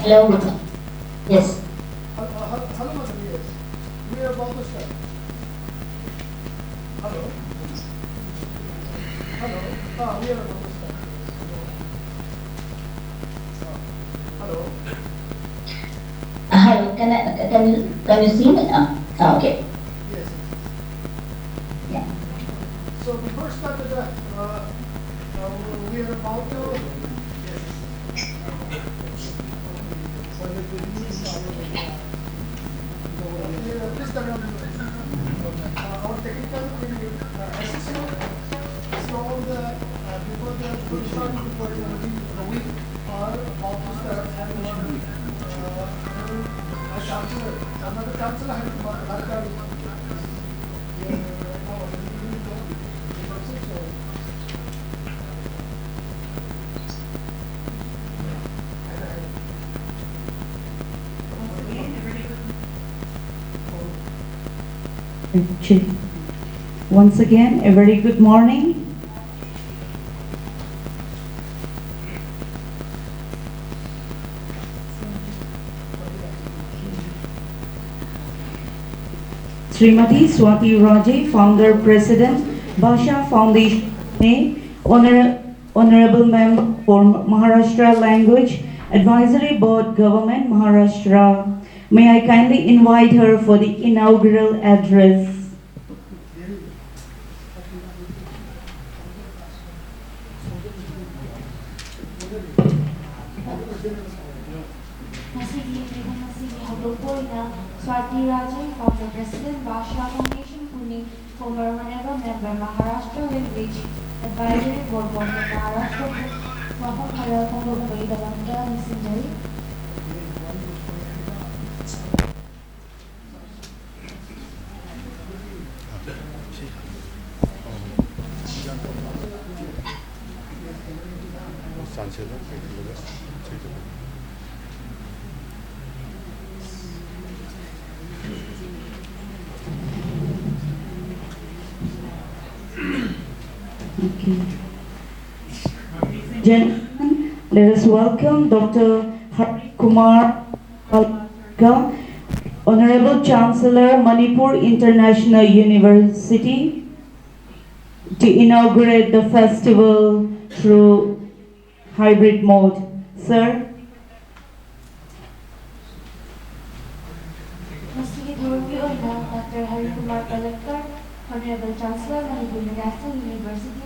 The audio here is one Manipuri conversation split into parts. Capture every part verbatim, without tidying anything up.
Hello, madam. Yes. Hello, hello, hello, madam. Yes. We are about to start. Hello. Hello. Ah, we are about to start. Hello. Hello. Can I, can you, can you see me? Ah, ah, okay. Yes. Yeah. So before start the, uh, uh, we are about to, yes. Please turn on. Uh, our technical team will, uh, assist you. So all the, uh, before the, before the start, before the meeting, uh, we are about to start and, uh, our chancellor, another chancellor has, has, has, uh, Check. Once again, a very good morning. Srimati Swati Raje, Founder President, Bhasha Foundation, Pune, Honor-, Honorable Member for Maharashtra Language Advisory Board, Government Maharashtra. May I kindly invite her for the inaugural address. ꯉꯁꯤꯒꯤ ꯃꯤꯐꯝ ꯑꯁꯤꯒꯤ ꯍꯧꯗꯣꯛꯄ ꯑꯣꯏꯅ ꯁ꯭ꯋꯥꯇꯤ ꯔꯥꯖꯦ, Founder President, Bhasha Foundation, Pune, former Honorable Member, Maharashtra Language Advisory Board, Government Maharashtra, ꯋꯥꯐꯝ ꯈꯔ ꯐꯣꯡꯗꯣꯛꯄꯒꯤꯗꯃꯛꯇ ꯅꯤꯡꯁꯤꯡꯖꯔꯤ꯫ Okay. Gentlemen, let us welcome Doctor Hari Kumar Palka, Honorable Chancellor, Manipur International University, to inaugurate the festival through hybrid mode. Sir? ꯉꯁꯤꯒꯤ ꯊꯧꯔꯝꯒꯤ ꯑꯣꯏꯅ doctor Harry Kumar ꯄꯂꯦꯀꯔ, Honorable Chancellor, Manipur International University,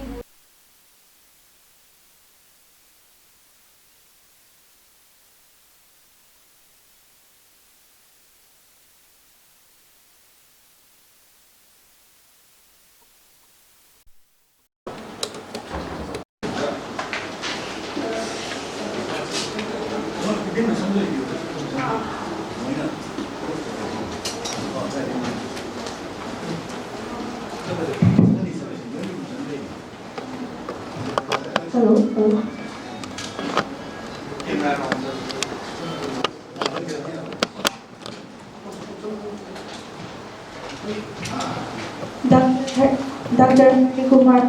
Hello, hello. Doctor, Doctor Kumar.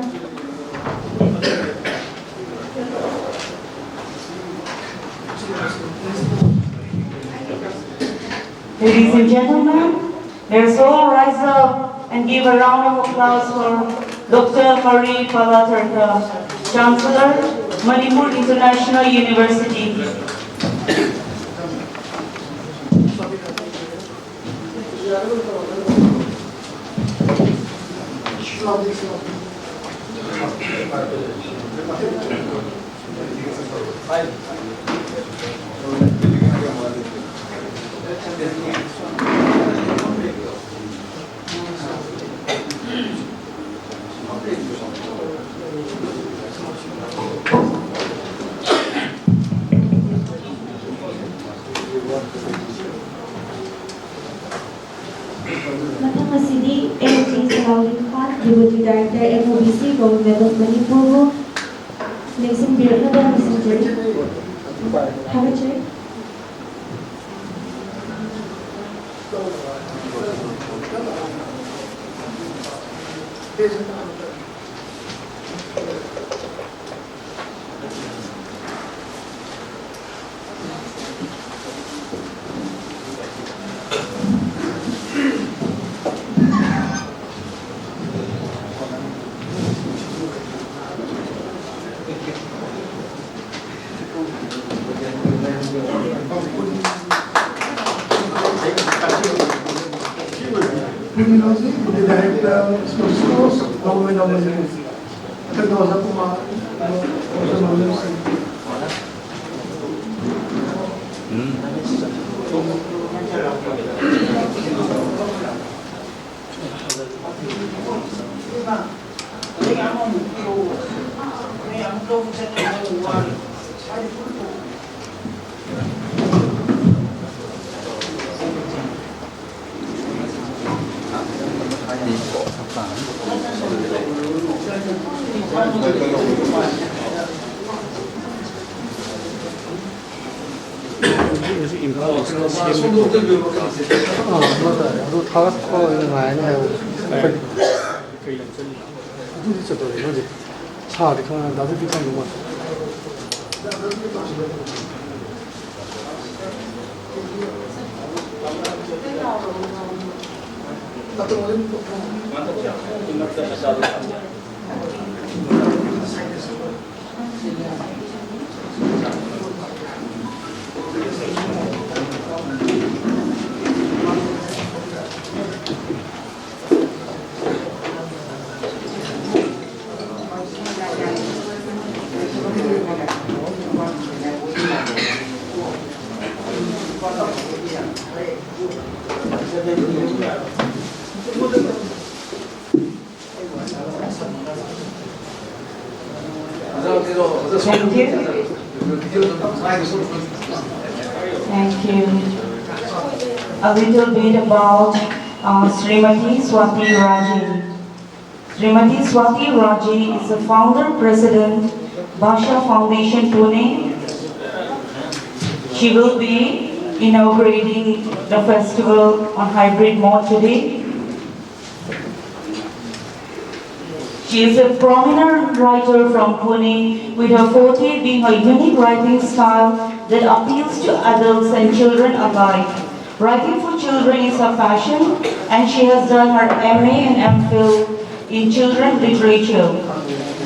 Ladies and gentlemen, let's all rise up and give a round of applause for Doctor Hari Palatarka, Chancellor, Manipur International University. ꯃꯊꯪ ꯑꯁꯤꯗꯤ M G ꯁꯂꯥꯎꯗꯤꯟ Khan, Deputy Director, M O B C, Government of ꯃꯅꯤꯄꯨꯔꯕꯨ ꯂꯦꯡꯁꯤꯟꯕꯤꯔꯛꯅꯕ ꯅꯤꯡꯁꯤꯡꯖꯔꯤ꯫ ꯊꯥꯒꯠꯆꯔꯤ꯫ Punelozi, the director, Sports, Government of Manipur. Doctor Rosa Kumar, Rosa Manipur. ꯍꯧꯖꯤꯛ ꯏꯝꯐꯥꯜ ꯏꯁꯇ ꯁꯦꯝꯕ ꯄ꯭ꯔꯣꯒ꯭ꯔꯥꯝ꯫ ꯑꯥ, ꯑꯗꯨ ꯇꯥꯔꯦ꯫ ꯑꯗꯨ ꯊꯥꯒꯠꯄ ꯑꯣꯏꯅ ꯉꯥꯏꯔꯅꯤ ꯍꯥꯏꯕ꯫ ꯀꯩ ꯂꯝ ꯆꯠꯂꯤꯅꯣ? ꯑꯗꯨꯗꯤ ꯆꯠꯇꯣꯔꯦ ꯍꯧꯖꯤꯛ꯫ ꯁꯥꯔꯗꯤ ꯈꯪꯉꯦ, ꯗꯥ ꯖꯣꯏꯀꯤꯁꯟꯗꯨ ꯃꯥ꯫ Thank you. Thank you. A little bit about uh, Srimati Swati Raje. Srimati Swati Raje is the founder president, Bhasha Foundation Pune. She will be inaugurating the festival on hybrid mode today. She is a prominent writer from Pune, with her forte being her unique writing style that appeals to adults and children alike. Writing for children is her passion, and she has done her M A and M Phil in children literature.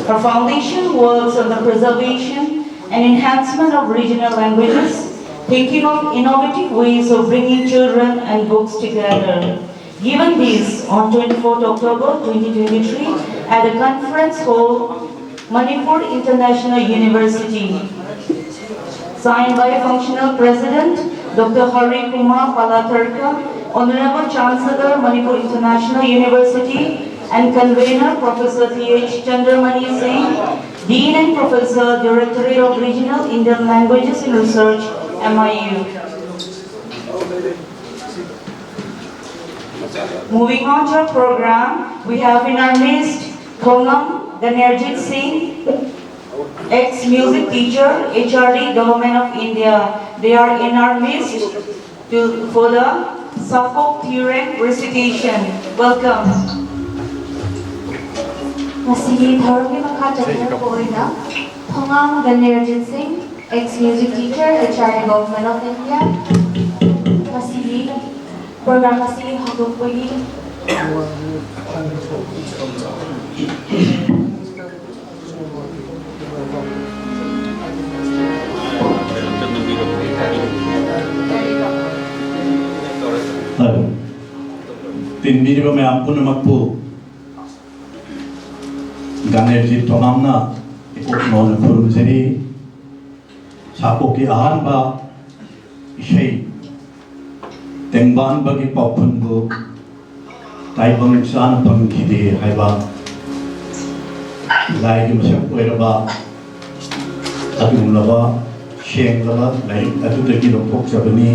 Her foundation works on the preservation and enhancement of regional languages, thinking of innovative ways of bringing children and books together. Given this on twenty-fourth October twenty twenty-three at the conference hall, Manipur International University. Signed by Functional President Doctor Hari Kumar Palatharka, Honorable Chancellor, Manipur International University, and Convener Professor Th Chandramani Singh, Dean and Professor, Directorate of Regional Indian Languages and Research, M I U. Moving on to our program, we have in our midst Thongam Ganerjit Singh, ex-music teacher, H R D, Government of India. They are in our midst to, for the Sakok Theorem recitation. Welcome. ꯉꯁꯤꯒꯤ ꯊꯧꯔꯝꯒꯤ ꯃꯈꯥ ꯆꯠꯊꯔꯛꯄ ꯑꯣꯏꯅ ꯊꯣꯉꯥꯝ ꯒꯅꯦꯔꯖꯤꯠ ꯁꯤꯡ, ex-music teacher, H R D, Government of India, ꯉꯁꯤꯒꯤ program ꯑꯁꯤ ꯍꯧꯗꯣꯛꯄꯒꯤ ꯇꯤꯟꯕꯤꯔꯤꯕ ꯃꯌꯥꯝ ꯄꯨꯝꯅꯃꯛꯄꯨ ꯒꯥꯅꯦꯔꯖꯤꯠ ꯊꯣꯉꯥꯝꯅ ꯏꯀꯣꯛ ꯅꯧꯅ ꯈꯨꯔꯨꯝꯖꯔꯤ꯫ ꯁꯥꯀꯣꯛꯀꯤ ꯑꯍꯥꯟꯕ ꯏꯁꯩ ꯇꯦꯡꯕꯥꯟꯕꯒꯤ ꯄꯥꯎꯈꯨꯟꯕꯨ ꯇꯥꯏꯕꯪ ꯆꯥꯅ ꯐꯪꯈꯤꯗꯦ ꯍꯥꯏꯕ ꯂꯥꯏꯒꯤ ꯃꯁꯛ ꯑꯣꯏꯔꯕ ꯑꯗꯨꯒꯨꯝꯂꯕ ꯁꯦꯡꯂꯕ ꯂꯥꯏꯔꯤꯛ ꯑꯗꯨꯗꯒꯤ ꯂꯧꯊꯣꯛꯆꯕꯅꯤ꯫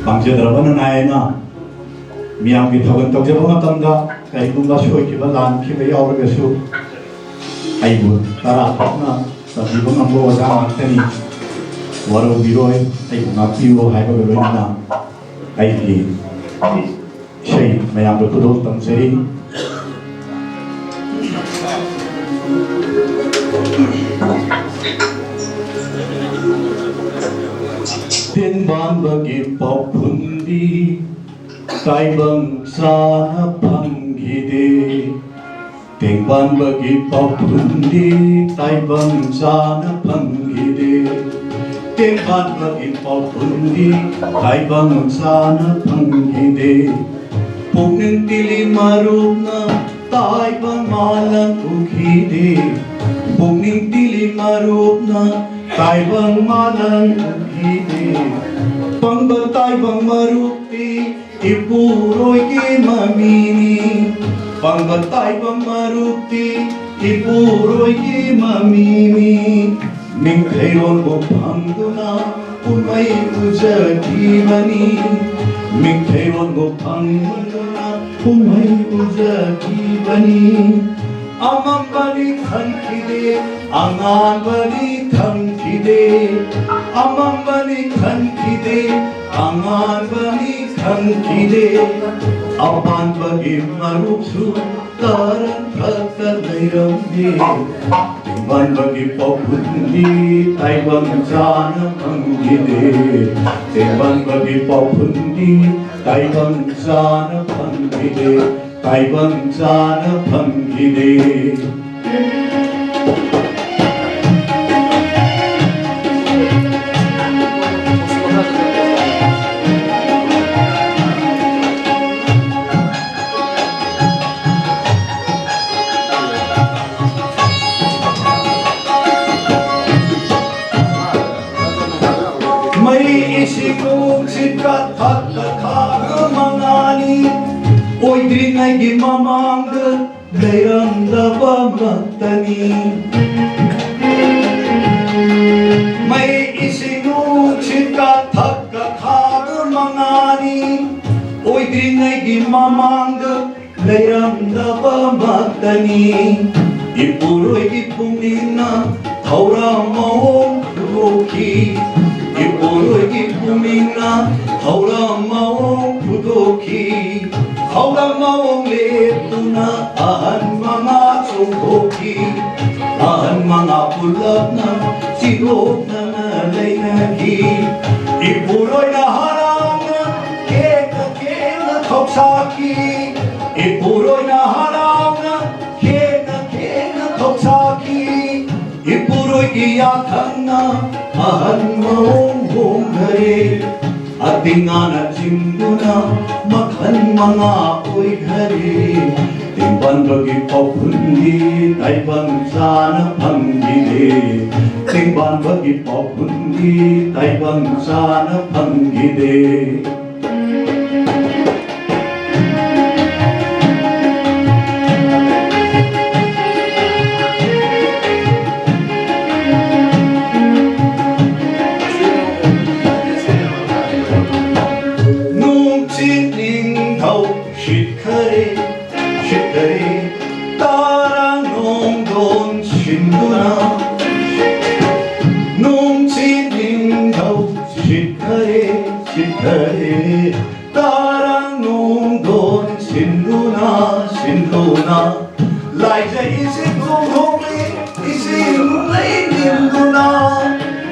ꯄꯥꯝꯖꯗ꯭ꯔꯕ ꯅꯅꯥꯏꯅ ꯃꯤꯌꯥꯝꯒꯤ ꯊꯧꯒꯜ ꯇꯧꯖꯕ ꯃꯇꯝꯗ ꯀꯔꯤꯒꯨꯝꯕ ꯁꯣꯏꯈꯤꯕ ꯂꯥꯟꯈꯤꯕ ꯌꯥꯎꯔꯒꯁꯨ ꯑꯩꯕꯨ ꯇꯔꯥ ꯊꯣꯛꯅ ꯇꯝꯕꯤꯕ ꯉꯝꯕ ꯑꯣꯖꯥ ꯉꯥꯛꯇꯅꯤ꯫ ꯋꯥꯔꯧꯕꯤꯔꯣꯏ, ꯑꯩꯕꯨ ꯉꯥꯛꯄꯤꯌꯨ ꯍꯥꯏꯕꯒ ꯂꯣꯏꯅꯅ ꯑꯩꯒꯤ ꯏꯁꯩ ꯃꯌꯥꯝꯗ ꯈꯨꯗꯣꯜ ꯇꯝꯖꯔꯤ꯫ ꯇꯦꯡꯕꯥꯟꯕꯒꯤ ꯄꯥꯎꯈꯨꯟ ꯇꯥꯏꯕꯪ ꯆꯥꯅ ꯐꯪꯈꯤꯗꯦ꯫ ꯇꯦꯡꯕꯥꯟꯕꯒꯤ ꯄꯥꯎꯈꯨꯝꯗꯤ ꯇꯥꯏꯕꯪ ꯆꯥꯅ ꯐꯪꯈꯤꯗꯦ꯫ ꯇꯦꯡꯕꯥꯟꯕꯒꯤ ꯄꯥꯎꯈꯨꯝꯗꯤ ꯇꯥꯏꯕꯪ ꯆꯥꯅ ꯐꯪꯈꯤꯗꯦ꯫ ꯄꯨꯛꯅꯤꯡ ꯇꯤꯂꯤ ꯃꯔꯨꯞꯅ ꯇꯥꯏꯕꯪ ꯃꯥꯂꯪ ꯎꯈꯤꯗꯦ꯫ ꯄꯨꯛꯅꯤꯡ ꯇꯤꯂꯤ ꯃꯔꯨꯞꯅ ꯇꯥꯏꯕꯪ ꯃꯥꯂꯪ ꯎꯈꯤꯗꯦ꯫ ꯄꯪꯕ ꯇꯥꯏꯕꯪ ꯃꯔꯨꯞꯇꯤ ꯏꯄꯨꯔꯣꯏꯒꯤ ꯃꯃꯤꯅꯤ꯫ ꯄꯪꯕ ꯇꯥꯏꯕꯪ ꯃꯔꯨꯞꯇꯤ ꯏꯄꯨꯔꯣꯏꯒꯤ ꯃꯃꯤꯅꯤ꯫ ꯃꯤꯡꯊꯩꯔꯣꯟꯕꯨ ꯐꯪꯗꯨꯅ ꯀꯨꯝꯍꯩ ꯎꯖꯈꯤꯕꯅꯤ꯫ ꯃꯤꯡꯊꯩꯔꯣꯟꯕꯨ ꯐꯪꯗꯨꯅ ꯀꯨꯝꯍꯩ ꯎꯖꯈꯤꯕꯅꯤ꯫ ꯑꯃꯝꯕꯅꯤ ꯈꯟꯈꯤꯗꯦ, ꯑꯉꯥꯟꯕꯅꯤ ꯈꯟꯈꯤꯗꯦ꯫ ꯑꯃꯝꯕꯅꯤ ꯈꯟꯈꯤꯗꯦ, ꯑꯉꯥꯟꯕꯅꯤ ꯈꯟꯈꯤꯗꯦ꯫ ꯑꯄꯥꯟꯕꯒꯤ ꯃꯔꯨꯞꯁꯨ ꯀꯔꯝ ꯈꯛꯇ ꯂꯩꯔꯝꯗꯦ꯫ ꯇꯦꯡꯕꯥꯟꯕꯒꯤ ꯄꯥꯎꯈꯨꯝꯗꯤ ꯇꯥꯏꯕꯪ ꯆꯥꯅ ꯐꯪꯈꯤꯗꯦ꯫ ꯇꯦꯡꯕꯥꯟꯕꯒꯤ ꯄꯥꯎꯈꯨꯝꯗꯤ ꯇꯥꯏꯕꯪ ꯆꯥꯅ ꯐꯪꯈꯤꯗꯦ꯫ ꯇꯥꯏꯕꯪ ꯆꯥꯅ ꯐꯪꯈꯤꯗꯦ꯫ ꯃꯩ ꯏꯁꯤꯡ ꯅꯨꯡꯁꯤꯠꯀ ꯊꯛꯀ ꯈꯥꯒ ꯃꯉꯥꯅꯤ꯫ ꯑꯣꯏꯗ꯭ꯔꯤꯉꯩꯒꯤ ꯃꯃꯥꯡꯗ ꯂꯩꯔꯝꯗꯕꯃꯛꯇꯅꯤ꯫ ꯃꯩ ꯏꯁꯤꯡ ꯅꯨꯡꯁꯤꯠꯀ ꯊꯛꯀ ꯈꯥꯒ ꯃꯉꯥꯅꯤ꯫ ꯑꯣꯏꯗ꯭ꯔꯤꯉꯩꯒꯤ ꯃꯃꯥꯡꯗ ꯂꯩꯔꯝꯗꯕꯃꯛꯇꯅꯤ꯫ ꯏꯄꯨꯔꯣꯏꯒꯤ ꯄꯨꯛꯅꯤꯡꯅ ꯊꯧꯔꯝ ꯃꯑꯣꯡ ꯄꯨꯊꯣꯛꯈꯤ꯫ ꯏꯄꯨꯔꯣꯏꯒꯤ ꯄꯨꯛꯅꯤꯡꯅ ꯊꯧꯔꯝ ꯃꯑꯣꯡ ꯄꯨꯊꯣꯛꯈꯤ꯫ ꯊꯧꯔꯝ ꯃꯑꯣꯡ ꯂꯦꯞꯇꯨꯅ ꯑꯍꯟ ꯃꯉꯥ ꯆꯣꯡꯊꯣꯛꯈꯤ꯫ ꯑꯍꯟ ꯃꯉꯥ ꯄꯨꯂꯞꯅ ꯆꯤꯔꯣꯛꯅꯅ ꯂꯩꯅꯈꯤ꯫ ꯏꯄꯨꯔꯣꯏꯅ ꯍꯔꯥꯎꯅ ꯁꯥꯈꯤ꯫ ꯏꯄꯨꯔꯣꯏꯅ ꯍꯔꯥꯎꯅ ꯈꯦꯡꯅ ꯈꯦꯡꯅ ꯊꯧꯁꯥꯈꯤ꯫ ꯏꯄꯨꯔꯣꯏꯒꯤ ꯌꯥꯊꯪꯅ ꯑꯍꯟ ꯃꯑꯣꯡ ꯍꯣꯡꯈꯔꯦ꯫ ꯑꯇꯤꯡꯉꯥꯅ ꯆꯤꯡꯗꯨꯅ ꯃꯈꯜ ꯃꯉꯥ ꯑꯣꯏꯈꯔꯦ꯫ ꯇꯦꯡꯕꯥꯟꯕꯒꯤ ꯄꯥꯎꯈꯨꯝꯗꯤ ꯇꯥꯏꯕꯪ ꯆꯥꯅ ꯐꯪꯈꯤꯗꯦ꯫ ꯇꯦꯡꯕꯥꯟꯕꯒꯤ ꯄꯥꯎꯈꯨꯝꯗꯤ ꯇꯥꯏꯕꯪ ꯆꯥꯅ ꯐꯪꯈꯤꯗꯦ꯫ ꯅꯨꯡꯁꯤꯠ ꯅꯤꯡꯊꯧ ꯁꯤꯠꯈꯔꯦ, ꯁꯤꯠꯈꯔꯦ, ꯇꯔꯥ ꯅꯣꯡꯗꯣꯟ ꯁꯤꯟꯗꯨꯅ꯫ ꯅꯨꯡꯁꯤꯠ ꯅꯤꯡꯊꯧ ꯁꯤꯠꯈꯔꯦ, ꯁꯤꯠꯈꯔꯦ, ꯇꯔꯥ ꯅꯣꯡꯗꯣꯟ ꯁꯤꯟꯗꯨꯅ, ꯁꯤꯟꯗꯨꯅ꯫ ꯂꯥꯏꯖ ꯏꯁꯤꯡ ꯆꯣꯡꯊꯣꯛꯂꯤ, ꯏꯁꯤꯡ ꯅꯨꯡꯂꯩ ꯅꯤꯟꯗꯨꯅ꯫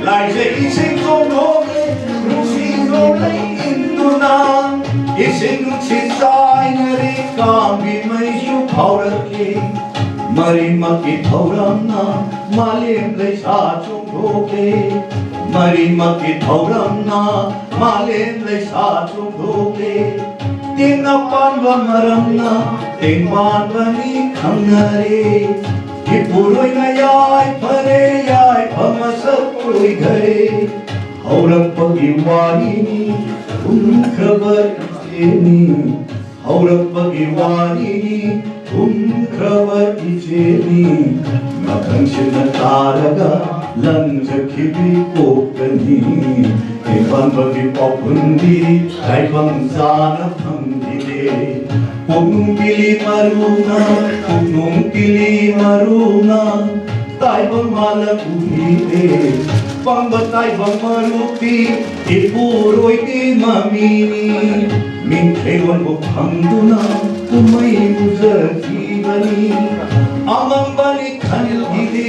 ꯂꯥꯏꯖ ꯏꯁꯤꯡ ꯆꯣꯡꯊꯣꯛꯂꯤ, ꯅꯨꯡꯁꯤ ꯅꯣꯡꯂꯩ ꯏꯟꯗꯨꯅ꯫ ꯏꯁꯤꯡ ꯅꯨꯡꯁꯤꯠ ꯆꯥꯏꯅꯔꯤ, ꯀꯥꯡꯒꯤ ꯃꯩꯁꯨ ꯐꯥꯎꯔꯛꯂꯤ꯫ ꯃꯔꯤꯃꯛꯀꯤ ꯊꯧꯔꯝꯅ ꯃꯥꯂꯦꯝ ꯂꯩꯁꯥ ꯆꯣꯡꯊꯣꯛꯂꯤ꯫ ꯃꯔꯤꯃꯛꯀꯤ ꯊꯧꯔꯝꯅ ꯃꯥꯂꯦꯝ ꯂꯩꯁꯥ ꯆꯣꯡꯊꯣꯛꯂꯤ꯫ ꯇꯦꯡꯅ ꯄꯥꯟꯕ ꯃꯔꯝꯅ ꯇꯦꯡ ꯄꯥꯟꯕꯅꯤ ꯈꯪꯅꯔꯦ꯫ ꯏꯄꯨꯔꯣꯏꯅ ꯌꯥꯏꯐꯔꯦ, ꯌꯥꯏꯐ ꯃꯁꯛ ꯑꯣꯏꯈꯔꯦ꯫ ꯍꯧꯔꯛꯄꯒꯤ ꯋꯥꯔꯤꯅꯤ, ꯍꯨꯝꯈ꯭ꯔꯕ ꯏꯆꯦꯅꯤ꯫ ꯍꯧꯔꯛꯄꯒꯤ ꯋꯥꯔꯤꯅꯤ, ꯍꯨꯝꯈ꯭ꯔꯕ ꯏꯆꯦꯅꯤ꯫ ꯃꯊꯪꯁꯤꯅ ꯇꯥꯔꯒ ꯂꯪꯖꯈꯤꯕꯤ ꯀꯣꯛꯀꯅꯤ꯫ ꯇꯦꯡꯕꯥꯟꯕꯒꯤ ꯄꯥꯎꯈꯨꯝꯗꯤ ꯇꯥꯏꯕꯪ ꯆꯥꯅ ꯐꯪꯈꯤꯗꯦ꯫ ꯄꯨꯛꯅꯨꯡ ꯄꯤꯂꯤ ꯃꯔꯨꯅ, ꯄꯨꯛꯅꯨꯡ ꯄꯤꯂꯤ ꯃꯔꯨꯅ ꯇꯥꯏꯕꯪ ꯃꯥꯂꯛ ꯎꯕꯤꯗꯦ꯫ ꯄꯪꯕ ꯇꯥꯏꯕꯪ ꯃꯔꯨꯞꯇꯤ ꯏꯄꯨꯔꯣꯏꯒꯤ ꯃꯃꯤꯅꯤ꯫ ꯃꯤꯡꯊꯦꯡ ꯑꯣꯟꯕ ꯐꯪꯗꯨꯅ ꯀꯨꯝꯍꯩ ꯎꯖꯈꯤꯕꯅꯤ꯫ ꯑꯃꯝꯕꯅꯤ ꯈꯟꯈꯤꯗꯦ,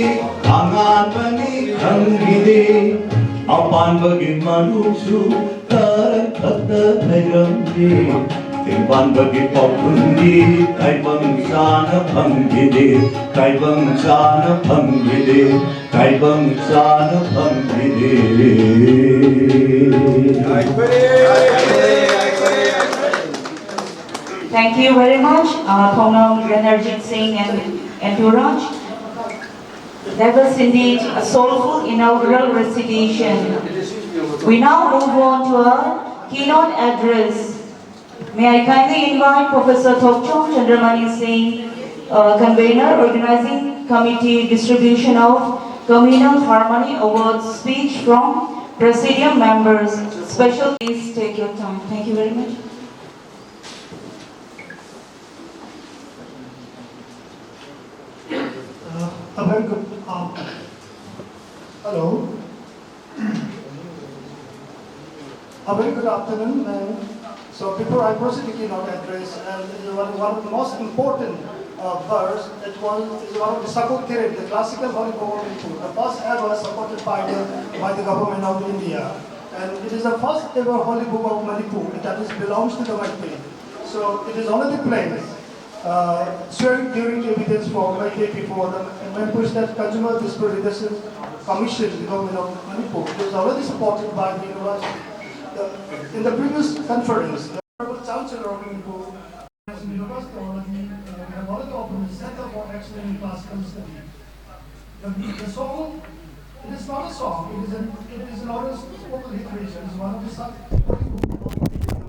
ꯑꯉꯥꯟꯕꯅꯤ ꯈꯟꯈꯤꯗꯦ꯫ ꯑꯄꯥꯟꯕꯒꯤ ꯃꯔꯨꯞꯁꯨ ꯇꯔꯥ ꯈꯛꯇ ꯂꯩꯔꯝꯗꯦ꯫ ꯇꯦꯡꯕꯥꯟꯕꯒꯤ ꯄꯥꯎꯈꯨꯝꯗꯤ ꯇꯥꯏꯕꯪ ꯆꯥꯅ ꯐꯪꯈꯤꯗꯦ, ꯇꯥꯏꯕꯪ ꯆꯥꯅ ꯐꯪꯈꯤꯗꯦ, ꯇꯥꯏꯕꯪ ꯆꯥꯅ ꯐꯪꯈꯤꯗꯦ꯫ Thank you very much, uh, Thongnam Ranarjit Singh and Entourage. That was indeed a soulful inaugural recitation. We now move on to our keynote address. May I kindly invite Professor Thokchom Chandramani Singh, uh, convener, organizing committee, distribution of Communal Harmony Awards speech from Presidium members. Special, please take your time. Thank you very much. Uh, a very good, uh, hello. A very good afternoon, and so before I proceed to keynote address, and it is one, one of the most important uh, verse, it was is one of the Sakot Kirit, the classical Holy Book of Manipur, the first ever supported by the, by the government of India. And it is the first ever Holy Book of Manipur that is belongs to the Meitei. So it is already placed uh, swearing during evidence for Meitei before the Manipur State Consumer Dispute Redressal Commission, the government of Manipur. It is already supported by the university. The, in the previous conference, the Honorable Chancellor of Manipur has university already, uh, we have already opened the Center for Excellence in Classical Study. The, the song, it is not a song, it is, an, it is an oral spoken literature. It is one of the sub- the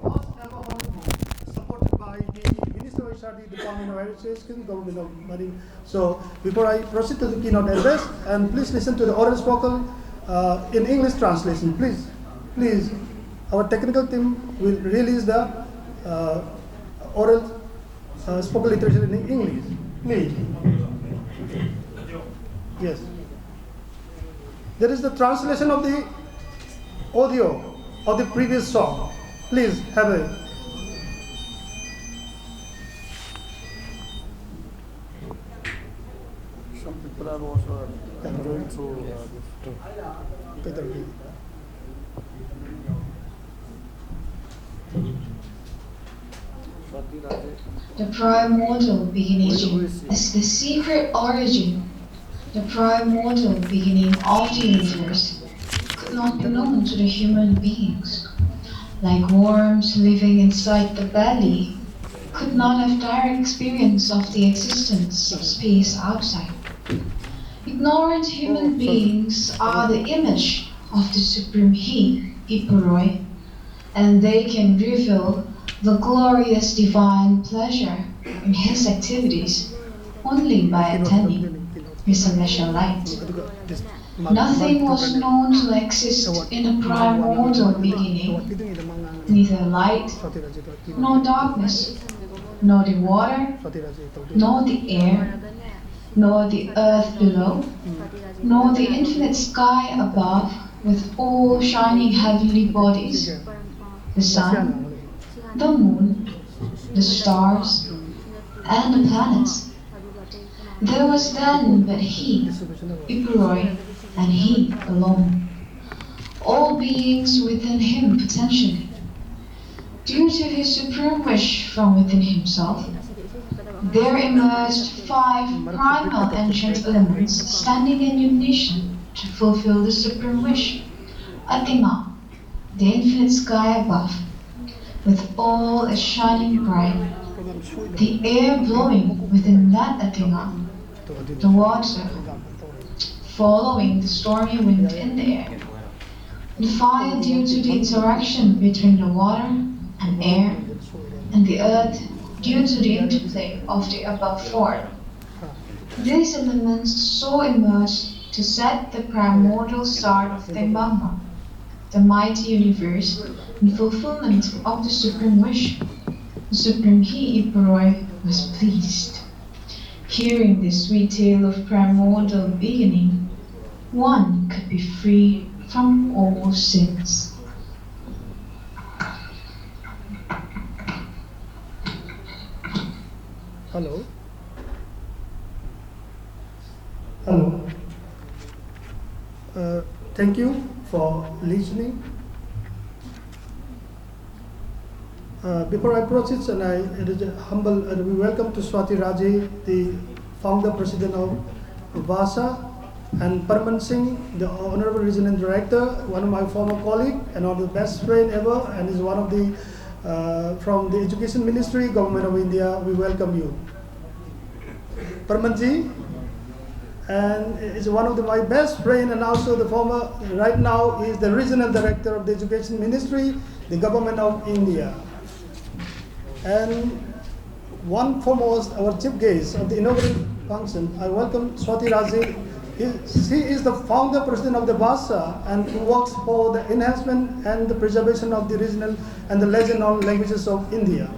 first ever Holy Book supported by the Minister of H R D, Department of Higher Education, Government of Manipur. So before I proceed to the keynote address, and please listen to the oral spoken uh, in English translation. Please, please, our technical team will release the uh, oral uh, spoken literature in English. Please. Yes. There is the translation of the audio of the previous song. Please have a. Some people are also going through uh, this. The primordial beginning is the secret origin. The primordial beginning of the universe could not be known to the human beings. Like worms living inside the belly, could not have direct experience of the existence of space outside. Ignorant human beings are the image of the Supreme He, Ippur Roy, and they can reveal the glorious divine pleasure in his activities only by attending his celestial light. Nothing was known to exist in a primordial beginning, neither light nor darkness, nor the water, nor the air, nor the earth below, nor the infinite sky above, with all shining heavenly bodies, the sun, the moon, the stars, and the planets. There was then but he, Ippur Roy, and he alone. All beings within him potentially. Due to his supreme wish from within himself, there emerged five primal ancient elements standing in unison to fulfill the supreme wish. Athena, the infinite sky above, with all its shining bright, the air blowing within that Athena, the water following the stormy wind in the air, the fire due to the interaction between the water and air, and the earth due to the interplay of the above four. These elements so emerged to set the primordial start of Tembama, the mighty universe, in fulfillment of the supreme wish. The supreme He, Ippur Roy, was pleased. Hearing this sweet tale of primordial beginning, one could be free from all sins. Hello. Hello. Uh, thank you for listening. Uh, before I proceed, and I, it is a humble, uh, we welcome to Swati Raje, the founder president of Bhasa, and Parman Singh, the honorable regional director, one of my former colleague and one of the best friend ever, and is one of the uh, from the Education Ministry, Government of India. We welcome you. Parmanji, and is one of the, my best friend, and also the former, right now is the regional director of the Education Ministry, the Government of India. And one foremost, our chief guest of the inaugural function, I welcome Swati Raje. He, she is the founder president of the Bhasa and who works for the enhancement and the preservation of the regional and the lesser known languages of India.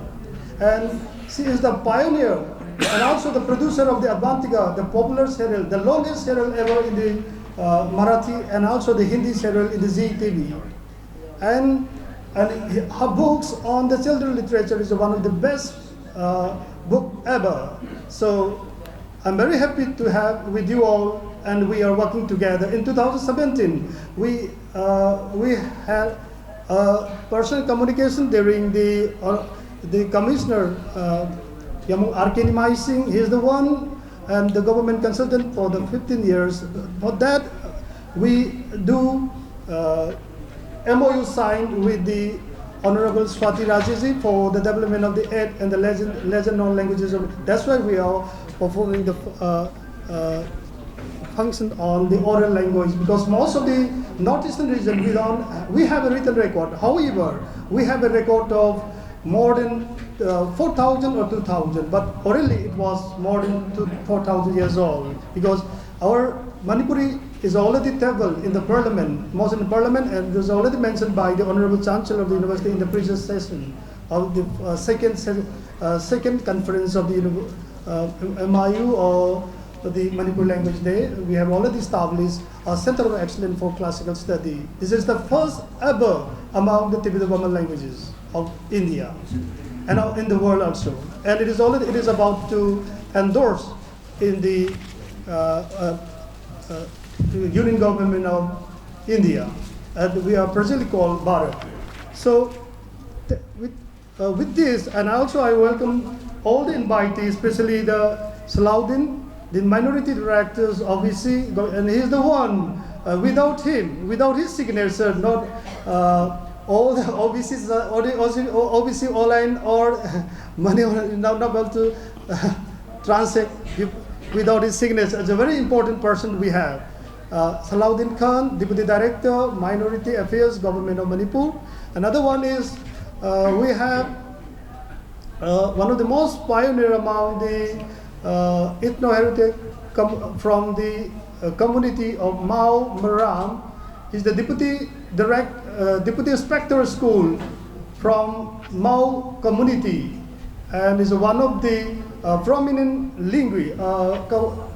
And she is the pioneer and also the producer of the Avantika, the popular serial, the longest serial ever in the uh, Marathi, and also the Hindi serial in the Zee T V. And, and her books on the children literature is one of the best uh, book ever. So I'm very happy to have with you all, and we are working together. In two thousand seventeen, we uh, we had a personal communication during the uh, the commissioner uh, Yamu Arkeni Mai Singh. He is the one and the government consultant for the fifteen years. For that, we do uh, M O U signed with the Honorable Swati Rajeji for the development of the eight and the lesser, lesser known languages. Of, that's why we are performing the uh, uh, function on the oral language, because most of the northeastern region, we don't, we have a written record. However, we have a record of more than uh, four thousand or two thousand, but orally it was more than two, four thousand years old, because our Manipuri is already tabled in the parliament, most in the parliament, and it was already mentioned by the Honorable Chancellor of the University in the previous session of the uh, second se- uh, second conference of the uh, M I U or the Manipur Language Day. We have already established a Center of Excellence for Classical Study. This is the first ever among the Tibeto-Burman languages of India and uh, in the world also. And it is already, it is about to endorse in the uh, uh, uh, Union Government of India. And we are presently called Bharat. So, th- with Uh, with this, and also I welcome all the invitees, especially the Salahuddin, the minority directors, obviously, and he's the one. Uh, without him, without his signature, not uh, all the O B Cs, uh, all the O B C, O B C online or money, not, not able to transact without his signature. It's a very important person we have. Uh, Salahuddin Khan, Deputy Director, Minority Affairs, Government of Manipur. Another one is uh, we have uh, one of the most pioneer among the uh, ethno-heritage com- from the uh, community of Mao Maram. He's the deputy direct, uh, deputy inspector school from Mao community, and is one of the uh, prominent linguist, uh, co-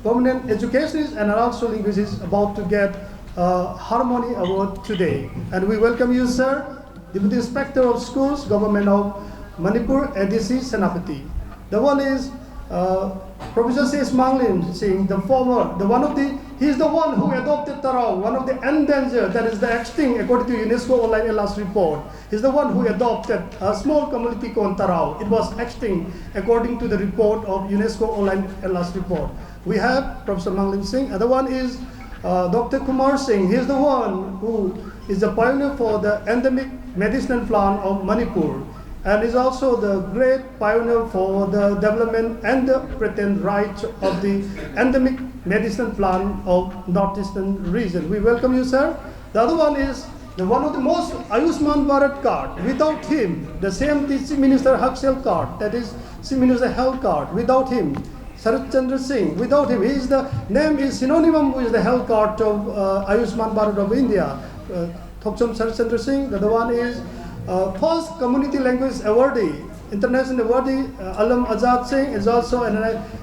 prominent educationist, and also linguist is about to get uh, Harmony Award today. And we welcome you, sir. Deputy Inspector of Schools, Government of Manipur, A D C Senapati. The one is uh, Professor C S Manglin Singh, the former, the one of the, he is the one who adopted Tarao, one of the endangered, that is the extinct according to UNESCO Online Atlas report. He's the one who adopted a small community called Tarao. It was extinct according to the report of UNESCO Online Atlas report. We have Professor Manglin Singh. Other one is uh, Doctor Kumar Singh. He is the one who is the pioneer for the endemic medicinal plant of Manipur, and is also the great pioneer for the development and the patent rights of the endemic medicinal plant of northeastern region. We welcome you, sir. The other one is the one of the most Ayushman Bharat card. Without him, the same the Chief Minister Health Card, that is Chief Minister Health Card. Without him, Sarat Chandra Singh. Without him, his the name is synonym with the health card of uh, Ayushman Bharat of India. Uh, Thokchom Sarat Chandra Singh. The other one is uh, first community language awardee, international awardee uh, Alam Azad Singh is also an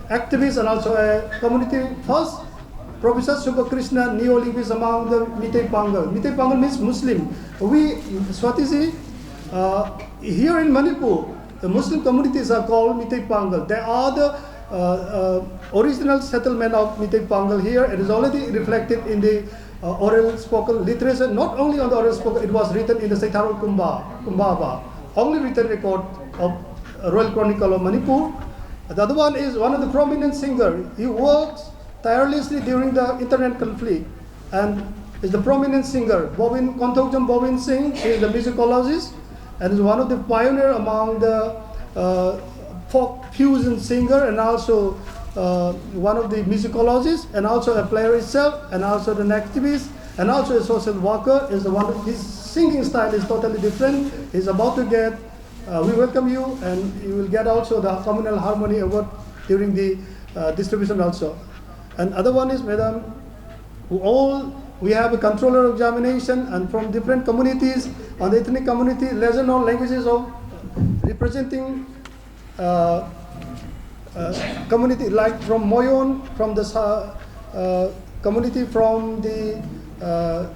activist and also a community first Professor Subhakrishna, neo-linguist among the Meitei Pangal. Meitei Pangal means Muslim. We, Swatiji, uh, here in Manipur, the Muslim communities are called Meitei Pangal. They are the uh, uh, original settlement of Meitei Pangal here. It is already reflected in the uh, oral spoken literature. Not only on the oral spoken, it was written in the Seitharo Kumba, Kumbaba. only written record of Royal Chronicle of Manipur. The other one is one of the prominent singer. He works tirelessly during the internet conflict and is the prominent singer. Bobin, Konthoujam Bobin Singh is the musicologist and is one of the pioneer among the uh, folk fusion singer and also uh, one of the musicologists and also a player itself and also an activist and also a social worker. Is the one, his singing style is totally different. He's about to get, uh, we welcome you, and you will get also the Communal Harmony Award during the uh, distribution also. And other one is, Madam, who all, we have a controller of examination and from different communities, on the ethnic community, lesser known languages of representing uh, uh, community, like from Moyon, from the Sa- uh, community from the uh,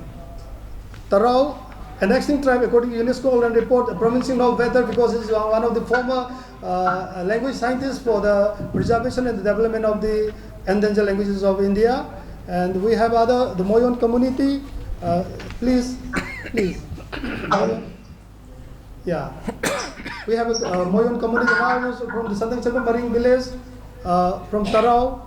Tarao, an extinct tribe according to UNESCO Online Report, a promising now better because it's one of the former uh, language scientists for the preservation and the development of the endangered languages of India. And we have other, the Moyon community. Uh, please, please. Yeah. We have a uh, Moyon community now also from the Santang Chakma Maring village, uh, from Tarao,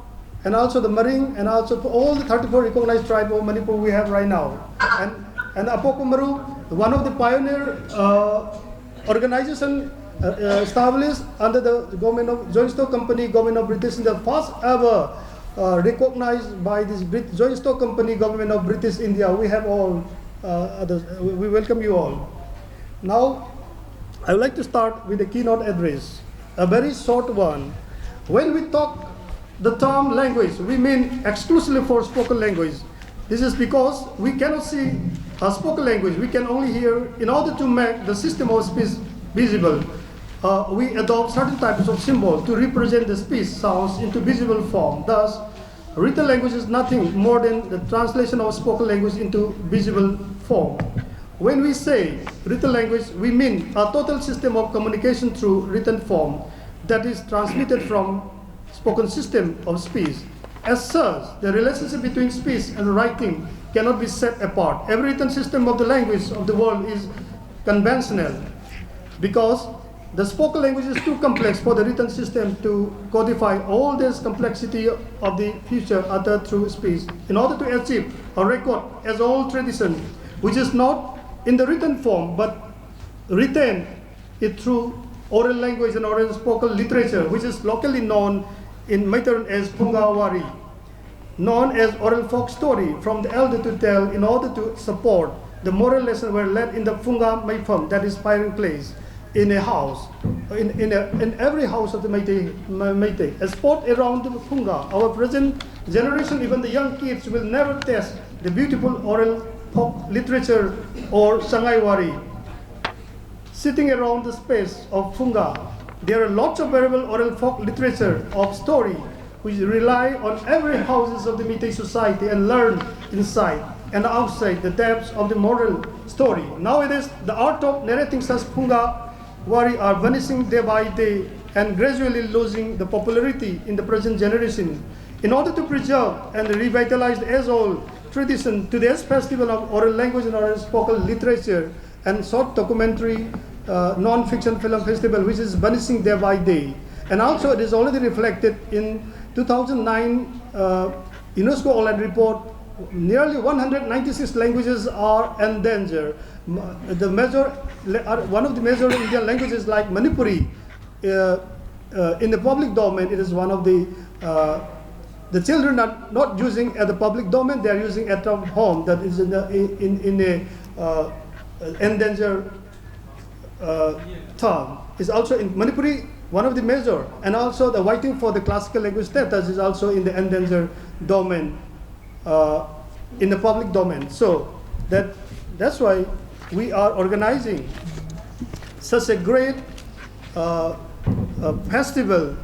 and also the Maring, and also all the thirty-four recognized tribe of Manipur we have right now. And, and Apokumaru, one of the pioneer uh, organization uh, uh, established under the government of Joint Stock Company, government of British India, first ever uh, recognized by this Brit- Joint Stock Company, government of British India. We have all uh, others. We we welcome you all. Now, I would like to start with a keynote address, a very short one. When we talk the term language, we mean exclusively for spoken language. This is because we cannot see a spoken language. We can only hear. In order to make the system of speech visible, uh, we adopt certain types of symbol to represent the speech sounds into visible form. Thus, written language is nothing more than the translation of spoken language into visible form. When we say written language, we mean a total system of communication through written form that is transmitted from spoken system of speech. As such, the relationship between speech and writing cannot be set apart. Every written system of the language of the world is conventional. Because the spoken language is too complex for the written system to codify all this complexity of the future uttered through speech. In order to achieve a record as old tradition, which is not in the written form but written it through oral language and oral spoken literature, which is locally known in Meiteran as Phungawari, known as oral folk story from the elder to tell in order to support the moral lesson were led in the Phunga Meifam, that is firing place, in a house, in, in, a, in every house of the Meitei, Meitei. A spot around the Phunga, our present generation, even the young kids, will never test the beautiful oral folk literature or Sangaiwari. Sitting around the space of Phunga, there are lots of variable oral folk literature of story which rely on every houses of the Meitei society and learn inside and outside the depths of the moral story. Nowadays, the art of narrating such Phunga Wari are vanishing day by day and gradually losing the popularity in the present generation. In order to preserve and revitalize the age-old tradition, today's festival of oral language and oral spoken literature and short documentary uh, non-fiction film festival, which is vanishing day by day. And also, it is already reflected in two thousand nine uh, UNESCO Online Report. Nearly one hundred ninety-six languages are endangered. The major, one of the major Indian languages like Manipuri, uh, uh, in the public domain, it is one of the uh, the children are not using at the public domain; they are using at home. That is in the, in in a uh, endangered uh, term. Is also in Manipuri one of the major, and also the waiting for the classical language status is also in the endangered domain, uh, in the public domain. So that that's why we are organizing such a great uh, uh, festival,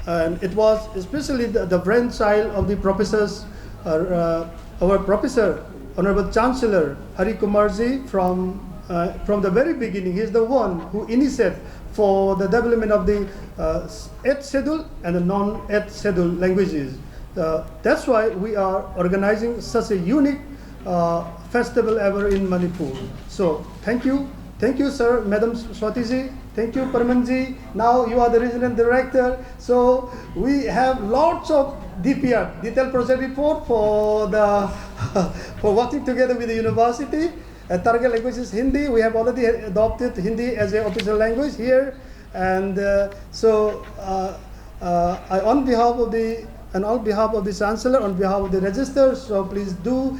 and it was especially the, the brainchild of the professors, uh, uh, our professor, Honorable Chancellor Hari Kumarji, from uh, from the very beginning. He is the one who initiated for the development of the uh, eighth schedule and the non-eighth schedule languages. Uh, that's why we are organizing such a unique uh, festival ever in Manipur. So thank you Thank you, sir, Madam Swati ji. Thank you, Parman ji. Now you are the regional director. So we have lots of D P R, detailed project report for the for working together with the university. Uh, target language is Hindi. We have already adopted Hindi as an official language here. And uh, so uh, uh, I, on behalf of the and on behalf of the chancellor, on behalf of the register, so please do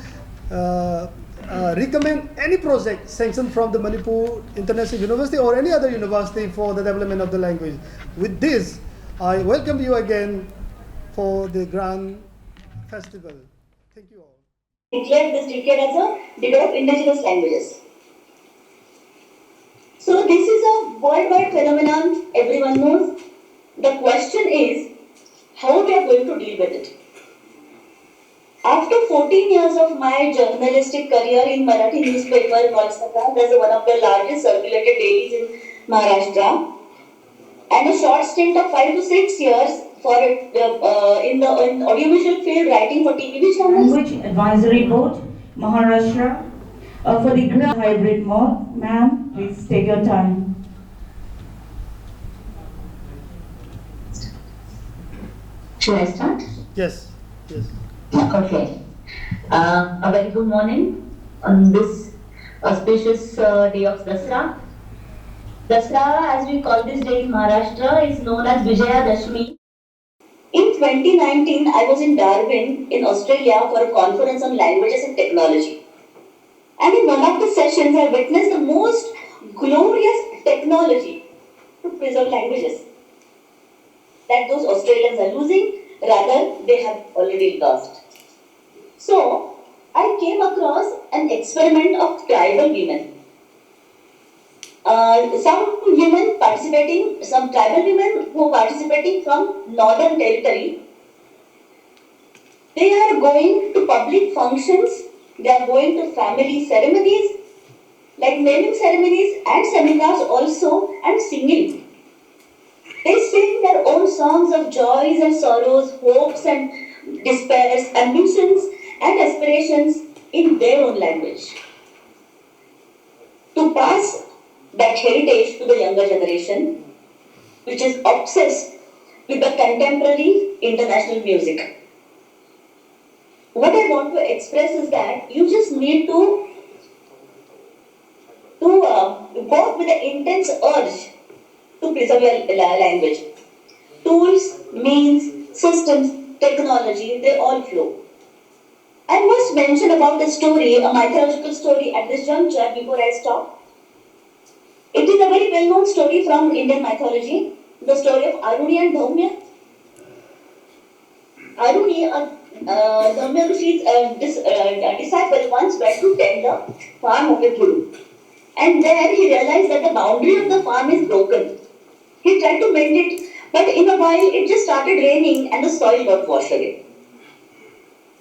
uh, uh, recommend any project sanctioned from the Manipur International University or any other university for the development of the language. With this, I welcome you again for the grand festival. Thank you all. Declared this decade as a decade of indigenous languages. So this is a worldwide phenomenon, everyone knows. The question is how we are going to deal with it. After fourteen years of my journalistic career in Marathi newspaper Voice of Assam, as one of the largest circulated dailies in Maharashtra, and a short stint of five to six years for it uh, uh, in the in audiovisual field, writing for T V channels. Language Advisory Board, Maharashtra, uh, for the gra- hybrid mode. Ma'am, please take your time. Should I start? Yes, yes. Yeah, okay. Uh, a very good morning on this auspicious uh, day of Dasra. Dasra, as we call this day in Maharashtra, is known as Vijayadashmi. In twenty nineteen, I was in Darwin, in Australia, for a conference on languages and technology. And in one of the sessions, I witnessed the most glorious technology to preserve languages that those Australians are losing, rather, they have already lost. So, I came across an experiment of tribal women. Uh, some women participating, some tribal women who are participating from Northern Territory, they are going to public functions, they are going to family ceremonies, like naming ceremonies and seminars also, and singing. They sing their own songs of joys and sorrows, hopes and despairs, ambitions and aspirations in their own language. To pass that heritage to the younger generation, which is obsessed with the contemporary international music. What I want to express is that you just need to to uh, work with the intense urge to preserve your la- language. Tools, means, systems, technology, they all flow. I must mention about a story, a mythological story at this juncture before I stop. It is a very well known story from Indian mythology, the story of Aruni and Dhaumya. Aruni, uh, uh, Dhaumya Rishi's uh, dis- uh, disciple once went to tend the farm of a guru. And there he realized that the boundary of the farm is broken. He tried to mend it, but in a while it just started raining and the soil got washed away.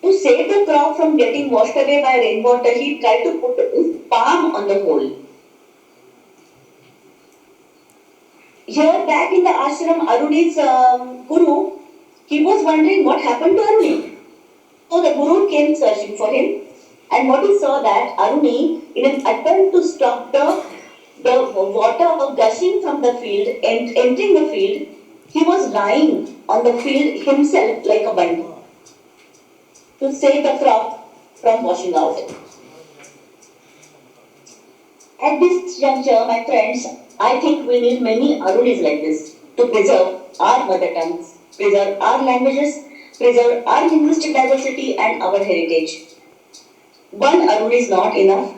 To save the crop from getting washed away by rainwater, he tried to put his palm on the hole. Here, back in the ashram, Aruni's um, guru, he was wondering what happened to Aruni. So the guru came searching for him, and what he saw that Aruni, in an attempt to stop the the water gushing from the field and entering the field, he was lying on the field himself like a bundle to save the crop from washing out. At this juncture, my friends, I think we need many Arunis like this to preserve our mother tongues, preserve our languages, preserve our linguistic diversity and our heritage. One Arun is not enough.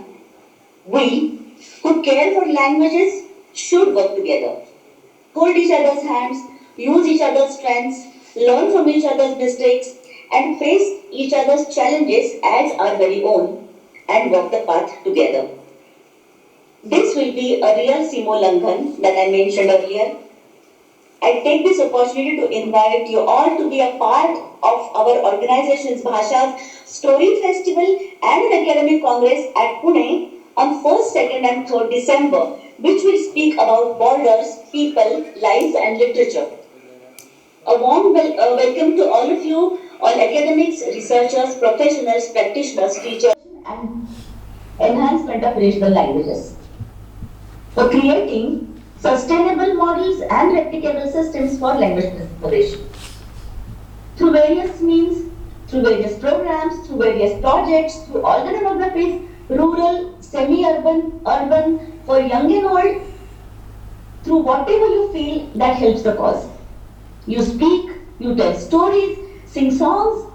We who care for languages should work together, hold each other's hands, use each other's strengths, learn from each other's mistakes, and face each other's challenges as our very own and walk the path together. This will be a real Simo Langhan that I mentioned earlier. I take this opportunity to invite you all to be a part of our organization's Bhasha's Story Festival and an academic congress at Pune on first, second and third December, which will speak about borders, people, lives and literature. A warm wel- uh, welcome to all of you, all academics, researchers, professionals, practitioners, teachers, and enhancement of regional languages. for creating sustainable models and replicable systems for language preservation. Through various means, through various programs, through various projects, through alternate demographies, rural, semi-urban, urban, for young and old, through whatever you feel that helps the cause. You speak, you tell stories, sing songs,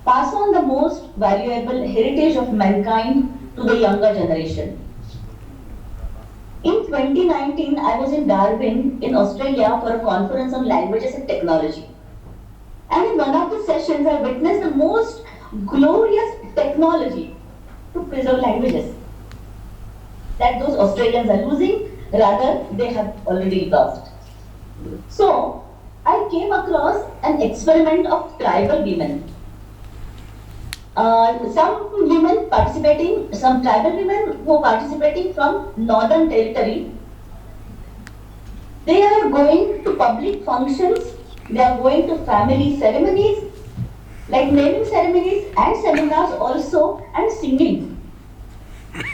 pass on the most valuable heritage of mankind to the younger generation. In twenty nineteen, I was in Darwin in Australia for a conference on languages and technology. And in one of the sessions, I witnessed the most glorious technology to preserve languages that those Australians are losing, rather, they have already lost. So, I came across an experiment of tribal women. Uh, some women participating, some tribal women who are participating from Northern Territory, they are going to public functions, they are going to family ceremonies, like naming ceremonies and seminars also, and singing.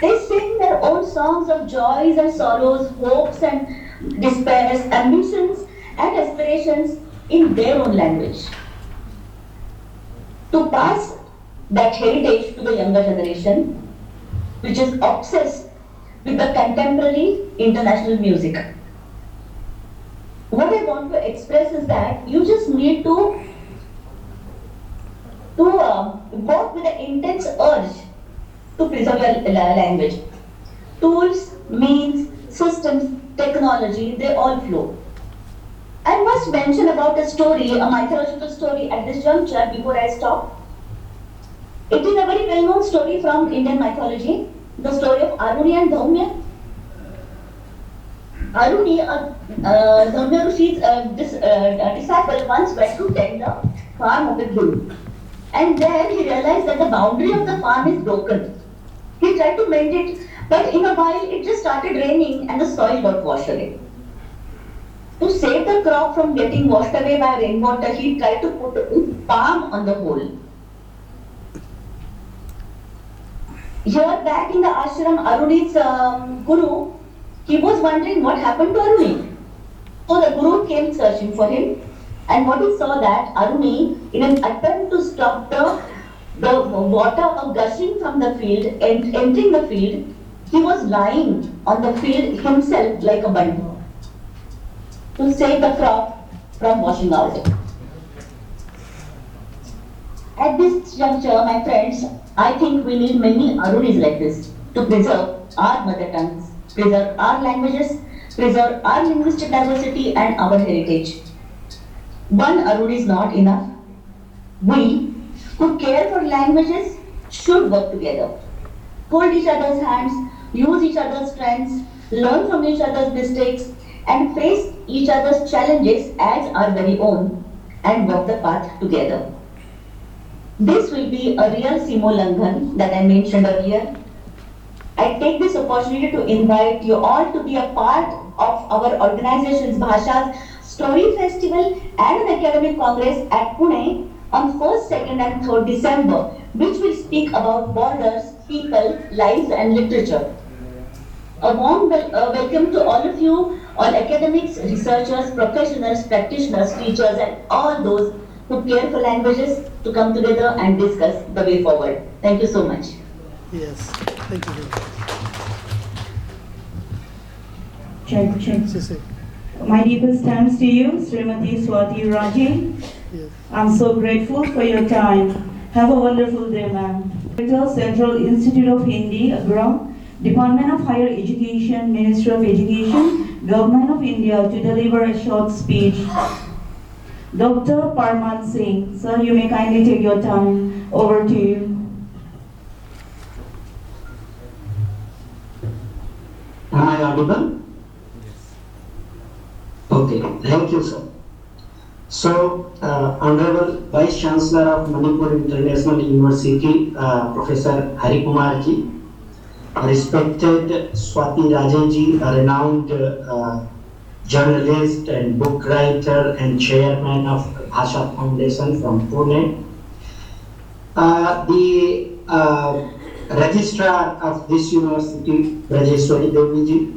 They sing their own songs of joys and sorrows, hopes and despairs, ambitions and aspirations in their own language. To pass that heritage to the younger generation, which is obsessed with the contemporary international music. What I want to express is that you just need to to um, work with the intense urge to preserve your la- language. Tools, means, systems, technology, they all flow. I must mention about a story, a mythological story at this juncture before I stop. It is a very well-known story from Indian mythology, the story of Aruni and Dhaumya. Aruni, uh, uh, Dhaumya Rishi's uh, dis- uh, uh, disciple, once went to tend the farm of the guru. And there he realized that the boundary of the farm is broken. He tried to mend it, but in a while it just started raining and the soil got washed away. To save the crop from getting washed away by rainwater, he tried to put a palm on the hole. Here back in the ashram, Aruni's um, guru He was wondering what happened to Aruni. So the Guru came searching for him, and what he saw that Aruni, in an attempt to stop the, the water gushing from the field and entering the field, he was lying on the field himself like a bunny to save the crop from washing out. At this juncture, my friends, I think we need many Arunis like this to preserve our mother tongues, preserve our languages, preserve our linguistic diversity and our heritage. One Aruni is not enough. We who care for languages should work together, hold each other's hands, use each other's strengths, learn from each other's mistakes, and face each other's challenges as our very own and walk the path together. This will be a real Simo Langhan that I mentioned earlier. I take this opportunity to invite you all to be a part of our organization's Bhasha's Story Festival and an academic congress at Pune on first, second and third December, which will speak about borders, people, lives and literature. A warm wel- uh, welcome to all of you, all academics, researchers, professionals, practitioners, teachers and all those who care for languages to come together and discuss the way forward. Thank you so much. Yes, thank you very much. Check, check. Sisi. My deepest thanks to you, Srimati Swati Raji. Yes. I'm so grateful for your time. Have a wonderful day, ma'am. Director, Central Institute of Hindi, Agra, Department of Higher Education, Ministry of Education, Government of India, to deliver a short speech. Doctor Parman Singh, sir, you may kindly take your time. Over to you. Am I audible? Okay, thank you, sir. So, uh, Honorable Vice Chancellor of Manipur International University, uh, Professor Hari Kumar ji, respected Swati Raje ji, a renowned uh, journalist and book writer and chairman of Bhasha Foundation from Pune, uh, the uh, registrar of this university, Brajeshwari Devi ji,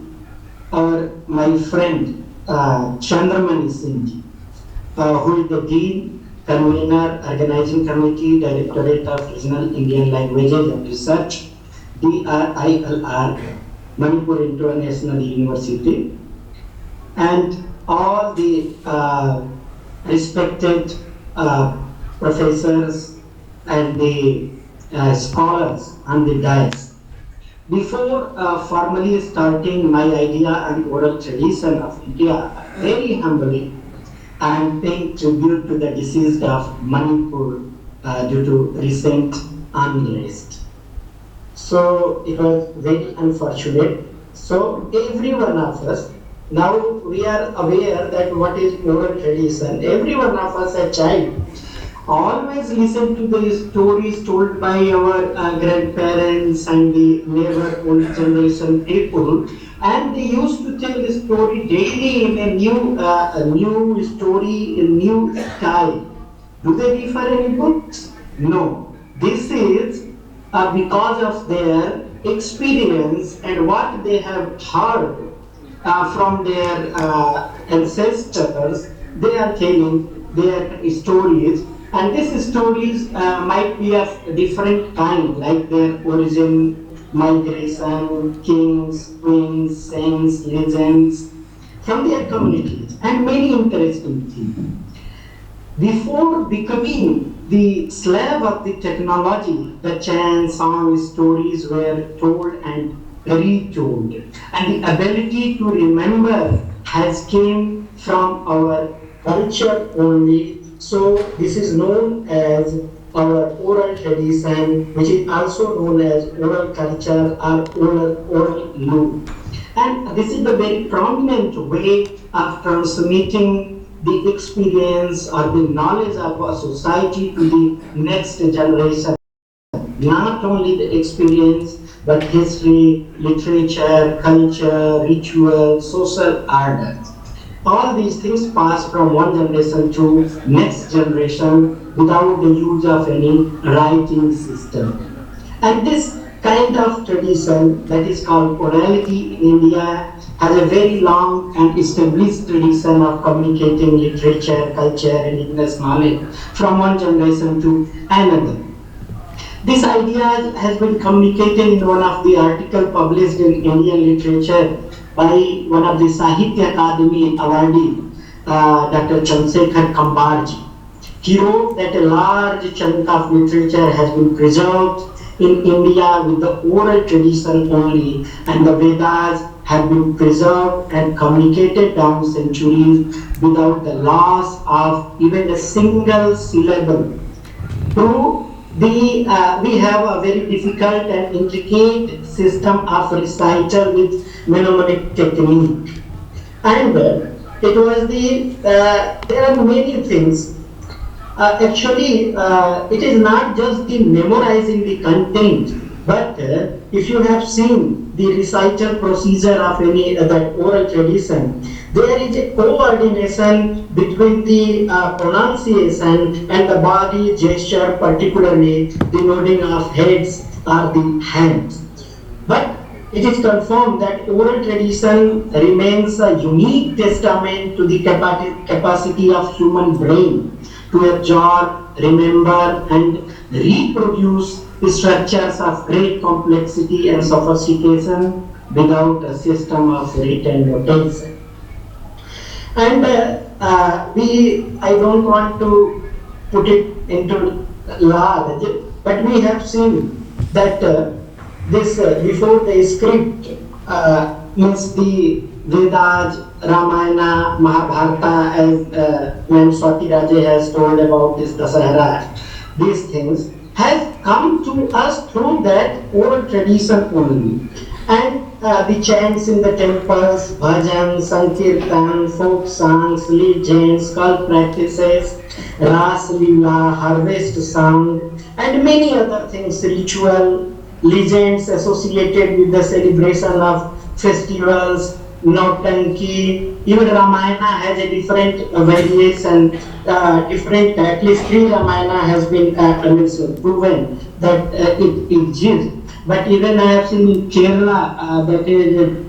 Or my friend uh, Chandramani Singh, uh, who is the Dean, Convener, Organizing Committee, Directorate of Regional Indian Languages and Research, D R I L R, Manipur International University, and all the uh, respected uh, professors and the uh, scholars on the dais. Before uh, formally starting my idea on oral tradition of India, very humbly, I am paying tribute to the deceased of Manipur uh, due to recent unrest. So it was very unfortunate. So every one of us, now we are aware that what is oral tradition. Every one of us, a child, always listen to the stories told by our uh, grandparents and the neighbor old generation people, and they used to tell the story daily in a new uh, a new story, a new style. Do they refer any books? No. This is uh, because of their experience and what they have heard uh, from their uh, ancestors. They are telling their stories, and these stories uh, might be of different kind, like their origin, migration, kings, queens, saints, legends from their communities, and many interesting things. Before becoming the slave of the technology, the chant, song, stories were told and retold. And the ability to remember has came from our culture only. So this is known as our oral tradition, which is also known as oral culture or oral, oral law. And this is the very prominent way of transmitting the experience or the knowledge of a society to the next generation. Not only the experience, but history, literature, culture, ritual, social order. All these things pass from one generation to next generation without the use of any writing system. And this kind of tradition that is called orality in India has a very long and established tradition of communicating literature, culture, and indigenous knowledge from one generation to another. This idea has been communicated in one of the article published in Indian literature by one of the Sahitya Akademi awardee, uh, Doctor Chandrasekhar Kambarji. He wrote that a large chunk of literature has been preserved in India with the oral tradition only, and the Vedas have been preserved and communicated down centuries without the loss of even a single syllable. True, the, uh, we have a very difficult and intricate system of recital with mnemonic technique. And uh, it was the, uh, there are many things. Uh, actually, uh, it is not just the memorizing the content, but uh, if you have seen the recital procedure of any other oral tradition, there is a coordination between the uh, pronunciation and the body gesture, particularly the nodding of heads or the hands. But it is confirmed that oral tradition remains a unique testament to the capacity of human brain to absorb, remember, and reproduce structures of great complexity and sophistication without a system of written notation. And uh, uh, we, I don't want to put it into large, but we have seen that uh, this uh, before the script, uh, means the Vedas, Ramayana, Mahabharata, as uh, Ma'am Swati Raje has told about this Dasahara, these things has come to us through that oral tradition only. And uh, the chants in the temples, bhajan, sankirtan, folk songs, legends, cult practices, Ras Leela, harvest song, and many other things, ritual, legends associated with the celebration of festivals, Nautanki, even Ramayana has a different variation, uh, different, at least three Ramayana has been uh, proven that uh, it exists. But even I have seen in Kerala, uh, that is,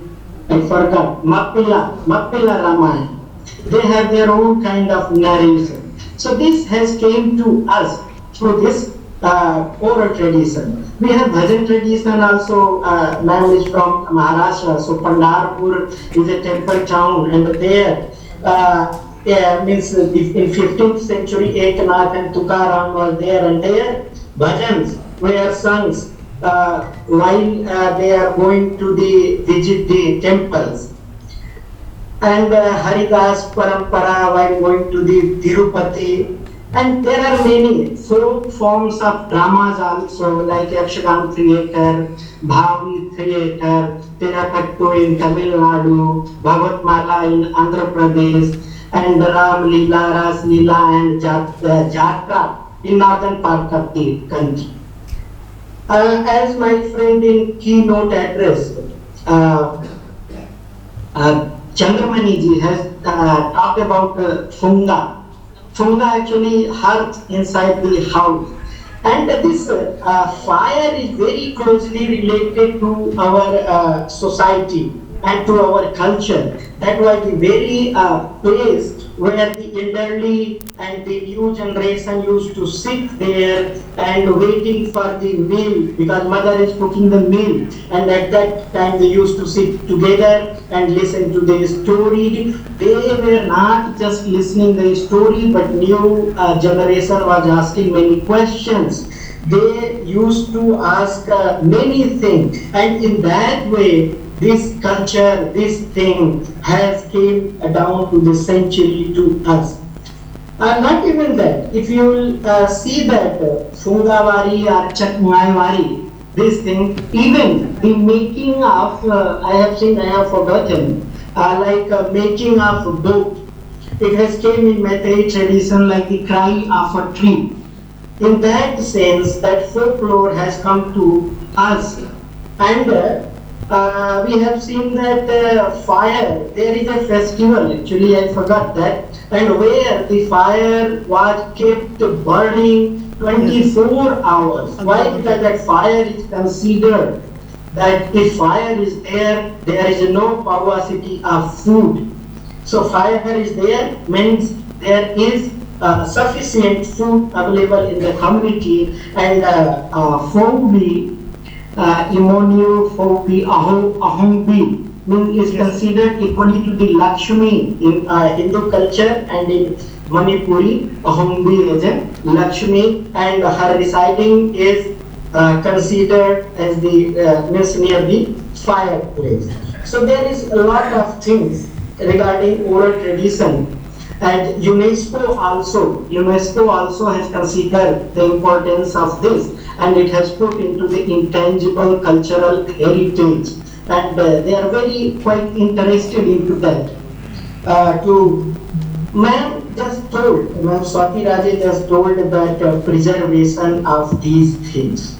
I forgot, Mappila, Mappila Ramayana. They have their own kind of narration. So this has came to us through this uh, oral tradition. We have bhajan tradition also. Uh, ma'am is from Maharashtra, so Pandharpur is a temple town, and there, uh, yeah, means in fifteenth century, Eknath and Tukaram were there, and their bhajans were sung uh, while uh, they are going to the visit the temples, and uh, Haridas Parampara while going to the Tirupati, and there are many folk forms of dramas also, like Yakshagan theatre, Bhavi theatre, Tirakattu in Tamil Nadu, Bhavat Mala in Andhra Pradesh, and Ram Leela, Ras Leela, and Jat- uh, Jatra in northern part of the country. Uh, as my friend in keynote address, uh, uh, Chandramani ji has uh, talked about uh, Phunga. Phunga actually hearth inside the house. And this uh, fire is very closely related to our uh, society and to our culture. That was the very uh, place where the elderly and the new generation used to sit there and waiting for the meal, because mother is cooking the meal, and at that time they used to sit together and listen to the story. They were not just listening the story, but new uh, generation was asking many questions. They used to ask uh, many things, and in that way, this culture, this thing has came down to the century to us. Uh, not even that. If you will uh, see that uh, Phungavari or Chakmaivari, this thing, even the making of, uh, I have seen, I have forgotten, uh, like uh, making of a boat. It has came in Meitei tradition like the cry of a tree. In that sense, that folklore has come to us. And uh, uh, we have seen that uh, fire, there is a festival, actually, I forgot that, and where the fire was kept burning twenty-four hours. Why? Because that fire is considered that if fire is there, there is no paucity of food. So fire is there means there is uh, sufficient food available in the community, and uh, uh, Foubi, uh, Imonio Foubi Ahombi mean is considered equally to the Lakshmi in uh, Hindu culture, and in Manipuri, Ahombi is a Lakshmi, and her residing is uh, considered as the uh, means near the fireplace. So there is a lot of things regarding oral tradition, and UNESCO also UNESCO also has considered the importance of this, and it has put into the intangible cultural heritage, and uh, they are very quite interested into that. Uh, to ma'am just told, ma'am Swati Raje just told that uh, preservation of these things.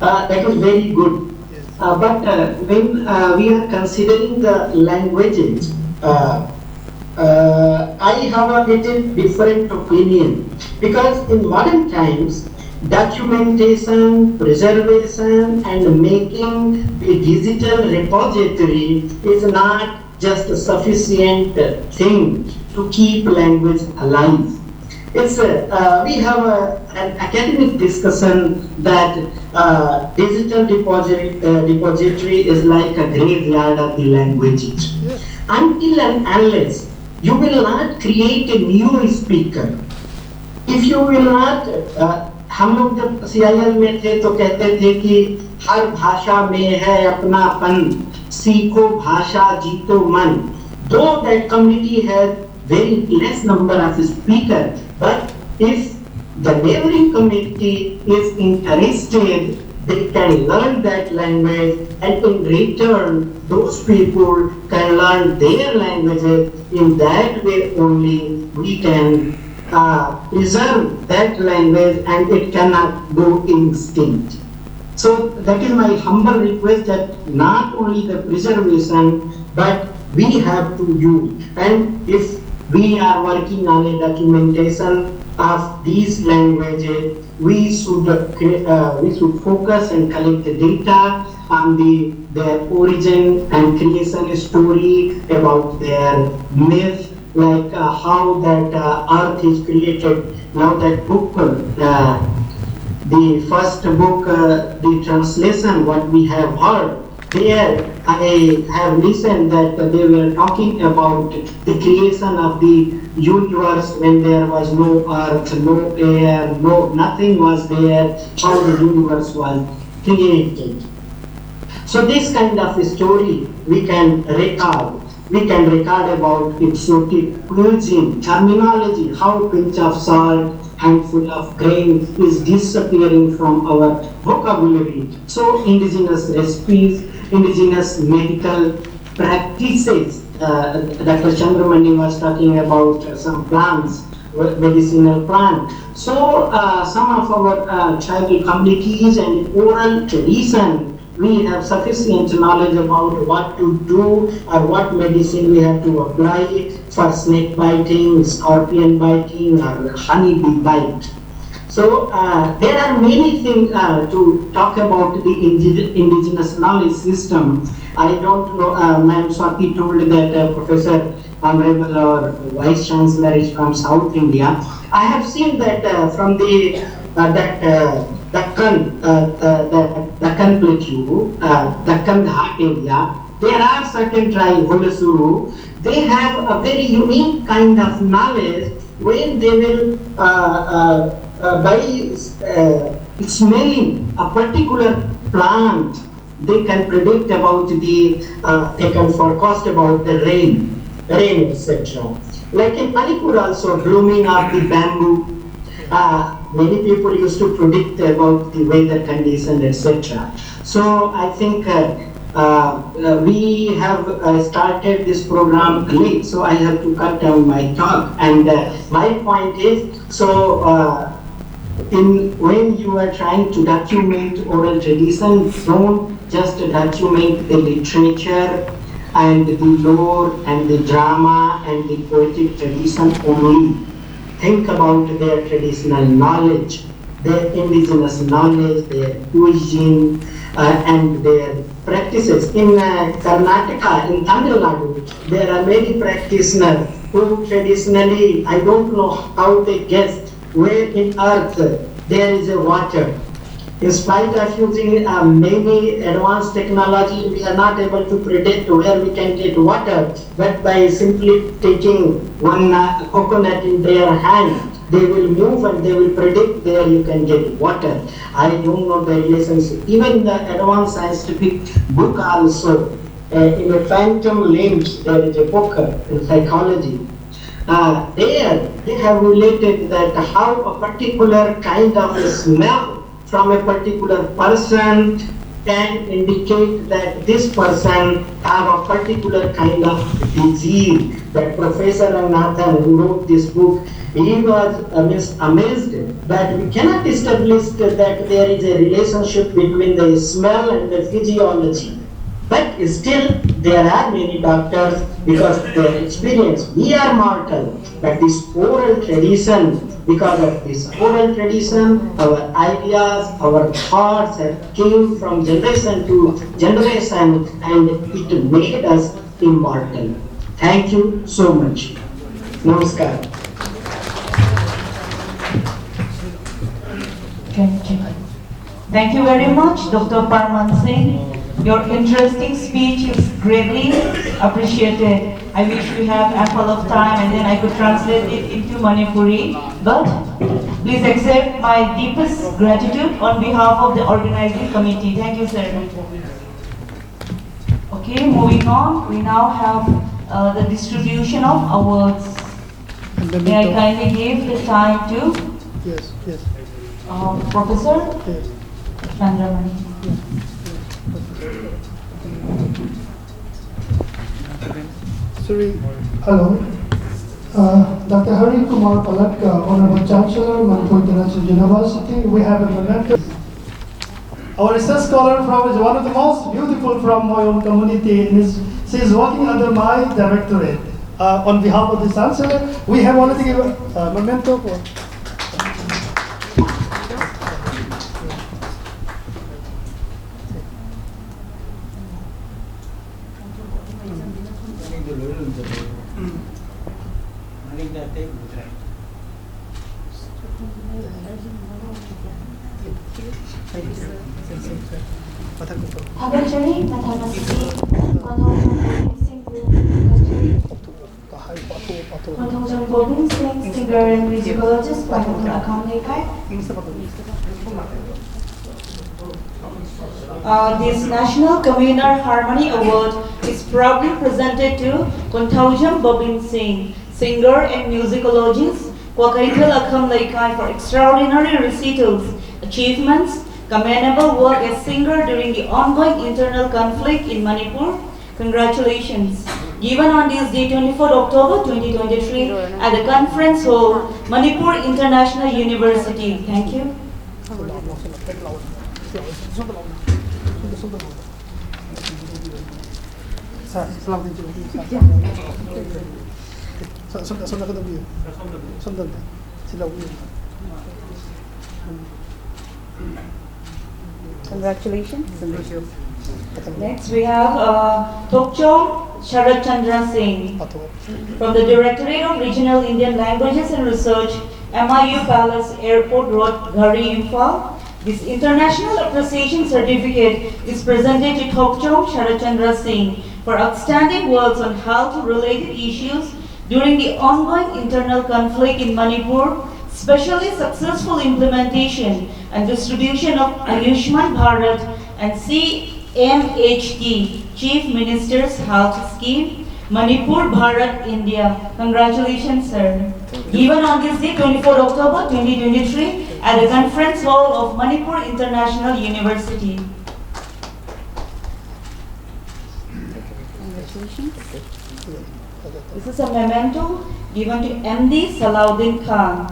Uh, that is very good. Uh, but uh, when uh, we are considering the languages, uh, uh, I have a little different opinion, because in modern times, documentation, preservation, and making a digital repository is not just a sufficient thing to keep language alive. It's a, uh, we have a, an academic discussion that uh, digital deposit, uh, depository is like a graveyard of the languages. Until and unless you will not create a new speaker, if you will not, uh, हम लोग जब सीआईएल में थे तो कहते थे कि हर भाषा में है अपनापन, सीखो भाषा जीतो मन. Though that community has very less number of speaker, but if the neighboring community is interested, they can learn that language, and in return, those people can learn their languages. In that way only, we can uh, preserve that language and it cannot go extinct. So that is my humble request, that not only the preservation, but we have to use. And if we are working on a documentation, of these languages, we should uh, cre- uh, we should focus and collect the data on the their origin and creation story, about their myth, like uh, how that uh, earth is created. Now that book, uh, the first book, uh, the translation, what we have heard, there I have listened that they were talking about the creation of the universe when there was no earth, no air, no nothing was there, how the universe was created. So this kind of story we can record. We can record about exotic cuisine, terminology, how pinch of salt, handful of grain is disappearing from our vocabulary. So indigenous recipes, indigenous medical practices. Uh, Doctor Chandramani was talking about uh, some plants, medicinal plant. So uh, some of our uh, tribal communities and oral tradition, we have sufficient knowledge about what to do or what medicine we have to apply for snake biting, scorpion biting, or honeybee bite. So uh, there are many things uh, to talk about the indi- indigenous knowledge system. I don't know, uh, Ma'am Swati told that uh, Professor Honorable or Vice Chancellor is from South India. I have seen that uh, from the uh, that uh, Deccan, uh, uh, the Deccan plateau, uh, Deccan Ghat area, there are certain tribes, Holasuru, they have a very unique kind of knowledge when they will uh, uh, uh, by uh, smelling a particular plant, they can predict about the, uh, they can forecast about the rain, rain, et cetera. Like in Manipur also, blooming of the bamboo. Uh, many people used to predict about the weather condition, et cetera. So I think uh, uh, uh, we have uh, started this program late, so I have to cut down my talk. And uh, my point is, so uh, in when you are trying to document oral tradition, don't just document the literature and the lore and the drama and the poetic tradition only. think about their traditional knowledge, their indigenous knowledge, their cuisine, uh, and their practices. In uh, Karnataka, in Tamil Nadu, there are many practitioners who traditionally, I don't know how they guessed where in earth there is a water. In spite of using uh, many advanced technology, we are not able to predict where we can get water, but by simply taking one uh, coconut in their hand, they will move and they will predict where you can get water. I don't know the relationship. Even the advanced scientific book also, uh, in a Phantom Limbs, there is a book uh, in psychology. Uh, there, they have related that how a particular kind of a smell from a particular person can indicate that this person have a particular kind of disease. That Professor Ranganathan, who wrote this book, he was uh, means amazed that we cannot establish that there is a relationship between the smell and the physiology. But still, there are many doctors, because of their experience, we are mortal. But this oral tradition, because of this oral tradition, our ideas, our thoughts have came from generation to generation, and it made us immortal. Thank you so much. Namaskar. Thank you. Thank you very much, Doctor Parman Singh. Your interesting speech is greatly appreciated. I wish we have ample of time and then I could translate it into Manipuri. But please accept my deepest gratitude on behalf of the organizing committee. Thank you, sir. Okay, moving on, we now have uh, the distribution of awards. May I kindly give the time to Yes, yes, uh, Professor yes. Chandramani? Sorry. Hello. Uh, Doctor Hari Kumar Palatka, Honorable Chancellor, Manipur International University. We have a memento. Our research scholar from is one of the most beautiful from my own community. Is she is working under my directorate. Uh, on behalf of the Chancellor, we have already given a memento for. ꯊꯥꯒꯠꯆꯔꯤ꯫ ꯃꯊꯪ ꯑꯁꯤꯗꯤ ꯀꯣꯟꯊꯧꯖꯝ ꯕꯣꯕꯤꯟ ꯁꯤꯡꯕꯨ ꯀꯧꯖꯔꯤ꯫ ꯀꯣꯟꯊꯧꯖꯝ ꯕꯣꯕꯤꯟ ꯁꯤꯡ, singer and musicologist, ꯀ꯭ꯋꯥꯀꯩꯊꯦꯜ ꯑꯈꯥꯝ ꯂꯩꯀꯥꯏ꯫ Uh, this National Communal Harmony Award is proudly presented to Konthaujam Bobin Singh, singer and musicologist, Kwakaitel Akham Leikai, for extraordinary recitals, achievements, commendable work as singer during the ongoing internal conflict in Manipur. Congratulations. Given on this day, twenty-fourth October twenty twenty-three, at the conference hall, Manipur International University. Thank you. ꯁꯥꯔ, ꯁꯣꯝꯗ, ꯁꯣꯝꯗ ꯀꯩꯅꯣ ꯄꯤꯌꯨ꯫ ꯁꯣꯝꯗ ꯑꯝꯇ꯫ ꯁꯤ ꯂꯧꯕꯤꯌꯨ꯫ Congratulations. Next, we have uh, Thokchom Sharat Chandra Singh from the Directorate of Regional Indian Languages and Research, M I U Palace, Airport Road, Ghari, Imphal. This international appreciation certificate is presented to Thokchom Sharat Chandra Singh for outstanding works on health-related issues during the ongoing internal conflict in Manipur, specially successful implementation and distribution of Ayushman Bharat and C M H T, Chief Minister's Health Scheme, Manipur, Bharat, India. Congratulations, sir. Given on this day, twenty-fourth October twenty twenty-three, at the conference hall of Manipur International University. Congratulations. This is a memento given to M D Salahuddin Khan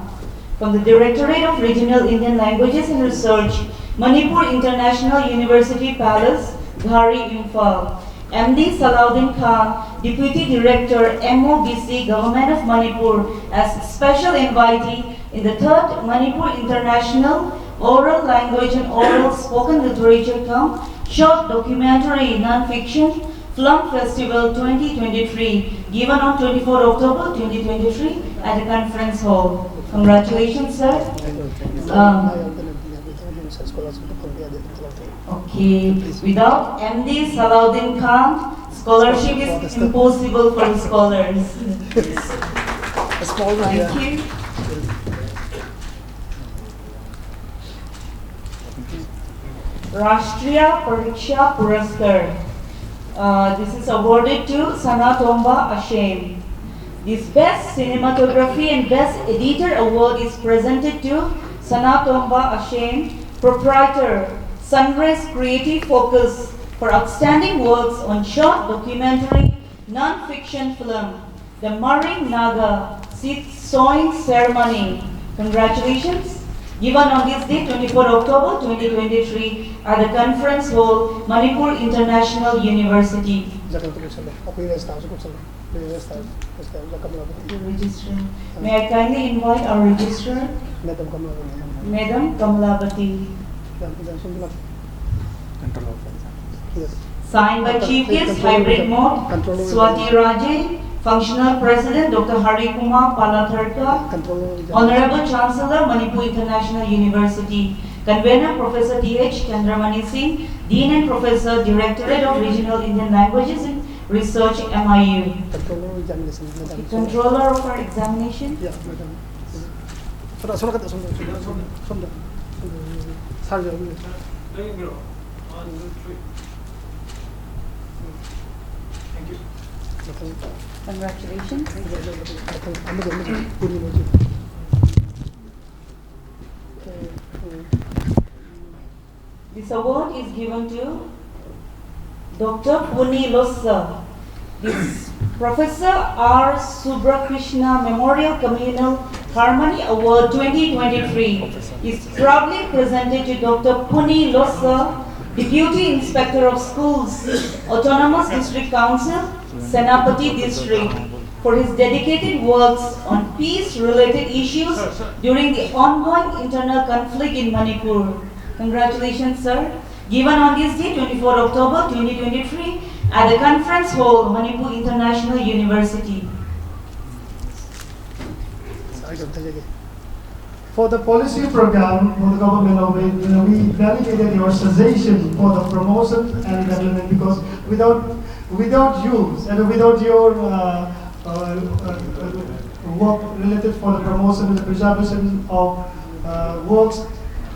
from the Directorate of Regional Indian Languages and Research, Manipur International University Palace, Ghari, Imphal. M D Salaudin Khan, Deputy Director, M O B C, Government of Manipur, as special invitee in the third Manipur International Oral Language and Oral Spoken Literature cum Short Documentary Non-Fiction Film Festival twenty twenty-three, given on twenty-fourth October twenty twenty-three at the conference hall. Congratulations, sir. Um, okay, without M D Salaudin Khan, scholarship is impossible for scholars. Thank you. Rashtriya Pariksha Puraskar. Uh, this is awarded to Sana Tomba Ashem. This Best Cinematography and Best Editor Award is presented to Sana Tomba Ashem, proprietor, Sunrise Creative Focus, for outstanding works on short documentary, non-fiction film, The Maring Naga Seed Sowing Ceremony. Congratulations. Given on this day, twenty-fourth October twenty twenty-three, at the conference hall, Manipur International University. Registrar. May I kindly invite our registrar, Madam Kamalabati. Signed by Chief Guest, hybrid mode, Swati Raje, Functional President, Doctor Hari Kumar Palatharka, Honorable Chancellor, Manipur International University, Convener, Professor T H Chandramani Singh, Dean and Professor, Directorate of Regional Indian Languages and Research, M I U. Controller of our examination. Congratulations. This award is given to Doctor Puni Losa. This Professor R Subrakrishna Memorial Communal Harmony Award twenty twenty-three is proudly presented to Doctor Puni Losa, Deputy Inspector of Schools, Autonomous District Council, Senapati District, for his dedicated works on peace-related issues during the ongoing internal conflict in Manipur. Congratulations, sir. Given on this day, twenty-four October twenty twenty-three, at the conference hall, Manipur International University. For the policy program for the government of India, we validated your suggestion for the promotion and development, because without without you and without your uh, uh, uh, work related for the promotion and the preservation of uh, works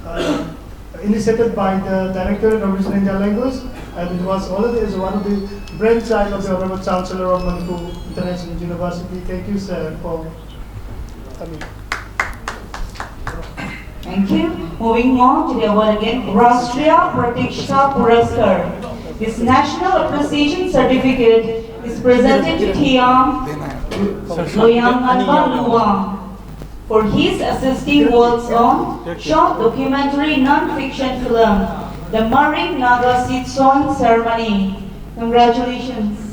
uh, initiated by the Directorate of Regional India Language, and it was already as one of the brainchild of the Honorable Chancellor of Manipur International University. Thank you, sir, for coming. Thank you. Moving on to the award again, Rashtriya Pratishtha Puraskar. This national appreciation certificate is presented to Thiam Loyang Anpa Luang for his assisting works on short documentary non-fiction film, The Maring Naga Seed Sowing Ceremony. Congratulations.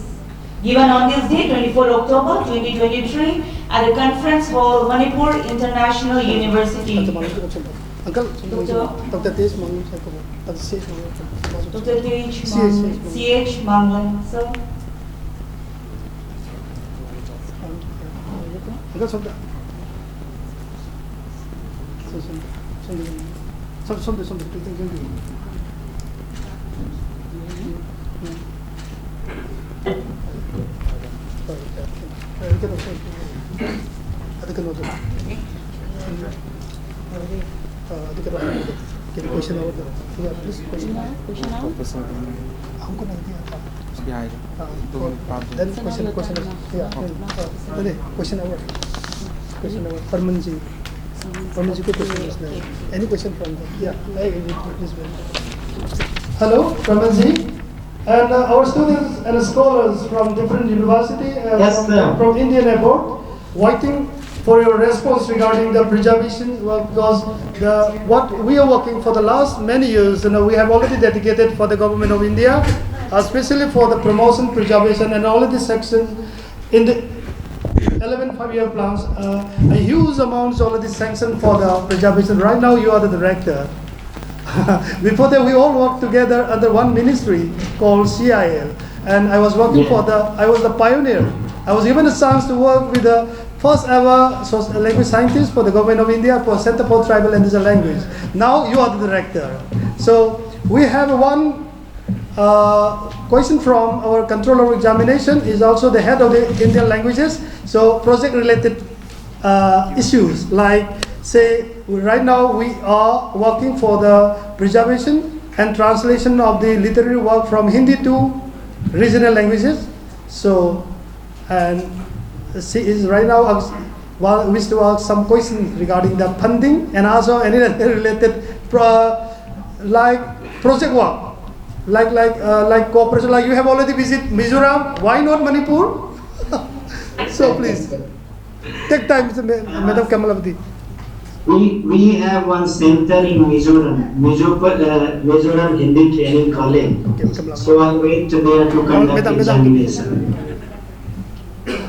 Given on this day, twenty-four October twenty twenty-three, at the conference hall, Manipur International University. Uncle, Doctor Tesh Mang, Doctor Tesh Mang. Doctor Tesh Mang, C H Mang, sir. Uncle, something. Question hour. Yeah, please, question hour. हमको नहीं दिया था. अभी आएगा. हाँ, तो then question, question, yeah, uh, नहीं, question hour. Question hour. परमन जी, परमन जी को question पूछना है. Any question from them? Yeah, hey, please. Hello, Ramanji, and uh, our students and scholars from different university and Yes, from, sir. From Indian abroad, waiting for your response regarding the preservation work, because the, what we are working for the last many years, you know, we have already dedicated for the government of India, especially for the promotion, preservation, and already section in the eleven five-year plans, uh, a huge amount is already sanctioned for the preservation. Right now, you are the director. Before that, we all worked together under one ministry called C I L, and I was working for the, I was the pioneer. I was given a chance to work with the first ever soc-, language scientist for the government of India for Center for Tribal and Indigenous Language. Now you are the director. So we have one uh, question from our controller of examination, is also the head of the Indian languages. So project-related uh, issues, like, say, right now we are working for the preservation and translation of the literary work from Hindi to regional languages. So, and she is right now ask-, wa-, wish to ask some questions regarding the funding and also any related pro-, like, project work, like, like, uh, like cooperation. Like, you have already visited Mizoram, why not Manipur? So please take time, Madam Kamalavati. We, we have one center in Mizoram, Mizoram, uh, Mizoram Hindi Training College. So I went there to conduct examination.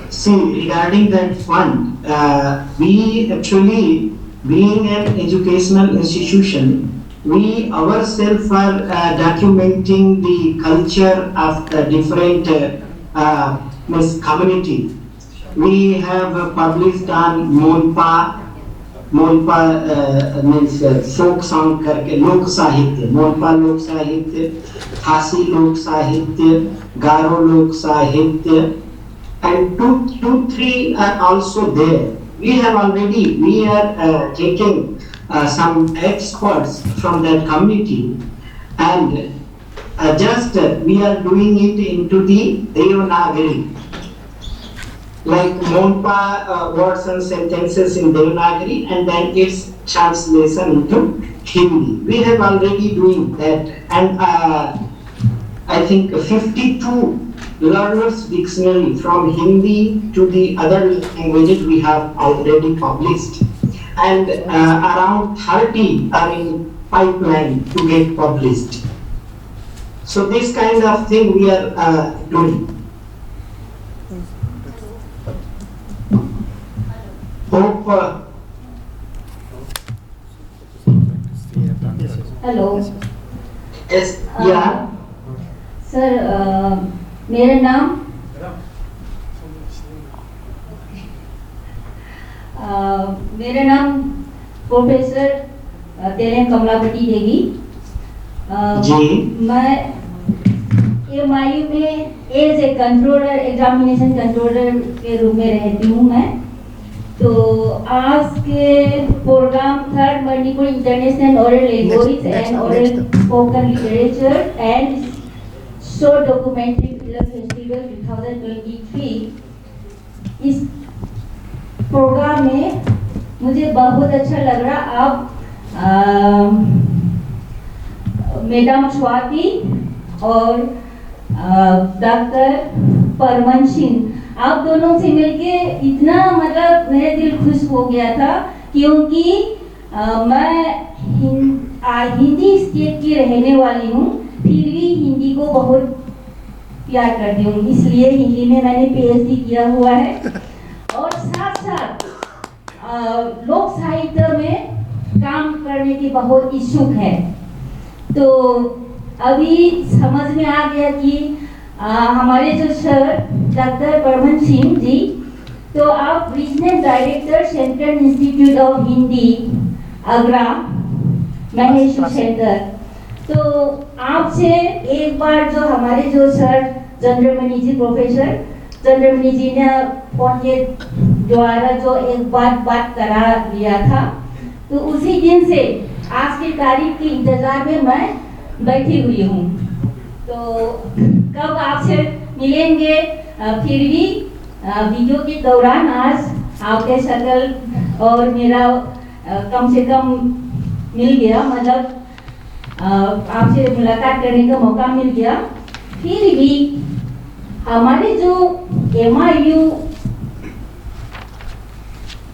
See, regarding that fund, uh, we actually, being an educational institution, we ourselves are uh, documenting the culture of the different uh, uh, means community. We have uh, published on Monpa, Monpa uh, means uh, folk song करके लोक साहित्य, मोनपा लोक साहित्य, खासी लोक साहित्य, गारो लोक साहित्य, and two, two, three are also there. We have already, we are uh, taking uh, some experts from that community, and uh, just uh, we are doing it into the Devanagari, like Monpa uh, words and sentences in Devanagari, and then its translation into Hindi. We have already doing that, and uh, I think fifty-two Learner's Dictionary from Hindi to the other languages we have already published, and uh, around thirty are in pipeline to get published. So this kind of thing we are uh, doing. Hope uh, hello. Yes, yeah. Sir, मेरा नाम अ, मेरा नाम प्रोफेसर तेलेम कमलापति देवी। अ, जी। मैं एमआईयू में as a controller, examination controller के रूप में रहती हूँ मैं। तो आज के programme third Manipur international oral language and oral spoken literature and short documentary film festival दो हज़ार तेईस, इस प्रोग्राम में मुझे बहुत अच्छा लग रहा। आप मैडम स्वाति और डॉक्टर परमन सिंह, आप दोनों से मिलके इतना, मतलब, मेरा दिल खुश हो गया था, क्योंकि अ, मैं हिं, आ, हिंदी स्टेट की रहने वाली हूँ, फिर भी हिंदी को बहुत प्यार करती हूँ, इसलिए हिंदी में मैंने पीएचडी किया हुआ है और साथ साथ अ, लोक साहित्य में काम करने की बहुत इच्छुक है। तो अभी समझ में आ गया कि अ, हमारे जो सर डॉक्टर परमन सिंह जी, तो आप regional director central institute of Hindi Agra Mahesh centre. तो आपसे एक बार जो हमारे जो सर चंद्रमणि जी, प्रोफेसर चंद्रमणि जी ने फोन के द्वारा जो एक बार बात करा लिया था, तो उसी दिन से आज की तारीख के इंतजार में मैं बैठी हुई हूँ। तो कब आपसे मिलेंगे, अ, फिर भी अ, वीडियो के दौरान आज आपके शक्ल और मेरा अ, कम से कम मिल गया, मतलब अ, आपसे मुलाकात करने का मौका मिल गया। फिर भी हमारे जो एमआईयू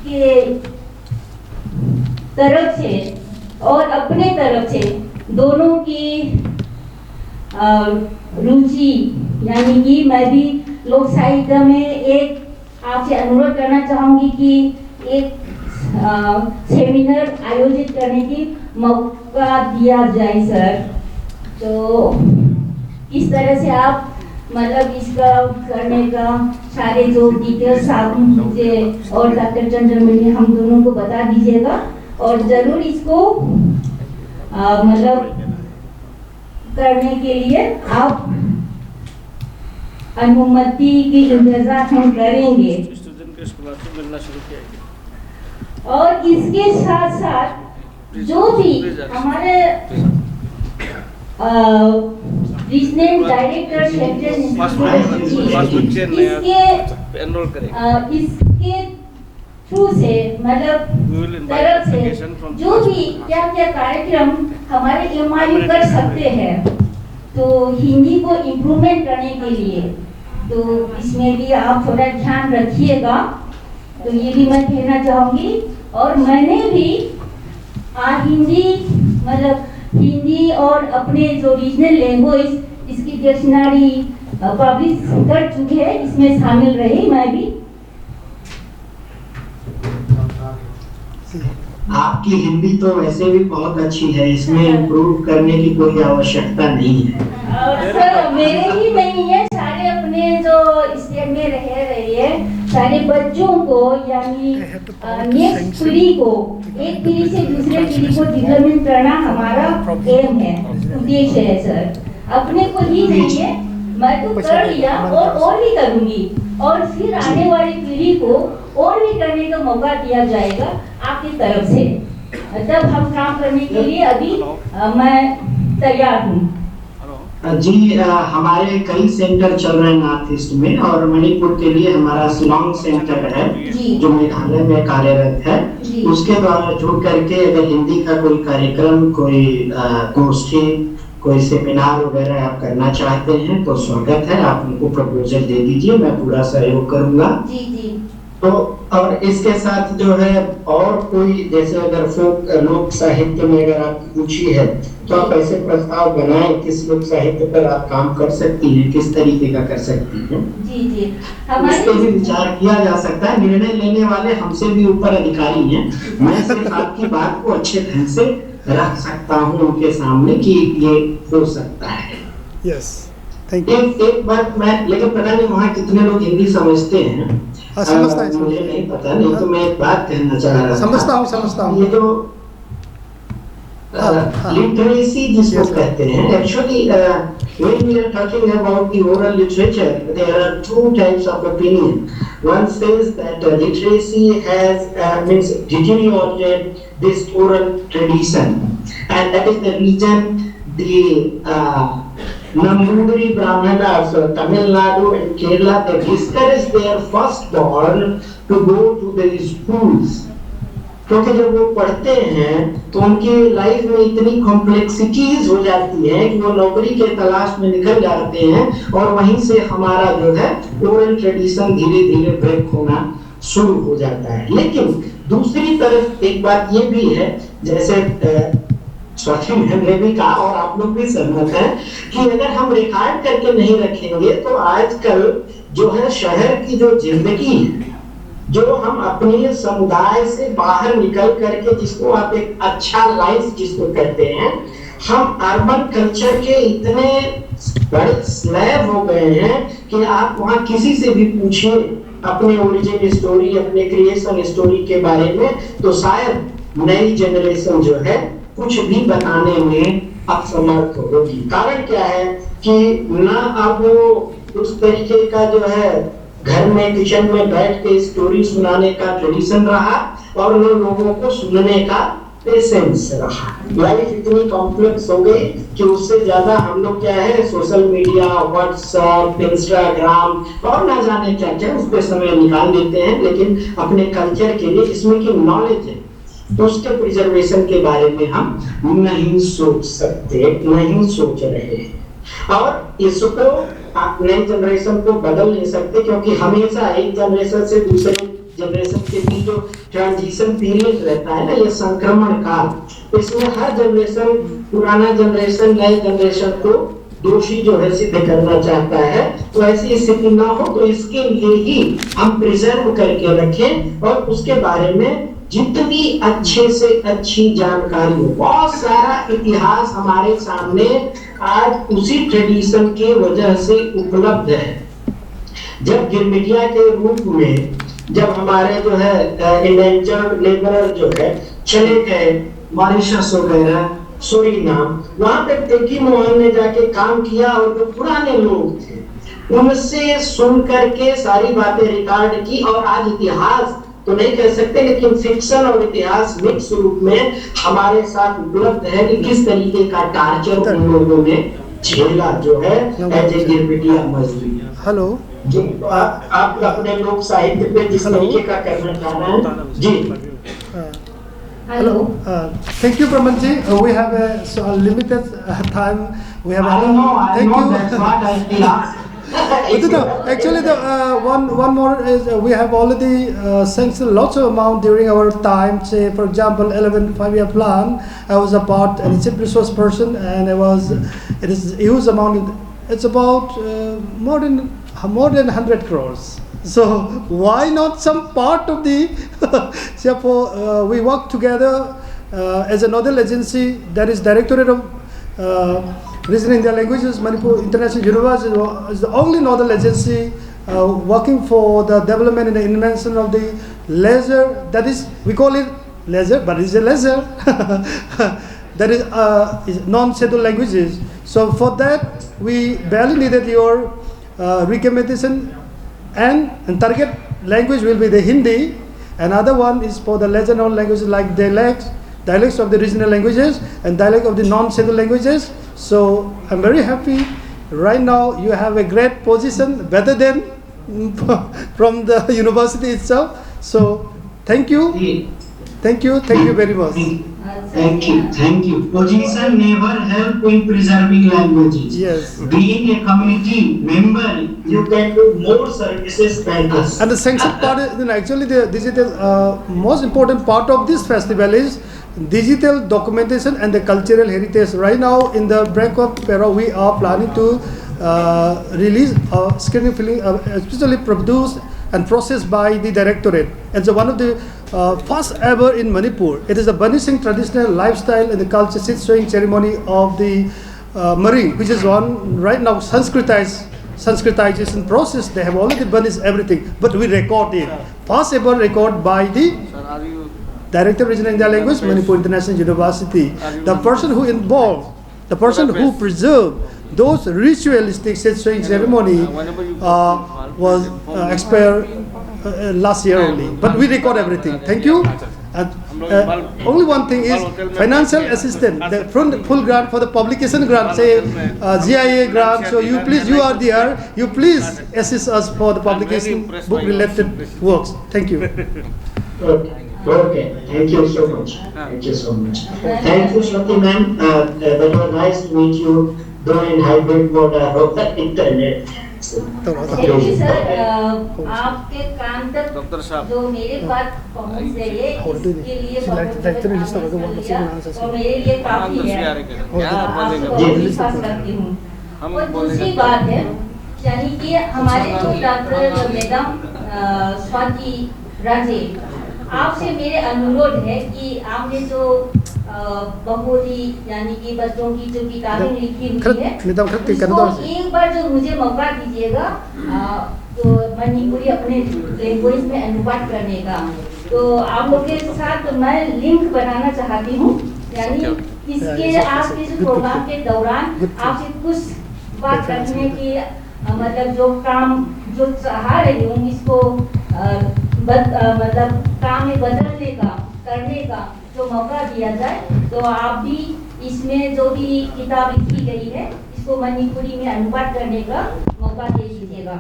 के तरफ से और अपने तरफ से दोनों की अ, रुचि, यानी कि मैं भी लोक साहित्य में एक आपसे अनुरोध करना चाहूंगी कि एक अ, सेमिनार आयोजित करने की मौका दिया जाए सर। तो इस तरह से आप मतलब इसका करने का सारे जो डिटेल्स आप मुझे और डॉक्टर चंद्रमणि हम दोनों को बता दीजिएगा और जरूर इसको अ, मतलब करने के लिए आप अनुमति की इंतजार हम करेंगे। स्टूडेंट को स्कॉलरशिप मिलना शुरू किया है क्या? और इसके साथ साथ जो भी हमारे regional director central passport chain में इसके एनरोल करेंगे। अ, इसके थ्रू से मतलब We will invite तरफ से application from जो भी क्या क्या कार्यक्रम हमारे एमआईयू कर सकते हैं तो हिंदी को इम्प्रूवमेंट करने के लिए, तो इसमें भी आप थोड़ा ध्यान रखिएगा। तो ये भी मैं कहना चाहूँगी। और मैंने भी आ, हिंदी मतलब हिंदी और अपने जो रीजनल लैंग्वेज इसकी डिक्शनरी पब्लिश कर चुकी है, इसमें शामिल रही मैं भी। आपकी हिंदी तो वैसे भी बहुत अच्छी है, इसमें इम्प्रूव करने की कोई आवश्यकता नहीं है। और सर मेरे ही नहीं है, सारे अपने जो स्टेट में रह रहे हैं सारे बच्चों को यानी नेक्स्ट पीढ़ी को एक पीढ़ी से दूसरे पीढ़ी को डेवलपमेंट करना हमारा एम है, उद्देश्य है सर। अपने को ही नहीं है, मैं तो कर लिया और और भी करूंगी और फिर आने वाली पीढ़ी को और भी करने का मौका दिया जाएगा आपकी तरफ से। तब हम काम करने के लिए अभी अ, मैं तैयार हूँ। जी, अ, हमारे कई सेंटर चल रहे हैं नॉर्थ ईस्ट में, और मणिपुर के लिए हमारा शिलोंग सेंटर है जी। जो मेघालय में कार्यरत है। जी। उसके द्वारा जुड़ करके अगर हिंदी का कोई कार्यक्रम, कोई अ, गोष्ठी, कोई सेमिनार वगैरह आप करना चाहते हैं तो स्वागत है, आप उनको प्रपोजल दे दीजिए, मैं पूरा सहयोग करूंगा। जी जी। तो और इसके साथ जो है और कोई, जैसे अगर फोक लोक साहित्य में अगर आपकी रुचि है तो आप ऐसे प्रस्ताव बनाएं किस लोक साहित्य पर आप काम कर सकती हैं, किस तरीके का कर सकती हैं। जी जी। उस पर भी विचार किया जा सकता है। निर्णय लेने वाले हमसे भी ऊपर अधिकारी हैं। मैं सिर्फ आपकी बात को अच्छे ढंग से रख सकता हूँ उनके सामने कि ये हो सकता है। Yes, thank you. एक एक बात मैं, लेकिन पता नहीं वहाँ कितने लोग हिंदी समझते हैं। हाँ, समझता है, अ, मुझे समझता है। नहीं पता, नहीं तो मैं एक बात कहना चाह रहा था। समझता हूँ, समझता हूँ। ये जो हाँ, हाँ। लिटरेसी जिसको Yes, sir. कहते हैं, actually when we are talking about the oral literature, there are two types of opinion. One says that uh, literacy has uh, means deteriorated this oral tradition, and that is the reason the uh, Nambudiri Brahmanas of Tamil Nadu and Kerala, they discourage their firstborn to go to the schools. क्योंकि जब वो पढ़ते हैं तो उनकी लाइफ में इतनी कॉम्प्लेक्सिटीज हो जाती हैं कि वो नौकरी के तलाश में निकल जाते हैं और वहीं से हमारा जो है ओरल ट्रेडिशन धीरे धीरे ब्रेक होना शुरू हो जाता है। लेकिन दूसरी तरफ एक बात ये भी है, जैसे अ, स्वाति मैम ने भी कहा और आप लोग भी सहमत हैं कि अगर हम रिकॉर्ड करके नहीं रखेंगे तो आजकल जो है शहर की जो जिंदगी है, जो हम अपने समुदाय से बाहर निकल करके जिसको आप एक अच्छा लाइफ जिसको कहते हैं, हम अर्बन कल्चर के इतने बड़े स्लेव हो गए हैं कि आप वहाँ किसी से भी पूछिए अपने ओरिजिन स्टोरी, अपने क्रिएशन स्टोरी के बारे में, तो शायद नई जनरेशन जो है कुछ भी बताने में असमर्थ होगी। कारण क्या है कि ना अब वो उस तरीके का जो है घर में किचन में बैठ के स्टोरी सुनाने का ट्रेडिशन रहा और न लोगों को सुनने का पेशेंस रहा। लाइफ इतनी कॉम्प्लेक्स हो गई कि उससे ज्यादा हम लोग क्या है सोशल मीडिया, व्हाट्सएप, इंस्टाग्राम और ना जाने क्या क्या उस पर समय निकाल देते हैं, लेकिन अपने कल्चर के लिए जिसमें कि नॉलेज है उसके प्रिजर्वेशन के बारे में हम नहीं सोच सकते, नहीं सोच रहे हैं। और इसको आप नई जनरेशन को बदल नहीं सकते, क्योंकि हमेशा एक जनरेशन से दूसरे जनरेशन के बीच जो ट्रांजिशन पीरियड रहता है ना, ये संक्रमण काल, इसमें हर जनरेशन, पुराना जनरेशन नए जनरेशन को दोषी जो है सिद्ध करना चाहता है। तो ऐसी स्थिति ना हो, तो इसके लिए ही हम प्रिजर्व करके रखें और उसके बारे में जितनी अच्छे से अच्छी जानकारी हो। बहुत सारा इतिहास हमारे सामने आज उसी ट्रेडिशन के वजह से उपलब्ध है। जब गिरमिटिया के रूप में जब हमारे जो है इंडेंजर्ड लेबरर जो है चले गए मॉरिशस वगैरह, सूरीनाम, वहां पे टेकी मोहन ने जाके काम किया और जो पुराने लोग थे उनसे सुन करके सारी बातें रिकॉर्ड की और आज इतिहास तो नहीं कह सकते, लेकिन फिक्शन और इतिहास मिक्स रूप में हमारे साथ उपलब्ध है कि किस तरीके का टार्चर उन लोगों ने झेला जो है एज ए गिरमिटिया मजदूर। Hello. जी, तो आप, आप अपने लोक साहित्य पे जिस Hello. तरीके का करना चाह रहे हैं जी। Hello. Uh, thank you, Pramanji. Uh, we have a, so a limited uh, time. We have. I know, I Thank know. You. That's what I feel asked. No, no, actually, the uh, one one more is uh, we have already uh, sanctioned lots of amount during our time. Say, for example, eleven five-year plan. I was a part and chief resource person, and I was. It is a huge amount. It's about uh, more than more than hundred crores. So why not some part of the? Therefore, uh, we work together uh, as a nodal agency, that is Directorate of uh, Regional Indian Languages, Manipur International University is the only nodal agency uh, working for the development and the invention of the leisure, that is, we call it leisure, but it's a leisure. That is, uh, is non-scheduled languages. So for that, we barely needed your uh, recommendation and, and target language will be the Hindi. Another one is for the lesser known languages like dialects, dialects of the regional languages and dialect of the non-scheduled languages. So I'm very happy. Right now you have a great position, better than from the university itself. So thank you. जी, Thank you, thank you very much. Thank you, thank you. Position never help in preserving languages. Yes. Being a community member, you can do more services than us. And the sanctioned part is, you know, actually the digital, uh, most important part of this festival is digital documentation and the cultural heritage. Right now in the Bank of Perak, we are planning to uh, release a screening film, uh, especially produced and processed by the directorate. And so one of the uh, first ever in Manipur, it is the Banishing Traditional Lifestyle and the Culture Seed Sowing Ceremony of the uh, Maring, which is on right now Sanskritized, Sanskritization process. They have already banished everything, but we record it. First ever record by the Director Regional Indian Language, Manipur International University. The person who involved, the person who preserved those ritualistic seed sowing ceremony uh, was uh, expired uh, last year only. But we record everything. Thank you. And uh, only one thing is financial assistance, the full, full grant for the publication grant, say uh, G I A grant. So you please, you are there. You please assist us for the publication book related works. Thank you. Okay. Okay, thank you so much. Thank you so much. Thank you, Shruti ma'am. Uh, uh, that was nice to meet you, though in hybrid mode or over internet. So, देखिए सर, अ, आपके कान तक जो मेरे बात पहुंच रही है, इसके लिए बहुत बहुत धन्यवाद सर, और मेरे लिए काफी है। आपसे बहुत विश्वास रखती हूँ। और दूसरी बात है, यानी कि हमारे जो डॉक्टर मैडम अ, स्वाति राजे, आपसे मेरे अनुरोध है कि आपने जो अ, बंगोली यानी कि बच्चों की जो किताबें लिखी हुई है, मैडम, खत्म करना उसको एक बार जो मुझे मौका दीजिएगा अ, तो मणिपुरी अपने लैंग्वेज में अनुवाद करने का। तो आप लोग के साथ मैं लिंक बनाना चाहती हूँ, यानी इसके आज के जो प्रोग्राम के दौरान आपसे कुछ बात रखने की अ, मतलब जो काम जो चाह रही हूँ इसको अ, बद, अ, मतलब काम में बदलने का, करने का जो मौका दिया जाए, तो आप भी इसमें जो भी किताब लिखी गई है इसको मणिपुरी में अनुवाद करने का मौका दे दीजिएगा।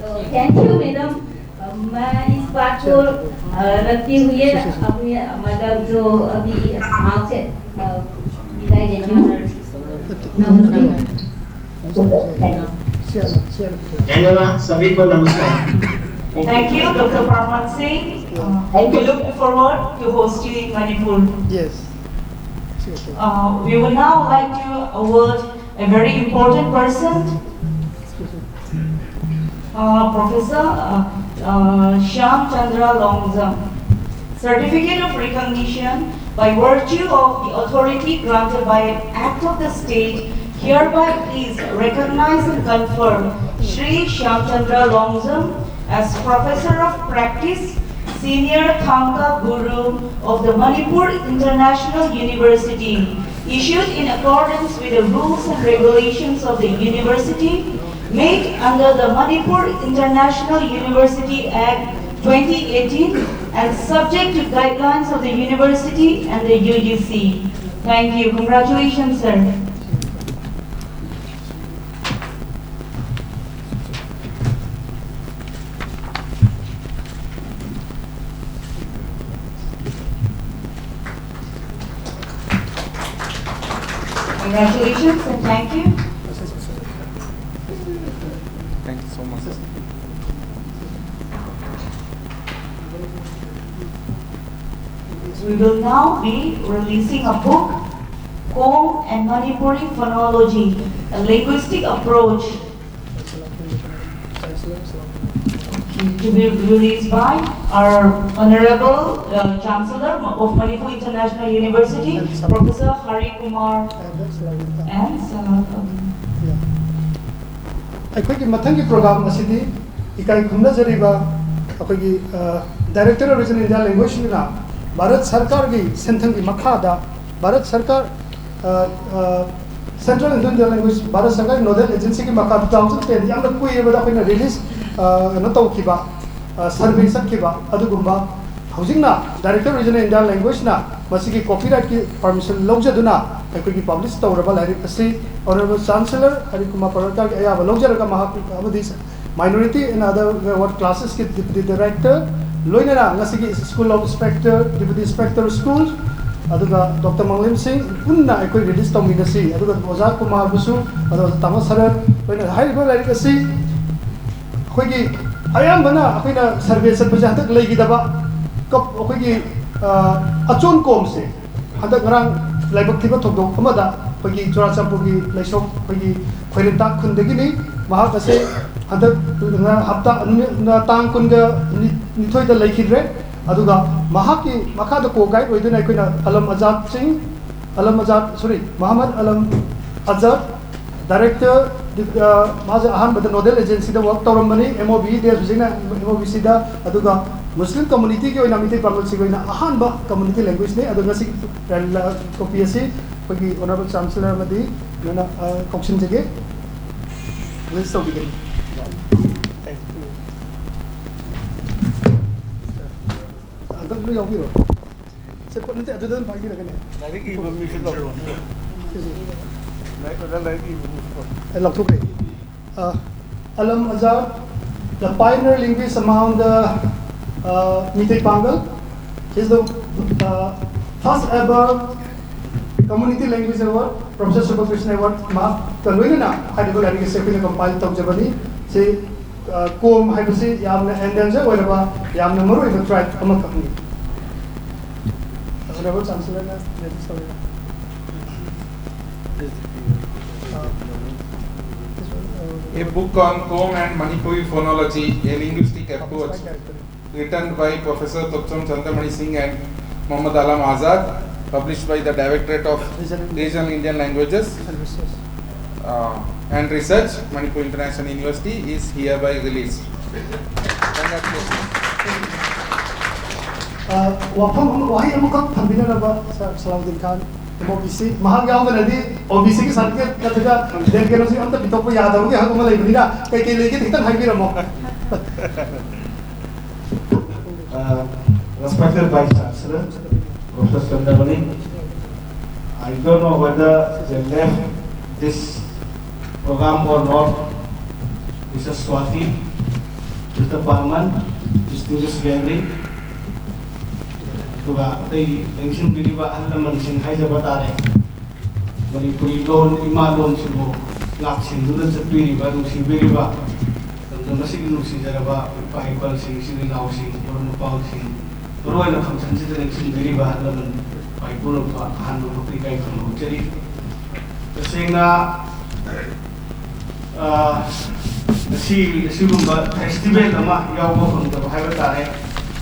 तो thank you madam. मैं इस बात को, अ, रखते हुए अपने, मतलब, जो अभी आपसे, अ, विदाई लेती हूँ। नमस्ते। धन्यवाद, सभी को नमस्कार। Thank you, Doctor Parman Singh. Uh, we look forward to host you in Manipur. Yes. Uh, we would now like to award a very important person, uh, Professor, uh, uh, Shyam Chandra Longzam. Certificate of recognition by virtue of the authority granted by an act of the state, hereby please recognize and confer Shri Shyam Chandra Longzam as Professor of Practice, Senior Thangka Guru of the Manipur International University, issued in accordance with the rules and regulations of the university, made under the Manipur International University Act twenty eighteen and subject to guidelines of the university and the U G C. Thank you. Congratulations, sir. Congratulations and thank you. Thank you so much. We will now be releasing a book, Kom and Manipuri Phonology, a linguistic approach, to be released by our Honorable, uh, Chancellor of Manipur International University, Professor Hari Kumar and, uh, ꯑꯩꯈꯣꯏꯒꯤ ꯃꯊꯪꯒꯤ program ꯑꯁꯤꯗꯤ ꯏꯀꯥꯏ ꯈꯨꯝꯅꯖꯔꯤꯕ ꯑꯩꯈꯣꯏꯒꯤ, ꯑ, Director of Regional Indian Language ꯁꯤꯡꯅ ꯚꯥꯔꯠ ꯁꯔꯀꯥꯔꯒꯤ ꯁꯦꯟꯊꯪꯒꯤ ꯃꯈꯥꯗ, ꯚꯥꯔꯠ ꯁꯔꯀꯥꯔ, ꯑ, ꯑ, Central Indian Language, ꯚꯥꯔꯠ ꯁꯔꯀꯥꯔꯒꯤ nodal agency ꯒꯤ ꯃꯈꯥꯗ two thousand ten, ꯌꯥꯝꯅ ꯀꯨꯏꯔꯕꯗ ꯑꯩꯈꯣꯏꯅ release, ꯑ, ꯀꯩꯅꯣ ꯇꯧꯈꯤꯕ, ꯑ, survey ꯆꯠꯈꯤꯕ ꯑꯗꯨꯒꯨꯝꯕ, ꯍꯧꯖꯤꯛꯅ Director of Regional Indian Language ꯅ ꯃꯁꯤꯒꯤ copyright ꯀꯤ permission ꯂꯧꯖꯗꯨꯅ ꯑꯩꯈꯣꯏꯒꯤ publish ꯇꯧꯔꯕ ꯂꯥꯏꯔꯤꯛ ꯑꯁꯤ Honorable Chancellor ꯍꯔꯤ ꯀꯨꯃꯥꯔ ꯄꯔꯀꯥꯔꯒꯤ ꯑꯌꯥꯕ ꯂꯧꯖꯔꯒ ꯃꯍꯥꯛ ꯑꯃꯗꯤ Minority and Other Ward Classes-ꯀꯤ Deputy Director, ꯂꯣꯏꯅꯅ ꯉꯁꯤꯒꯤ School of Inspector, Deputy Inspector School, ꯑꯗꯨꯒ ꯗꯣꯛꯇꯔ ꯃꯪꯂꯦꯝ ꯁꯤꯡ ꯄꯨꯟꯅ ꯑꯩꯈꯣꯏ release ꯇꯧꯃꯤꯟꯅꯁꯤ꯫ ꯑꯗꯨꯒ ꯑꯣꯖꯥ ꯀꯨꯃꯥꯔꯕꯨꯁꯨ, ꯑꯗꯨꯒ ꯇꯥꯃꯣ ꯁꯔꯠ, ꯂꯣꯏꯅ ꯍꯥꯏꯔꯤꯕ ꯂꯥꯏꯔꯤꯛ ꯑꯁꯤ ꯑꯩꯈꯣꯏꯒꯤ ꯑꯌꯥꯝꯕꯅ ꯑꯩꯈꯣꯏꯅ survey ꯆꯠꯄꯁꯦ ꯍꯟꯗꯛ ꯂꯩꯈꯤꯗꯕ, ꯀꯞ-, ꯑꯩꯈꯣꯏꯒꯤ, ꯑ, ꯑꯆꯣꯟ ꯀꯣꯝꯁꯦ ꯍꯟꯗꯛ ꯉꯔꯥꯡ ꯂꯥꯏꯕꯛ ꯊꯤꯕ ꯊꯧꯗꯣꯛ ꯑꯃꯗ ꯑꯩꯈꯣꯏꯒꯤ ꯆꯨꯔꯥꯆꯥꯟꯄꯨꯔꯒꯤ ꯂꯩꯁꯣꯛ ꯑꯩꯈꯣꯏꯒꯤ ꯈꯣꯏꯔꯦꯟꯇꯥꯛ ꯈꯨꯟꯗꯒꯤꯅꯤ꯫ ꯃꯍꯥꯛ ꯑꯁꯦ ꯍꯟꯗꯛ ꯉꯔꯥꯡ ꯍꯞꯇꯥ ꯅꯨꯃꯤꯠ, ꯇꯥꯡ ꯀꯨꯟꯒ ꯅꯤꯊꯣꯏꯗ ꯂꯩꯈꯤꯗ꯭ꯔꯦ꯫ ꯑꯗꯨꯒ ꯃꯍꯥꯛꯀꯤ ꯃꯈꯥꯗ co-guide ꯑꯣꯏꯗꯨꯅ ꯑꯩꯈꯣꯏꯅ ꯑꯂꯝ ꯑꯖꯥꯗ ꯁꯤꯡ, ꯑꯂꯝ ꯑꯖꯥꯗ, sorry, ꯃꯍꯝꯃꯗ ꯑꯂꯝ ꯑꯖꯥꯗ, Director, ꯑ, ꯃꯥꯁꯦ ꯑꯍꯥꯟꯕꯗ nodal agency-ꯗ work ꯇꯧꯔꯝꯕꯅꯤ, MOB ꯗ, ꯍꯧꯖꯤꯛꯅ MOBC-ꯗ, ꯑꯗꯨꯒ Muslim community-ꯒꯤ ꯑꯣꯏꯅ ꯃꯤꯇꯩ ꯄꯥꯉꯜꯁꯤꯡꯒꯤ ꯑꯣꯏꯅ ꯑꯍꯥꯟꯕ community language-ꯅꯤ꯫ ꯑꯗꯣ ꯉꯁꯤ, ꯑ, copy ꯑꯁꯤ ꯑꯩꯈꯣꯏꯒꯤ Honourable Chancellor ꯑꯃꯗꯤ ꯅꯣꯏꯅ, ꯑ, ꯀꯧꯁꯤꯟꯖꯒꯦ, release ꯇꯧꯕꯤꯒꯅꯤ꯫ ꯑꯗꯨꯝ ꯂꯣꯏ ꯌꯥꯎꯕꯤꯔꯣ꯫ ꯁꯦ, ꯈꯨꯠ ꯅꯠꯇꯦ, ꯑꯗꯨꯗ ꯑꯗꯨꯝ ꯄꯥꯏꯕꯤꯔꯒꯅꯦ꯫ ꯂꯥꯏꯔꯤꯛ ꯏꯕ ꯃꯤꯁꯨ ꯂꯧꯔꯣ꯫ ꯁꯤꯁꯦ꯫ ꯂꯥꯏꯔꯤꯛ, ꯑꯣꯖꯥ, ꯂꯥꯏꯔꯤꯛ ꯏꯕ ꯃꯤꯁꯨ ꯂꯧꯔꯣ꯫ ꯑꯦ, ꯂꯧꯊꯣꯛꯈ꯭ꯔꯦ꯫ ꯑ, Alam Azad, the pioneer linguist among the, uh, Meitei ꯄꯥꯡꯒꯜ, is the, uh, first ever community language award, Professor Subhakrishna Award, ꯃꯍꯥꯛꯀ ꯂꯣꯏꯅꯅ ꯍꯥꯏꯔꯤꯕ ꯂꯥꯏꯔꯤꯛ ꯑꯁꯤ ꯑꯩꯈꯣꯏꯅ compile ꯇꯧꯖꯕꯅꯤ꯫ ꯁꯤ ꯑ, ꯀꯣꯝ ꯍꯥꯏꯕꯁꯤ ꯌꯥꯝꯅ endanger ꯑꯣꯏꯔꯕ, ꯌꯥꯝꯅ ꯃꯔꯨꯑꯣꯏꯕ tribe ꯑꯃꯈꯛꯅꯤ꯫ Honourable Chancellor-ꯅ introduce ꯇꯧꯕꯤꯔꯣ꯫ A book on Kom and Manipuri phonology, a linguistic approach, written by Professor Topcham Chandamani Singh and Mohammad Alam Azad, published by the Directorate of Regional Indian Languages. Uh, and Research, Manipur International University, is hereby released. Congratulations. ꯑ, ꯋꯥꯐꯝ ꯑꯃ, ꯋꯥꯍꯩ ꯑꯃꯈꯛ ꯊꯝꯕꯤꯅꯅꯕ, ꯁꯥꯔ ꯁꯂꯥꯎꯗꯤꯟ ꯈꯥꯟ, MOBC, ꯃꯍꯥꯛ ꯌꯥꯎꯗꯅꯗꯤ OBC-ꯒꯤ certificate ꯅꯠꯇ꯭ꯔꯒ ꯗꯦꯠ ꯀꯩꯅꯣꯁꯤ ꯑꯝꯇ ꯄꯤꯊꯣꯛꯄ ꯌꯥꯗꯕꯒꯤ ꯍꯛ ꯑꯃ ꯂꯩꯕꯅꯤꯅ, ꯀꯩ ꯀꯩ ꯂꯩꯒꯦ ꯈꯤꯇꯪ ꯍꯥꯏꯕꯤꯔꯝꯃꯣ꯫ Uh, respected Vice Chancellor, Professor Chandamani, I don't know whether they left this program or not. Mister Swati, Mister Parman, Distinguished Gathering, ꯑꯗꯨꯒ ꯑꯇꯩ ꯂꯦꯡꯁꯤꯟꯕꯤꯔꯤꯕ ꯑꯍꯜ ꯂꯃꯟꯁꯤꯡ ꯍꯥꯏꯖꯕ ꯇꯥꯔꯦ꯫ ꯃꯅꯤꯄꯨꯔꯤ ꯂꯣꯟ, ꯏꯃꯥ ꯂꯣꯟꯁꯤꯕꯨ ꯉꯥꯛꯁꯦꯟꯗꯨꯅ ꯆꯠꯄꯤꯔꯤꯕ, ꯅꯨꯡꯁꯤꯕꯤꯔꯤꯕ, ꯃꯇꯝꯗ ꯃꯁꯤꯒꯤ ꯅꯨꯡꯁꯤꯖꯔꯕ ꯏꯄꯥ ꯏꯄꯥꯁꯤꯡ, ꯏꯆꯤꯜ ꯏꯅꯥꯎꯁꯤꯡ, ꯃꯔꯨꯞ ꯃꯄꯥꯡꯁꯤꯡ, ꯃꯔꯨꯑꯣꯏꯅ ꯐꯪꯁꯟꯁꯤꯗ ꯂꯦꯡꯁꯤꯟꯕꯤꯔꯤꯕ ꯑꯍꯜ ꯂꯃꯟ ꯏꯄꯥ ꯏꯄꯨ ꯂꯣꯟꯕ ꯑꯍꯥꯟꯕ ꯃꯛꯇ ꯏꯀꯥꯏ ꯈꯨꯝꯅꯕ ꯍꯧꯖꯔꯤ꯫ ꯇꯁꯦꯡꯅ, ꯑ, ꯉꯁꯤ ꯑꯁꯤꯒꯨꯝꯕ ꯐꯦꯁꯇꯤꯚꯦꯜ ꯑꯃ ꯌꯥꯎꯕ ꯐꯪꯗꯕ ꯍꯥꯏꯕ ꯇꯥꯔꯦ꯫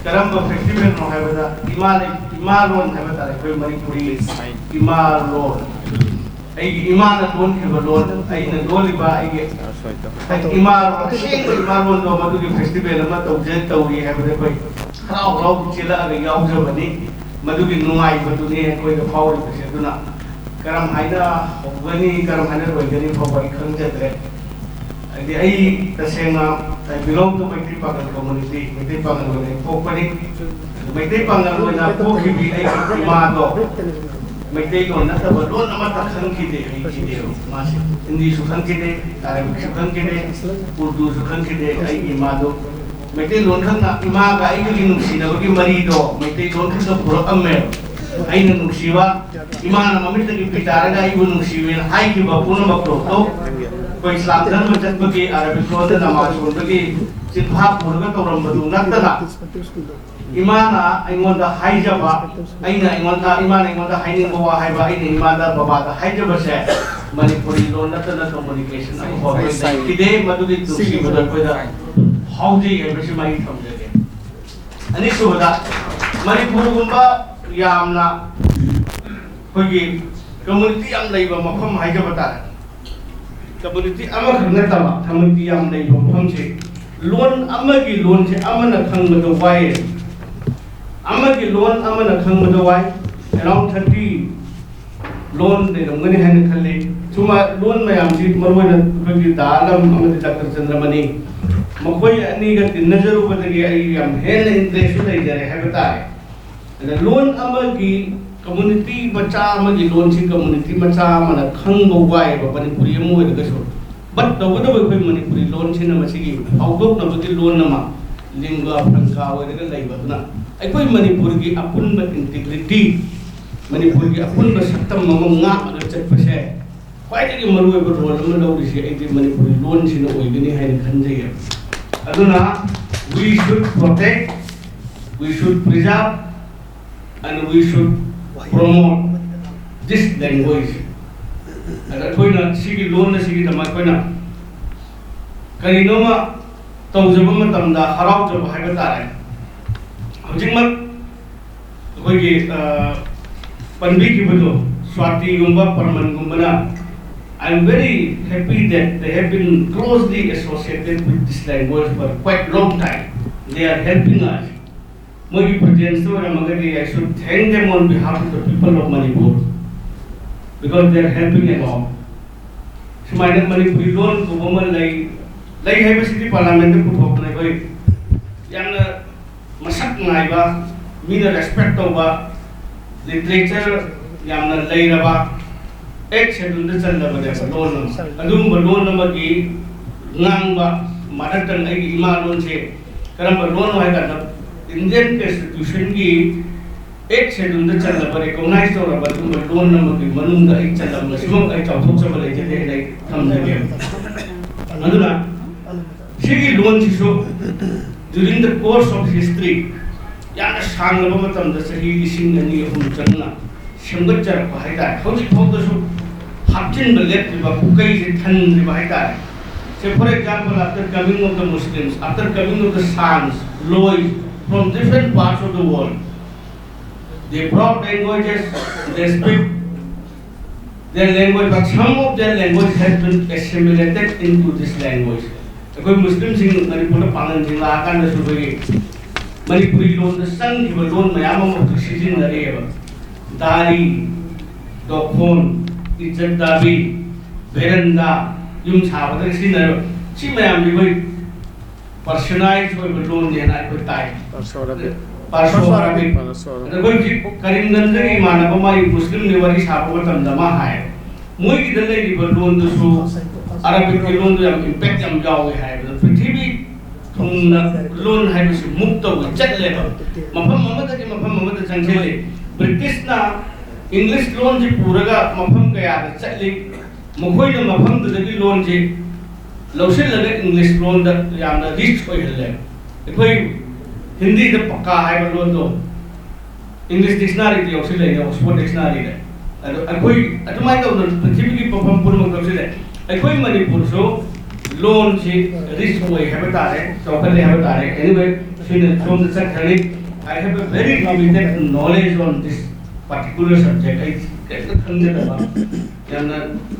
ꯀꯔꯝꯕ ꯐꯦꯁꯇꯤꯚꯦꯜꯅꯣ ꯍꯥꯏꯕꯗ, ꯏꯃꯥ ꯂꯩ-, ꯏꯃꯥ ꯂꯣꯟ ꯍꯥꯏꯕ ꯇꯥꯔꯦ, ꯑꯩꯈꯣꯏ ꯃꯅꯤꯄꯨꯔꯤ ꯏꯃꯥ ꯂꯣꯟ, ꯑꯩꯒꯤ ꯏꯃꯥꯅ ꯂꯣꯟꯈꯤꯕ ꯂꯣꯟ, ꯑꯩꯅ ꯂꯣꯜꯂꯤꯕ ꯑꯩꯒꯤ ꯏꯃꯥ ꯂꯣꯟ, ꯑꯁꯦꯡꯕ ꯏꯃꯥ ꯂꯣꯟꯗꯣ, ꯃꯗꯨꯒꯤ ꯐꯦꯁꯇꯤꯚꯦꯜ ꯑꯃ ꯇꯧꯖ-, ꯇꯧꯔꯤ ꯍꯥꯏꯕꯗ ꯑꯩꯈꯣꯏ ꯍꯔꯥꯎ ꯍꯔꯥꯎ ꯆꯦꯜꯂꯛꯑꯒ ꯌꯥꯎꯖꯕꯅꯤ꯫ ꯃꯗꯨꯒꯤ ꯅꯨꯡꯉꯥꯏꯕꯗꯨꯅꯤ ꯑꯩꯈꯣꯏꯗ ꯐꯥꯎꯔꯤꯕꯁꯦ꯫ ꯑꯗꯨꯅ ꯀꯔꯝ ꯍꯥꯏꯅ ꯍꯧꯒꯅꯤ, ꯀꯔꯝ ꯍꯥꯏꯅ ꯂꯣꯏꯒꯅꯤ ꯐꯥꯎꯕ ꯑꯩ ꯈꯪꯖꯗ꯭ꯔꯦ꯫ ꯍꯥꯏꯗꯤ ꯑꯩ ꯇꯁꯦꯡꯅ, I belong to Meitei Pangal community, Meitei ꯄꯥꯉꯜ ꯑꯣꯏꯅ ꯑꯩ ꯄꯣꯛꯄꯅꯤ꯫ ꯑꯗꯨ ꯃꯩꯇꯩ ꯄꯥꯉꯜ ꯑꯣꯏꯅ ꯄꯣꯛꯈꯤꯕꯤ ꯑꯩꯒꯤ ꯏꯃꯥꯗꯣ ꯃꯩꯇꯩꯂꯣꯟ ꯅꯠꯇꯕ ꯂꯣꯟ ꯑꯃꯠꯇ ꯈꯪꯈꯤꯗꯦ, ꯍꯩꯈꯤꯗꯦꯕ꯫ ꯃꯥꯁꯦ ꯍꯤꯟꯗꯤꯁꯨ ꯈꯪꯈꯤꯗꯦ, ꯑꯔꯥꯕꯤꯛꯁꯨ ꯈꯪꯈꯤꯗꯦ, ꯎꯔꯗꯨꯁꯨ ꯈꯪꯈꯤꯗꯦ꯫ ꯑꯩꯒꯤ ꯏꯃꯥꯗꯣ ꯃꯩꯇꯩꯂꯣꯟ ꯈꯛꯅ, ꯏꯃꯥꯒ ꯑꯩꯒꯒꯤ ꯅꯨꯡꯁꯤꯅꯕꯒꯤ ꯃꯔꯤꯗꯣ ꯃꯩꯇꯩꯂꯣꯟ ꯈꯛꯅ ꯄꯨꯔꯛꯑꯝꯃꯦꯕ꯫ ꯑꯩꯅ ꯅꯨꯡꯁꯤꯕ, ꯏꯃꯥꯅ ꯃꯃꯤꯠꯇꯒꯤ ꯄꯤ ꯇꯥꯔꯒ ꯑꯩꯕꯨ ꯅꯨꯡꯁꯤꯕꯦꯅ ꯍꯥꯏꯈꯤꯕ ꯄꯨꯝꯅꯃꯛꯇꯣ, ꯑꯩꯈꯣꯏ ꯏꯁꯂꯥꯝ ꯙꯔꯃ ꯆꯠꯄꯒꯤ, ꯑꯔꯥꯕꯤꯛ ꯂꯣꯟꯗ ꯅꯃꯥꯖ ꯁꯣꯟꯕꯒꯤ ꯆꯤꯟꯐꯥ ꯄꯨꯔꯒ ꯇꯧꯔꯝꯕꯗꯨ ꯅꯠꯇꯅ, ꯏꯃꯥꯅ ꯑꯩꯉꯣꯟꯗ ꯍꯥꯏꯖꯕ, ꯑꯩꯅ ꯑꯩꯉꯣꯟꯗ, ꯏꯃꯥꯅ ꯑꯩꯉꯣꯟꯗ ꯍꯥꯏꯅꯤꯡꯕ ꯋꯥ ꯍꯥꯏꯕ, ꯑꯩꯅ ꯏꯃꯥꯗ, ꯕꯕꯥꯗ ꯍꯥꯏꯖꯕꯁꯦ ꯃꯅꯤꯄꯨꯔꯤ ꯂꯣꯟ ꯅꯠꯇꯅ communication ꯑꯃꯐꯥꯎ ꯑꯩꯈꯣꯏ ꯂꯩꯈꯤꯗꯦ꯫ ꯃꯗꯨꯒꯤ ꯅꯨꯡꯁꯤꯕꯗꯣ ꯑꯩꯈꯣꯏꯗ ꯐꯥꯎꯖꯩ ꯍꯥꯏꯕꯁꯤꯃ ꯑꯩ ꯊꯝꯖꯒꯦ꯫ ꯑꯅꯤꯁꯨꯕꯗ, ꯃꯅꯤꯄꯨꯔꯒꯨꯝꯕ ꯌꯥꯝꯅ ꯑꯩꯈꯣꯏꯒꯤ community ꯌꯥꯝ ꯂꯩꯕ ꯃꯐꯝ ꯍꯥꯏꯖꯕ ꯇꯥꯔꯦ꯫ Community ꯑꯃꯈꯛ ꯅꯠꯇꯕ, community ꯌꯥꯝ ꯂꯩꯕ ꯃꯐꯝꯁꯦ, ꯂꯣꯟ ꯑꯃꯒꯤ ꯂꯣꯟꯁꯦ ꯑꯃꯅ ꯈꯪꯕꯗ ꯋꯥꯏꯌꯦ꯫ ꯑꯃꯒꯤ ꯂꯣꯟ ꯑꯃꯅ ꯈꯪꯕꯗ ꯋꯥꯏ꯫ Around thirty ꯂꯣꯟ ꯂꯩꯔꯝꯒꯅꯤ ꯍꯥꯏꯅ ꯈꯜꯂꯤ꯫ ꯁꯨꯃ-, ꯂꯣꯟ ꯃꯌꯥꯝꯁꯤ, ꯃꯔꯨꯑꯣꯏꯅ ꯑꯩꯈꯣꯏꯒꯤ ꯗꯥ ꯑꯂꯝ ꯑꯃꯗꯤ ꯗꯥꯛꯇꯔ ꯆꯟꯗ꯭ꯔꯃꯅꯤ, ꯃꯈꯣꯏ ꯑꯅꯤꯒ ꯇꯤꯟꯅꯖꯔꯨꯕꯗꯒꯤ ꯑꯩ ꯌꯥꯝ ꯍꯦꯟꯅ interest ꯂꯩꯖꯔꯦ ꯍꯥꯏꯕ ꯇꯥꯔꯦ꯫ ꯑꯗ ꯂꯣꯟ ꯑꯃꯒꯤ, community ꯃꯆꯥ ꯑꯃꯒꯤ ꯂꯣꯟꯁꯤ community ꯃꯆꯥ ꯑꯃꯅ ꯈꯪꯕ ꯋꯥꯏꯌꯦꯕ, ꯃꯅꯤꯄꯨꯔꯤ ꯑꯃ ꯑꯣꯏꯔꯒꯁꯨ꯫ But ꯇꯧꯒꯗꯕ ꯑꯩꯈꯣꯏ ꯃꯅꯤꯄꯨꯔꯤ ꯂꯣꯟꯁꯤꯅ ꯃꯁꯤꯒꯤ ꯐꯥꯎꯗꯣꯛꯅꯕꯒꯤ ꯂꯣꯟ ꯑꯃ, ꯂꯤꯡꯒ ꯐ꯭ꯔꯪꯀꯥ ꯑꯣꯏꯔꯒ ꯂꯩꯕ ꯑꯗꯨꯅ ꯑꯩꯈꯣꯏ ꯃꯅꯤꯄꯨꯔꯒꯤ ꯑꯄꯨꯟꯕ integrity, ꯃꯅꯤꯄꯨꯔꯒꯤ ꯑꯄꯨꯟꯕ ꯁꯛꯇꯝ ꯑꯃ ꯉꯥꯛꯂꯒ ꯆꯠꯄꯁꯦ ꯈ꯭ꯋꯥꯏꯗꯒꯤ ꯃꯔꯨꯑꯣꯏꯕ role ꯑꯃ ꯂꯧꯔꯤꯁꯦ ꯑꯩꯗꯤ ꯃꯅꯤꯄꯨꯔꯤ ꯂꯣꯟꯁꯤꯅ ꯑꯣꯏꯒꯅꯤ ꯍꯥꯏꯅ ꯈꯟꯖꯩꯌꯦꯕ꯫ ꯑꯗꯨꯅ we should protect, we should preserve and we should promote this language. ꯑꯗ ꯑꯩꯈꯣꯏꯅ ꯁꯤꯒꯤ ꯂꯣꯟ ꯑꯁꯤꯒꯤꯗꯃꯛ ꯑꯩꯈꯣꯏꯅ ꯀꯔꯤꯅꯣꯃ ꯇꯧꯖꯕ ꯃꯇꯝꯗ ꯍꯔꯥꯎꯖꯕ ꯍꯥꯏꯕ ꯇꯥꯔꯦ꯫ ꯍꯧꯖꯤꯛꯃꯛ ꯑꯩꯈꯣꯏꯒꯤ ꯄꯟꯕꯤꯈꯤꯕꯗꯣ, ꯁ꯭ꯋꯥꯇꯤꯒꯨꯝꯕ ꯄꯔꯃꯟꯒꯨꯝꯕꯅ, I am very happy that they have been closely associated with this language for quite long time. They are helping us. ꯃꯣꯏꯒꯤ presence ꯑꯣꯏꯔꯝꯃꯒꯗꯤ I should thank them on behalf of the people of Manipur, because they are helping a lot. ꯁꯨꯃꯥꯏꯅ ꯃꯅꯤꯄꯨꯔꯤ ꯂꯣꯟ ꯀꯧꯕ ꯑꯃ ꯂꯩ꯫ ꯂꯩ ꯍꯥꯏꯕꯁꯤꯗꯤ parliament ꯇ ꯄꯨꯊꯣꯛꯄꯅꯦ ꯑꯩꯈꯣꯏ꯫ ꯌꯥꯝꯅ ꯃꯁꯛ ꯅꯥꯏꯕ, ꯃꯤꯅ respect ꯇꯧꯕ, literature ꯌꯥꯝꯅ ꯂꯩꯔꯕ, eighth schedule ꯗ ꯆꯜꯂꯕꯅꯦꯕ ꯂꯣꯟ ꯑꯃ꯫ ꯑꯗꯨꯒꯨꯝꯕ ꯂꯣꯟ ꯑꯃꯒꯤ ꯉꯥꯡꯕ, mother tongue, ꯑꯩꯒꯤ ꯏꯃꯥ ꯂꯣꯟꯁꯦ ꯀꯔꯝꯕ ꯂꯣꯟꯅꯣ ꯍꯥꯏ ꯀꯥꯟꯗ, Indian constitution ꯒꯤ eighth schedule ꯗ ꯆꯜꯂꯕ, recognize ꯇꯧꯔꯕ ꯑꯗꯨꯒꯨꯝꯕ ꯂꯣꯟ ꯑꯃꯒꯤ ꯃꯅꯨꯡꯗ ꯑꯩ ꯆꯜꯂꯝꯕꯁꯤꯃꯛ ꯑꯩ ꯆꯥꯎꯊꯣꯛꯆꯕ ꯂꯩꯖꯗꯦ ꯍꯥꯏꯅ ꯑꯩ ꯊꯝꯖꯒꯦ꯫ ꯑꯗꯨꯅ ꯁꯤꯒꯤ ꯂꯣꯟꯁꯤꯁꯨ during the course of history, ꯌꯥꯝꯅ ꯁꯥꯡꯂꯕ ꯃꯇꯝꯗ, ꯆꯍꯤ ꯂꯤꯁꯤꯡ ꯑꯅꯤ ꯑꯍꯨꯝ ꯆꯪꯅ ꯁꯦꯝꯒꯠꯆꯔꯛꯄ ꯍꯥꯏꯇꯥꯔꯦ, ꯍꯧꯖꯤꯛ ꯐꯥꯎꯗꯁꯨ ꯍꯥꯞꯆꯤꯟꯕ ꯂꯦꯞꯇ꯭ꯔꯤꯕ, ꯄꯨꯀꯩꯁꯦ ꯊꯟꯗ꯭ꯔꯤꯕ ꯍꯥꯏꯇꯥꯔꯦ꯫ Say, for example, after coming of the Muslims, after coming of the Shans, Lois, from different parts of the world, they brought languages, they speak their language, but some of their language has been assimilated into this language. ꯑꯩꯈꯣꯏ ꯃꯨꯁꯂꯤꯝꯁꯤꯡ ꯃꯅꯤꯄꯨꯔꯗ ꯄꯥꯡꯒꯟꯁꯤꯡ ꯂꯥꯛꯑꯀꯥꯟꯗꯁꯨ ꯑꯩꯈꯣꯏꯒꯤ ꯃꯅꯤꯄꯨꯔꯤ ꯂꯣꯟꯗ ꯆꯪꯈꯤꯕ ꯂꯣꯟ ꯃꯌꯥꯝ ꯑꯃ ꯍꯧꯖꯤꯛ ꯁꯤꯖꯤꯟꯅꯔꯤꯑꯕ꯫ ꯗꯥꯔꯤ, ꯗꯣꯈꯣꯟ, ꯏꯖꯠ ꯗꯥꯕꯤ, ꯚꯦꯔꯟꯗꯥ, ꯌꯨꯝ ꯁꯥꯕꯗ ꯁꯤꯖꯤꯟꯅꯔꯤꯕ ꯁꯤ ꯃꯌꯥꯝꯁꯤ ꯑꯩꯈꯣꯏ Persianized ꯑꯣꯏꯕ ꯂꯣꯟꯅꯦꯅ ꯑꯩꯈꯣꯏ ꯇꯥꯏ꯫ Perso Arabic. Perso Arabic. Perso Arabic. ꯑꯗ ꯑꯩꯈꯣꯏ ꯍꯧꯖꯤꯛ ꯀꯔꯤꯝꯒꯟꯖꯒꯤ ꯏꯃꯥꯟꯅꯕ ꯃꯥꯒꯤ ꯃꯨꯁꯂꯤꯝꯅꯤ ꯋꯥꯔꯤ ꯁꯥꯕ ꯃꯇꯝꯗ ꯃꯥ ꯍꯥꯏ, ꯃꯣꯏꯒꯤꯗ ꯂꯩꯔꯤꯕ ꯂꯣꯟꯗꯨꯁꯨ ꯑꯔꯥꯕꯤꯛꯀꯤ ꯂꯣꯟꯗꯣ ꯌꯥꯝ ꯏꯝꯄꯦꯛ ꯌꯥꯝ ꯌꯥꯎꯋꯦ ꯍꯥꯏꯕꯗꯣ, ꯄ꯭ꯔꯤꯊꯤꯕꯤ ꯊꯨꯡꯅ ꯂꯣꯟ ꯍꯥꯏꯕꯁꯤ ꯃꯨꯚ ꯇꯧꯕ, ꯆꯠꯂꯦꯕ, ꯃꯐꯝ ꯑꯃꯗꯒꯤ ꯃꯐꯝ ꯑꯃꯗ ꯆꯪꯁꯤꯜꯂꯤ꯫ ꯕ꯭ꯔꯤꯇꯤꯁꯅ ꯏꯪꯂꯤꯁ ꯂꯣꯟꯁꯤ ꯄꯨꯔꯒ ꯃꯐꯝ ꯀꯌꯥꯗ ꯆꯠꯂꯤ꯫ ꯃꯈꯣꯏꯅ ꯃꯐꯝꯗꯨꯗꯒꯤ ꯂꯣꯟꯁꯤ ꯂꯧꯁꯤꯜꯂꯒ ꯏꯪꯂꯤꯁ ꯂꯣꯟꯗ ꯌꯥꯝꯅ ꯔꯤꯆ ꯑꯣꯏꯍꯜꯂꯦ꯫ ꯑꯩꯈꯣꯏ ꯍꯤꯟꯗꯤꯗ ꯄꯀꯥ ꯍꯥꯏꯕ ꯂꯣꯟꯗꯣ ꯏꯪꯂꯤꯁ ꯗꯤꯛꯁꯅꯥꯔꯤꯗ ꯌꯥꯎꯁꯤꯜꯂꯛꯏꯅꯦ, ꯑꯣꯛꯁꯐꯣꯔꯗ ꯗꯤꯛꯁꯅꯥꯔꯤꯗ꯫ ꯑꯗꯣ ꯑꯩꯈꯣꯏ ꯑꯗꯨꯃꯥꯏꯅ ꯇꯧꯗꯅ ꯄ꯭ꯔꯤꯊꯤꯕꯤꯒꯤ ꯃꯐꯝ ꯄꯨꯝꯅꯃꯛ ꯌꯥꯎꯁꯤꯜꯂꯦ꯫ ꯑꯩꯈꯣꯏ ꯃꯅꯤꯄꯨꯔꯁꯨ ꯂꯣꯟꯁꯤ ꯔꯤꯆ ꯑꯣꯏ ꯍꯥꯏꯕ ꯇꯥꯔꯦ, ꯆꯥꯎꯈꯠꯂꯦ ꯍꯥꯏꯕ ꯇꯥꯔꯦ꯫ Anyway, ꯁꯤꯅ ꯁꯣꯝꯗ ꯆꯠꯈ꯭ꯔꯅꯤ꯫ I have a very limited knowledge on this particular subject. ꯑꯩ ꯀꯔꯤꯝꯇ ꯈꯪꯖꯗꯕ, ꯌꯥꯝꯅ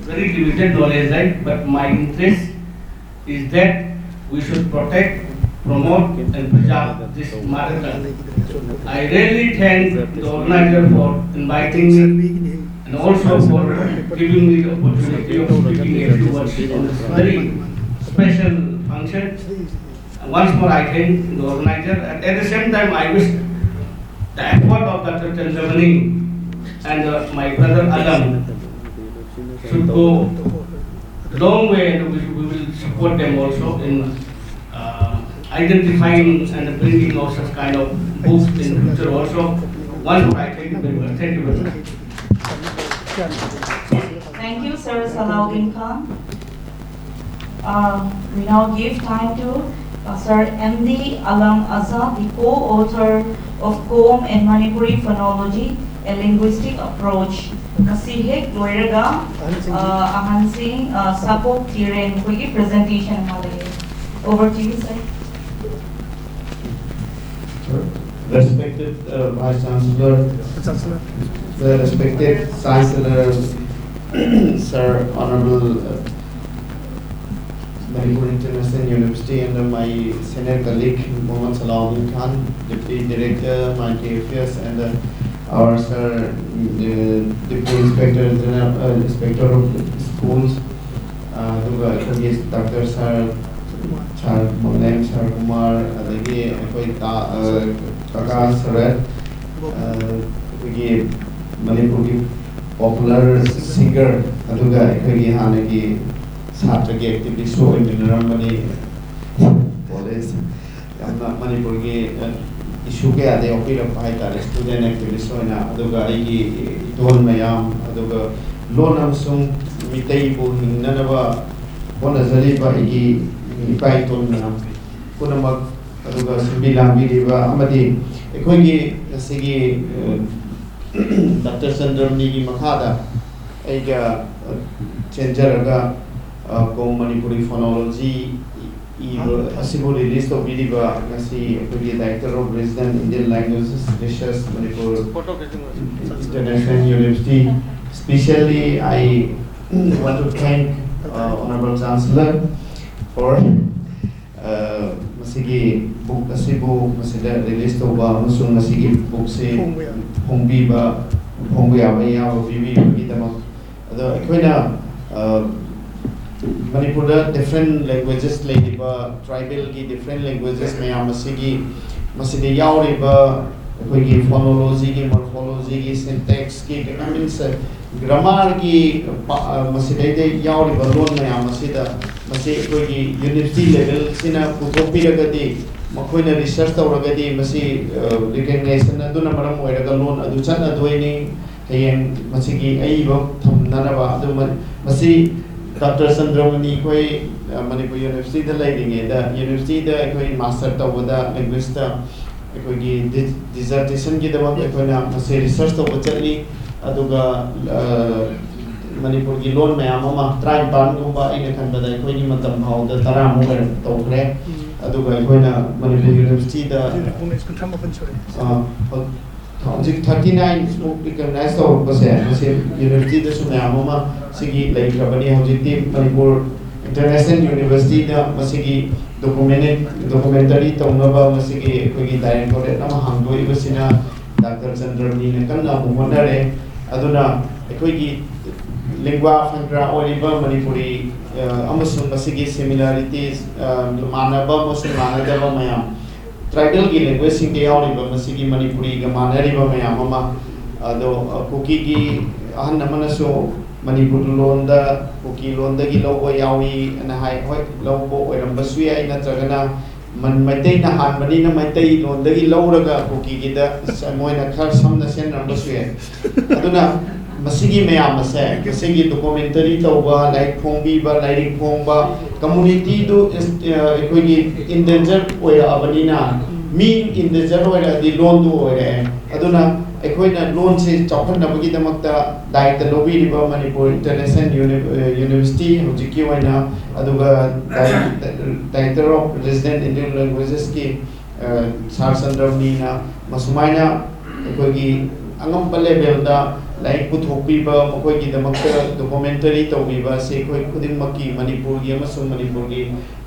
very limited knowledge ꯂꯩ, but my interest is that we should protect, promote and preserve this mother tongue. I really thank the organizer for inviting me and also for giving me the opportunity of speaking a few words on this very special function. Once more, I thank the organizer, and at the same time, I wish the effort of Doctor Chandramani and uh, my brother Alam should go long way, and we, we will support them also in uh, identifying and bringing out such kind of books in future also. Once more, I thank you very much. Thank you very much. Thank you, Sir Salahuddin Khan. Uh, we now give time to uh, Sir M D Alam Azad, the co-author of Kom and Manipuri Phonology, a linguistic approach. ꯃꯁꯤ ꯍꯦꯛ ꯂꯣꯏꯔꯒ ꯑꯍꯟꯁꯤꯡ ꯑꯍꯟꯁꯤꯡ ꯁꯥꯄꯣꯛ ꯊꯤꯔꯦ, ꯃꯈꯣꯏꯒꯤ ꯄ꯭ꯔꯖꯦꯟꯇꯦꯁꯟ ꯑꯃ ꯂꯩꯌꯦ꯫ Over to you, sir. Respected uh, Vice Chancellor, the respected Chancellor, Sir Honorable uh, Manipur International University, and uh, my senior colleague Mohammad Salahuddin Khan, Deputy Director, Minority Affairs, and uh, our Sir, uh, Deputy Inspector General, uh, Inspector of Schools, ꯑꯗꯨꯒ ꯑꯩꯈꯣꯏꯒꯤ ꯗꯥꯛꯇꯔ ꯁꯥꯔ ꯁꯥꯔ ꯃꯪꯂꯦꯝ, ꯁꯥꯔ ꯀꯨꯃꯥꯔ, ꯑꯗꯒꯤ ꯑꯩꯈꯣꯏ ꯀꯀꯥ ꯁꯔꯠ, ꯑꯩꯈꯣꯏꯒꯤ ꯃꯅꯤꯄꯨꯔꯒꯤ ꯄꯣꯄꯨꯂꯔ ꯁꯤꯡꯒꯔ, ꯑꯗꯨꯒ ꯑꯩꯈꯣꯏꯒꯤ ꯍꯥꯟꯅꯒꯤ ꯁꯥꯇ꯭ꯔꯒꯤ ꯑꯦꯛꯇꯤꯚꯤꯁꯁꯨ ꯑꯣꯏꯃꯤꯟꯅꯔꯝꯕꯅꯤ꯫ ꯀꯣꯂꯦꯖ ꯌꯥꯝꯅ ꯃꯅꯤꯄꯨꯔꯒꯤ ꯏꯁꯨ ꯀꯌꯥꯗ ꯌꯥꯎꯕꯤꯔꯛꯄ ꯍꯥꯏꯇꯥꯔꯦ, ꯁ꯭ꯇꯨꯗꯦꯟ ꯑꯦꯛꯇꯤꯚꯤꯁ ꯑꯣꯏꯅ꯫ ꯑꯗꯨꯒ ꯑꯩꯒꯤ ꯏꯇꯣꯟ ꯃꯌꯥꯝ, ꯑꯗꯨꯒ ꯂꯣꯟ ꯑꯃꯁꯨꯡ ꯃꯤꯇꯩꯕꯨ ꯍꯤꯡꯅꯅꯕ ꯍꯣꯠꯅꯖꯔꯤꯕ ꯑꯩꯒꯤ ꯏꯄꯥ ꯏꯇꯣꯟ ꯃꯌꯥꯝ ꯄꯨꯝꯅꯃꯛ, ꯑꯗꯨꯒ ꯁꯤꯟꯕꯤ ꯂꯥꯡꯕꯤꯔꯤꯕ ꯑꯃꯗꯤ ꯑꯩꯈꯣꯏꯒꯤ ꯉꯁꯤꯒꯤ, ꯑ, ꯗꯥꯛꯇꯔ ꯆꯟꯗ꯭ꯔꯃꯅꯤꯒꯤ ꯃꯈꯥꯗ ꯑꯩꯒ, ꯑ, ꯆꯦꯟꯖꯔꯒ, ꯑ, ꯀꯣꯡ ꯃꯅꯤꯄꯨꯔꯤ ꯐꯣꯅꯣꯂꯣꯖꯤ ꯏꯕ ꯑꯁꯤꯕꯨ ꯔꯤꯂꯤꯖ ꯇꯧꯕꯤꯔꯤꯕ ꯉꯁꯤ ꯑꯩꯈꯣꯏꯒꯤ Director of Resident Indian Languages Research Manipur International University. Specially, I want to thank, uh, Honorable Chancellor for, uh, ꯃꯁꯤꯒꯤ ꯕꯨꯛ ꯑꯁꯤꯕꯨ ꯃꯁꯤꯗ ꯔꯤꯂꯤꯖ ꯇꯧꯕ ꯑꯃꯁꯨꯡ ꯃꯁꯤꯒꯤ ꯕꯨꯛꯁꯤ ꯐꯣꯡꯕ ꯌꯥꯕ꯫ ꯐꯣꯡꯕꯤꯕ, ꯐꯣꯡꯕ ꯌꯥꯕ ꯑꯌꯥꯕ ꯄꯤꯕꯤꯕꯒꯤꯗꯃꯛ꯫ ꯑꯗꯣ ꯑꯩꯈꯣꯏꯅ, ꯑ, ꯃꯅꯤꯄꯨꯔꯗ ꯗꯤꯐ꯭ꯔꯦꯟ ꯂꯦꯡꯒ꯭ꯋꯦꯖꯦꯁ ꯂꯩꯔꯤꯕ, ꯇ꯭ꯔꯥꯏꯕꯦꯜꯒꯤ ꯗꯤꯐ꯭ꯔꯦꯟ ꯂꯦꯡꯒ꯭ꯋꯦꯖꯦꯁ ꯃꯌꯥꯝ ꯑꯁꯤꯒꯤ, ꯃꯁꯤꯗ ꯌꯥꯎꯔꯤꯕ ꯑꯩꯈꯣꯏꯒꯤ ꯐꯣꯅꯣꯂꯣꯖꯤꯒꯤ, ꯃꯣꯔꯐꯣꯂꯣꯖꯤꯒꯤ, ꯁꯤꯟꯇꯦꯛꯁꯀꯤ, I mean, ꯒ꯭ꯔꯥꯃꯥꯔꯒꯤ ꯄ-, ꯑ, ꯃꯁꯤꯗꯩꯗ ꯌꯥꯎꯔꯤꯕ ꯂꯣꯟ ꯃꯌꯥꯝ ꯑꯁꯤꯗ ꯃꯁꯤ ꯑꯩꯈꯣꯏꯒꯤ ꯌꯨꯅꯤꯚꯔꯁꯤꯇꯤ ꯂꯦꯚꯦꯜꯁꯤꯅ ꯄꯨꯊꯣꯛꯄꯤꯔꯒꯗꯤ, ꯃꯈꯣꯏꯅ ꯔꯤꯁꯔꯁ ꯇꯧꯔꯒꯗꯤ ꯃꯁꯤ, ꯑ, ꯔꯤꯀꯒꯅꯥꯏꯖꯦꯁꯟ ꯑꯗꯨꯅ ꯃꯔꯝ ꯑꯣꯏꯔꯒ ꯂꯣꯟ ꯑꯗꯨ ꯆꯠꯅꯗꯣꯏꯅꯤ꯫ ꯍꯌꯦꯡ ꯃꯁꯤꯒꯤ ꯑꯏꯕ ꯊꯝꯅꯅꯕ꯫ ꯑꯗꯨ ꯃ-, ꯃꯁꯤ ꯗꯥꯛꯇꯔ ꯆꯟꯗ꯭ꯔꯃꯅꯤ ꯑꯩꯈꯣꯏ, ꯑ, ꯃꯅꯤꯄꯨꯔ ꯌꯨꯅꯤꯚꯔꯁꯤꯇꯤꯗ ꯂꯩꯔꯤꯉꯩꯗ, ꯌꯨꯅꯤꯚꯔꯁꯤꯇꯤꯗ ꯑꯩꯈꯣꯏ ꯃꯥꯁꯇꯔ ꯇꯧꯕꯗ ꯂꯦꯡꯒ꯭ꯋꯦꯖꯇ ꯑꯩꯈꯣꯏꯒꯤ ꯗꯤ-, ꯗꯤꯖꯔꯇꯦꯁꯟꯒꯤꯗꯃꯛ ꯑꯩꯈꯣꯏꯅ ꯃꯁꯤ ꯔꯤꯁꯔꯁ ꯇꯧꯕ ꯆꯠꯂꯤ꯫ ꯑꯗꯨꯒ, ꯑ, ꯃꯅꯤꯄꯨꯔꯒꯤ ꯂꯣꯟ ꯃꯌꯥꯝ ꯑꯃ, ꯇꯔꯥꯅꯤꯄꯥꯟꯒꯨꯝꯕ, ꯑꯩꯅ ꯈꯟꯕꯗ ꯑꯩꯈꯣꯏꯒꯤ ꯃꯇꯝ ꯐꯥꯎꯗ ꯇꯔꯥꯃꯨꯛ ꯑꯣꯏꯔꯝ-, ꯇꯧꯈ꯭ꯔꯦ꯫ ꯎꯝ꯫ ꯑꯗꯨꯒ ꯑꯩꯈꯣꯏꯅ ꯃꯅꯤꯄꯨꯔ ꯌꯨꯅꯤꯚꯔꯁꯤꯇꯤꯗ, ꯍꯧꯖꯤꯛ ꯀꯨꯟꯊ꯭ꯔꯥ ꯃꯥꯄꯟ ꯁꯨꯔꯦ꯫ ꯑ, ꯍꯧ-, ꯍꯧꯖꯤꯛ ꯊꯥꯔꯇꯤ ꯅꯥꯏꯟ ꯃꯨꯛ ꯔꯤꯀꯒꯅꯥꯏꯖ ꯇꯧꯔꯛꯄꯁꯦ, ꯃꯁꯤ ꯌꯨꯅꯤꯚꯔꯁꯤꯇꯤꯗꯁꯨ ꯃꯌꯥꯝ ꯑꯃ ꯁꯤꯒꯤ ꯂꯩꯈ꯭ꯔꯕꯅꯤ꯫ ꯍꯧꯖꯤꯛꯇꯤ ꯃꯅꯤꯄꯨꯔ ꯏꯟꯇꯔꯅꯦꯁꯅꯦꯜ ꯌꯨꯅꯤꯚꯔꯁꯤꯇꯤꯗ ꯃꯁꯤꯒꯤ ꯗꯣꯀꯨꯃꯦꯟ-, ꯗꯣꯀꯨꯃꯦꯟꯇꯔꯤ ꯇꯧꯅꯕ ꯃꯁꯤꯒꯤ ꯑꯩꯈꯣꯏꯒꯤ ꯗꯥꯏꯔꯦꯛꯇꯣꯔꯦꯠ ꯑꯃ ꯍꯥꯡꯗꯣꯛꯏꯕꯁꯤꯅ ꯗꯥꯛꯇꯔ ꯆꯟꯗ꯭ꯔꯃꯅꯤꯅ ꯀꯟꯅ ꯑꯃꯨꯛ ꯍꯣꯠꯅꯔꯦ꯫ ꯑꯗꯨꯅ ꯑꯩꯈꯣꯏꯒꯤ ꯂꯤꯡꯒ꯭ꯋꯥ ꯐ꯭ꯔꯦꯡꯀ꯭ꯔꯥ ꯑꯣꯏꯔꯤꯕ ꯃꯅꯤꯄꯨꯔꯤ, ꯑ, ꯑꯃꯁꯨꯡ ꯃꯁꯤꯒꯤ ꯁꯤꯃꯤꯂꯥꯔꯤꯇꯤꯁ, ꯑ, ꯃꯥꯟꯅꯕ ꯑꯃꯁꯨꯡ ꯃꯥꯟꯅꯗꯕ ꯃꯌꯥꯝ, ꯇ꯭ꯔꯥꯏꯕꯦꯜꯒꯤ ꯂꯦꯡꯒ꯭ꯋꯦꯖꯁꯤꯡꯗ ꯌꯥꯎꯔꯤꯕ ꯃꯁꯤꯒꯤ ꯃꯅꯤꯄꯨꯔꯤꯒ ꯃꯥꯟꯅꯔꯤꯕ ꯃꯌꯥꯝ ꯑꯃ, ꯑꯗꯣ, ꯑ, ꯀꯨꯀꯤꯒꯤ ꯑꯍꯟ ꯑꯃꯅꯁꯨ ꯃꯅꯤꯄꯨꯔ ꯂꯣꯟꯗ ꯀꯨꯀꯤ ꯂꯣꯟꯗꯒꯤ ꯂꯧꯕ ꯌꯥꯎꯏ ꯑꯅ ꯍꯥꯏ꯫ ꯍꯣꯏ, ꯂꯧꯕ ꯑꯣꯏꯔꯝꯕꯁꯨ ꯌꯥꯏ, ꯅꯠꯇ꯭ꯔꯒꯅ ꯃꯟ-, ꯃꯩꯇꯩꯅ ꯍꯥꯟꯕꯅꯤꯅ ꯃꯩꯇꯩ ꯂꯣꯟꯗꯒꯤ ꯂꯧꯔꯒ ꯀꯨꯀꯤꯒꯤꯗ ꯁ-, ꯃꯣꯏꯅ ꯈꯔ ꯁꯝꯅ ꯁꯦꯝꯅꯔꯝꯕꯁꯨ ꯌꯥꯏ꯫ ꯑꯗꯨꯅ ꯃꯁꯤꯒꯤ ꯃꯌꯥꯝ ꯑꯁꯦ, ꯃꯁꯤꯒꯤ documentary ꯇꯧꯕ, ꯂꯥꯏꯔꯤꯛ ꯐꯣꯡꯕꯤꯕ, ꯂꯥꯏꯔꯤꯛ ꯐꯣꯡꯕ, community ꯗꯨ ꯏꯁ-, ꯑ, ꯑꯩꯈꯣꯏꯒꯤ in danger ꯑꯣꯏꯔꯛꯑꯕꯅꯤꯅ, me in danger ꯑꯣꯏꯔꯛꯑꯗꯤ ꯂꯣꯟꯗꯨ ꯑꯣꯏꯔꯛꯑꯦ꯫ ꯑꯗꯨꯅ ꯑꯩꯈꯣꯏꯅ ꯂꯣꯟꯁꯦ ꯆꯥꯎꯈꯠꯅꯕꯒꯤꯗꯃꯛꯇ ꯗꯥꯏꯇ ꯂꯧꯕꯤꯔꯤꯕ ꯃꯅꯤꯄꯨꯔ International Uni-, ꯑ, University ꯍꯧꯖꯤꯛꯀꯤ ꯑꯣꯏꯅ, ꯑꯗꯨꯒ ꯗꯥꯏ-, Director of Resident Indian Languages ꯀꯤ, ꯑ, ꯁꯥꯔ ꯆꯟꯗ꯭ꯔꯃꯅꯤꯅ ꯃꯁꯨꯃꯥꯏꯅ ꯑꯩꯈꯣꯏꯒꯤ ꯑꯉꯝꯕ level ꯗ ꯂꯥꯏꯔꯤꯛ ꯄꯨꯊꯣꯛꯄꯤꯕ, ꯃꯈꯣꯏꯒꯤꯗꯃꯛꯇ documentary ꯇꯧꯕꯤꯕ ꯑꯁꯤ ꯑꯩꯈꯣꯏ ꯈꯨꯗꯤꯡꯃꯛꯀꯤ, ꯃꯅꯤꯄꯨꯔꯒꯤ ꯑꯃꯁꯨꯡ ꯃꯅꯤꯄꯨꯔꯒꯤ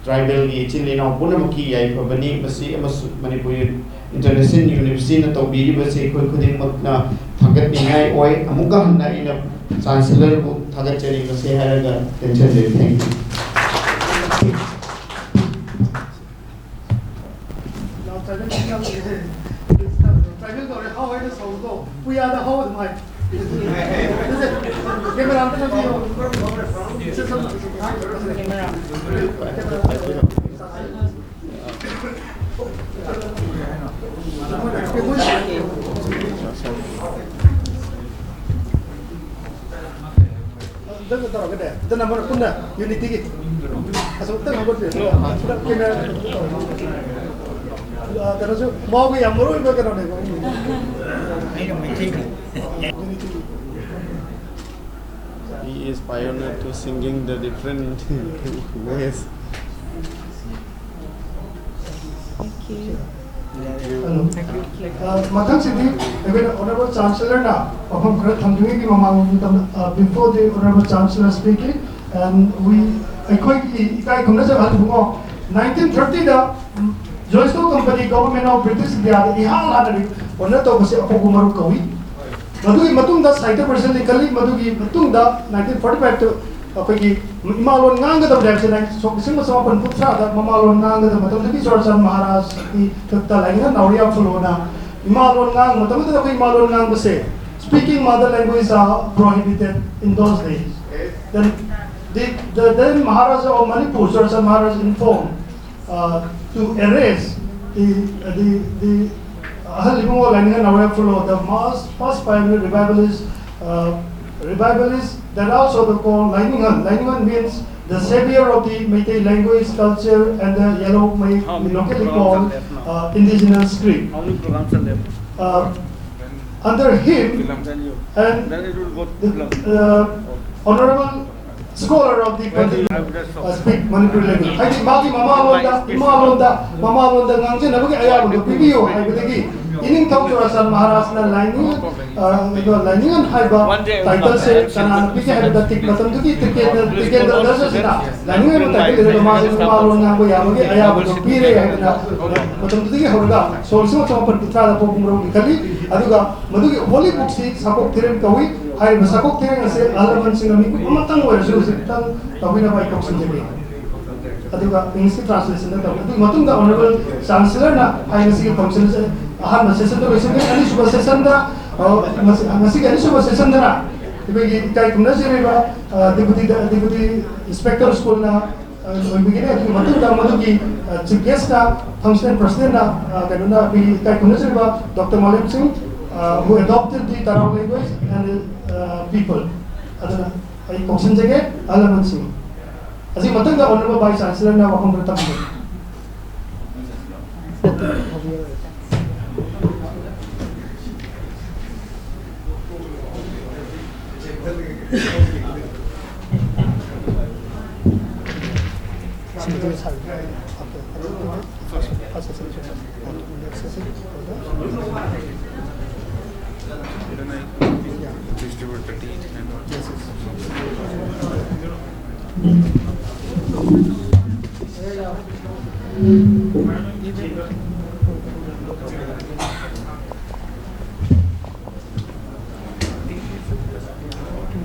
tribal ꯒꯤ ꯏꯆꯤꯜ ꯏꯅꯥꯎ ꯄꯨꯝꯅꯃꯛꯀꯤ ꯌꯥꯏꯐꯕꯅꯤ꯫ ꯃꯁꯤ ꯑꯃꯁꯨꯡ ꯃꯅꯤꯄꯨꯔ International University ꯅ ꯇꯧꯕꯤꯔꯤꯕꯁꯤ ꯑꯩꯈꯣꯏ ꯈꯨꯗꯤꯡꯃꯛꯅ ꯊꯥꯒꯠꯅꯤꯡꯉꯥꯏ ꯑꯣꯏ꯫ ꯑꯃꯨꯛꯀ ꯍꯟꯅ ꯑꯩꯅ Chancellor ꯕꯨ ꯊꯥꯒꯠꯆꯔꯤ꯫ ꯃꯁꯤ ꯍꯥꯏꯔꯒ ꯇꯦꯟꯁꯟꯖꯔꯤ꯫ Thank you꯫ ꯇ꯭ꯔꯥꯏꯕꯦꯜ ꯇꯧꯔꯦ, ꯍꯥꯎ ꯍꯥꯏꯅ ꯁꯧꯕꯗꯣ ꯄꯨꯌꯥꯗ ꯍꯥꯎ ꯑꯗꯨꯝ ꯍꯥꯏ꯫ ꯀꯦꯃꯦꯔꯥ ꯑꯝꯇ ꯅꯝꯕꯤꯌꯣ꯫ ꯑꯝꯇꯪ ꯇꯧꯔꯒꯅꯦ, ꯑꯝꯇ ꯅꯝꯕꯔ ꯄꯨꯟꯅ ꯌꯨꯅꯤꯇꯤꯒꯤ꯫ ꯑꯁꯨꯝ ꯑꯝꯇꯪ ꯍꯧꯒꯠꯄꯤꯌꯨ꯫ ꯀꯦꯃꯦꯔꯥ꯫ ꯑ, ꯀꯩꯅꯣꯁꯨ ꯃꯥꯎꯒꯤ ꯌꯥꯝ ꯃꯔꯨ ꯑꯣꯏꯕ ꯀꯩꯅꯣꯅꯦꯕ꯫ ꯌꯨꯅꯤꯇꯤꯒꯤ꯫ He is pioneer to singing the different ways. Thank you. Hello. Uh, ꯃꯊꯪꯁꯤꯗꯤ ꯑꯩꯈꯣꯏꯅ Honourable Chancellor ꯅ ꯋꯥꯐꯝ ꯈꯔ ꯊꯝꯗ꯭ꯔꯤꯉꯩꯒꯤ ꯃꯃꯥꯡ ꯃꯇꯝꯗ, uh, before the Honourable Chancellor speaking, and we, ꯑꯩꯈꯣꯏꯒꯤ ꯏꯀꯥꯏ ꯈꯨꯝꯅꯖꯕ ꯍꯟꯕꯨꯡꯉꯣ, nineteen thirty the, um, Johnstone Company, Government of British India ꯗ ꯏꯍꯥꯟ ꯍꯥꯟꯅ ꯍꯣꯅꯔ ꯇꯧꯕꯁꯦ ꯑꯄꯧꯕ ꯃꯔꯨꯞ ꯀꯧꯏ꯫ ꯃꯗꯨꯒꯤ ꯃꯇꯨꯡꯗ ꯁꯥꯍꯤꯇ꯭ꯌ ꯄꯔꯤꯁꯠ ꯂꯤꯡꯈꯠꯂꯤ꯫ ꯃꯗꯨꯒꯤ ꯃꯇꯨꯡꯗ nineteen forty five ꯇ ꯑꯩꯈꯣꯏꯒꯤ ꯏꯃꯥ ꯂꯣꯟ ꯉꯥꯡꯒꯗꯕꯅꯦ ꯍꯥꯏꯕꯁꯦ ꯁꯣꯛ ꯂꯤꯁꯤꯡ ꯑꯃ ꯆꯃꯥꯄꯟ ꯀꯨꯟꯊ꯭ꯔꯥꯗ ꯃꯃꯥ ꯂꯣꯟ ꯉꯥꯡꯒꯗꯕ ꯃꯇꯝꯗꯒꯤ ꯆꯨꯔꯥꯆꯥꯟ ꯃꯍꯥꯔꯥꯖꯀꯤ ꯈꯨꯠꯇ ꯂꯥꯏꯅꯤꯡꯊꯧ ꯅꯥꯎꯔꯤꯌꯥ ꯐꯨꯂꯣꯅ ꯏꯃꯥ ꯂꯣꯟ ꯉꯥꯡꯕ ꯃꯇꯝꯗꯨꯗ ꯑꯩꯈꯣꯏ ꯏꯃꯥ ꯂꯣꯟ ꯉꯥꯡꯕꯁꯦ Speaking mother language are prohibited in those days. Then the, the then Maharaja of Manipur, Churachandpur Maharaj, informed uh, to erase the the the Ahal Ibungo Lainingan Aware Flow, the most first pioneer revivalist uh, revivalist that also the call Lainingan. Lainingan means the savior of the Meitei language, culture, and the Yellow May locally called uh, indigenous script. Uh, under him and the uh, honorable scholar of the country uh, speak Manipuri language. ꯍꯥꯏꯗꯤ ꯃꯥꯒꯤ ꯃꯃꯥꯂꯣꯟꯗ, ꯏꯃꯥꯂꯣꯟꯗ, ꯃꯃꯥꯂꯣꯟꯗ ꯉꯥꯡꯖꯅꯕꯒꯤ ꯑꯌꯥꯕꯗꯨ ꯄꯤꯕꯤꯌꯨ ꯍꯥꯏꯕꯗꯒꯤ ꯏꯅꯤꯡꯊꯧ ꯆꯨꯔꯥꯆꯥꯟ ꯃꯍꯥꯔꯥꯖꯅ ꯂꯥꯏꯅꯤꯡ ꯑ, ꯑꯗꯣ ꯂꯥꯏꯅꯤꯡꯉꯟ ꯍꯥꯏꯕ ꯇꯥꯏꯇꯜꯁꯦ ꯀꯅꯥꯅ ꯄꯤꯒꯦ ꯍꯥꯏꯕꯗ ꯇꯤꯛ ꯃꯇꯝꯗꯨꯒꯤ ꯇꯤꯀꯦꯟꯗ꯭ꯔ ꯇꯤꯀꯦꯟꯗ꯭ꯔ ꯗꯁꯁꯤꯅ ꯂꯥꯏꯅꯤꯡ ꯍꯥꯏꯕ ꯇꯥꯏꯇꯜ ꯂꯩꯔꯒ ꯃꯥꯁꯦ ꯃꯃꯥꯂꯣꯟ ꯉꯥꯡꯕ ꯌꯥꯕꯒꯤ ꯑꯌꯥꯕꯗꯨ ꯄꯤꯔꯦ ꯍꯥꯏꯗꯅ ꯃꯇꯝꯗꯨꯗꯒꯤ ꯍꯧꯔꯒ ꯁꯣꯛ ꯂꯤꯁꯤꯡ ꯑꯃ ꯆꯃꯥꯄꯟ ꯀꯨꯟꯊ꯭ꯔꯥꯗ ꯄꯣꯛꯄ ꯃꯔꯨꯞ ꯏꯟꯈꯠꯂꯤ꯫ ꯑꯗꯨꯒ ꯃꯗꯨꯒꯤ ꯍꯣꯂꯤ ꯕꯨꯛꯁꯤ ꯁꯥꯀꯣꯛ ꯊꯤꯔꯦꯟ ꯀꯧꯏ꯫ ꯍꯥꯏꯔꯤꯕ ꯁꯥꯀꯣꯛ ꯊꯤꯔꯦꯟ ꯑꯁꯦ ꯑꯍꯜ ꯂꯃꯟꯁꯤꯡꯅ ꯃꯤꯀꯨꯞ ꯑꯃꯇꯪ ꯑꯣꯏꯔꯁꯨ ꯍꯧꯖꯤꯛꯇꯪ ꯇꯧꯕꯤꯅꯕ ꯑꯩ ꯀꯧꯁꯤꯟꯖꯔꯤ꯫ ꯑꯗꯨꯒ ꯏꯪꯂꯤꯁꯀꯤ ꯇ꯭ꯔꯥꯟꯁꯂꯦꯁꯟꯗ ꯇꯧꯏ꯫ ꯑꯗꯨꯒꯤ ꯃꯇꯨꯡꯗ ꯑꯣꯅꯔꯦꯕꯜ ꯆꯥꯟꯁꯦꯂꯔꯅ ꯍꯥꯏ ꯉꯁꯤꯒꯤ ꯐꯪꯁꯟ ꯑꯁꯦ ꯑꯍꯥꯟꯕ ꯁꯦꯁꯟꯗ ꯂꯣꯏꯁꯤꯟꯈ꯭ꯔꯦ꯫ ꯑꯅꯤꯁꯨꯕ ꯁꯦꯁꯟꯗ ꯑ, ꯉꯁꯤ- ꯉꯁꯤꯒꯤ ꯑꯅꯤꯁꯨꯕ ꯁꯦꯁꯟꯗꯅ ꯑꯩꯈꯣꯏꯒꯤ ꯏꯀꯥꯏ ꯈꯨꯝꯅꯖꯔꯤꯕ ꯑ, ꯗꯤꯄꯨꯇꯤ ꯗꯤꯄꯨꯇꯤ ꯏꯟꯁꯄꯦꯛꯇꯔ ꯁ꯭ꯀꯨꯜꯅ ꯑ, ꯑꯣꯏꯕꯤꯒꯅꯤ꯫ ꯑꯗꯨꯒꯤ ꯃꯇꯨꯡꯗ ꯃꯗꯨꯒꯤ ꯆꯤꯐ ꯒꯦꯁꯇ ꯐꯪꯁꯅꯦꯜ ꯄ꯭ꯔꯁꯤꯗꯦꯟꯅ ꯑ, ꯀꯩꯅꯣꯅ ꯑꯩꯈꯣꯏꯒꯤ ꯏꯀꯥꯏ ꯈꯨꯝꯅꯖꯔꯤꯕ ꯗꯣꯛꯇꯔ ꯃꯥꯂꯦꯝ ꯁꯤꯡ, uh, who adopted the Tarao language and uh, people. ꯑꯗꯨꯅ ꯑꯩ ꯀꯧꯁꯤꯟꯖꯒꯦ ꯑꯍꯜ ꯂꯃꯟꯁꯤꯡ꯫ ꯑꯁꯤ ꯃꯊꯪꯗ ꯑꯣꯅꯔꯦꯕꯜ ꯚꯥꯏꯁ ꯆꯥꯟꯁꯦꯂꯔꯅ ꯋꯥꯐꯝ ꯈꯔ ꯊꯝꯕꯤꯒꯅꯤ꯫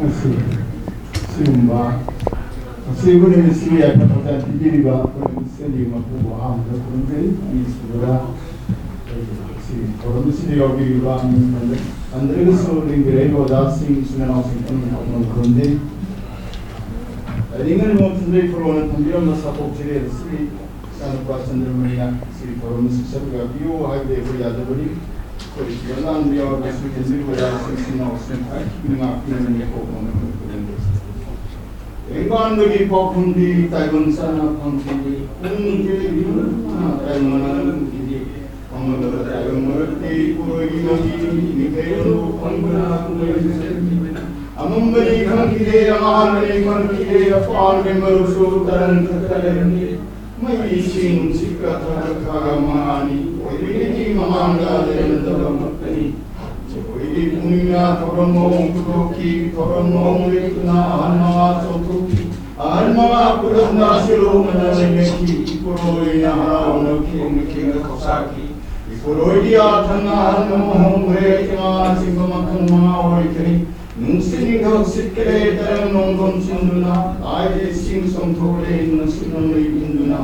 ꯑꯁꯤ ꯁꯤꯒꯨꯝꯕ ꯑꯁꯤꯒꯨꯝꯕ ꯅꯨꯃꯤꯠꯁꯤꯒꯤ ꯌꯥꯏꯐ ꯊꯧꯖꯥꯜ ꯄꯤꯕꯤꯔꯤꯕ ꯑꯩꯈꯣꯏ ꯃꯤꯁꯅꯔꯤ ꯃꯄꯨꯕꯨ ꯑꯍꯥꯟꯕꯗ ꯈꯨꯔꯨꯝꯖꯩ꯫ ꯑꯅꯤꯁꯨꯕꯗ ꯑꯩꯈꯣꯏꯒꯤ ꯊꯧꯔꯝ ꯑꯁꯤꯗ ꯌꯥꯎꯕꯤꯔꯤꯕ ꯃꯤ ꯈꯟꯗ꯭ꯔꯒꯁꯨ ꯂꯤꯡꯕꯤꯔꯛꯏꯕ ꯑꯣꯖꯥꯁꯤꯡ, ꯏꯆꯤꯟ ꯏꯅꯥꯎꯁꯤꯡ ꯄꯨꯝꯅꯃꯛ ꯈꯨꯔꯨꯝꯖꯩ꯫ ꯂꯥꯏꯅꯤꯡ ꯑꯃꯃꯝ ꯊꯝꯖꯩ ꯐꯣꯔꯣꯅ ꯊꯝꯕꯤꯔꯝꯕ ꯁꯥꯐꯣꯛ ꯆꯦꯔꯦꯜ ꯑꯁꯤ ꯏꯆꯥꯅꯨꯄꯥ ꯆꯟꯗ꯭ꯔꯃꯅꯤꯅ ꯁꯤ ꯊꯧꯔꯝ ꯑꯁꯤ ꯁꯔꯨꯛ ꯌꯥꯕꯤꯌꯨ ꯍꯥꯏꯕꯗꯤ ꯑꯩꯈꯣꯏ ꯌꯥꯖꯕꯅꯤ꯫ ꯑꯩꯈꯣꯏ ꯁꯤꯗ ꯂꯥꯡꯕ ꯌꯥꯎꯔꯕꯁꯨ ꯍꯦꯟꯕꯤꯕ ꯑꯣꯖꯥꯁꯤꯡ, ꯏꯆꯤꯟ ꯏꯅꯥꯎꯁꯤꯡ ꯈ꯭ꯋꯥꯏꯗꯒꯤ ꯉꯥꯛꯄꯤꯔꯝꯃꯤ ꯀꯣꯛ ꯉꯝꯅꯕ ꯈꯨꯔꯨꯝꯖꯩ꯫ ꯂꯦꯡꯕꯥꯟꯕꯒꯤ ꯄꯥꯎꯈꯨꯝꯗꯤ ꯇꯥꯏꯕꯪ ꯆꯥꯅ ꯐꯪꯈꯤꯗꯦ꯫ ꯄꯨꯡꯗꯤ ꯏꯃꯨꯡꯅ ꯇꯥꯏꯕꯪ ꯃꯅꯥ ꯅꯨꯡꯒꯤꯗꯤ ꯐꯪꯂꯕ ꯇꯥꯏꯕꯪ ꯃꯔꯛꯇꯤ ꯏꯄꯨꯔꯣꯏꯒꯤ ꯃꯍꯩ ꯃꯤꯈꯩ ꯑꯗꯨ ꯐꯪꯕꯅ ꯀꯨꯝꯍꯩ ꯁꯦꯝꯈꯤꯕꯅꯤ꯫ ꯑꯃꯝꯕꯅꯤ ꯈꯪꯈꯤꯗꯦ, ꯑꯉꯥꯟꯕꯅꯤ ꯈꯪꯈꯤꯗꯦ, ꯑꯄꯥꯟꯕ ꯃꯔꯨꯞꯁꯨ ꯇꯔꯪ ꯈꯛꯇ ꯂꯩꯔꯝꯗꯦ꯫ ꯃꯩ ꯏꯁꯤꯡ ꯅꯨꯡꯁꯤꯠꯀ ꯊꯛꯂꯛꯈ꯭ꯔꯒ ꯃꯉꯥꯅꯤ ꯑꯣꯏꯔꯤꯉꯩꯒꯤ ꯃꯃꯥꯡꯗ ꯂꯩꯔꯝꯗꯕ ꯉꯥꯛꯇꯅꯤ꯫ ꯑꯩꯈꯣꯏꯒꯤ ꯄꯨꯛꯅꯤꯡꯅ ꯊꯧꯔꯝ ꯃꯑꯣꯡ ꯄꯨꯊꯣꯛꯈꯤ, ꯊꯧꯔꯝ ꯃꯑꯣꯡ ꯂꯦꯞꯇꯨꯅ ꯑꯍꯜ ꯃꯉꯥ ꯆꯣꯡꯊꯣꯛꯈꯤ, ꯑꯍꯜ ꯃꯉꯥ ꯄꯨꯂꯞꯅ ꯁꯤꯔꯣꯡ ꯑꯅ ꯂꯩꯅꯈꯤ꯫ ꯏꯄꯨꯔꯣꯏꯅ ꯍꯔꯥꯎꯅ ꯈꯦꯡꯅ ꯈꯦꯡꯅ ꯈꯧꯁꯥꯈꯤ꯫ ꯏꯄꯨꯔꯣꯏꯒꯤ ꯌꯥꯊꯪꯅ ꯑꯍꯜ ꯑꯃ ꯍꯣꯡꯈ꯭ꯔꯦ, ꯏꯃꯥꯅꯆꯤꯡꯕ ꯃꯈꯜ ꯃꯉꯥ ꯑꯣꯏꯈ꯭ꯔꯦ꯫ ꯅꯨꯡꯁꯤꯠ ꯅꯤꯡꯊꯧ ꯁꯤꯠꯈ꯭ꯔꯦ, ꯇꯔꯪ ꯅꯣꯡꯗꯣꯝ ꯆꯤꯟꯗꯨꯅ, ꯂꯥꯏꯗ ꯏꯁꯤꯡ ꯆꯣꯡꯊꯣꯛꯂꯦ, ꯅꯨꯡꯁꯤꯠ ꯅꯣꯡꯂꯩ ꯏꯟꯗꯨꯅ꯫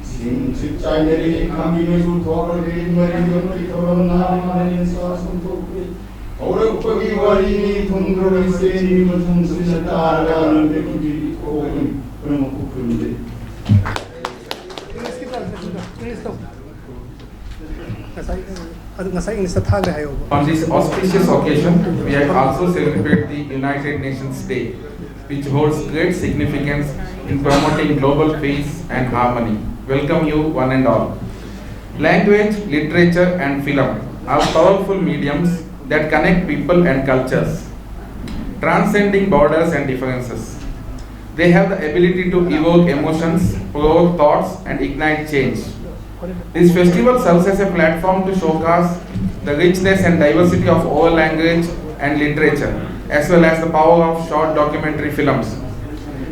ꯏꯁꯤꯡ ꯅꯨꯡꯁꯤꯠ ꯆꯥꯏꯅꯔꯦ, ꯈꯥꯝꯕꯤ ꯃꯩꯁꯨ ꯊꯣꯛꯂꯦ, ꯃꯔꯤꯡꯒꯤ ꯊꯧꯔꯝꯅ ꯃꯥꯂꯦꯝ ꯁꯥ ꯆꯣꯡꯊꯣꯛꯂꯦ꯫ ꯍꯧꯔꯛꯄꯒꯤ ꯋꯥꯔꯤꯅꯤ, ꯊꯨꯡꯗ꯭ꯔꯕ ꯏꯆꯦꯅꯤ, ꯃꯊꯪꯁꯤꯗ ꯇꯥꯔꯒ ꯂꯝꯕꯤꯒꯤ ꯀꯣꯛꯅꯤ꯫ ꯄꯨꯝꯅꯃꯛꯄꯨ ꯈꯨꯔꯨꯝꯖꯩ꯫ ꯉꯁꯥꯏ, ꯑꯗꯨ ꯉꯁꯥꯏ ꯏꯪꯂꯤꯁꯇ ꯊꯥꯈ꯭ꯔꯦ ꯍꯥꯏꯌꯣꯕ꯫ On this auspicious occasion, we have also celebrated the United Nations Day, which holds great significance in promoting global peace and harmony. Welcome you one and all. Language, literature, and film are powerful mediums that connect people and cultures, transcending borders and differences. They have the ability to evoke emotions, provoke thoughts, and ignite change. This festival serves as a platform to showcase the richness and diversity of oral language and literature, as well as the power of short documentary films.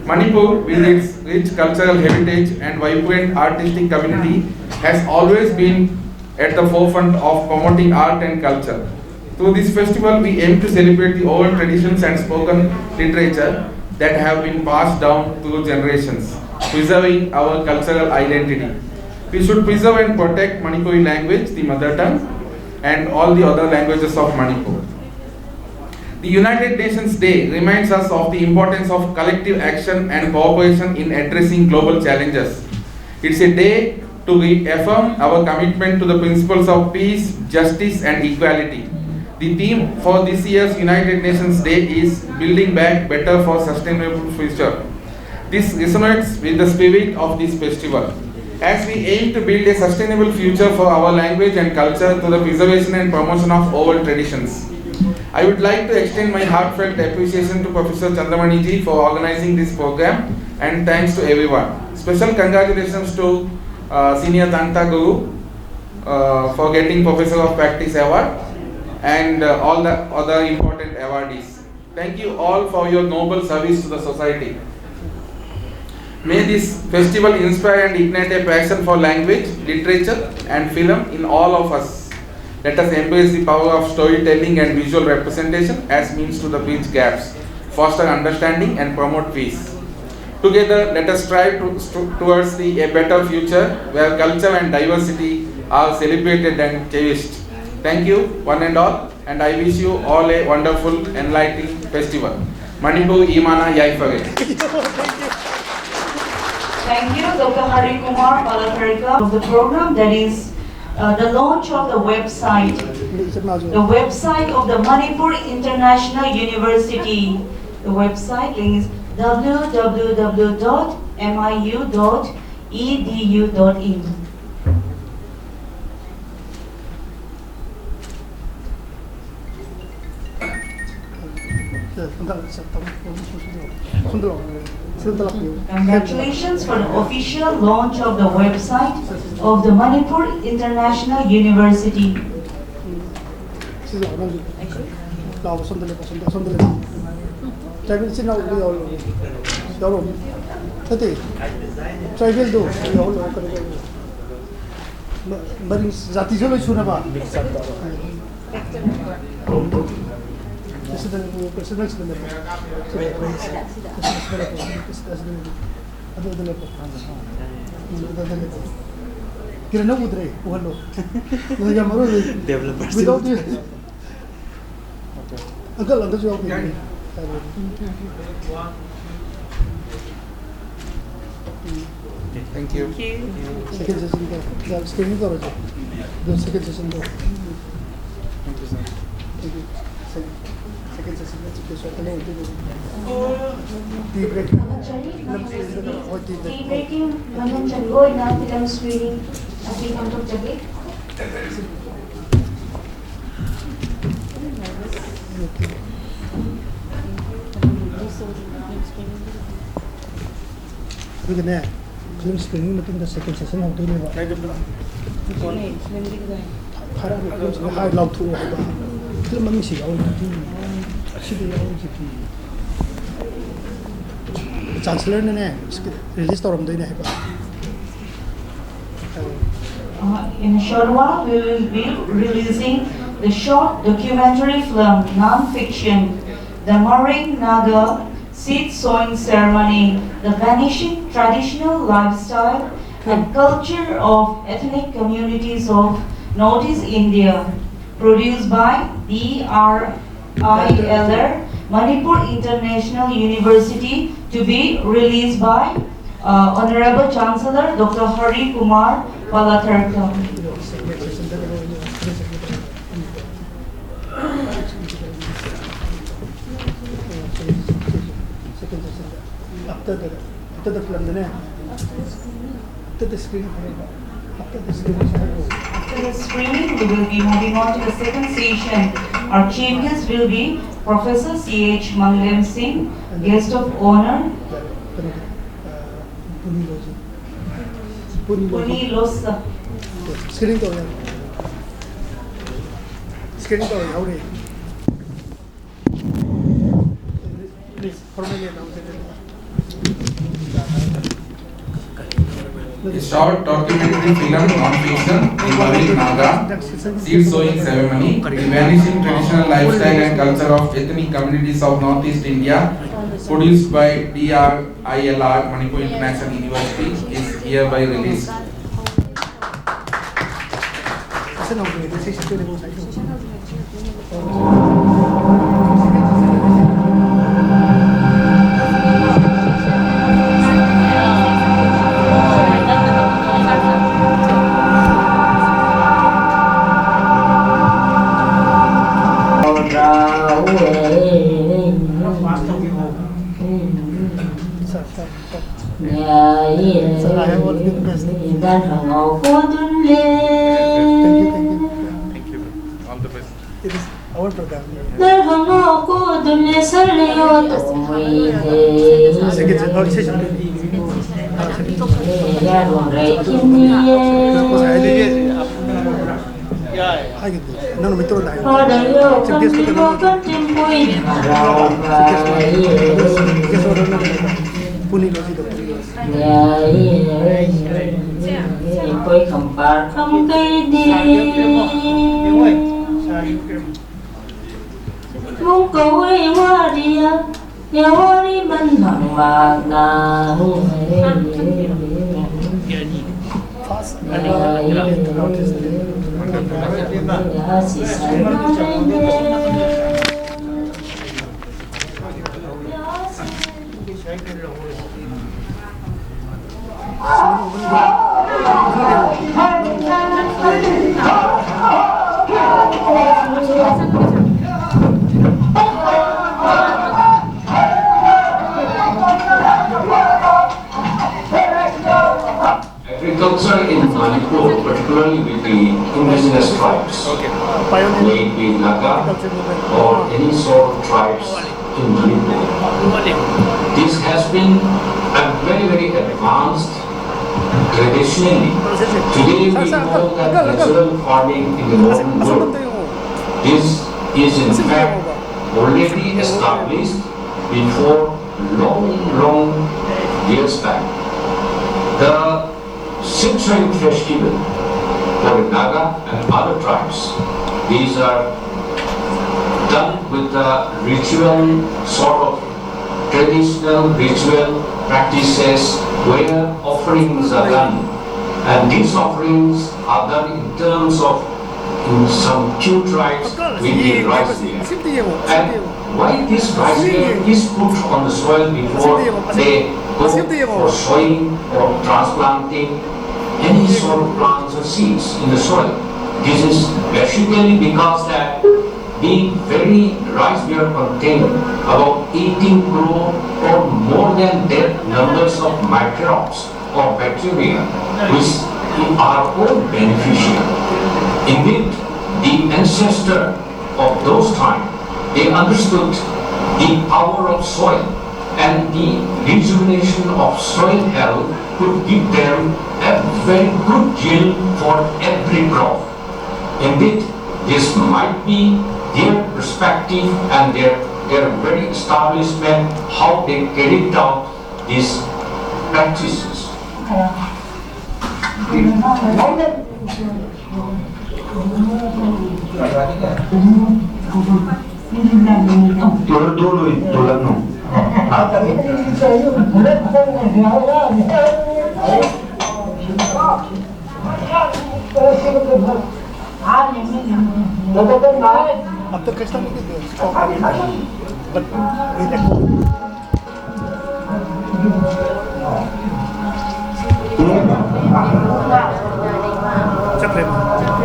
Manipur, with its rich cultural heritage and vibrant artistic community, has always been at the forefront of promoting art and culture. Through this festival, we aim to celebrate the oral traditions and spoken literature that have been passed down through generations, preserving our cultural identity. We should preserve and protect Manipuri language, the mother tongue, and all the other languages of Manipur. The United Nations Day reminds us of the importance of collective action and cooperation in addressing global challenges. It's a day to reaffirm our commitment to the principles of peace, justice, and equality. The theme for this year's United Nations Day is Building Back Better for Sustainable Future. This resonates with the spirit of this festival. As we aim to build a sustainable future for our language and culture through the preservation and promotion of oral traditions, I would like to extend my heartfelt appreciation to Professor Chandramani ji for organizing this program, and thanks to everyone. Special congratulations to uh, Senior Tanta Guru uh, for getting Professor of Practice Award and uh, all the other important awardees. Thank you all for your noble service to the society. May this festival inspire and ignite a passion for language, literature, and film in all of us. Let us embrace the power of storytelling and visual representation as means to the bridge gaps, foster understanding, and promote peace. Together, let us strive to, to- towards the, a better future where culture and diversity are celebrated and cherished. Thank you, one and all, and I wish you all a wonderful, enlightening festival. Manipur Imana Yaifare. Thank you, Doctor Hari Kumar Balapharika, of the program, that is uh, the launch of the website, the website of the Manipur International University. The website link is w w w dot m i u dot e d u dot in. Congratulations for the official launch of the website of the Manipur International University. ꯁꯤꯁꯦ ꯅꯪꯁꯨ ꯂꯥꯎꯕ ꯁꯣꯝꯗ ꯂꯦꯞꯄꯣ, ꯁꯣꯝꯗ ꯁꯣꯝꯗ ꯂꯦꯞꯄꯣ. ꯇ꯭ꯔꯥꯏꯕꯦꯜ ꯏꯆꯤꯟ ꯏꯅꯥꯎꯗꯨ ꯌꯥꯎꯔꯣ, ꯌꯥꯎꯔꯣ꯫ ꯅꯠꯇꯦ, ꯇ꯭ꯔꯥꯏꯕꯦꯜꯗꯨ ꯌꯥꯎꯍꯜꯂꯣ, ꯀꯩꯅꯣ ꯇꯧꯔꯣ꯫ ꯃ- ꯃꯔꯤꯡ ꯖꯥꯇꯤꯁꯨ ꯂꯣꯏ ꯁꯨꯅꯕ꯫ ꯄ꯭ꯔꯦꯁꯤꯗꯦꯟ, ꯄ꯭ꯔꯦꯁꯤꯗꯦꯟ ꯁꯤꯗ ꯂꯩꯔꯦ꯫ ꯄ꯭ꯔꯦꯁꯤꯗꯦꯟ ꯁꯤꯗ ꯂꯩꯔꯦ꯫ ꯑꯗꯨ ꯑꯗꯨ ꯂꯩꯔꯦ꯫ ꯎꯝ, ꯑꯗꯨ ꯑꯗꯨ ꯂꯩꯔꯦ꯫ ꯅꯪ ꯎꯗ꯭ꯔꯦ, ꯎꯍꯜꯂꯣ꯫ ꯅꯣꯏ ꯌꯥꯝ ꯃꯔꯨ ꯑꯣꯏ꯫ Developers. Without you. Uncle, ꯑꯪꯀꯜꯁꯨ ꯌꯥꯎꯕꯤꯔꯤ꯫ Thank you. Second session the screening ꯇꯧꯔꯁꯦ꯫ ꯑꯗꯣ second session the. Thank you, sir. Thank you. Second session the chief guest ꯑꯣꯏꯅ ꯑꯣꯏꯗꯣꯏꯅꯦ꯫ Tea break. ꯍꯣꯏ, tea break. Tea breaking ꯃꯅꯨꯡ ꯆꯟꯕ ꯑꯣꯏꯅ film screening ꯑꯁꯤ ꯄꯥꯡꯊꯣꯛꯆꯒꯦ꯫ ꯑꯗꯨꯒꯅꯦ, film screening ꯃꯇꯨꯡꯗ second session ꯍꯧꯗꯣꯏꯅꯦꯕ꯫ ꯐꯔꯛꯑꯅꯤ, film screening ꯍꯥꯏ ꯂꯥꯎꯊꯣꯛꯑꯣ ꯍꯥꯏꯕ꯫ Film ꯃꯃꯤꯡꯁꯤ ꯌꯥꯎꯔꯤꯗꯨꯗꯤ, ꯑꯁꯤꯗ ꯌꯥꯎꯔꯤꯁꯤꯗꯤ꯫ Chancellor ꯅꯅꯦ, release ꯇꯧꯔꯝꯗꯣꯏꯅꯦ ꯍꯥꯏꯕ꯫ Uh, in a short while, we will be releasing the short documentary film, non-fiction, The Mareng Naga Seed Sowing Ceremony, The Vanishing Traditional Lifestyle and Culture of Ethnic Communities of Northeast India, produced by D R I L R, Manipur International University, to be released by uh, Honorable Chancellor Doctor Hari Kumar Palatharkar. After the, after the film ꯗꯅꯦ, after the screening ꯍꯥꯏꯔꯒ, after the screening ꯍꯥꯏꯔꯒ꯫ After the screening, we will be moving on to the second session. Our chief guest will be Professor C H Manglem Singh, guest of honor. ꯀꯩꯅꯣꯗꯣ, ꯑ, ꯄꯨꯅꯤ ꯂꯣꯁ꯫ ꯄꯨꯅꯤ ꯂꯣꯁ꯫ ꯄꯨꯅꯤ ꯂꯣꯁ꯫ Screening ꯇꯧꯔꯦ꯫ Screening ꯇꯧꯔꯦ, ꯍꯧꯔꯦ꯫ Please, formally announce it. A short documentary film, non-fiction, involving Naga seed sowing ceremony, the vanishing traditional lifestyle and culture of ethnic communities of Northeast India, produced by D R I L R Manipur International University, is hereby released. Thank you. All the best. It is our program. Thank you. ꯍꯥꯏꯒꯤꯕꯗꯣ ꯅꯪꯅ ꯃꯩꯇꯩꯂꯣꯟꯗ ꯍꯥꯏꯌꯣ꯫ ꯆꯤꯐ ꯒꯦꯁꯇꯣ ꯀꯩꯅꯣ ꯑꯣꯏꯗꯣꯏꯅꯦ꯫ ꯆꯤꯐ ꯒꯦꯁꯇꯣ ꯑꯣꯏꯗꯣꯏꯅꯦ꯫ ꯒꯦꯁ ꯑꯣꯔꯗꯔ ꯅꯠꯇꯦꯕ꯫ ꯄꯨꯅꯤ ꯂꯣꯁꯤꯗꯣ, ꯄꯨꯅꯤ ꯂꯣꯁꯤ꯫ ꯑꯩꯈꯣꯏ ꯈꯝꯄꯥꯔ ꯈꯝ ꯀꯩꯗꯤ꯫ ꯃꯨꯛ ꯀꯧꯋꯦ ꯋꯥꯔꯤꯌꯥ꯫ ꯌꯥꯋꯥꯔꯤ ꯃꯟ ꯃꯪ ꯃꯥꯛꯅ꯫ Agriculture in Manipur, particularly with the indigenous tribes, may it be Naga or any sort of tribes in Manipur. This has been a very, very advanced traditionally. Today we know that natural farming in the modern world, this is in fact already established before long, long years back. The Sitsoin festival for the Naga and other tribes, these are done with the ritual, sort of traditional ritual practices where offerings are done. And these offerings are done in terms of in some few tribes with the rice beer. And why this rice beer is put on the soil before they go for sowing or transplanting any sort of plants or seeds in the soil? This is basically because that the very rice beer contain about eighteen crore or more than that numbers of microbes or bacteria, which are all beneficial. Indeed, the ancestor of those times, they understood the power of soil, and the rejuvenation of soil health could give them a very good yield for every crop. Indeed, this might be their perspective and their, their very establishment, how they carried out these practices. Tuh dulu itu lalu. After custom,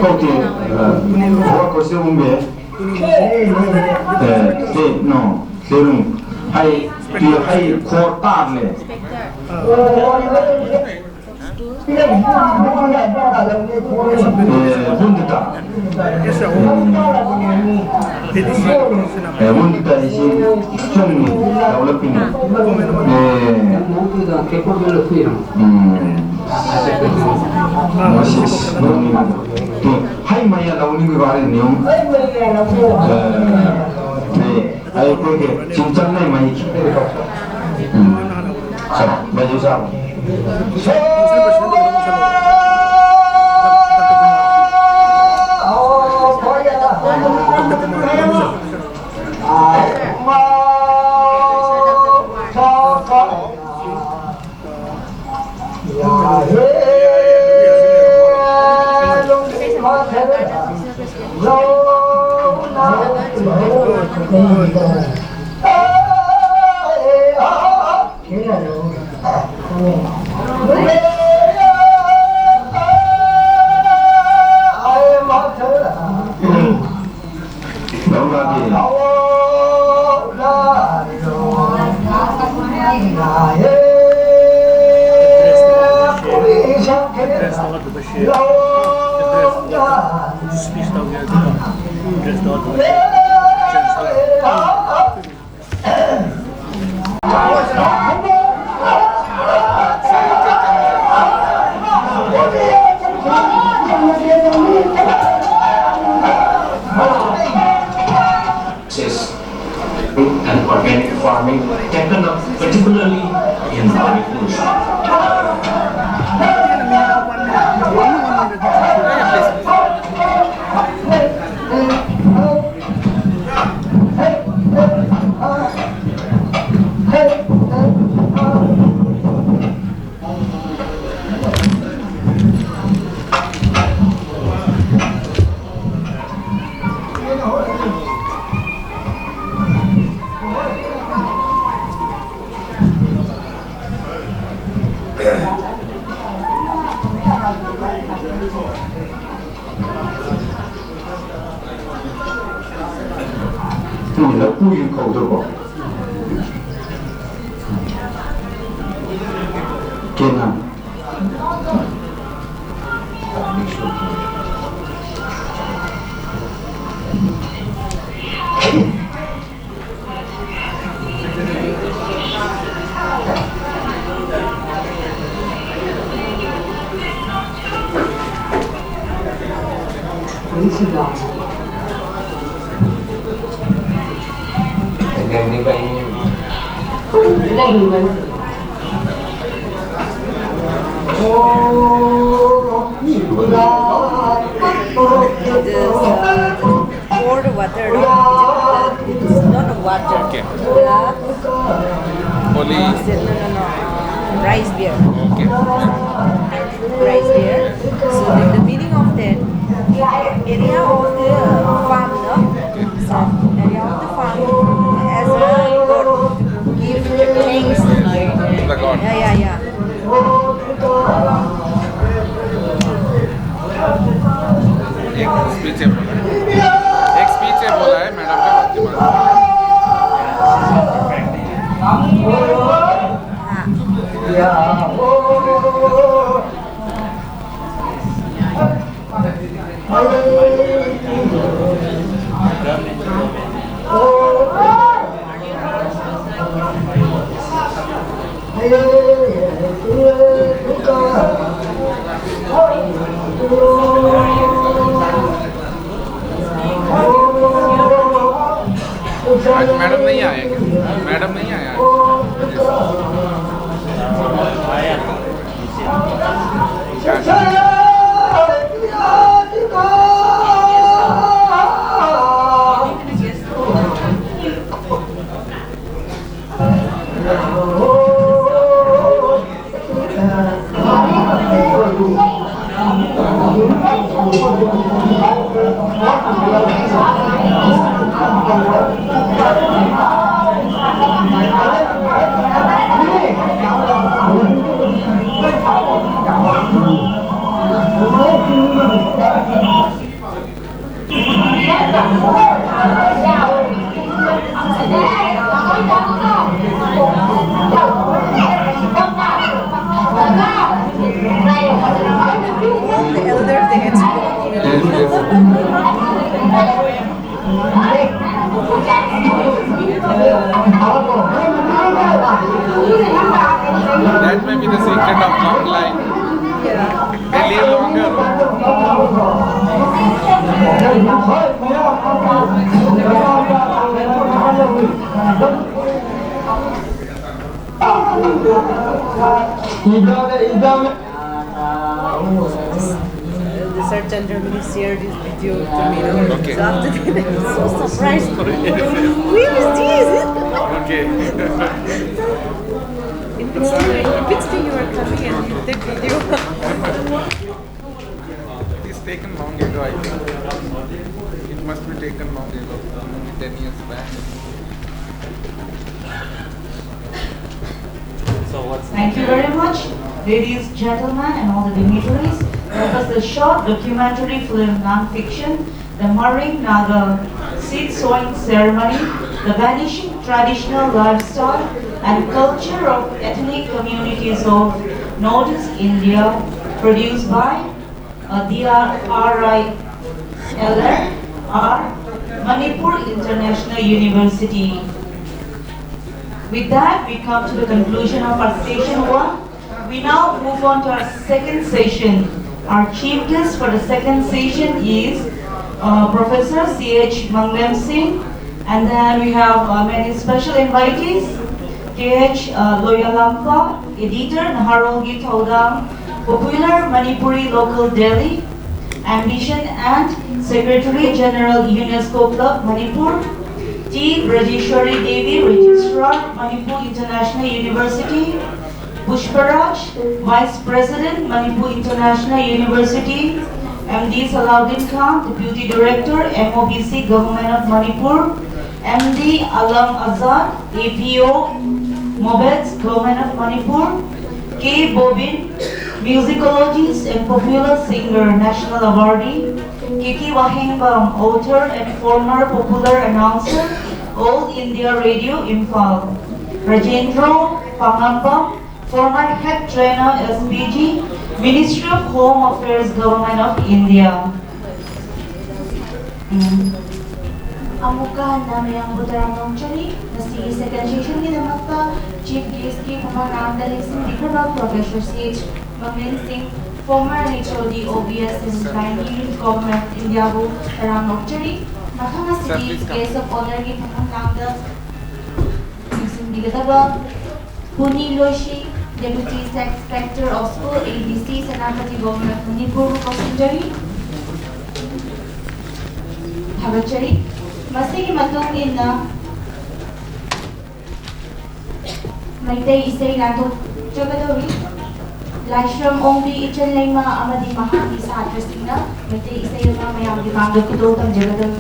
Okay, uh, what question be? Eh, say no, say no. Hai, ti hai khor tar le. Eh, bun ta. Eh, bun ta isi chung ni, daw la pin. Eh, hmm. Moses, no ni. Tu, hai maya daw ni bare ni. Eh, eh. Ai, koi ke, chingchang nai mai. Hmm. Sa, mai ju sa. And organic farming taken up particularly in Manipur. ꯂꯐꯨꯒꯤ ꯀꯧꯗ꯭ꯔꯕꯣ? ꯀꯦꯅꯥ꯫ It is, uh, poured water, no? It's not water. Okay. The, only, uh, no, no, no, uh, rice beer. Okay. Rice beer. So the, the meaning of that, Area of the farm, no? Area of the farm as a god. Give thanks. The god. Yeah, yeah, yeah. एक स्पीच है बोला है, एक स्पीच है बोला है मैडम ने, बाकी बात। हाँ। आज मैडम नहीं आए क्या? मैडम नहीं आया आज? All the elders, they had spoken. That may be the secret of long life. Yeah. They live longer. This, uh, this art center really shared this video to me, no? Okay. So after that, I was so surprised. Who is this? Okay. In which, in which day you are coming and you take video? This Taken long ago, I think. It must be taken long ago, maybe ten years back. Thank you very much, ladies, gentlemen, and all the dignitaries. That was the short documentary film non-fiction, The Marring Naga Seed Sowing Ceremony, The Vanishing Traditional Lifestyle and Culture of Ethnic Communities of Northeast India, produced by uh, D R R I L R, Manipur International University. With that, we come to the conclusion of our session one. We now move on to our second session. Our chief guest for the second session is uh, Professor C H Manglem Singh, and then we have uh, many special invitees, K H uh, Loyalampa, editor, Naharolgi Thaudang, popular Manipuri local Delhi, Ambition and Secretary General UNESCO Club Manipur, T Brajeshwari Devi, Registrar Manipur International University, Pushparaj, Vice President Manipur International University, M D Salahuddin Khan, Deputy Director M O B C Government of Manipur, M D Alam Azad, A P O, Mobets, Government of Manipur, K Bobin, musicologist and popular singer, national awardee, K K Wahengbam, author and former popular announcer, All India Radio Imphal, Rajendra Pangambam, former head trainer S P G, Ministry of Home Affairs, Government of India. ꯎꯝ꯫ ꯑꯃꯨꯛꯀ ꯍꯟꯅ ꯃꯌꯥꯝꯕꯨ ꯇꯔꯥꯝꯅ ꯑꯣꯛꯆꯔꯤ꯫ ꯉꯁꯤꯒꯤ second sessionꯒꯤꯗꯃꯛꯇ chief guestꯀꯤ ꯐꯝꯐꯝ ꯂꯥꯡꯗ ꯂꯦꯡꯁꯤꯟꯕꯤꯈ꯭ꯔꯕ Professor C H Manglem Singh, former H O D O B S and Government of Indiaꯕꯨ ꯇꯔꯥꯝꯅ ꯑꯣꯛꯆꯔꯤ꯫ ꯃꯊꯪ ꯑꯁꯤꯗꯤ guest of honourꯒꯤ ꯐꯝꯐꯝ ꯂꯥꯡꯗ ꯂꯦꯡꯁꯤꯟꯕꯤꯒꯗꯕ Puni Loshi, Deputy Inspector of School, A D C, Senapati Government of Manipur, ꯀꯧꯁꯤꯟꯖꯔꯤ꯫ ꯊꯥꯒꯠꯆꯔꯤ꯫ ꯃꯁꯤꯒꯤ ꯃꯇꯨꯡ ꯏꯟꯅ ꯃꯩꯇꯩ ꯏꯁꯩ ꯂꯥꯟꯊꯣꯛꯆꯒꯗꯧꯔꯤ꯫ ꯂꯥꯏꯁ꯭ꯔꯝ ꯑꯣꯡꯕꯤ ꯏꯆꯟ ꯂꯩꯃ ꯑꯃꯗꯤ ꯃꯍꯥꯛꯀꯤ ꯁꯥꯇ꯭ꯔꯁꯤꯡꯅ ꯃꯩꯇꯩ ꯏꯁꯩ ꯑꯃ ꯃꯌꯥꯝꯒꯤ ꯃꯥꯡꯗ ꯈꯨꯗꯣꯜ ꯇꯝꯖꯒꯗꯕ꯫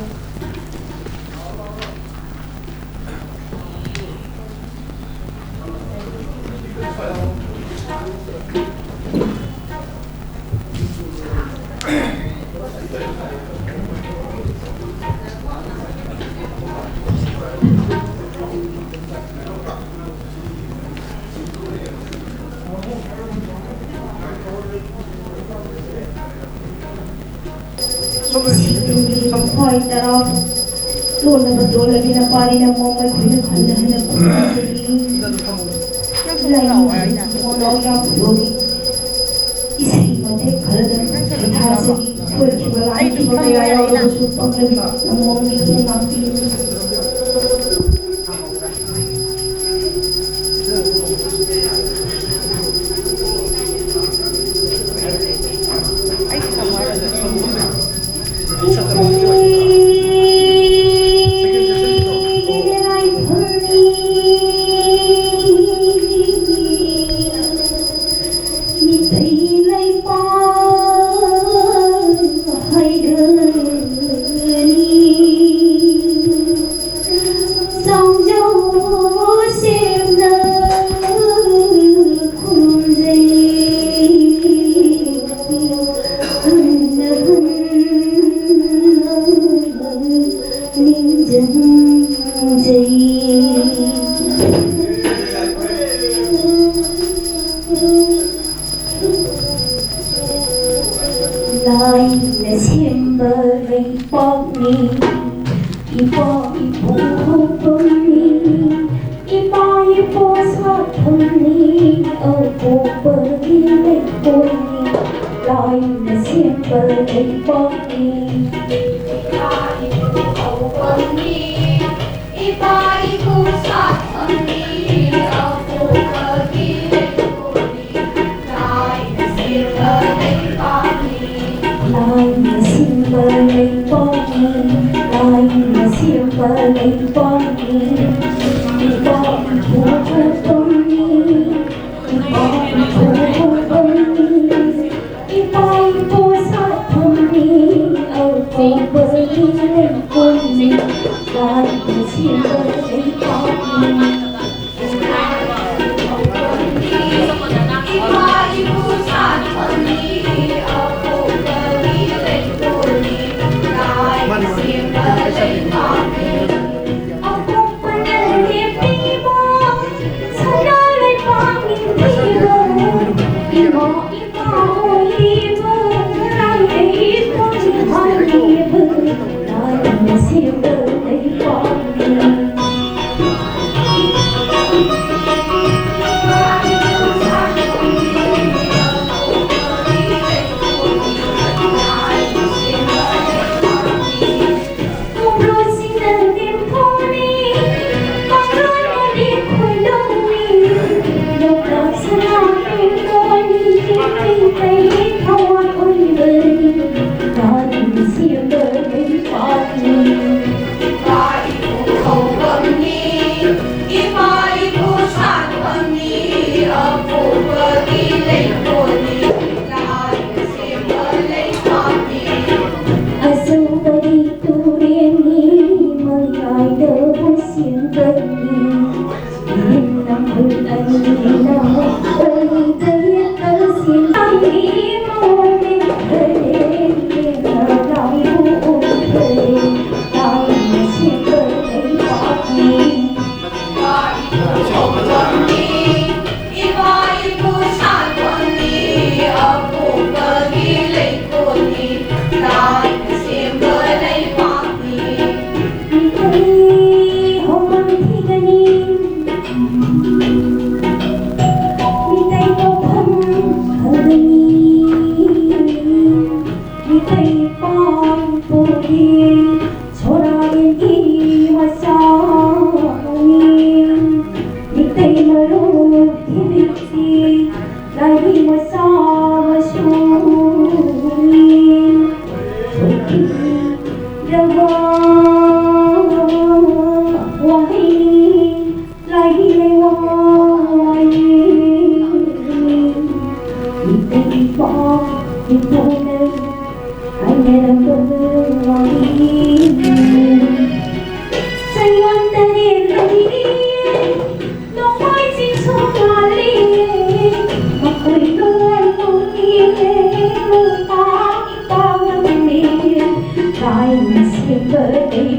ꯁꯤꯒꯤ ꯈ꯭ꯋꯥꯏ ꯇꯔꯥ ꯂꯣꯟꯅꯕ ꯇꯣꯜꯂꯕꯤ ꯅꯄꯥꯅꯤ ꯅꯃꯣ ꯑꯩꯈꯣꯏꯅ ꯈꯟꯅ ꯍꯟꯅ ꯈꯨꯔꯨꯝꯖꯔꯤ꯫ ꯂꯥꯏꯅꯤꯡꯊꯧ ꯃꯣꯅꯣ ꯌꯥꯝ ꯐꯨꯔꯤ꯫ ꯏꯁꯩ ꯃꯇꯦꯛ ꯈꯔꯗꯪ ꯁꯩꯊꯥꯖꯔꯤ꯫ ꯁꯣꯏꯈꯤꯕ ꯂꯥꯟꯈꯤꯕ ꯀꯌꯥ ꯌꯥꯎꯔꯕꯁꯨ ꯄꯪꯂꯕꯤ ꯅꯃꯣ ꯏꯈꯨꯠꯅ ꯉꯥꯛꯄꯤꯌꯨ꯫ ꯂꯥꯏꯅ ꯁꯦꯝꯕ ꯂꯩꯄꯥꯛꯅꯤ, ꯏꯄꯥ ꯏꯄꯨ ꯍꯧꯐꯝꯅꯤ, ꯏꯄꯥ ꯏꯄꯨ ꯁꯥꯐꯝꯅꯤ, ꯑꯄꯣꯛꯄꯒꯤ ꯂꯩꯀꯣꯜꯅꯤ, ꯂꯥꯏꯅ ꯁꯦꯝꯕ ꯂꯩꯄꯥꯛꯅꯤ꯫ ꯏꯄꯥ ꯏꯄꯨ ꯍꯧꯐꯝꯅꯤ, ꯏꯄꯥ ꯏꯄꯨ ꯁꯥꯐꯝꯅꯤ, ꯑꯄꯣꯛꯄꯒꯤ ꯂꯩꯀꯣꯜꯅꯤ꯫ ꯂꯥꯏꯅ ꯁꯦꯝꯕ ꯂꯩꯄꯥꯛꯅꯤ, ꯂꯥꯏꯅ ꯁꯦꯝꯕ ꯂꯩꯄꯥꯛꯅꯤ, ꯏꯄꯥ ꯏꯄꯨ ꯍꯧꯐꯝꯅꯤ, ꯏꯄꯥ ꯏꯄꯨ ꯍꯧꯐꯝ꯫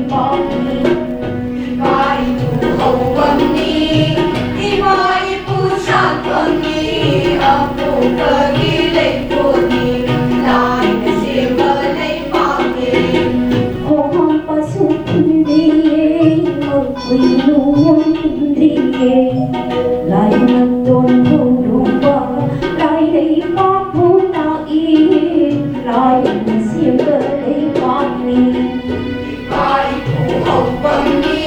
ꯏꯄꯥ ꯏꯄꯨ ꯍꯧꯕꯝꯅꯤ, ꯏꯃꯥ ꯏꯄꯨ ꯁꯥꯠꯐꯝꯅꯤ, ꯑꯄꯣꯛꯄꯒꯤ ꯂꯩꯀꯣꯜꯅꯤ, ꯂꯥꯏꯅ ꯁꯦꯝꯕ ꯂꯩꯄꯥꯛꯅꯤ꯫ ꯈꯣꯡꯍꯥꯝꯄꯥꯠꯁꯨ ꯊꯨꯝꯗꯤꯌꯦ, ꯃꯈꯣꯏ ꯅꯣꯡꯃꯣꯏ ꯊꯨꯝꯗꯤꯌꯦ, ꯂꯥꯏ ꯃꯇꯣꯟ ꯊꯧꯔꯣꯡꯕ, ꯂꯥꯏ ꯂꯩꯄꯥꯛꯄꯨ ꯇꯥꯛꯏ, ꯂꯥꯏꯅ ꯁꯦꯝꯕ ꯂꯩꯄꯥꯛꯅꯤ꯫ ꯏꯄꯥ ꯏꯄꯨ ꯍꯧꯐꯝꯅꯤ,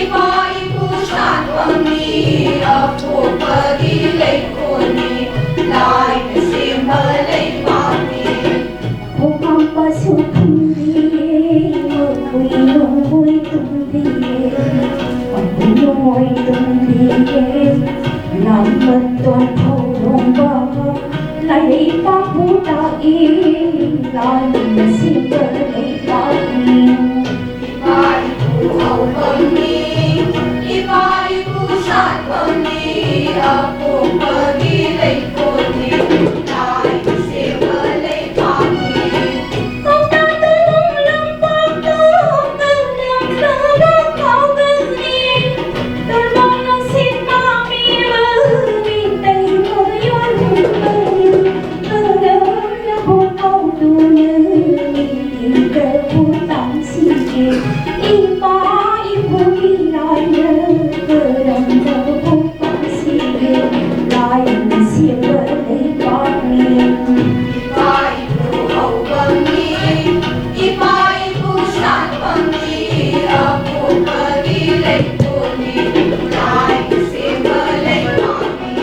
ꯏꯄꯥ ꯏꯄꯨ ꯁꯥꯠꯐꯝꯅꯤ, ꯑꯄꯣꯛꯄꯒꯤ ꯂꯩꯀꯣꯜꯅꯤ, ꯂꯥꯏꯅ ꯁꯦꯝꯕ ꯂꯩꯄꯥꯛꯅꯤ꯫ ꯈꯣꯡꯍꯥꯝꯄꯥꯠꯁꯨ ꯊꯨꯝꯗꯤꯌꯦ, ꯃꯈꯣꯏ ꯅꯣꯡꯃꯣꯏ ꯊꯨꯝꯗꯤꯌꯦ, ꯃꯈꯣꯏ ꯅꯣꯡꯃꯣꯏ ꯊꯨꯝꯗꯤꯌꯦ, ꯂꯥꯏ ꯃꯇꯣꯟ ꯊꯧꯔꯣꯡꯕ, ꯂꯥꯏ ꯂꯩꯄꯥꯛꯄꯨ ꯇꯥꯛꯏ, ꯂꯥꯏꯅ ꯁꯦꯝꯕ ꯂꯩꯄꯥꯛꯅꯤ꯫ ꯏꯄꯥ ꯏꯄꯨ ꯍꯧꯐꯝꯅꯤ, ꯏꯄꯥ ꯏꯄꯨ ꯁꯥꯠꯐꯝꯅꯤ, ꯑꯄꯣꯛꯄꯒꯤ ꯂꯩꯀꯣꯜꯅꯤ, ꯂꯥꯏꯅ ꯁꯦꯝꯕ ꯂꯩꯄꯥꯛꯅꯤ꯫ ꯀꯧꯇꯥ ꯇꯣꯡ ꯂꯝꯄꯥꯛꯇ ꯀꯪꯂꯝꯂꯕ ꯀꯥꯎꯒꯜꯅꯤ, ꯇꯣꯔꯕꯣꯡ ꯅꯨꯡꯁꯤꯠ ꯄꯥꯝꯕꯤꯕ ꯃꯤꯇꯩ ꯃꯌꯣꯜ ꯍꯨꯝꯕꯅꯤ꯫ ꯀꯔꯝꯅꯕꯨ ꯀꯧꯗꯨꯅ ꯃꯤꯒꯤ ꯀꯔꯄꯨ ꯇꯥꯡꯁꯤꯒꯦ? ꯏꯄꯥ ꯏꯄꯨꯒꯤ ꯂꯥꯏꯅ ꯀꯔꯝꯅꯕꯨ ꯄꯥꯡꯁꯤꯒꯦ? ꯂꯥꯏꯅ ꯁꯦꯝꯕ ꯂꯩꯄꯥꯛꯅꯤ꯫ ꯏꯄꯥ ꯏꯄꯨ ꯍꯧꯐꯝꯅꯤ, ꯏꯄꯥ ꯏꯄꯨ ꯁꯥꯠꯐꯝꯅꯤ, ꯑꯄꯣꯛꯄꯒꯤ ꯂꯩꯀꯣꯜꯅꯤ, ꯂꯥꯏꯅ ꯁꯦꯝꯕ ꯂꯩꯄꯥꯛꯅꯤ꯫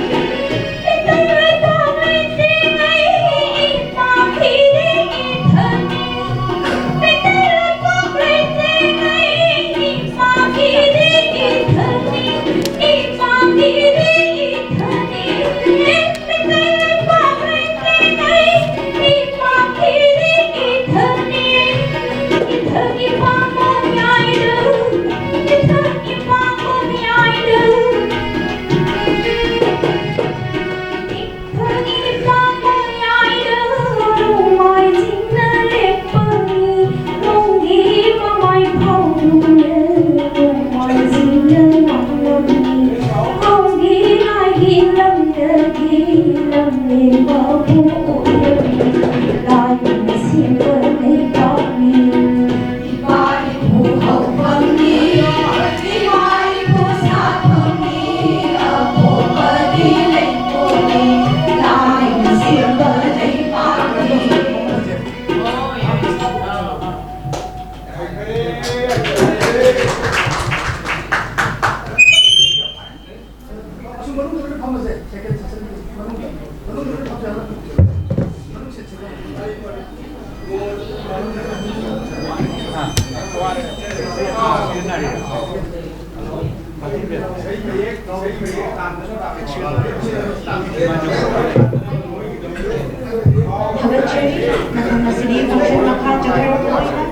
ꯊꯥꯒꯠꯆꯔꯤ꯫ ꯃꯊꯪ ꯑꯁꯤꯗꯤ function ꯃꯈꯥ ꯆꯠꯊꯔꯛꯄ ꯑꯣꯏꯅ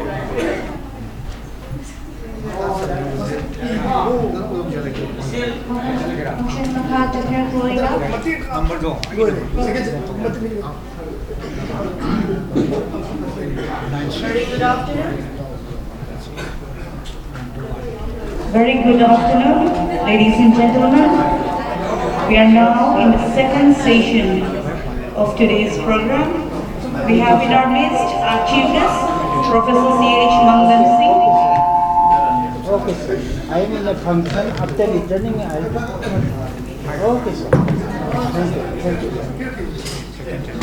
function ꯃꯈꯥ ꯆꯠꯊꯔꯛꯄ ꯑꯣꯏꯅ Very good afternoon, ladies and gentlemen. We are now in the second session of today's program. We have in our midst our chief guest, Professor C H Mangalam Singh. Okay, sir. I am in a function. After returning, I will. Okay, sir. Thank you. Thank you.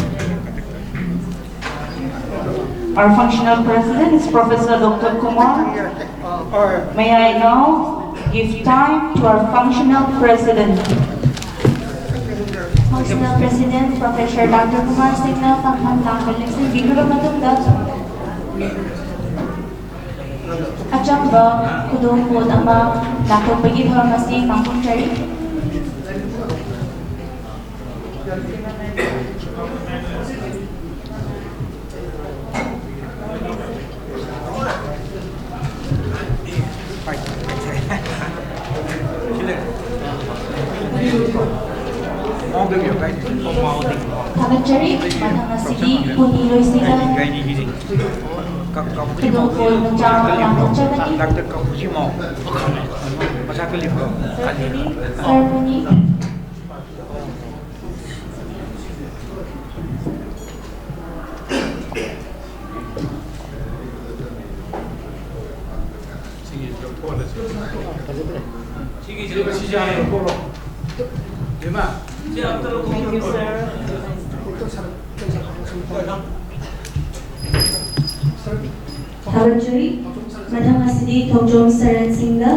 Our functional president is Professor Doctor Kumar. May I now give time to our functional president. Functional President Professor Doctor Kumar Singh ꯅ ꯐꯝꯐꯝ ꯂꯥꯡꯕ ꯂꯦꯞꯁꯤꯟꯕꯤꯈ꯭ꯔꯕ ꯃꯇꯨꯡꯗ, ꯑꯆꯝꯕ ꯈꯨꯗꯣꯜ ꯄꯣꯠ ꯑꯃ ꯂꯥꯊꯣꯛꯄꯒꯤ ꯊꯧꯔꯝ ꯑꯁꯤ ꯄꯥꯡꯊꯣꯛꯆꯔꯤ꯫ ꯊꯥꯒꯠꯆꯔꯤ꯫ ꯃꯊꯪ ꯑꯁꯤꯗꯤ ꯄꯨꯅꯤ ꯂꯣꯏꯁꯤꯗ ꯈꯨꯗꯣꯜ ꯄꯣꯠ ꯃꯆꯥ ꯑꯃ ꯂꯥꯊꯣꯛꯆꯒꯅꯤ꯫ ꯁꯔ ꯄꯨꯅꯤ꯫ ꯊꯥꯒꯠꯆꯔꯤ꯫ ꯃꯊꯪ ꯑꯁꯤꯗꯤ ꯊꯣꯡꯖꯣꯝ ꯁꯔꯟ ꯁꯤꯡꯗ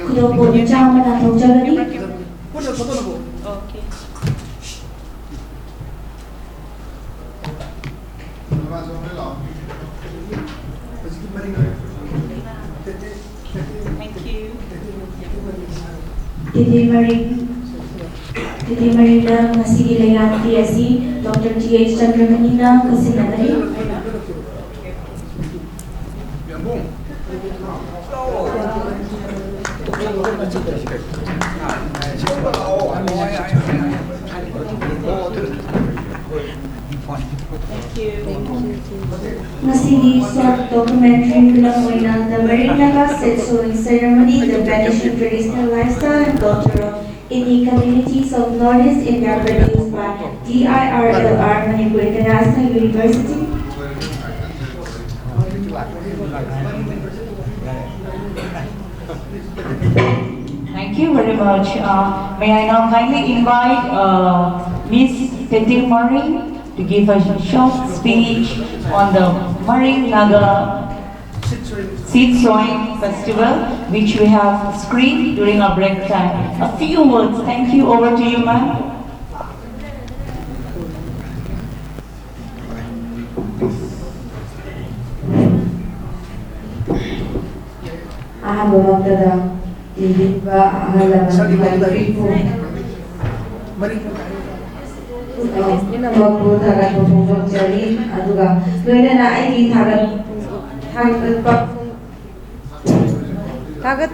ꯈꯨꯗꯣꯞꯄꯣꯠ ꯃꯆꯥ ꯑꯃ ꯅꯥꯟꯊꯣꯛꯆꯒꯅꯤ꯫ Thank you. ꯇꯦꯇꯦ ꯃꯔꯤꯡ, ꯇꯦꯇꯦ ꯃꯔꯤꯡꯗ ꯉꯁꯤꯒꯤ ꯂꯩꯉꯥꯛꯀꯤ ꯑꯁꯤ ꯗꯣꯛꯇꯔ ꯇꯤ ꯑꯩꯆ ꯆꯟꯗ꯭ꯔꯃꯅꯤꯅ ꯈꯨꯠꯁꯤꯟꯅꯒꯅꯤ꯫ Thank you. ꯉꯁꯤꯒꯤ short documentary film ꯑꯣꯏꯅ The Maring Naga Seat Sewing Ceremony, The Vanishing Traditional Lifestyle and Culture of Indian Communities of Northeast India, produced by D I R L R Manipur International University. Thank you very much. Uh, may I now kindly invite uh, Miss Tete Maring to give a short speech on the Maring Naga Seed Sowing Festival, which we have screened during our break time. A few words. Thank you. Over to you, ma'am. ꯑꯍꯥꯟꯕꯃꯛꯇꯗ ꯏꯟꯕꯤꯔꯤꯕ ꯑꯍꯜ ꯂꯃꯟ ꯃꯌꯥꯝ ꯄꯨꯝꯅꯃꯛꯄꯨ ꯊꯥꯒꯠꯄ ꯐꯣꯡꯗꯣꯛꯆꯔꯤ꯫ ꯑꯗꯨꯒ ꯂꯣꯏꯅꯅ ꯑꯩꯒꯤ ꯊꯥꯒꯠ-, ꯊꯥꯒꯠꯄ ꯊꯥꯒꯠ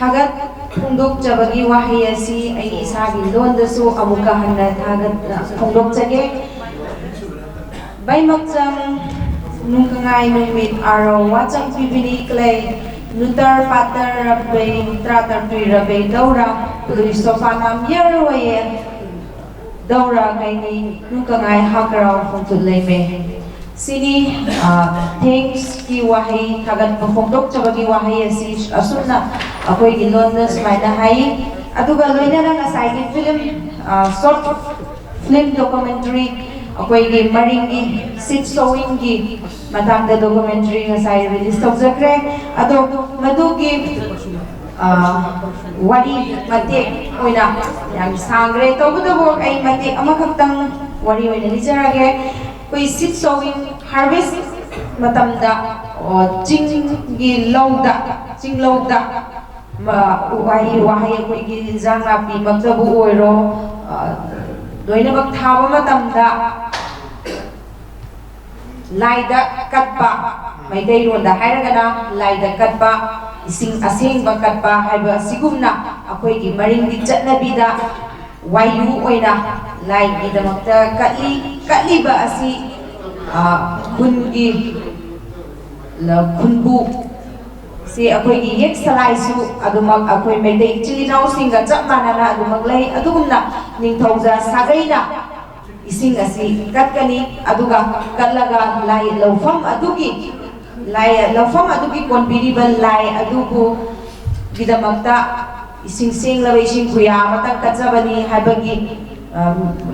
ꯊꯥꯒꯠ ꯐꯣꯡꯗꯣꯛꯆꯕꯒꯤ ꯋꯥꯍꯩ ꯑꯁꯤ ꯑꯩ ꯏꯁꯥꯒꯤ ꯂꯣꯟꯗꯁꯨ ꯑꯃꯨꯛꯀ ꯍꯟꯅ ꯊꯥꯒꯠ ꯐꯣꯡꯗꯣꯛꯆꯒꯦ꯫ ꯕꯩꯃꯛꯆꯪ ꯅꯨꯡꯀꯉꯥꯏ ꯅꯨꯃꯤꯠ ꯑꯥꯔꯣ ꯋꯥꯆꯪ ꯄꯤꯕꯤꯅꯤ ꯀ꯭ꯂꯩ ꯅꯨꯇꯔ ꯄꯥꯇꯔ ꯔꯕꯩ ꯇ꯭ꯔꯥꯇꯔ ꯇꯨꯏ ꯔꯕꯩ ꯗꯧꯔ ꯂꯨꯏ ꯁꯣꯐꯥ ꯅꯥꯝ ꯌꯔ ꯋꯥꯌꯦ ꯗꯧꯔ ꯀꯩꯅꯤ ꯅꯨꯡꯀꯉꯥꯏ ꯍꯥꯀꯔꯥꯎ ꯐꯣꯡꯊꯨꯠ ꯂꯩꯃꯦ꯫ ꯁꯤꯅꯤ꯫ ꯊꯦꯡꯛꯁꯀꯤ ꯋꯥꯍꯩ, ꯊꯥꯒꯠꯄ ꯐꯣꯡꯗꯣꯛꯆꯕꯒꯤ ꯋꯥꯍꯩ ꯑꯁꯤ ꯑꯁꯨꯝꯅ ꯑꯩꯈꯣꯏꯒꯤ ꯂꯣꯟꯗ ꯁꯨꯃꯥꯏꯅ ꯍꯥꯏ꯫ ꯑꯗꯨꯒ ꯂꯣꯏꯅꯅ ꯉꯁꯥꯏꯒꯤ ꯐꯤꯂꯝ, ꯁꯣꯔꯠ ꯐꯤꯂꯝ ꯗꯣꯀꯨꯃꯦꯟꯇꯔꯤ, ꯑꯩꯈꯣꯏꯒꯤ ꯃꯔꯤꯡꯒꯤ ꯁꯤꯠ ꯁꯣꯋꯤꯡꯒꯤ ꯃꯇꯥꯡꯗ ꯗꯣꯀꯨꯃꯦꯟꯇꯔꯤ ꯉꯁꯥꯏ ꯔꯤꯂꯤꯁ ꯇꯧꯖꯈ꯭ꯔꯦ꯫ ꯑꯗꯣ ꯃꯗꯨꯒꯤ ꯋꯥꯔꯤ ꯃꯇꯦꯛ ꯑꯣꯏꯅ, ꯌꯥꯝ ꯁꯥꯡꯈ꯭ꯔꯦ, ꯇꯧꯕꯇꯕꯨ ꯑꯩ ꯃꯇꯦꯛ ꯑꯃꯈꯛꯇꯪ ꯋꯥꯔꯤ ꯑꯣꯏꯅ ꯂꯤꯖꯔꯒꯦ꯫ ꯑꯩꯈꯣꯏ ꯁꯤꯠ ꯁꯣꯋꯤꯡ, ꯍꯥꯔꯚꯦꯁ ꯃꯇꯝꯗ, ꯑꯣ, ꯆꯤꯡꯒꯤ ꯂꯧꯗ, ꯆꯤꯡꯂꯧꯗ ꯋꯥꯍꯩ ꯋꯥꯍꯩ ꯑꯩꯈꯣꯏꯒꯤ ꯏꯟꯖꯥꯡ ꯅꯥꯄꯤꯃꯛꯇꯕꯨ ꯑꯣꯏꯔꯣ, ꯂꯣꯏꯅꯃꯛ ꯊꯥꯕ ꯃꯇꯝꯗ ꯂꯥꯏꯗ ꯀꯠꯄ, ꯃꯩꯇꯩꯂꯣꯟꯗ ꯍꯥꯏꯔꯒꯅ ꯂꯥꯏꯗ ꯀꯠꯄ, ꯏꯁꯤꯡ ꯑꯁꯦꯡꯕ ꯀꯠꯄ ꯍꯥꯏꯕ ꯑꯁꯤꯒꯨꯝꯅ ꯑꯩꯈꯣꯏꯒꯤ ꯃꯔꯤꯡꯒꯤ ꯆꯠꯅꯕꯤꯗ ꯋꯥꯏꯌꯨ ꯑꯣꯏꯅ ꯂꯥꯏꯒꯤꯗꯃꯛꯇ ꯀꯠꯂꯤ꯫ ꯀꯠꯂꯤꯕ ꯑꯁꯤ ꯈꯨꯟꯒꯤ ꯈꯨꯟꯕꯨ ꯁꯤ ꯑꯩꯈꯣꯏꯒꯤ ꯌꯦꯛ ꯁꯂꯥꯏꯁꯨ ꯑꯗꯨꯃꯛ ꯑꯩꯈꯣꯏ ꯃꯩꯇꯩ ꯏꯆꯤꯜ ꯏꯅꯥꯎꯁꯤꯡꯒ ꯆꯞ ꯃꯥꯟꯅꯅ ꯑꯗꯨꯃꯛ ꯂꯩ꯫ ꯑꯗꯨꯒꯨꯝꯅ ꯅꯤꯡꯊꯧꯖ ꯁꯥꯒꯩꯅ ꯏꯁꯤꯡ ꯑꯁꯤ ꯀꯠꯀꯅꯤ꯫ ꯑꯗꯨꯒ ꯀꯠꯂꯒ ꯂꯥꯏ ꯂꯧꯐꯝ ꯑꯗꯨꯒꯤ, ꯂꯥꯏ ꯂꯧꯐꯝ ꯑꯗꯨꯒꯤ ꯀꯣꯟꯕꯤꯔꯤꯕ ꯂꯥꯏ ꯑꯗꯨꯕꯨ ꯒꯤꯗꯃꯛꯇ ꯏꯁꯤꯡ, ꯁꯦꯡꯂꯕ ꯏꯁꯤꯡ ꯈꯨꯌꯥ ꯑꯃꯇꯪ ꯀꯠꯆꯕꯅꯤ ꯍꯥꯏꯕꯒꯤ,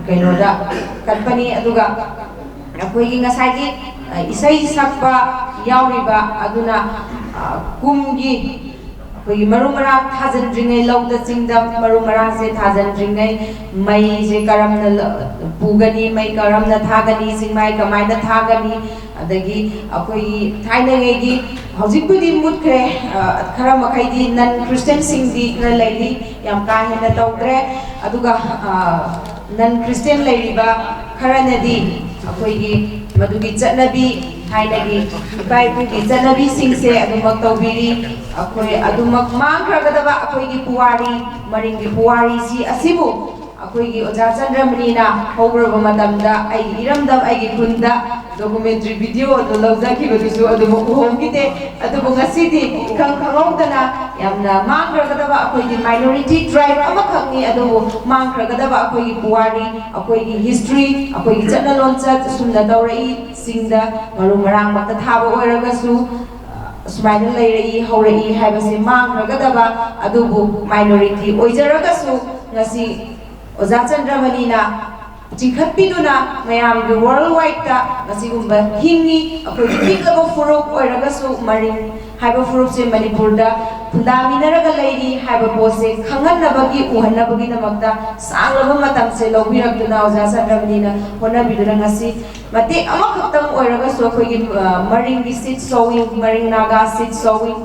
ꯀꯩꯅꯣꯗ ꯀꯠꯄꯅꯤ꯫ ꯑꯗꯨꯒ ꯑꯩꯈꯣꯏꯒꯤ ꯉꯁꯥꯏꯒꯤ ꯏꯁꯩ ꯁꯛꯄ ꯌꯥꯎꯔꯤꯕ ꯑꯗꯨꯅ ꯀꯨꯝꯒꯤ ꯑꯩꯈꯣꯏꯒꯤ ꯃꯔꯨ ꯃꯔꯥꯡ ꯊꯥꯖꯤꯟꯗ꯭ꯔꯤꯉꯩ, ꯂꯧꯗ ꯆꯤꯡꯗ ꯃꯔꯨ ꯃꯔꯥꯡꯁꯦ ꯊꯥꯖꯤꯟꯗ꯭ꯔꯤꯉꯩ ꯃꯩꯁꯦ ꯀꯔꯝꯅ ꯄꯨꯒꯅꯤ, ꯃꯩ ꯀꯔꯝꯅ ꯊꯥꯒꯅꯤ, ꯆꯤꯡꯃꯥꯏ ꯀꯃꯥꯏꯅ ꯊꯥꯒꯅꯤ, ꯑꯗꯒꯤ ꯑꯩꯈꯣꯏꯒꯤ ꯊꯥꯏꯅꯉꯩꯒꯤ, ꯍꯧꯖꯤꯛꯄꯨꯗꯤ ꯃꯨꯠꯈ꯭ꯔꯦ, ꯈꯔ ꯃꯈꯩꯗꯤ ꯅꯟ ꯈ꯭ꯔꯤꯁꯇꯦꯟꯁꯤꯡꯗꯤ ꯈꯔ ꯂꯩꯔꯤ, ꯌꯥꯝ ꯀꯥ ꯍꯦꯟꯅ ꯇꯧꯗ꯭ꯔꯦ꯫ ꯑꯗꯨꯒ ꯅꯟ ꯈ꯭ꯔꯤꯁꯇꯦꯟ ꯂꯩꯔꯤꯕ ꯈꯔꯅꯗꯤ ꯑꯩꯈꯣꯏꯒꯤ ꯃꯗꯨꯒꯤ ꯆꯠꯅꯕꯤ, ꯊꯥꯏꯅꯒꯤ ꯏꯄꯥ ꯏꯄꯨꯒꯤ ꯆꯠꯅꯕꯤꯁꯤꯡꯁꯦ ꯑꯗꯨꯃꯛ ꯇꯧꯕꯤꯔꯤ꯫ ꯑꯩꯈꯣꯏ ꯑꯗꯨꯃꯛ ꯃꯥꯡꯈ꯭ꯔꯒꯗꯕ ꯑꯩꯈꯣꯏꯒꯤ ꯄꯨꯋꯥꯔꯤ, ꯃꯔꯤꯡꯒꯤ ꯄꯨꯋꯥꯔꯤꯁꯤ ꯑꯁꯤꯕꯨ ꯑꯩꯈꯣꯏꯒꯤ ꯑꯣꯖꯥ ꯆꯟꯗ꯭ꯔꯃꯅꯤꯅ ꯍꯧꯈ꯭ꯔꯕ ꯃꯇꯝꯗ ꯑꯩꯒꯤ ꯏꯔꯝꯗꯝ, ꯑꯩꯒꯤ ꯈꯨꯟꯗ documentary video ꯑꯗꯨ ꯂꯧꯖꯈꯤꯕꯗꯨꯁꯨ ꯑꯗꯨꯃꯛ ꯎꯍꯧꯈꯤꯗꯦ꯫ ꯑꯗꯨꯕꯨ ꯉꯁꯤꯗꯤ ꯏꯈꯪ ꯈꯪꯍꯧꯗꯅ ꯌꯥꯝꯅ ꯃꯥꯡꯈ꯭ꯔꯒꯗꯕ ꯑꯩꯈꯣꯏꯒꯤ minority tribe ꯑꯃꯈꯛꯅꯤ, ꯑꯗꯨꯕꯨ ꯃꯥꯡꯈ꯭ꯔꯒꯗꯕ ꯑꯩꯈꯣꯏꯒꯤ ꯄꯨꯋꯥꯔꯤ, ꯑꯩꯈꯣꯏꯒꯤ history, ꯑꯩꯈꯣꯏꯒꯤ ꯆꯠꯅ ꯂꯣꯟꯆꯠ ꯑꯁꯨꯝꯅ ꯇꯧꯔꯛꯏ꯫ ꯆꯤꯡꯗ ꯃꯔꯨ ꯃꯔꯥꯡꯃꯛꯇ ꯊꯥꯕ ꯑꯣꯏꯔꯒꯁꯨ, ꯑ, ꯁꯨꯃꯥꯏꯅ ꯂꯩꯔꯛꯏ, ꯍꯧꯔꯛꯏ ꯍꯥꯏꯕꯁꯤ ꯃꯥꯡꯈ꯭ꯔꯒꯗꯕ, ꯑꯗꯨꯕꯨ minority ꯑꯣꯏꯖꯔꯒꯁꯨ ꯉꯁꯤ ꯑꯣꯖꯥ ꯆꯟꯗ꯭ꯔꯃꯅꯤꯅ ꯆꯤꯡꯈꯠꯄꯤꯗꯨꯅ ꯃꯌꯥꯝꯒꯤ world wide ꯇ ꯃꯁꯤꯒꯨꯝꯕ ꯍꯤꯡꯉꯤ꯫ ꯑꯩꯈꯣꯏꯒꯤ ꯄꯤꯛꯂꯕ ꯐꯨꯔꯨꯞ ꯑꯣꯏꯔꯒꯁꯨ ꯃꯔꯤꯡ ꯍꯥꯏꯕ ꯐꯨꯔꯨꯞꯁꯦ ꯃꯅꯤꯄꯨꯔꯗ ꯈꯨꯟꯗꯥꯃꯤꯟꯅꯔꯒ ꯂꯩꯔꯤ ꯍꯥꯏꯕ ꯄꯣꯠꯁꯦ ꯈꯪꯍꯟꯅꯕꯒꯤ, ꯎꯍꯟꯅꯕꯒꯤꯗꯃꯛꯇ ꯁꯥꯡꯂꯕ ꯃꯇꯝꯁꯦ ꯂꯧꯕꯤꯔꯛꯇꯨꯅ ꯑꯣꯖꯥ ꯆꯟꯗ꯭ꯔꯃꯅꯤꯅ ꯍꯣꯠꯅꯕꯤꯗꯨꯅ ꯉꯁꯤ ꯃꯇꯦꯛ ꯑꯃꯈꯛꯇꯪ ꯑꯣꯏꯔꯒꯁꯨ ꯑꯩꯈꯣꯏꯒꯤ, ꯑ, ꯃꯔꯤꯡꯒꯤ seed sowing, ꯃꯔꯤꯡ Naga seed sowing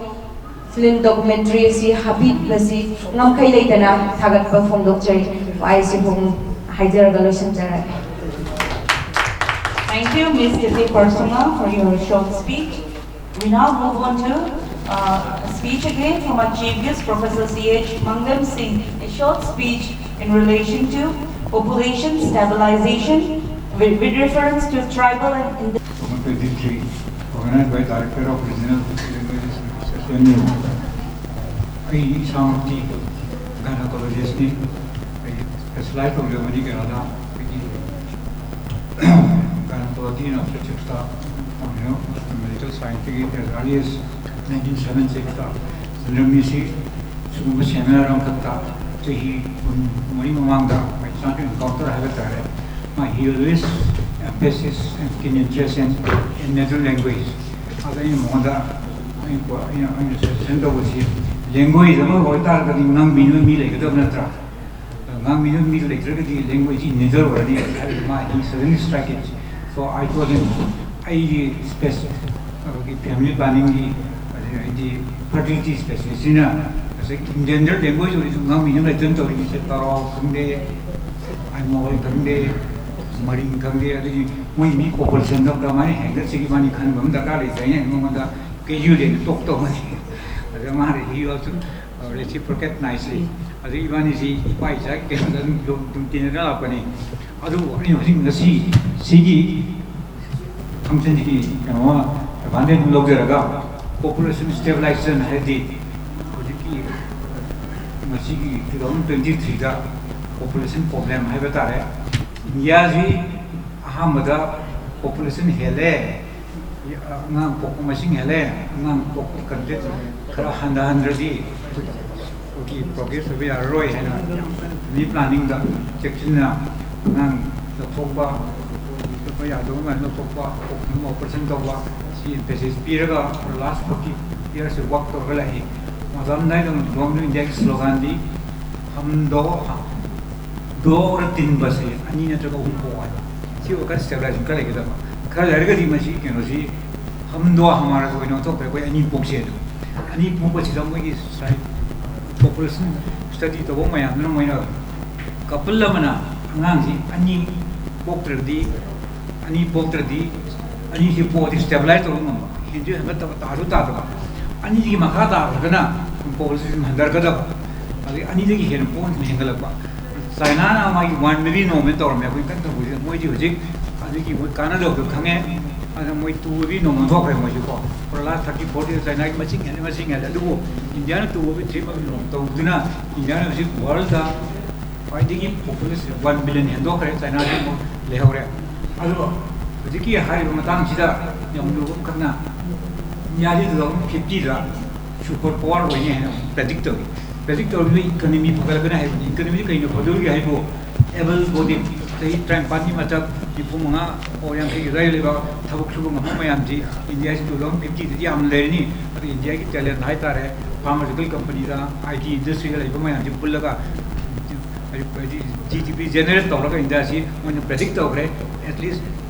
film documentary ꯑꯁꯤ ꯍꯥꯞꯄꯤꯕꯁꯤ ꯉꯝꯈꯩ ꯂꯩꯇꯅ ꯊꯥꯒꯠꯄ ꯐꯣꯡꯗꯣꯛꯆꯔꯤ꯫ ꯋꯥꯍꯩꯁꯤ ꯐꯣꯡ-, ꯍꯥꯏꯖꯔꯒ ꯂꯣꯏꯁꯤꯟꯖꯔꯒꯦ꯫ Thank you, Miss Tete Parsunga, for your short speech. We now move on to uh, a speech again from our chief guest, Professor C H Manglem Singh, a short speech in relation to population stabilization with, with reference to tribal and indi- twenty-three, organized by Director of Regional Languages, S M U. ꯑꯩ ꯏꯁꯥꯃꯛꯇꯤ ꯒꯥꯏꯅꯣꯀꯣꯂꯣꯖꯤꯁꯅꯤ꯫ ꯑꯩ ꯁ꯭ꯄꯦꯁꯤꯌꯦꯂꯥꯏꯁ ꯇꯧꯖꯕꯅꯤ ꯀꯩꯅꯣꯗ, ꯑꯩꯈꯣꯏꯒꯤ ꯒꯥꯏꯅꯣꯀꯣꯂꯣꯖꯤ ꯑꯦꯟ ꯑꯣꯕꯁꯇꯦꯇ꯭ꯔꯤꯛꯁꯇ ꯇꯝꯃꯤꯕ ꯃꯦꯗꯤꯀꯦꯜ ꯁꯥꯏꯟꯁꯇꯒꯤ as early as nineteen seventy sixꯇ ꯁꯟꯗ꯭ꯔꯃꯤꯁꯤ ꯁꯤꯒꯨꯝꯕ ꯁꯦꯃꯤꯅꯥꯔ ꯑꯃꯈꯛꯇ ꯆꯍꯤ ꯀꯨꯟ ꯃꯔꯤ ꯃꯃꯥꯡꯗ ꯃꯥꯏ ꯆꯥꯟꯁ ꯑꯦꯟꯀꯥꯎꯟꯇꯔ ꯍꯥꯏꯕ ꯇꯥꯔꯦ꯫ ꯃꯥ he always emphasis and keen interest in, in natural language. ꯑꯗ ꯑꯩꯅ ꯃꯉꯣꯟꯗ ꯑꯩꯅ ꯑꯩꯅ ꯑꯩꯅ ꯁꯖꯦꯁꯟ ꯇꯧꯕꯁꯤ ꯂꯦꯡꯒ꯭ꯋꯦꯖ ꯑꯃ ꯑꯣꯏꯇꯥꯔꯒꯗꯤ ꯉꯥꯡꯕꯤꯅꯕ ꯃꯤ ꯂꯩꯒꯗꯕ ꯅꯠꯇ꯭ꯔꯥ? ꯉꯥꯡꯕꯤꯅꯕ ꯃꯤ ꯂꯩꯇ꯭ꯔꯒꯗꯤ ꯂꯦꯡꯒ꯭ꯋꯦꯖ ꯏꯟꯅꯦꯖꯔ ꯑꯣꯏꯔꯅꯤ ꯍꯥꯏꯕꯗꯤ ꯃꯥ he suddenly struck it. So I told him ꯑꯩꯒꯤ ꯁ꯭ꯄꯦꯁ ꯑꯩꯈꯣꯏꯒꯤ ꯐꯦꯃꯤꯂꯤ ꯄ꯭ꯂꯥꯅꯤꯡꯒꯤ ꯑꯗꯩꯗꯤ fertility specialistꯁꯤꯅ ꯉꯁꯥꯏ endangered language ꯑꯣꯏꯔꯁꯨ ꯉꯥꯡꯕꯤꯅꯕ ꯂꯩꯇꯅ ꯇꯧꯔꯤꯁꯦ ꯇꯔꯥꯎ ꯈꯪꯗꯦ, ꯑꯥꯏꯃꯣꯜ ꯈꯪꯗꯦ, ꯃꯔꯤꯡ ꯈꯪꯗꯦ, ꯑꯗꯒꯤ ꯃꯣꯏ ꯃꯤ ꯄꯣꯄꯨꯂꯦꯁꯟꯗꯣ ꯀꯃꯥꯏꯅ ꯍꯦꯟꯒꯠꯁꯤꯒꯦ ꯃꯥꯅꯤ ꯈꯟꯕ ꯑꯃ ꯗꯔꯀꯥꯔ ꯂꯩꯇ꯭ꯔꯦ꯫ ꯑꯩꯅ ꯃꯉꯣꯟꯗ ꯀꯦꯖꯨꯋꯦꯜꯂꯤ ꯇꯣꯛ ꯇꯧꯕꯅꯤ꯫ ꯑꯗ ꯃꯥꯅ he also Reciprocate nicely. ꯑꯗꯨ ꯏꯕꯥꯅꯤꯁꯤ ꯏꯄꯥ ꯏꯆꯥꯒꯤ ꯀꯩꯅꯣꯗ ꯑꯗꯨꯝ ꯂꯨ-, ꯑꯗꯨꯝ ꯇꯤꯟꯅꯔ ꯂꯥꯛꯄꯅꯤ꯫ ꯑꯗꯨꯕꯨ ꯑꯩꯅ ꯍꯧꯖꯤꯛ ꯉꯁꯤ ꯁꯤꯒꯤ functionꯁꯤꯒꯤ ꯀꯩꯅꯣ advantage ꯑꯗꯨꯝ ꯂꯧꯖꯔꯒ, population stabilization ꯍꯥꯏꯗꯤ ꯍꯧꯖꯤꯛꯀꯤ ꯃꯁꯤꯒꯤ two thousand twenty threeꯗ population problem ꯍꯥꯏꯕ ꯇꯥꯔꯦ꯫ ꯏꯟꯗꯤꯌꯥꯁꯤ ꯑꯍꯥꯟꯕꯗ population ꯍꯦꯜꯂꯦ, ꯑꯉꯥꯡ ꯄꯣꯛꯄ ꯃꯁꯤꯡ ꯍꯦꯜꯂꯦ, ꯑꯉꯥꯡ ꯄꯣꯛꯄ content ꯈꯔ ꯍꯟꯊꯍꯟꯗ꯭ꯔꯗꯤ ꯑꯩꯈꯣꯏꯒꯤ progress ꯑꯣꯏꯕ ꯌꯥꯔꯔꯣꯏ ꯍꯥꯏꯅ ꯌꯥꯝ ꯀꯟꯅ family planningꯗ ꯆꯦꯛꯁꯤꯟꯅ ꯑꯉꯥꯡ ꯂꯧꯊꯣꯛꯄ, ꯂꯧꯊꯣꯛꯄ ꯌꯥꯗꯕ ꯃꯌꯥꯝ ꯂꯧꯊꯣꯛꯄ, ꯄꯣꯛꯅꯕ operation ꯇꯧꯕ, ꯁꯤ emphasis ꯄꯤꯔꯒ last forty yearsꯁꯦ work ꯇꯧꯔꯒ ꯂꯥꯛꯏ꯫ ꯃꯇꯝꯗ ꯑꯩꯅ ꯒꯣꯔꯃꯦꯟ ꯑꯣꯐ ꯏꯟꯗꯤꯌꯥꯒꯤ sloganꯗꯤ "ꯍꯝ ꯗꯣ ꯗꯣ ꯑꯣꯔ ꯇꯤꯟ ꯕꯁꯦ, ꯑꯅꯤ ꯅꯠꯇ꯭ꯔꯒ ꯑꯍꯨꯝ ꯄꯣꯛꯑꯣ" ꯍꯥꯏꯕ꯫ ꯁꯤ ꯑꯣꯏꯔꯒ stabilization ꯈꯔ ꯂꯩꯒꯗꯕ꯫ ꯈꯔ ꯂꯩꯔꯒꯗꯤ ꯃꯁꯤ ꯀꯩꯅꯣꯁꯤ "ꯍꯝ ꯗꯣ ꯍꯃꯥꯔꯥ" ꯑꯣꯏꯅ ꯑꯣꯟꯊꯣꯛꯈ꯭ꯔꯦ꯫ ꯑꯩꯈꯣꯏ ꯑꯅꯤ ꯄꯣꯛꯁꯦ ꯑꯗꯨꯝ꯫ ꯑꯅꯤ ꯄꯣꯛꯄꯁꯤꯗ ꯃꯣꯏꯒꯤ ꯁꯥꯏ-, population study ꯇꯧꯕ ꯃꯌꯥꯝꯗꯨꯅ ꯃꯣꯏꯅ couple ꯑꯃꯅ ꯑꯉꯥꯡꯁꯤ ꯑꯅꯤ ꯄꯣꯛꯇ꯭ꯔꯗꯤ, ꯑꯅꯤ ꯄꯣꯛꯇ꯭ꯔꯗꯤ, ꯑꯅꯤꯁꯤ ꯄꯣꯛꯑꯗꯤ stabilize ꯇꯧꯕ ꯉꯝꯕ, ꯍꯦꯟꯁꯨ ꯍꯦꯟꯒꯠꯇꯕ, ꯇꯥꯁꯨ ꯇꯥꯗꯕ, ꯑꯅꯤꯗꯒꯤ ꯃꯈꯥ ꯇꯥꯈ꯭ꯔꯒꯅ population ꯍꯟꯊꯔꯛꯀꯗꯕ, ꯑꯗꯒꯤ ꯑꯅꯤꯗꯒꯤ ꯍꯦꯟꯅ ꯄꯣꯛꯍꯟꯕ ꯍꯦꯟꯒꯠꯂꯛꯄ꯫ ꯆꯥꯏꯅꯥꯅ ꯃꯥꯒꯤ one baby norm ꯇꯧꯔꯝꯃꯦ, ꯑꯩꯈꯣꯏ ꯀꯟꯅ ꯇꯧꯕꯁꯤꯗ꯫ ꯃꯣꯏꯗꯤ ꯍꯧꯖꯤꯛ ꯑꯗꯨꯒꯤ ꯃꯣꯏ ꯀꯥꯟꯅꯗꯕꯗꯣ ꯈꯪꯉꯦ, ꯑꯗꯨꯅ ꯃꯣꯏ two baby norm ꯑꯣꯟꯊꯣꯛꯈ꯭ꯔꯦ ꯃꯣꯏꯁꯨ ꯀꯣ꯫ For last thirty forty years ꯆꯥꯏꯅꯥꯒꯤ ꯃꯁꯤꯡ ꯍꯦꯜꯂꯦ, ꯃꯁꯤꯡ ꯍꯦꯜꯂꯦ꯫ ꯑꯗꯨꯕꯨ ꯏꯟꯗꯤꯌꯥꯅ two baby three baby norm ꯇꯧꯗꯨꯅ ꯏꯟꯗꯤꯌꯥꯅ ꯍꯧꯖꯤꯛ worldꯗ ꯈ꯭ꯋꯥꯏꯗꯒꯤ population one billion ꯍꯦꯟꯗꯣꯛꯈ꯭ꯔꯦ, ꯆꯥꯏꯅꯥꯗꯤ ꯑꯃꯨꯛ ꯂꯩꯍꯧꯔꯦ꯫ ꯑꯗꯨꯒ ꯍꯧꯖꯤꯛꯀꯤ ꯍꯥꯏꯔꯤꯕ ꯃꯇꯥꯡꯁꯤꯗ ꯌꯥꯝ ꯂꯨꯕ ꯑꯃꯈꯛꯅ, ꯏꯟꯗꯤꯌꯥꯁꯤ two thousand fiftyꯗ super power ꯑꯣꯏꯅꯤ ꯍꯥꯏꯅ predict ꯇꯧꯏ꯫ Predict ꯇꯧꯔꯤꯕ economy ꯐꯒꯠꯂꯛꯀꯅꯤ ꯍꯥꯏꯕꯅꯤ꯫ Economyꯁꯤ ꯀꯩꯅꯣ ꯐꯒꯠꯂꯛꯀꯅꯤ ꯍꯥꯏꯕꯨ, able body, ꯆꯍꯤ ꯇꯔꯥꯅꯤꯄꯥꯟꯒꯤ ꯃꯊꯛ, ꯅꯤꯐꯨ ꯃꯉꯥ ꯑꯣꯔ ꯌꯥꯡꯈꯩꯒꯤ ꯑꯗꯨꯋꯥꯏꯗ ꯂꯩꯕ ꯊꯕꯛ ꯁꯨꯕ ꯉꯝꯕ ꯃꯌꯥꯝꯁꯤ ꯏꯟꯗꯤꯌꯥꯁꯤ two thousand fiftyꯗꯗꯤ ꯌꯥꯝ ꯂꯩꯔꯅꯤ꯫ ꯑꯗꯨ ꯏꯟꯗꯤꯌꯥꯒꯤ talent ꯍꯥꯏꯇꯥꯔꯦ, pharmaceutical companyꯗ, IT industryꯗ ꯂꯩꯕ ꯃꯌꯥꯝꯁꯤ ꯄꯨꯜꯂꯒ ꯍꯥꯏꯗꯤ GDP generate ꯇꯧꯔꯒ ꯏꯟꯗꯤꯌꯥꯁꯤ ꯃꯣꯏꯅ predict ꯇꯧꯈ꯭ꯔꯦ꯫ At least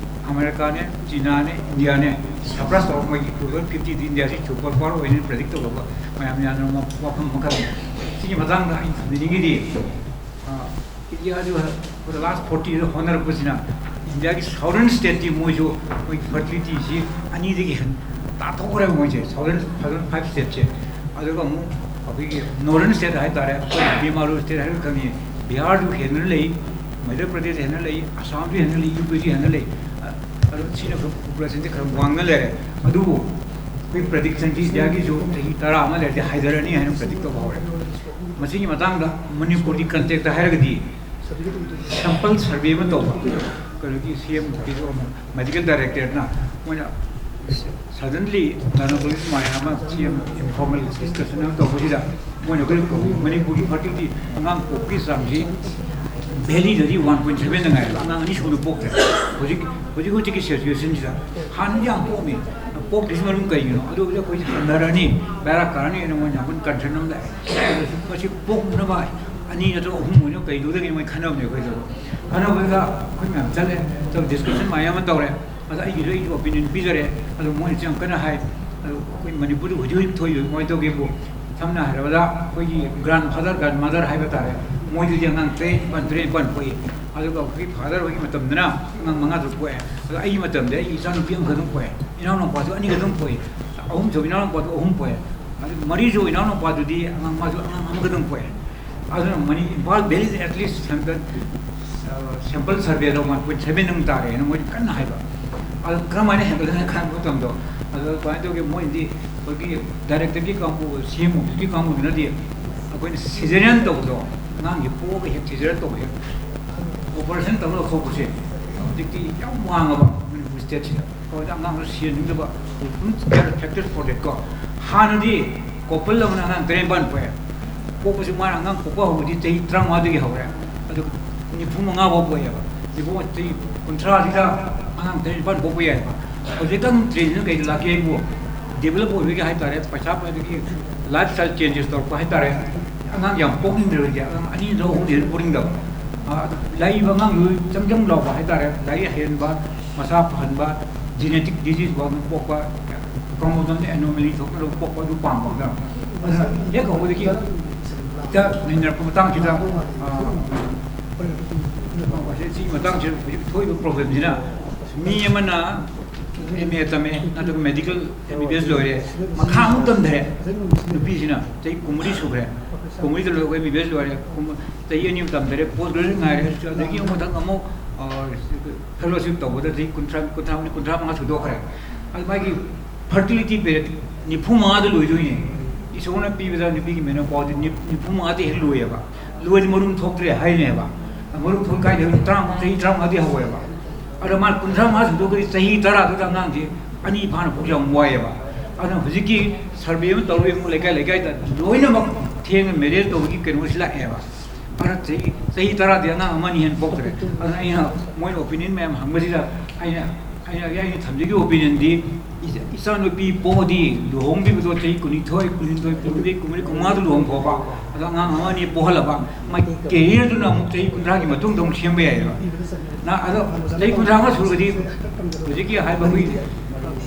ꯑꯃꯦꯔꯤꯀꯥꯅꯦ, ꯆꯤꯅꯥꯅꯦ, ꯏꯟꯗꯤꯌꯥꯅꯦ surpass ꯇꯧꯔꯒ ꯃꯣꯏꯒꯤ two thousand fiftyꯗ ꯏꯟꯗꯤꯌꯥꯁꯤ super power ꯑꯣꯏꯅꯤ predict ꯇꯧꯔꯒ ꯃꯌꯥꯝ ꯌꯥꯅꯕ ꯋꯥꯐꯝ ꯑꯃꯈꯛ꯫ ꯁꯤꯒꯤ ꯃꯇꯥꯡꯗ ꯑꯩꯅ ꯊꯝꯖꯅꯤꯡꯉꯤꯗꯤ, ꯑ, ꯏꯟꯗꯤꯌꯥꯁꯨ for the last forty years ꯍꯣꯠꯅꯔꯛꯄꯁꯤꯅ ꯏꯟꯗꯤꯌꯥꯒꯤ southern stateꯇꯤ ꯃꯣꯏꯁꯨ ꯃꯣꯏꯒꯤ fertilityꯁꯤ ꯑꯅꯤꯗꯒꯤ ꯍꯦꯟꯅ ꯇꯥꯊꯣꯛꯈ꯭ꯔꯦꯕ ꯃꯣꯏꯁꯦ, southern, southern five stateꯁꯦ꯫ ꯑꯗꯨꯒ ꯑꯃꯨꯛ ꯑꯩꯈꯣꯏꯒꯤ ꯅꯣꯔꯗꯔꯟ ꯁ꯭ꯇꯦꯠ ꯍꯥꯏꯇꯥꯔꯦ, ꯑꯩꯈꯣꯏ ꯕꯤꯃꯥꯔꯨ ꯁ꯭ꯇꯦꯠ ꯍꯥꯏꯔꯒ ꯈꯪꯉꯤ, ꯕꯤꯍꯥꯔꯁꯨ ꯍꯦꯟꯅ ꯂꯩ, ꯃꯙ꯭ꯌ ꯄ꯭ꯔꯗꯦꯁ ꯍꯦꯟꯅ ꯂꯩ, ꯑꯁꯥꯝꯁꯨ ꯍꯦꯟꯅ ꯂꯩ, ꯌꯨ ꯄꯤꯁꯨ ꯍꯦꯟꯅ ꯂꯩ꯫ ꯑ, ꯑꯗꯣ ꯁꯤꯅ ꯈꯔ ꯄꯣꯄꯨꯂꯦꯁꯟꯁꯦ ꯈꯔ ꯋꯥꯡꯅ ꯂꯩꯔꯦ꯫ ꯑꯗꯨꯕꯨ ꯑꯩꯈꯣꯏ ꯄ꯭ꯔꯗꯤꯛꯁꯟꯁꯤ ꯏꯟꯗꯤꯌꯥꯒꯤꯁꯨ ꯆꯍꯤ ꯇꯔꯥ ꯑꯃ ꯂꯩꯔꯗꯤ ꯍꯥꯏꯊꯔꯅꯤ ꯍꯥꯏꯅ ꯄ꯭ꯔꯗꯤꯛ ꯇꯧꯕ ꯍꯧꯔꯦ꯫ ꯃꯁꯤꯒꯤ ꯃꯇꯥꯡꯗ ꯃꯅꯤꯄꯨꯔꯒꯤ ꯀꯟꯇꯦꯛꯁꯇ ꯍꯥꯏꯔꯒꯗꯤ ꯁꯦꯝꯄꯜ ꯁꯔꯚꯦ ꯑꯃ ꯇꯧꯕ, ꯀꯩꯅꯣꯒꯤ ꯁꯤ ꯑꯦꯝ ꯑꯣꯐꯤꯁ, ꯃꯦꯗꯤꯀꯦꯜ ꯗꯥꯏꯔꯦꯛꯇꯔꯅ ꯃꯣꯏꯅ ꯁꯗꯟꯂꯤ ꯒꯥꯏꯅꯣꯀꯣꯂꯣꯖꯤꯁ ꯃꯌꯥꯝ ꯑꯃ ꯁꯤ ꯑꯦꯝ ꯏꯟꯐꯣꯔꯃꯦꯜ ꯗꯤꯁꯀꯁꯟ ꯑꯃ ꯇꯧꯕꯁꯤꯗ ꯃꯣꯏꯅ ꯑꯩꯈꯣꯏ ꯃꯅꯤꯄꯨꯔꯒꯤ ꯐꯔꯇꯤꯂꯤꯇꯤ, ꯑꯉꯥꯡ ꯄꯣꯛꯄꯒꯤ ꯆꯥꯡꯁꯤ ꯚꯦꯂꯤꯗꯗꯤ ꯋꯥꯟ ꯄꯣꯏꯟ ꯁꯚꯦꯟꯗ ꯉꯥꯏꯔꯦ, ꯑꯉꯥꯡ ꯑꯅꯤ ꯁꯨꯅ ꯄꯣꯛꯇ꯭ꯔꯦ꯫ ꯍꯧꯖꯤꯛ ꯍꯧꯖꯤꯛ ꯍꯧꯖꯤꯛꯀꯤ ꯁꯤꯆꯨꯋꯦꯁꯟꯁꯤꯗ ꯍꯥꯟꯅꯗꯤ ꯌꯥꯝ ꯄꯣꯛꯑꯝꯃꯤ, ꯄꯣꯛꯇ꯭ꯔꯤꯁꯤ ꯃꯔꯝ ꯀꯩꯒꯤꯅꯣ? ꯑꯗꯨ ꯍꯧꯖꯤꯛ ꯑꯩꯈꯣꯏꯁꯦ ꯍꯟꯊꯔꯅꯤ, ꯕꯦꯔꯥ ꯀꯥꯔꯅꯤ ꯍꯥꯏꯅ ꯃꯣꯏꯅ ꯌꯥꯝ ꯀꯟꯅ ꯀꯟꯁꯔꯟ ꯑꯃ ꯂꯥꯛꯑꯦ꯫ ꯃꯁꯤ ꯄꯣꯛꯅꯕ ꯑꯅꯤ ꯅꯠꯇ꯭ꯔꯒ ꯑꯍꯨꯝ ꯑꯣꯏꯅ ꯀꯩꯗꯧꯗꯒꯦ ꯃꯣꯏ ꯈꯟꯅꯕꯅꯦ ꯑꯩꯈꯣꯏꯗ꯫ ꯈꯟꯅꯕꯗꯨꯗ ꯑꯩꯈꯣꯏ ꯃꯌꯥꯝ ꯆꯠꯂꯦ, ꯆꯠꯂ ꯗꯤꯁꯀꯁꯟ ꯃꯌꯥꯝ ꯑꯃ ꯇꯧꯔꯦ꯫ ꯑꯗ ꯑꯩꯒꯤꯁꯨ ꯑꯩꯒꯤ ꯑꯣꯄꯤꯅꯤꯌꯟ ꯄꯤꯖꯔꯦ꯫ ꯑꯗꯣ ꯃꯣꯏꯅꯁꯨ ꯌꯥꯝ ꯀꯟꯅ ꯍꯥꯏ꯫ ꯑꯗꯣ ꯑꯩꯈꯣꯏ ꯃꯅꯤꯄꯨꯔꯗ ꯍꯧꯖꯤꯛ ꯍꯧꯖꯤꯛ ꯊꯣꯛꯏꯕ ꯀꯃꯥꯏꯅ ꯇꯧꯒꯦꯕꯨ, ꯁꯝꯅ ꯍꯥꯏꯔꯕꯗ ꯑꯩꯈꯣꯏꯒꯤ ꯒ꯭ꯔꯥꯟ ꯐꯥꯗꯔ, ꯒ꯭ꯔꯥꯟ ꯃꯥꯗꯔ ꯍꯥꯏꯕ ꯇꯥꯔꯦ, ꯃꯣꯏꯗꯗꯤ ꯑꯉꯥꯡ ꯇꯔꯦꯠ, ꯅꯤꯄꯥꯜ, ꯇꯔꯦꯠ, ꯅꯤꯄꯥꯜ ꯄꯣꯛꯏ꯫ ꯑꯗꯨꯒ ꯑꯩꯈꯣꯏꯒꯤ ꯐꯥꯗꯔ ꯍꯣꯏꯒꯤ ꯃꯇꯝꯗꯅ ꯑꯉꯥꯡ ꯃꯉꯥ ꯇꯔꯨꯛ ꯄꯣꯛꯑꯦ꯫ ꯑꯗꯣ ꯑꯩꯒꯤ ꯃꯇꯝꯗ ꯑꯩꯒꯤ ꯏꯆꯥꯅꯨꯄꯤ ꯑꯃꯈꯛꯇꯪ ꯄꯣꯛꯑꯦ, ꯏꯅꯥꯎꯅꯨꯄꯥꯁꯨ ꯑꯅꯤꯈꯛꯇꯪ ꯄꯣꯛꯏ, ꯑꯍꯨꯝꯁꯨꯕ ꯏꯅꯥꯎꯅꯨꯄꯥꯗꯨ ꯑꯍꯨꯝ ꯄꯣꯛꯑꯦ, ꯑꯗꯨ ꯃꯔꯤꯁꯨꯕ ꯏꯅꯥꯎꯅꯨꯄꯥꯗꯨꯗꯤ ꯑꯉꯥꯡ, ꯃꯥꯁꯨ ꯑꯉꯥꯡ ꯑꯃꯈꯛꯇꯪ ꯄꯣꯛꯑꯦ꯫ ꯑꯗꯨꯅ ꯃꯅꯤ-, ꯏꯝꯐꯥꯜ ꯚꯦꯂꯤꯗ ꯑꯦꯠꯂꯤꯁ ꯁꯦꯝꯄꯜ, ꯑ, ꯁꯦꯝꯄꯜ ꯁꯔꯚꯦꯗ ꯋꯥꯟ ꯄꯣꯏꯟ ꯁꯚꯦꯟ ꯑꯃ ꯇꯥꯔꯦꯅ ꯃꯣꯏꯅ ꯀꯟꯅ ꯍꯥꯏꯕ꯫ ꯑꯗꯨ ꯀꯔꯝꯍꯥꯏꯅ ꯍꯦꯟꯒꯠꯂꯦꯅ ꯈꯟꯕ ꯃꯇꯝꯗꯣ, ꯑꯗꯨ ꯀꯃꯥꯏꯅ ꯇꯧꯒꯦ, ꯃꯣꯏꯗꯤ ꯑꯩꯈꯣꯏꯒꯤ ꯗꯥꯏꯔꯦꯛꯇꯔꯒꯤ ꯀꯥꯡꯕꯨ, ꯁꯤ ꯑꯦꯝ ꯑꯣꯐꯤꯁꯀꯤ ꯀꯥꯡꯕꯨꯗꯨꯅꯗꯤ ꯑꯩꯈꯣꯏꯅ ꯁꯤꯖꯦꯔꯤꯌꯟ ꯇꯧꯕꯗꯣ, ꯑꯉꯥꯡꯁꯤ ꯄꯣꯛꯑꯒ ꯍꯦꯛ ꯁꯤꯖꯦꯔꯤꯌꯟ ꯇꯧꯕ, ꯍꯦꯛ ꯑꯣꯄꯔꯦꯁꯟ ꯇꯧꯔꯒ ꯂꯧꯊꯣꯛꯄꯁꯦ ꯍꯧꯖꯤꯛꯇꯤ ꯌꯥꯝ ꯋꯥꯡꯉꯕ ꯃꯅꯤꯄꯨꯔ ꯁ꯭ꯇꯦꯠꯁꯤꯗ꯫ ꯑꯩꯈꯣꯏꯗ ꯑꯉꯥꯡꯗꯣ ꯁꯤꯍꯟꯅꯤꯡꯗꯕ, ꯑꯗꯨꯝ ꯐꯦꯛꯇꯔ ꯐꯣꯔ ꯗꯦꯠ ꯀꯣ꯫ ꯍꯥꯟꯅꯗꯤ ꯀꯣꯄꯜ ꯑꯃꯅ ꯑꯉꯥꯡ ꯇꯔꯦꯠ ꯅꯤꯄꯥꯜ ꯄꯣꯛꯑꯦ꯫ ꯄꯣꯛꯄꯁꯤ ꯃꯥꯅ ꯑꯉꯥꯡ ꯄꯣꯛꯄ ꯍꯧꯕꯗꯤ ꯆꯍꯤ ꯇꯔꯥꯃꯉꯥꯗꯒꯤ ꯍꯧꯔꯦ꯫ ꯑꯗꯨ ꯅꯤꯐꯨ ꯃꯉꯥ ꯐꯥꯎ ꯄꯣꯛꯑꯦꯕ꯫ ꯅꯤꯐꯨ, ꯆꯍꯤ ꯀꯨꯟꯊ꯭ꯔꯥꯁꯤꯗ ꯑꯉꯥꯡ ꯇꯔꯦꯠ ꯅꯤꯄꯥꯜ ꯄꯣꯛꯄ ꯌꯥꯏꯕ꯫ ꯍꯧꯖꯤꯛꯀꯥꯟ ꯇ꯭ꯔꯦꯟꯁꯤꯅ ꯀꯩꯗ ꯂꯥꯛꯀꯦ ꯍꯥꯏꯕꯨ, ꯗꯤꯕꯂꯞ ꯑꯣꯏꯕꯒꯤ ꯍꯥꯏꯇꯥꯔꯦ, ꯄꯩꯁꯥ ꯄꯥꯏꯕꯒꯤ ꯂꯥꯏꯐ ꯁ꯭ꯇꯥꯏꯜ ꯆꯦꯟꯖꯦꯁ ꯇꯧꯔꯛꯄ ꯍꯥꯏꯇꯥꯔꯦ꯫ ꯑꯉꯥꯡ ꯌꯥꯝ ꯄꯣꯛꯅꯤꯡꯗ꯭ꯔꯕꯗꯤ ꯑꯉꯥꯡ ꯑꯅꯤ ꯅꯠꯇ꯭ꯔꯒ ꯑꯍꯨꯝꯗꯤ ꯑꯗꯨꯝ ꯄꯣꯛꯅꯤꯡꯗꯕ꯫ ꯑ, ꯂꯩꯔꯤꯕ ꯑꯉꯥꯡꯗꯨ ꯏꯆꯝ ꯆꯝ ꯂꯥꯎꯕ ꯍꯥꯏꯇꯥꯔꯦ, ꯂꯥꯏꯔꯤꯛ ꯍꯩꯍꯟꯕ, ꯃꯁꯥ ꯐꯍꯟꯕ, ꯖꯤꯅꯦꯇꯤꯛ ꯗꯤꯖꯤꯖ ꯐꯥꯎꯗ ꯄꯣꯛꯄ, ꯀ꯭ꯔꯣꯃꯣꯖꯣꯝꯗ ꯑꯦꯅꯣꯃꯦꯂꯤ ꯊꯣꯛꯅꯕ ꯄꯣꯛꯄ, ꯑꯗꯨ ꯄꯥꯝꯕ ꯑꯉꯥꯡ꯫ ꯑꯗꯨꯅ ꯍꯦꯛ ꯍꯧꯕꯗꯒꯤ ꯍꯦꯛꯇ ꯅꯩꯅꯔꯛꯄ ꯃꯇꯥꯡꯁꯤꯗ, ꯑ, ꯁꯤꯒꯤ ꯃꯇꯥꯡꯁꯤꯗ ꯍꯧꯖꯤꯛ ꯊꯣꯛꯏꯕ ꯄ꯭ꯔꯣꯕ꯭ꯂꯦꯝꯁꯤꯅ ꯃꯤ ꯑꯃꯅ ꯑꯦꯝ ꯑꯦ ꯇꯝꯃꯦ, ꯅꯠꯇ꯭ꯔꯒ ꯃꯦꯗꯤꯀꯦꯜ ꯑꯦꯝ ꯕꯤ ꯕꯤ ꯑꯦꯁ ꯂꯣꯏꯔꯦ, ꯃꯈꯥ ꯑꯃꯨꯛ ꯇꯝꯊꯔꯦ꯫ ꯅꯨꯄꯤꯁꯤꯅ ꯆꯍꯤ ꯀꯨꯟꯃꯔꯤ ꯁꯨꯈ꯭ꯔꯦ, ꯀꯨꯟꯃꯔꯤꯗ ꯂꯣꯏꯔꯒ ꯑꯦꯝ ꯕꯤ ꯕꯤ ꯑꯦꯁ ꯂꯣꯏꯔꯦ, ꯀꯨꯝ- ꯆꯍꯤ ꯑꯅꯤ ꯑꯃ ꯇꯝꯊꯔꯦ, ꯄꯣꯁ ꯒ꯭ꯔꯦꯖꯨꯑꯦꯁꯟ ꯉꯥꯏꯔꯦ, ꯑꯗꯒꯤ ꯑꯃꯨꯛ ꯃꯊꯪ ꯑꯃꯨꯛ ꯐꯦꯂꯣꯁꯤꯞ ꯇꯧꯕꯗ ꯆꯍꯤ ꯀꯨꯟꯊ꯭ꯔꯥ, ꯀꯨꯟꯊ꯭ꯔꯥ, ꯀꯨꯟꯊ꯭ꯔꯥ ꯃꯉꯥ ꯁꯨꯗꯣꯛꯈ꯭ꯔꯦ꯫ ꯑꯗꯨ ꯃꯥꯒꯤ ꯐꯔꯇꯤꯂꯤꯇꯤ ꯄꯦꯔꯦꯠ ꯅꯤꯐꯨ ꯃꯉꯥꯗ ꯂꯣꯏꯗꯣꯏꯅꯦ꯫ ꯏꯁꯣꯔꯅ ꯄꯤꯕꯗ ꯅꯨꯄꯤꯒꯤ ꯃꯦꯅꯣꯄꯥꯎꯗꯤ ꯅꯤꯐꯨ ꯃꯉꯥꯗ ꯍꯦꯛ ꯂꯣꯏꯌꯦꯕ꯫ ꯂꯣꯏꯔꯗꯤ ꯃꯔꯨꯝ ꯊꯣꯛꯇ꯭ꯔꯦ ꯍꯥꯏꯅꯦꯕ꯫ ꯃꯔꯨꯝ ꯊꯣꯛ ꯀꯥꯏꯗ ꯇꯔꯥꯃꯉꯥ, ꯆꯍꯤ ꯇꯔꯥꯃꯉꯥꯗꯤ ꯍꯧꯋꯦꯕ꯫ ꯑꯗꯣ ꯃꯥ ꯀꯨꯟꯊ꯭ꯔꯥ ꯃꯉꯥ ꯁꯨꯗꯣꯛꯈ꯭ꯔꯗꯤ ꯆꯍꯤ ꯇꯔꯥꯗꯨꯗ ꯑꯉꯥꯡꯁꯦ ꯑꯅꯤ ꯐꯥꯅ ꯄꯣꯛꯄ ꯌꯥꯝ ꯋꯥꯏꯑꯦꯕ꯫ ꯑꯗꯨꯅ ꯍꯧꯖꯤꯛꯀꯤ ꯁꯔꯚꯦ ꯑꯃ ꯇꯧꯔꯦ, ꯑꯃꯨꯛ ꯂꯩꯀꯥꯏ ꯂꯩꯀꯥꯏꯗ ꯂꯣꯏꯅꯃꯛ ꯊꯦꯡꯅ ꯃꯦꯔꯦꯖ ꯇꯧꯕꯒꯤ ꯀꯩꯅꯣꯁꯤ ꯂꯥꯛꯑꯦꯕ꯫ ꯑꯗꯨꯅ ꯆꯍꯤ, ꯆꯍꯤ ꯇꯔꯥꯗꯤ ꯑꯉꯥꯡ ꯑꯃꯅꯤ ꯍꯦꯟꯅ ꯄꯣꯛꯇ꯭ꯔꯦ꯫ ꯑꯗꯨꯅ ꯑꯩꯅ ꯃꯣꯏꯅ ꯑꯣꯄꯤꯅꯤꯌꯟ ꯃꯌꯥꯝ ꯍꯪꯕꯁꯤꯗ ꯑꯩꯅ, ꯑꯩꯅ, ꯑꯩꯅ ꯊꯝꯖꯒꯤ ꯑꯣꯄꯤꯅꯤꯌꯟꯗꯤ ꯏꯆꯥ-, ꯏꯆꯥꯅꯨꯄꯤ ꯄꯣꯛꯑꯗꯤ ꯂꯨꯍꯣꯡꯕꯤꯕꯗꯣ ꯆꯍꯤ ꯀꯨꯟꯅꯤꯊꯣꯏ, ꯀꯨꯟꯍꯨꯝꯗꯣꯏ, ꯀꯨꯟꯃꯔꯤ, ꯀꯨꯟꯃꯔꯤ, ꯀꯨꯟꯃꯉꯥꯗ ꯂꯨꯍꯣꯡꯊꯣꯛꯄ, ꯑꯗꯣ ꯑꯉꯥꯡ ꯑꯃ ꯑꯅꯤ ꯄꯣꯛꯍꯜꯂꯕ, ꯃꯥꯒꯤ ꯀꯦꯔꯤꯌꯔꯗꯨꯅ ꯑꯃꯨꯛ ꯆꯍꯤ ꯀꯨꯟꯊ꯭ꯔꯥꯒꯤ ꯃꯇꯨꯡꯗ ꯑꯃꯨꯛ ꯁꯦꯝꯕ ꯌꯥꯏꯑꯕ꯫ ꯅ-, ꯑꯗꯣ ꯆꯍꯤ ꯀꯨꯟꯊ꯭ꯔꯥ ꯃꯉꯥ ꯁꯨꯔꯒꯗꯤ ꯍꯧꯖꯤꯛꯀꯤ ꯍꯥꯏꯕ ꯑꯩꯈꯣꯏ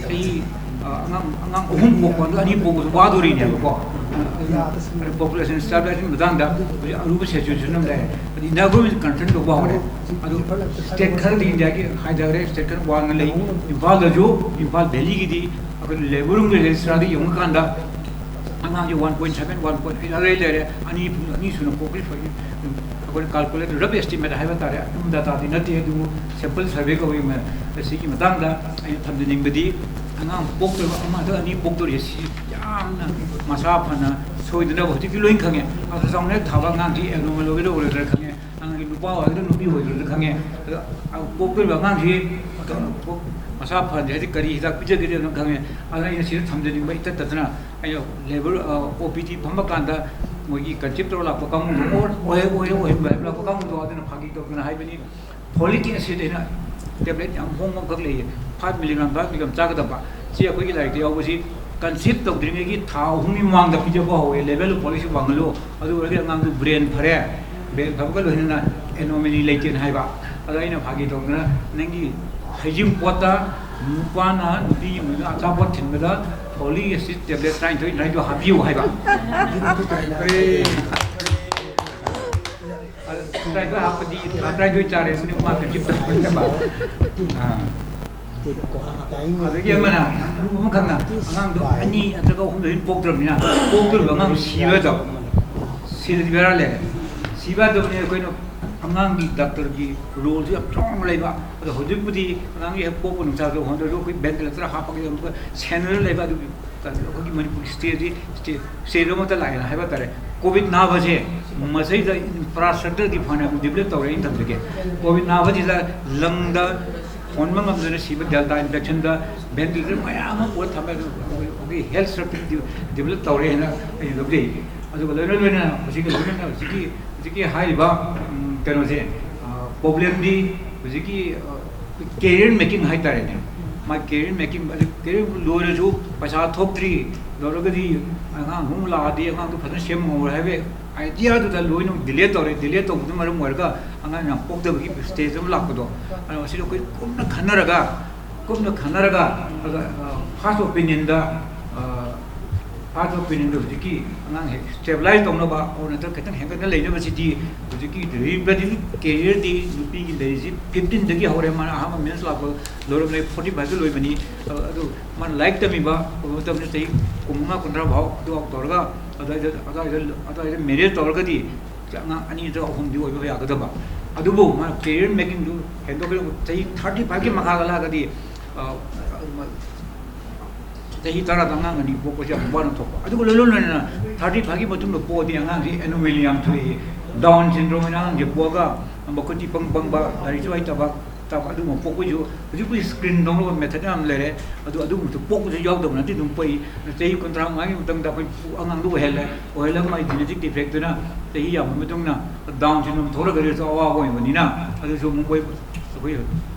ꯆꯍꯤ, ꯑ, ꯑꯉꯥꯡ, ꯑꯉꯥꯡ ꯑꯍꯨꯝ ꯄꯣꯛꯄ ꯑꯗꯨ ꯑꯅꯤ ꯄꯣꯛꯄꯁꯨ ꯋꯥꯗꯣꯔꯤꯅꯦꯕꯀꯣ꯫ ꯑꯗꯨꯅ ꯄꯣꯄꯨꯂꯦꯁꯟ ꯁ꯭ꯇꯦꯕꯤꯂꯥꯏꯖꯦꯁꯟ ꯃꯇꯥꯡꯗ ꯍꯧꯖꯤꯛ ꯑꯔꯨꯕ ꯁꯤꯆꯨꯋꯦꯁꯟ ꯑꯃ ꯂꯩ꯫ ꯑꯗꯨ ꯏꯟꯗꯤꯌꯥ ꯒꯣꯔꯃꯦꯟ ꯀꯟꯁꯔꯟ ꯇꯧꯕ ꯍꯧꯔꯦ꯫ ꯑꯗꯨ ꯁ꯭ꯇꯦꯠ ꯈꯔꯗꯤ ꯏꯟꯗꯤꯌꯥꯒꯤ ꯍꯥꯏꯊꯈ꯭ꯔꯦ, ꯁ꯭ꯇꯦꯠ ꯈꯔ ꯋꯥꯡꯅ ꯂꯩ꯫ ꯏꯝꯐꯥꯜꯗꯁꯨ, ꯏꯝꯐꯥꯜ ꯚꯦꯂꯤꯒꯤꯗꯤ ꯑꯩꯈꯣꯏ ꯂꯦꯕꯔ ꯔꯨꯝꯒꯤ ꯔꯦꯖꯤꯁꯇ꯭ꯔꯥꯔꯗ ꯌꯦꯡꯉꯀꯥꯟꯗ ꯑꯉꯥꯡꯁꯦ one point seven, one point eight ꯑꯗꯨꯋꯥꯏ ꯂꯩꯔꯦ, ꯑꯅꯤ, ꯑꯅꯤ ꯁꯨꯅ ꯄꯣꯛꯄꯁꯨ ꯐꯩ꯫ ꯑꯩꯈꯣꯏꯅ ꯀꯥꯜꯀꯨꯂꯦꯠ, ꯔꯐ ꯑꯦꯁꯇꯤꯃꯦꯠ ꯍꯥꯏꯕ ꯇꯥꯔꯦ, ꯑꯗꯨꯝ ꯗꯥꯇꯥꯗꯤ ꯅꯠꯇꯦ, ꯑꯗꯨꯕꯨ ꯁꯦꯝꯄꯜ ꯁꯔꯚꯦ ꯀꯧꯏ꯫ ꯃ-, ꯁꯤꯒꯤ ꯃꯇꯥꯡꯗ ꯑꯩꯅ ꯊꯝꯖꯅꯤꯡꯕꯗꯤ, ꯑꯉꯥꯡ ꯄꯣꯛꯇꯕ ꯑꯃꯗ ꯑꯅꯤ ꯄꯣꯛꯇꯣꯔꯤꯁꯦ ꯁꯤ ꯌꯥꯝꯅ ꯃꯁꯥ ꯐꯅ ꯁꯣꯏꯗꯅꯕ ꯍꯧꯖꯤꯛꯇꯤ ꯂꯣꯏ ꯈꯪꯉꯦ꯫ ꯑꯜꯇ꯭ꯔꯥꯁꯥꯎꯟ ꯍꯦꯛ ꯊꯥꯕ ꯑꯉꯥꯡꯁꯤ ꯑꯦꯕꯅꯣꯔꯃꯦꯜ ꯑꯣꯏꯒꯗ꯭ꯔꯥ ꯑꯣꯏꯔꯣꯏꯗ꯭ꯔꯥ ꯈꯪꯉꯦ꯫ ꯑꯉꯥꯡꯒꯤ ꯅꯨꯄꯥ ꯑꯣꯏꯒꯗ꯭ꯔꯥ ꯅꯨꯄꯤ ꯑꯣꯏꯒꯗ꯭ꯔꯥ ꯈꯪꯉꯦ꯫ ꯑꯗꯣ ꯄꯣꯛꯇꯣꯔꯤꯕ ꯑꯉꯥꯡꯁꯤ ꯃꯁꯥ ꯐꯍꯟꯗꯦ ꯍꯥꯏꯗꯤ ꯀꯔꯤ ꯍꯤꯗꯥꯛ ꯄꯤꯖꯒꯦ ꯑꯗꯨꯝ ꯈꯪꯉꯦ꯫ ꯑꯗꯨꯅ ꯑꯩꯅ ꯁꯤꯗ ꯊꯝꯖꯅꯤꯡꯕ ꯏꯇꯠ ꯇꯠꯇꯅ ꯑꯩꯅ ꯂꯦꯕꯔ, ꯑ, ꯑꯣ ꯄꯤ ꯗꯤ ꯐꯝꯕ ꯀꯥꯟꯗ ꯃꯣꯏꯒꯤ ꯀꯟꯁꯤꯞ ꯇꯧꯔ ꯂꯥꯛꯄ ꯀꯥꯡꯕꯨꯗꯣ, ꯑꯣꯏ, ꯑꯣꯏ, ꯑꯣꯏ, ꯑꯣꯏ ꯍꯥꯏꯕ ꯂꯥꯛꯄ ꯀꯥꯡꯕꯨꯗꯣ ꯑꯗꯨꯅ ꯐꯥꯒꯤ ꯇꯧꯗꯅ ꯍꯥꯏꯕꯅꯤ꯫ ꯐꯣꯂꯤꯛ ꯑꯦꯁꯤꯗ ꯍꯥꯏꯅ ꯇꯦꯕ꯭ꯂꯦꯠ ꯌꯥꯝ ꯍꯣꯡꯕ ꯑꯃꯈꯛ ꯂꯩꯌꯦ, ꯐꯥꯏꯚ ꯃꯤꯂꯤꯒ꯭ꯔꯥꯝ, ꯐꯥꯏꯚ ꯃꯤꯂꯤꯒ꯭ꯔꯥꯝ ꯆꯥꯒꯗꯕ꯫ ꯁꯤ ꯑꯩꯈꯣꯏꯒꯤ ꯂꯥꯏꯔꯤꯛꯇ ꯌꯥꯎꯕꯁꯤ ꯀꯟꯁꯤꯞ ꯇꯧꯗ꯭ꯔꯤꯉꯩꯒꯤ ꯊꯥ ꯑꯍꯨꯝꯒꯤ ꯃꯃꯥꯡꯗ ꯄꯤꯖꯕ ꯍꯧꯋꯦ꯫ ꯂꯦꯕꯦꯜ ꯑꯣꯐ ꯐꯣꯂꯤꯛꯁꯤ ꯋꯥꯡꯍꯜꯂꯨ, ꯑꯗꯨ ꯑꯣꯏꯔꯒꯗꯤ ꯑꯉꯥꯡꯗꯨ ꯕ꯭ꯔꯦꯟ ꯐꯔꯦ, ꯕ꯭ꯔꯦꯟ ꯐꯕꯒ ꯂꯣꯏꯅꯅ ꯑꯦꯅꯣꯃꯦꯂꯤ ꯂꯩꯇꯦꯅ ꯍꯥꯏꯕ꯫ ꯑꯗꯣ ꯑꯩꯅ ꯐꯥꯒꯤ ꯇꯧꯗꯅ, "ꯅꯪꯒꯤ ꯍꯩꯖꯤꯡ ꯄꯣꯠꯇ ꯅꯨꯄꯥꯅ ꯅꯨꯄꯤ ꯑꯃꯗ ꯑꯆꯥꯄꯣꯠ ꯊꯤꯟꯕꯗ ꯐꯣꯂꯤꯛ ꯑꯦꯁꯤꯗ ꯇꯦꯕ꯭ꯂꯦꯠ ꯇꯔꯥꯅꯤꯊꯣꯏ, ꯇꯔꯥꯅꯤꯊꯣꯏ ꯍꯥꯞꯄꯤꯌꯨ" ꯍꯥꯏꯕ꯫ ꯑꯗ ꯇꯔꯥꯅꯤꯊꯣꯏ ꯍꯥꯞꯄꯗꯤ ꯊꯥ ꯇꯔꯥꯅꯤꯊꯣꯏ ꯆꯥꯔꯦ, ꯑꯗꯨꯅ ꯃꯥ ꯀꯟꯁꯤꯞ ꯇꯧꯔꯛꯄꯅꯦꯕ꯫ ꯑꯥ꯫ ꯑꯗꯒꯤ ꯑꯃꯅ, ꯒ꯭ꯔꯨꯞ ꯑꯃꯈꯛꯅ ꯑꯉꯥꯡꯗꯣ ꯑꯅꯤ ꯅꯠꯇ꯭ꯔꯒ ꯑꯍꯨꯝꯗ ꯍꯦꯟꯅ ꯄꯣꯛꯇ꯭ꯔꯕꯅꯤꯅ, ꯄꯣꯛꯇ꯭ꯔꯤꯕ ꯑꯉꯥꯡꯗꯣ ꯁꯤꯕ ꯇꯧ꯫ ꯁꯤꯗꯗꯤ ꯕꯦꯔꯥ ꯂꯩꯔꯦ꯫ ꯁꯤꯕ ꯍꯥꯏꯗꯕꯅꯤ ꯑꯩꯈꯣꯏꯅ ꯑꯉꯥꯡꯒꯤ ꯗꯥꯛꯇꯔꯒꯤ ꯔꯣꯜꯁꯨ ꯌꯥꯝ ꯆꯥꯎꯅ ꯂꯩꯕ꯫ ꯑꯗꯣ ꯍꯧꯖꯤꯛꯄꯨꯗꯤ ꯑꯉꯥꯡꯒꯤ ꯍꯦꯛ ꯄꯣꯛꯄ ꯅꯨꯡꯆꯥꯗꯣ ꯍꯣꯟꯗ꯭ꯔꯁꯨ ꯑꯩꯈꯣꯏ ꯚꯦꯟꯇꯤꯂꯦꯇꯔ ꯍꯥꯞꯄꯒꯤ ꯑꯃꯨꯛꯀ ꯁꯦꯟꯅꯔ ꯂꯩꯕ꯫ ꯑꯗꯨꯒꯤ ꯑꯩꯈꯣꯏꯒꯤ ꯃꯅꯤꯄꯨꯔꯒꯤ ꯁ꯭ꯇꯦꯠꯁꯤ ꯁ꯭ꯇꯦ-, ꯁ꯭ꯇꯦꯠ ꯑꯃꯠꯇ ꯂꯥꯛꯑꯦꯅ ꯍꯥꯏꯕ ꯇꯥꯔꯦ꯫ ꯀꯣꯚꯤꯗ ꯅꯥꯕꯁꯦ ꯃꯁꯤꯗ ꯏꯟꯐ꯭ꯔꯥꯁ꯭ꯇ꯭ꯔꯛꯆꯔꯗꯤ ꯐꯅ ꯌꯥꯝ ꯗꯤꯕꯂꯞ ꯇꯧꯔꯦ ꯑꯩꯅ ꯊꯝꯖꯒꯦ꯫ ꯀꯣꯚꯤꯗ ꯅꯥꯕꯁꯤꯗ ꯂꯪꯗ ꯍꯣꯟꯕ ꯉꯝꯗꯅ ꯁꯤꯕ ꯗꯦꯜꯇꯥ ꯏꯟꯐꯦꯛꯁꯟꯗ ꯚꯦꯟꯇꯤꯂꯦꯇꯔ ꯃꯌꯥꯝ ꯑꯃ ꯄꯨꯔ ꯊꯝꯃꯦ꯫ ꯑꯗꯨ ꯑꯩꯈꯣꯏꯒꯤ ꯍꯦꯜꯊ ꯁ꯭ꯇ꯭ꯔꯛꯆꯔꯗꯤ ꯗꯤꯕꯂꯞ ꯇꯧꯔꯦ ꯍꯥꯏꯅ ꯑꯩꯅ ꯂꯧꯖꯩ꯫ ꯑꯗꯨꯒ ꯂꯣꯏꯅ ꯂꯣꯏꯅꯅ ꯍꯧꯖꯤꯛꯀꯤ ꯂꯣꯏꯅꯅ ꯍꯧꯖꯤꯛꯀꯤ, ꯍꯧꯖꯤꯛꯀꯤ ꯍꯥꯏꯔꯤꯕ, ꯎꯝ, ꯀꯩꯅꯣꯁꯦ, ꯑ, ꯄ꯭ꯔꯣꯕ꯭ꯂꯦꯝꯗꯤ ꯍꯧꯖꯤꯛꯀꯤ, ꯑ, ꯀꯦꯔꯤꯌꯔ ꯃꯦꯀꯤꯡ ꯍꯥꯏꯇꯥꯔꯦꯅꯦ꯫ ꯃꯥ ꯀꯦꯔꯤꯌꯔ ꯃꯦꯀꯤꯡ, ꯑꯗꯨ ꯀꯦꯔꯤꯌꯔ ꯂꯣꯏꯔꯁꯨ ꯄꯩꯁꯥ ꯊꯣꯛꯇ꯭ꯔꯤ, ꯂꯣꯏꯔꯒꯗꯤ ꯑꯉꯥꯡ ꯑꯃꯨꯛ ꯂꯥꯛꯑꯗꯤ ꯑꯉꯥꯡꯗꯣ ꯐꯖꯅ ꯁꯦꯝꯕ ꯉꯝꯃꯔꯣꯏ ꯍꯥꯏꯕꯒꯤ ꯑꯥꯏꯗꯤꯌꯥꯗꯨꯗ ꯂꯣꯏꯅ ꯗꯤꯂꯦ ꯇꯧꯔꯦ꯫ ꯗꯤꯂꯦ ꯇꯧꯕꯗꯨꯅ ꯃꯔꯝ ꯑꯣꯏꯔꯒ ꯑꯉꯥꯡ ꯌꯥꯝ ꯄꯣꯛꯇꯕꯒꯤ ꯁ꯭ꯇꯦꯖ ꯑꯃ ꯂꯥꯛꯄꯗꯣ, ꯑꯗꯣ ꯃꯁꯤꯗ ꯑꯩꯈꯣꯏ ꯀꯨꯞꯅ ꯈꯟꯅꯔꯒ, ꯀꯨꯞꯅ ꯈꯟꯅꯔꯒ, ꯑꯗ, ꯑ, ꯐꯥꯔꯁ ꯑꯣꯄꯤꯅꯤꯌꯟꯗ, ꯑ, ꯐꯥꯔꯁ ꯑꯣꯄꯤꯅꯤꯌꯟꯗ ꯍꯧꯖꯤꯛꯀꯤ ꯑꯉꯥꯡ ꯍꯦꯛ ꯁ꯭ꯇꯦꯕꯤꯂꯥꯏꯁ ꯇꯧꯅꯕ, ꯑꯣꯔ ꯅꯠꯇ꯭ꯔꯒ ꯈꯤꯇꯪ ꯍꯦꯟꯒꯠꯅ ꯂꯩꯅꯕꯁꯤꯗꯤ ꯍꯧꯖꯤꯛꯀꯤ ꯔꯤꯄ꯭ꯔꯗꯛꯇꯤꯚ ꯀꯦꯔꯤꯌꯔꯗꯤ ꯅꯨꯄꯤꯒꯤ ꯂꯩꯔꯤꯁꯤ ꯐꯤꯐꯇꯤꯟꯗꯒꯤ ꯍꯧꯔꯦ꯫ ꯃꯥꯅ ꯑꯍꯥꯟꯕ ꯃꯦꯟꯁ ꯂꯥꯛꯄ ꯂꯣꯏꯔꯝꯂꯦ, ꯐꯣꯔꯇꯤ ꯐꯥꯏꯚꯇ ꯂꯣꯏꯕꯅꯤ꯫ ꯑ-, ꯑꯗꯨ ꯃꯥꯅ ꯂꯥꯏꯔꯤꯛ ꯇꯝꯃꯤꯕ ꯃꯇꯝꯗ ꯆꯍꯤ ꯀꯨꯟꯃꯉꯥ, ꯀꯨꯟꯊ꯭ꯔꯥ ꯐꯥꯎ ꯑꯗꯨ ꯇꯧꯔꯒ ꯑꯗꯨꯋꯥꯏꯗ, ꯑꯗꯨꯋꯥꯏꯗ, ꯑꯗꯨꯋꯥꯏꯗ ꯃꯦꯔꯦꯖ ꯇꯧꯔꯒꯗꯤ ꯑꯉꯥꯡ ꯑꯅꯤ ꯅꯠꯇ꯭ꯔꯒ ꯑꯍꯨꯝꯗꯤ ꯑꯣꯏꯕ ꯌꯥꯒꯗꯕ꯫ ꯑꯗꯨꯕꯨ ꯃꯥꯅ ꯀꯦꯔꯤꯌꯔ ꯃꯦꯀꯤꯡꯗꯨ ꯍꯦꯟꯗꯣꯛꯈ꯭ꯔꯦ꯫ ꯆꯍꯤ ꯊꯥꯔꯇꯤ ꯐꯥꯏꯚꯀꯤ ꯃꯈꯥꯗ ꯂꯥꯛꯑꯒꯗꯤ, ꯑ, ꯆꯍꯤ ꯇꯔꯥꯗ ꯑꯉꯥꯡ ꯑꯅꯤ ꯄꯣꯛꯄꯁꯦ ꯌꯥꯝ ꯋꯥꯅ ꯊꯣꯛꯄ꯫ ꯑꯗꯨꯒ ꯂꯣꯏꯅ ꯂꯣꯏꯅꯅ ꯊꯥꯔꯇꯤ ꯐꯥꯏꯚꯀꯤ ꯃꯇꯨꯡꯗ ꯄꯣꯛꯑꯗꯤ ꯑꯉꯥꯡꯁꯤ ꯑꯦꯅꯣꯃꯦꯂꯤ ꯌꯥꯝ ꯊꯣꯛꯏ꯫ ꯗꯥꯎꯟ ꯁꯤꯟꯗ꯭ꯔꯣꯝ ꯑꯣꯏꯅ ꯑꯉꯥꯡꯁꯦ ꯄꯣꯛꯑꯒ ꯃꯈꯨꯠ ꯏꯄꯪ ꯄꯪꯕ, ꯂꯥꯏꯔꯤꯛꯁꯨ ꯍꯩꯇꯕ, ꯇꯥꯕ ꯑꯗꯨꯒꯨꯝꯕ ꯄꯣꯛꯄꯁꯨ ꯍꯧꯖꯤꯛꯄꯨꯗꯤ ꯁ꯭ꯀ꯭ꯔꯤꯟ ꯂꯧꯅꯕ ꯃꯦꯊꯠ ꯌꯥꯝ ꯂꯩꯔꯦ꯫ ꯑꯗꯨ ꯑꯗꯨꯒꯨꯝꯕꯁꯨ ꯄꯣꯛꯄꯁꯨ ꯌꯥꯎꯗꯕ ꯅꯠꯇꯦ, ꯑꯗꯨꯝ ꯄꯣꯛꯏ꯫ ꯆꯍꯤ ꯀꯨꯟꯊ꯭ꯔꯥ ꯃꯉꯥꯒꯤ ꯃꯇꯨꯡꯗ ꯑꯩꯈꯣꯏ ꯑꯉꯥꯡꯗꯣ ꯑꯣꯏꯍꯜꯂꯦ꯫ ꯑꯣꯏꯍꯜꯂꯒ ꯃꯥꯒꯤ ꯖꯦꯅꯦꯇꯤꯛ ꯗꯤꯐꯦꯛꯇꯨꯅ ꯆꯍꯤ ꯌꯥꯝꯕ ꯃꯇꯨꯡꯗ ꯗꯥꯎꯟ ꯁꯤꯟꯗ꯭ꯔꯣꯝ ꯊꯣꯛꯂꯛꯀꯗꯣꯏꯁꯨ ꯑꯋꯥꯕ ꯑꯣꯏꯕꯅꯤꯅ, ꯑꯗꯨꯁꯨ ꯑꯃꯨꯛ ꯑꯩꯈꯣꯏ, ꯑꯩꯈꯣꯏ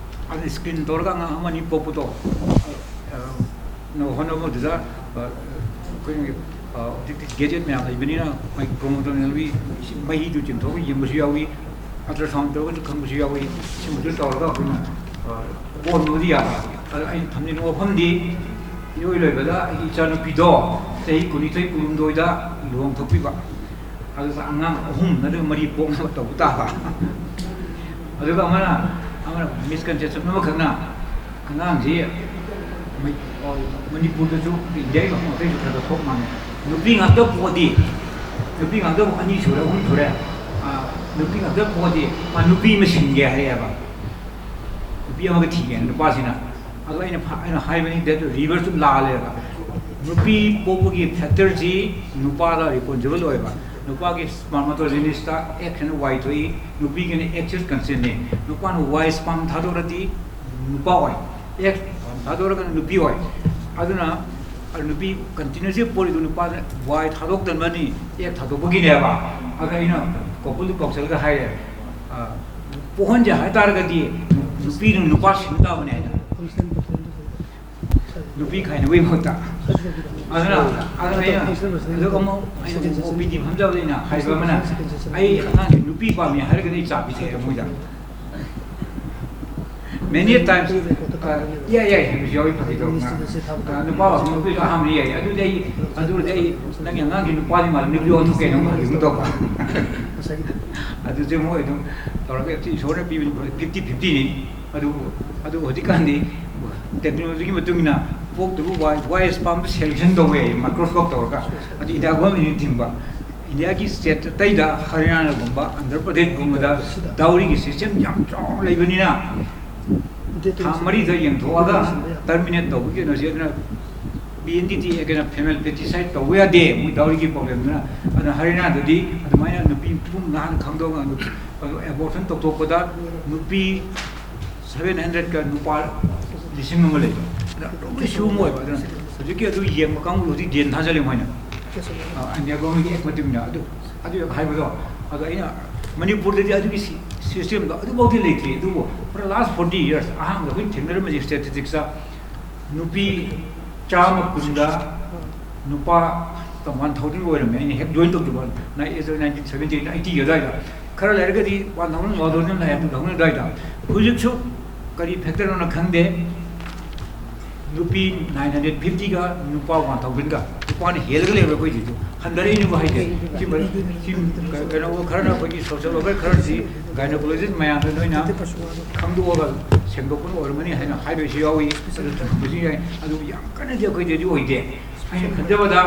ꯑꯗꯨ ꯁ꯭ꯀ꯭ꯔꯤꯟ ꯇꯧꯔꯒ ꯑꯉꯥꯡ ꯑꯃ ꯑꯅꯤ ꯄꯣꯛꯄꯗꯣ, ꯑ, ꯅ ꯍꯣꯠꯅꯕꯗꯨꯗ, ꯑ, ꯑꯩꯈꯣꯏꯒꯤ, ꯑ, ꯍꯧꯖꯤꯛꯇꯤ ꯒꯦꯖꯦꯠ ꯃꯌꯥꯝ ꯂꯩꯕꯅꯤꯅ, ꯃꯥꯒꯤ ꯀ꯭ꯔꯣꯃꯣꯖꯣꯝ ꯑꯦꯜꯕꯤ ꯃꯍꯤꯗꯨ ꯆꯤꯡꯊꯣꯛꯑꯒ ꯌꯦꯡꯕꯁꯨ ꯌꯥꯎꯏ, ꯑꯜꯇ꯭ꯔꯥꯁꯥꯎꯟ ꯇꯧꯔꯒꯁꯨ ꯈꯪꯕꯁꯨ ꯌꯥꯎꯏ꯫ ꯁꯤꯒꯨꯝꯕꯁꯨ ꯇꯧꯔꯒ ꯑꯩꯈꯣꯏꯅ, ꯑ, ꯑꯣꯟꯕꯕꯨꯗꯤ ꯌꯥꯕ꯫ ꯑꯗ ꯑꯩꯅ ꯊꯝꯖꯅꯤꯡꯕ ꯋꯥꯐꯝꯗꯤ, ꯏꯔꯣꯏ ꯂꯣꯏꯕꯗ ꯑꯩꯒꯤ ꯏꯆꯥꯅꯨꯄꯤꯗꯣ ꯆꯍꯤ ꯀꯨꯟꯅꯤꯊꯣꯏ, ꯀꯨꯟꯍꯨꯝꯗꯣꯏꯗ ꯂꯨꯍꯣꯡꯊꯣꯛꯄꯤꯕ꯫ ꯑꯗꯨꯒ ꯑꯉꯥꯡ ꯑꯍꯨꯝ ꯅꯠꯇ꯭ꯔꯒ ꯃꯔꯤ ꯄꯣꯛꯅꯕ ꯇꯧꯕ ꯇꯥꯕ꯫ ꯑꯗꯨꯒ ꯑꯃꯅ, ꯑꯃꯅ ꯃꯤꯁꯀꯟꯁꯦꯞꯁꯟ ꯑꯃꯈꯛꯅ, ꯑꯉꯥꯡꯁꯤ ꯃꯩ-, ꯃꯅꯤꯄꯨꯔꯗꯁꯨ, ꯏꯟꯗꯤꯌꯥꯒꯤ ꯃꯐꯝ ꯑꯇꯩꯁꯨ ꯈꯔ ꯈꯔ ꯊꯣꯛ ꯃꯥꯟꯅꯩ꯫ ꯅꯨꯄꯤ ꯉꯥꯛꯇ ꯄꯣꯛꯑꯗꯤ, ꯅꯨꯄꯤ ꯉꯥꯛꯇ ꯑꯅꯤ ꯁꯨꯔꯦ, ꯑꯍꯨꯝ ꯁꯨꯔꯦ, ꯑꯥ, ꯅꯨꯄꯤ ꯉꯥꯛꯇ ꯄꯣꯛꯑꯗꯤ ꯃꯥ ꯅꯨꯄꯤ ꯑꯃ ꯁꯤꯟꯒꯦ ꯍꯥꯏꯔꯛꯑꯦꯕ, ꯅꯨꯄꯤ ꯑꯃꯒ ꯊꯤꯒꯦ ꯍꯥꯏꯅ ꯅꯨꯄꯥꯁꯤꯅ꯫ ꯑꯗꯣ ꯑꯩꯅ ꯐ-, ꯑꯩꯅ ꯍꯥꯏꯕꯅꯤ, that reverse ꯇꯨ ꯂꯥꯜꯂꯦꯕ꯫ ꯅꯨꯄꯤ ꯄꯣꯛꯄꯒꯤ factor ꯁꯤ ꯅꯨꯄꯥꯗ responsible ꯑꯣꯏꯕ꯫ ꯅꯨꯄꯥꯒꯤ spermatogenesis ꯇ X ꯍꯥꯏꯅ Y ꯊꯣꯛꯏ, ꯅꯨꯄꯤꯒꯤꯅ X consent ꯅꯤ꯫ ꯅꯨꯄꯥꯅ Y sperm ꯊꯥꯗꯣꯔꯗꯤ ꯅꯨꯄꯥ ꯑꯣꯏ, X sperm ꯊꯥꯗꯣꯔꯒꯅ ꯅꯨꯄꯤ ꯑꯣꯏ꯫ ꯑꯗꯨꯅ ꯅꯨꯄꯤ continuously ꯄꯣꯛꯏꯗꯨ ꯅꯨꯄꯥꯅ Y ꯊꯥꯗꯣꯛꯇꯅꯕꯅꯤ, X ꯊꯥꯗꯣꯛꯄꯒꯤꯅꯦꯕ꯫ ꯑꯗ ꯑꯩꯅ ꯀꯣꯄꯨꯜꯗꯨ ꯀꯧꯁꯜꯂꯒ ꯍꯥꯏꯔꯦ, ꯑ, ꯄꯣꯛꯍꯟꯁꯦ ꯍꯥꯏꯇꯥꯔꯒꯗꯤ ꯅꯨꯄꯤꯅ ꯅꯨꯄꯥ ꯁꯤꯟ ꯇꯥꯕꯅꯦ ꯍꯥꯏꯅ꯫ ꯅꯨꯄꯤ ꯈꯥꯏꯅꯕꯒꯤ ꯃꯍꯨꯠꯇ꯫ ꯑꯗꯨꯅ, ꯑꯗꯨꯅ ꯑꯩꯅ, ꯑꯗꯨꯒ ꯑꯃꯨꯛ ꯑꯩꯅ ꯑꯃꯨꯛ O P D ꯐꯝꯖꯕꯅꯤꯅ ꯍꯥꯏꯕ ꯑꯃꯅ, "ꯑꯩ ꯑꯉꯥꯡꯁꯦ ꯅꯨꯄꯤ ꯄꯥꯝꯃꯤ" ꯍꯥꯏꯔꯒꯗꯤ ꯑꯩ ꯆꯥ ꯄꯤꯊꯛꯑꯦ ꯃꯣꯏꯗ꯫ Many times, ꯑ, ꯌꯥꯏ, ꯌꯥꯏ ꯍꯥꯏꯕꯁꯨ ꯌꯥꯎꯏ, ꯐꯥꯒꯤ ꯇꯧꯕ꯫ ꯑ, ꯅꯨꯄꯥ ꯑꯣꯏꯔꯁꯨ ꯅꯨꯄꯤꯁꯨ ꯑꯍꯥꯟꯕ ꯌꯥꯏ꯫ ꯑꯗꯨꯗꯤ ꯑꯩ, ꯑꯗꯨꯗꯤ ꯑꯩ, "ꯅꯪꯒꯤ ꯑꯉꯥꯡꯒꯤ ꯅꯨꯄꯥꯗꯤ ꯃꯥꯜꯂꯤ, ꯅꯨꯄꯤ ꯑꯣꯟꯊꯣꯛꯀꯦ" ꯅꯪ ꯐꯥꯒꯤ ꯑꯃꯨꯛ ꯇꯧꯕ꯫ ꯑꯗꯨꯁꯦ ꯃꯣꯏ ꯑꯗꯨꯝ ꯇꯧꯔꯒ ꯏꯁꯣꯔꯅ ꯄꯤꯕꯅꯤ, fifty fifty ꯅꯤ꯫ ꯑꯗꯨꯕꯨ, ꯑꯗꯨꯕꯨ ꯍꯧꯖꯤꯛꯀꯥꯟꯗꯤ technology ꯒꯤ ꯃꯇꯨꯡ ꯏꯟꯅ ꯄꯣꯛꯇꯕ Y, Y sperm selection ꯇꯧꯕ ꯌꯥꯏ, microscope ꯇꯧꯔꯒ꯫ ꯑꯗꯨ ꯏꯟꯗꯤꯌꯥ government ꯅ ꯊꯤꯡꯕ꯫ ꯏꯟꯗꯤꯌꯥꯒꯤ state ꯑꯇꯩꯗ, ꯍꯔꯤꯌꯥꯅꯥꯒꯨꯝꯕ, ꯑꯟꯙ꯭ꯔ ꯄ꯭ꯔꯗꯦꯁꯒꯨꯝꯕꯗ dowry ꯒꯤ system ꯌꯥꯝ ꯆꯥꯎꯅ ꯂꯩꯕꯅꯤꯅ, ꯊꯥ ꯃꯔꯤꯗ ꯌꯦꯡꯊꯣꯛꯑꯒ terminate ꯇꯧꯕꯒꯤ ꯀꯩꯅꯣꯁꯦ꯫ ꯑꯗꯨꯅ P N D T ꯀꯩꯅꯣ, female patricide ꯇꯧꯕ ꯌꯥꯗꯦ, ꯃꯣꯏ dowry ꯒꯤ problem ꯗꯨꯅ꯫ ꯑꯗꯨꯅ ꯍꯔꯤꯌꯥꯅꯥꯗꯗꯤ ꯑꯗꯨꯃꯥꯏꯅ ꯅꯨꯄꯤ ꯄꯨꯡ ꯉꯥꯅ ꯈꯪꯗꯣꯛꯑꯒ ꯑꯗꯨ, ꯑꯗꯨ abortion ꯇꯧꯊꯣꯛꯄꯗ ꯅꯨꯄꯤ seven hundred ꯀ ꯅꯨꯄꯥ ꯂꯤꯁꯤꯡ ꯑꯃ ꯂꯩꯕ꯫ ꯑꯗ ꯂꯣꯏ ꯁꯨꯝ ꯑꯣꯏꯕ꯫ ꯑꯗꯨꯅ ꯍꯧꯖꯤꯛꯀꯤ ꯑꯗꯨ ꯌꯦꯡꯕ ꯀꯥꯡꯕꯨ ꯍꯧꯖꯤꯛ ꯗꯦꯟ ꯊꯥꯖꯜꯂꯦ ꯃꯣꯏꯅ꯫ ꯑ, ꯏꯟꯗꯤꯌꯥ government ꯒꯤ act ꯃꯇꯨꯡ ꯏꯟꯅ ꯑꯗꯨ, ꯑꯗꯨ ꯍꯥꯏꯕꯗꯣ꯫ ꯑꯗꯣ ꯑꯩꯅ ꯃꯅꯤꯄꯨꯔꯗꯗꯤ ꯑꯗꯨꯒꯤ ꯁꯤ-, system ꯗꯣ ꯑꯗꯨꯐꯥꯎꯗꯤ ꯂꯩꯇ꯭ꯔꯤ꯫ ꯑꯗꯨꯕꯨ for the last forty years ꯑꯍꯥꯟꯕꯗ ꯑꯩꯈꯣꯏꯅ ꯊꯦꯡꯅꯔꯝꯕꯁꯦ statistics ꯇ ꯅꯨꯄꯤ ꯆꯥꯝꯃ ꯀꯨꯟꯗ ꯅꯨꯄꯥ one thousand ꯑꯣꯏꯔꯝꯃꯦ꯫ ꯑꯩꯅ ꯍꯦꯛ join ꯇꯧꯈꯤꯕ ꯅꯥꯏ-, nineteen seventy eight eighty ꯒꯤ ꯑꯗꯨꯋꯥꯏꯗ꯫ ꯈꯔ ꯂꯩꯔꯒꯗꯤ one thousand, one thousand ꯂꯥꯛꯑꯦ, two thousand ꯑꯗꯨꯋꯥꯏꯗ꯫ ꯍꯧꯖꯤꯛꯁꯨ ꯀꯔꯤ factor ꯅꯣꯅ ꯈꯪꯗꯦ, ꯅꯨꯄꯤ nine hundred fifty ꯒ ꯅꯨꯄꯥ one thousand ꯒ꯫ ꯋꯥꯅ ꯍꯦꯜꯂꯒ ꯂꯩꯕ ꯑꯩꯈꯣꯏꯁꯤꯁꯨ ꯍꯟꯊꯔꯛꯏꯅꯦꯕ ꯍꯥꯏꯁꯦ꯫ ꯁꯤ ꯃꯔ-, ꯁꯤ ꯀ-, ꯀꯩꯅꯣ ꯈꯔꯅ ꯑꯩꯈꯣꯏꯒꯤ social worker ꯈꯔꯁꯤ gynecologist ꯃꯌꯥꯝꯗ ꯅꯣꯏꯅ ꯈꯪꯗꯣꯛꯑꯒ ꯁꯦꯡꯗꯣꯛꯄꯅ ꯑꯣꯏꯔꯝꯒꯅꯤ ꯍꯥꯏꯅ ꯍꯥꯏꯕꯁꯨ ꯌꯥꯎꯏ꯫ ꯑꯗꯨ ꯊꯝꯕꯁꯨ ꯌꯥꯏ꯫ ꯑꯗꯨ ꯌꯥꯝ ꯀꯟꯅꯗꯤ ꯑꯩꯈꯣꯏꯗꯗꯤ ꯑꯣꯏꯗꯦ꯫ ꯑꯩꯅ ꯈꯟꯖꯕꯗ,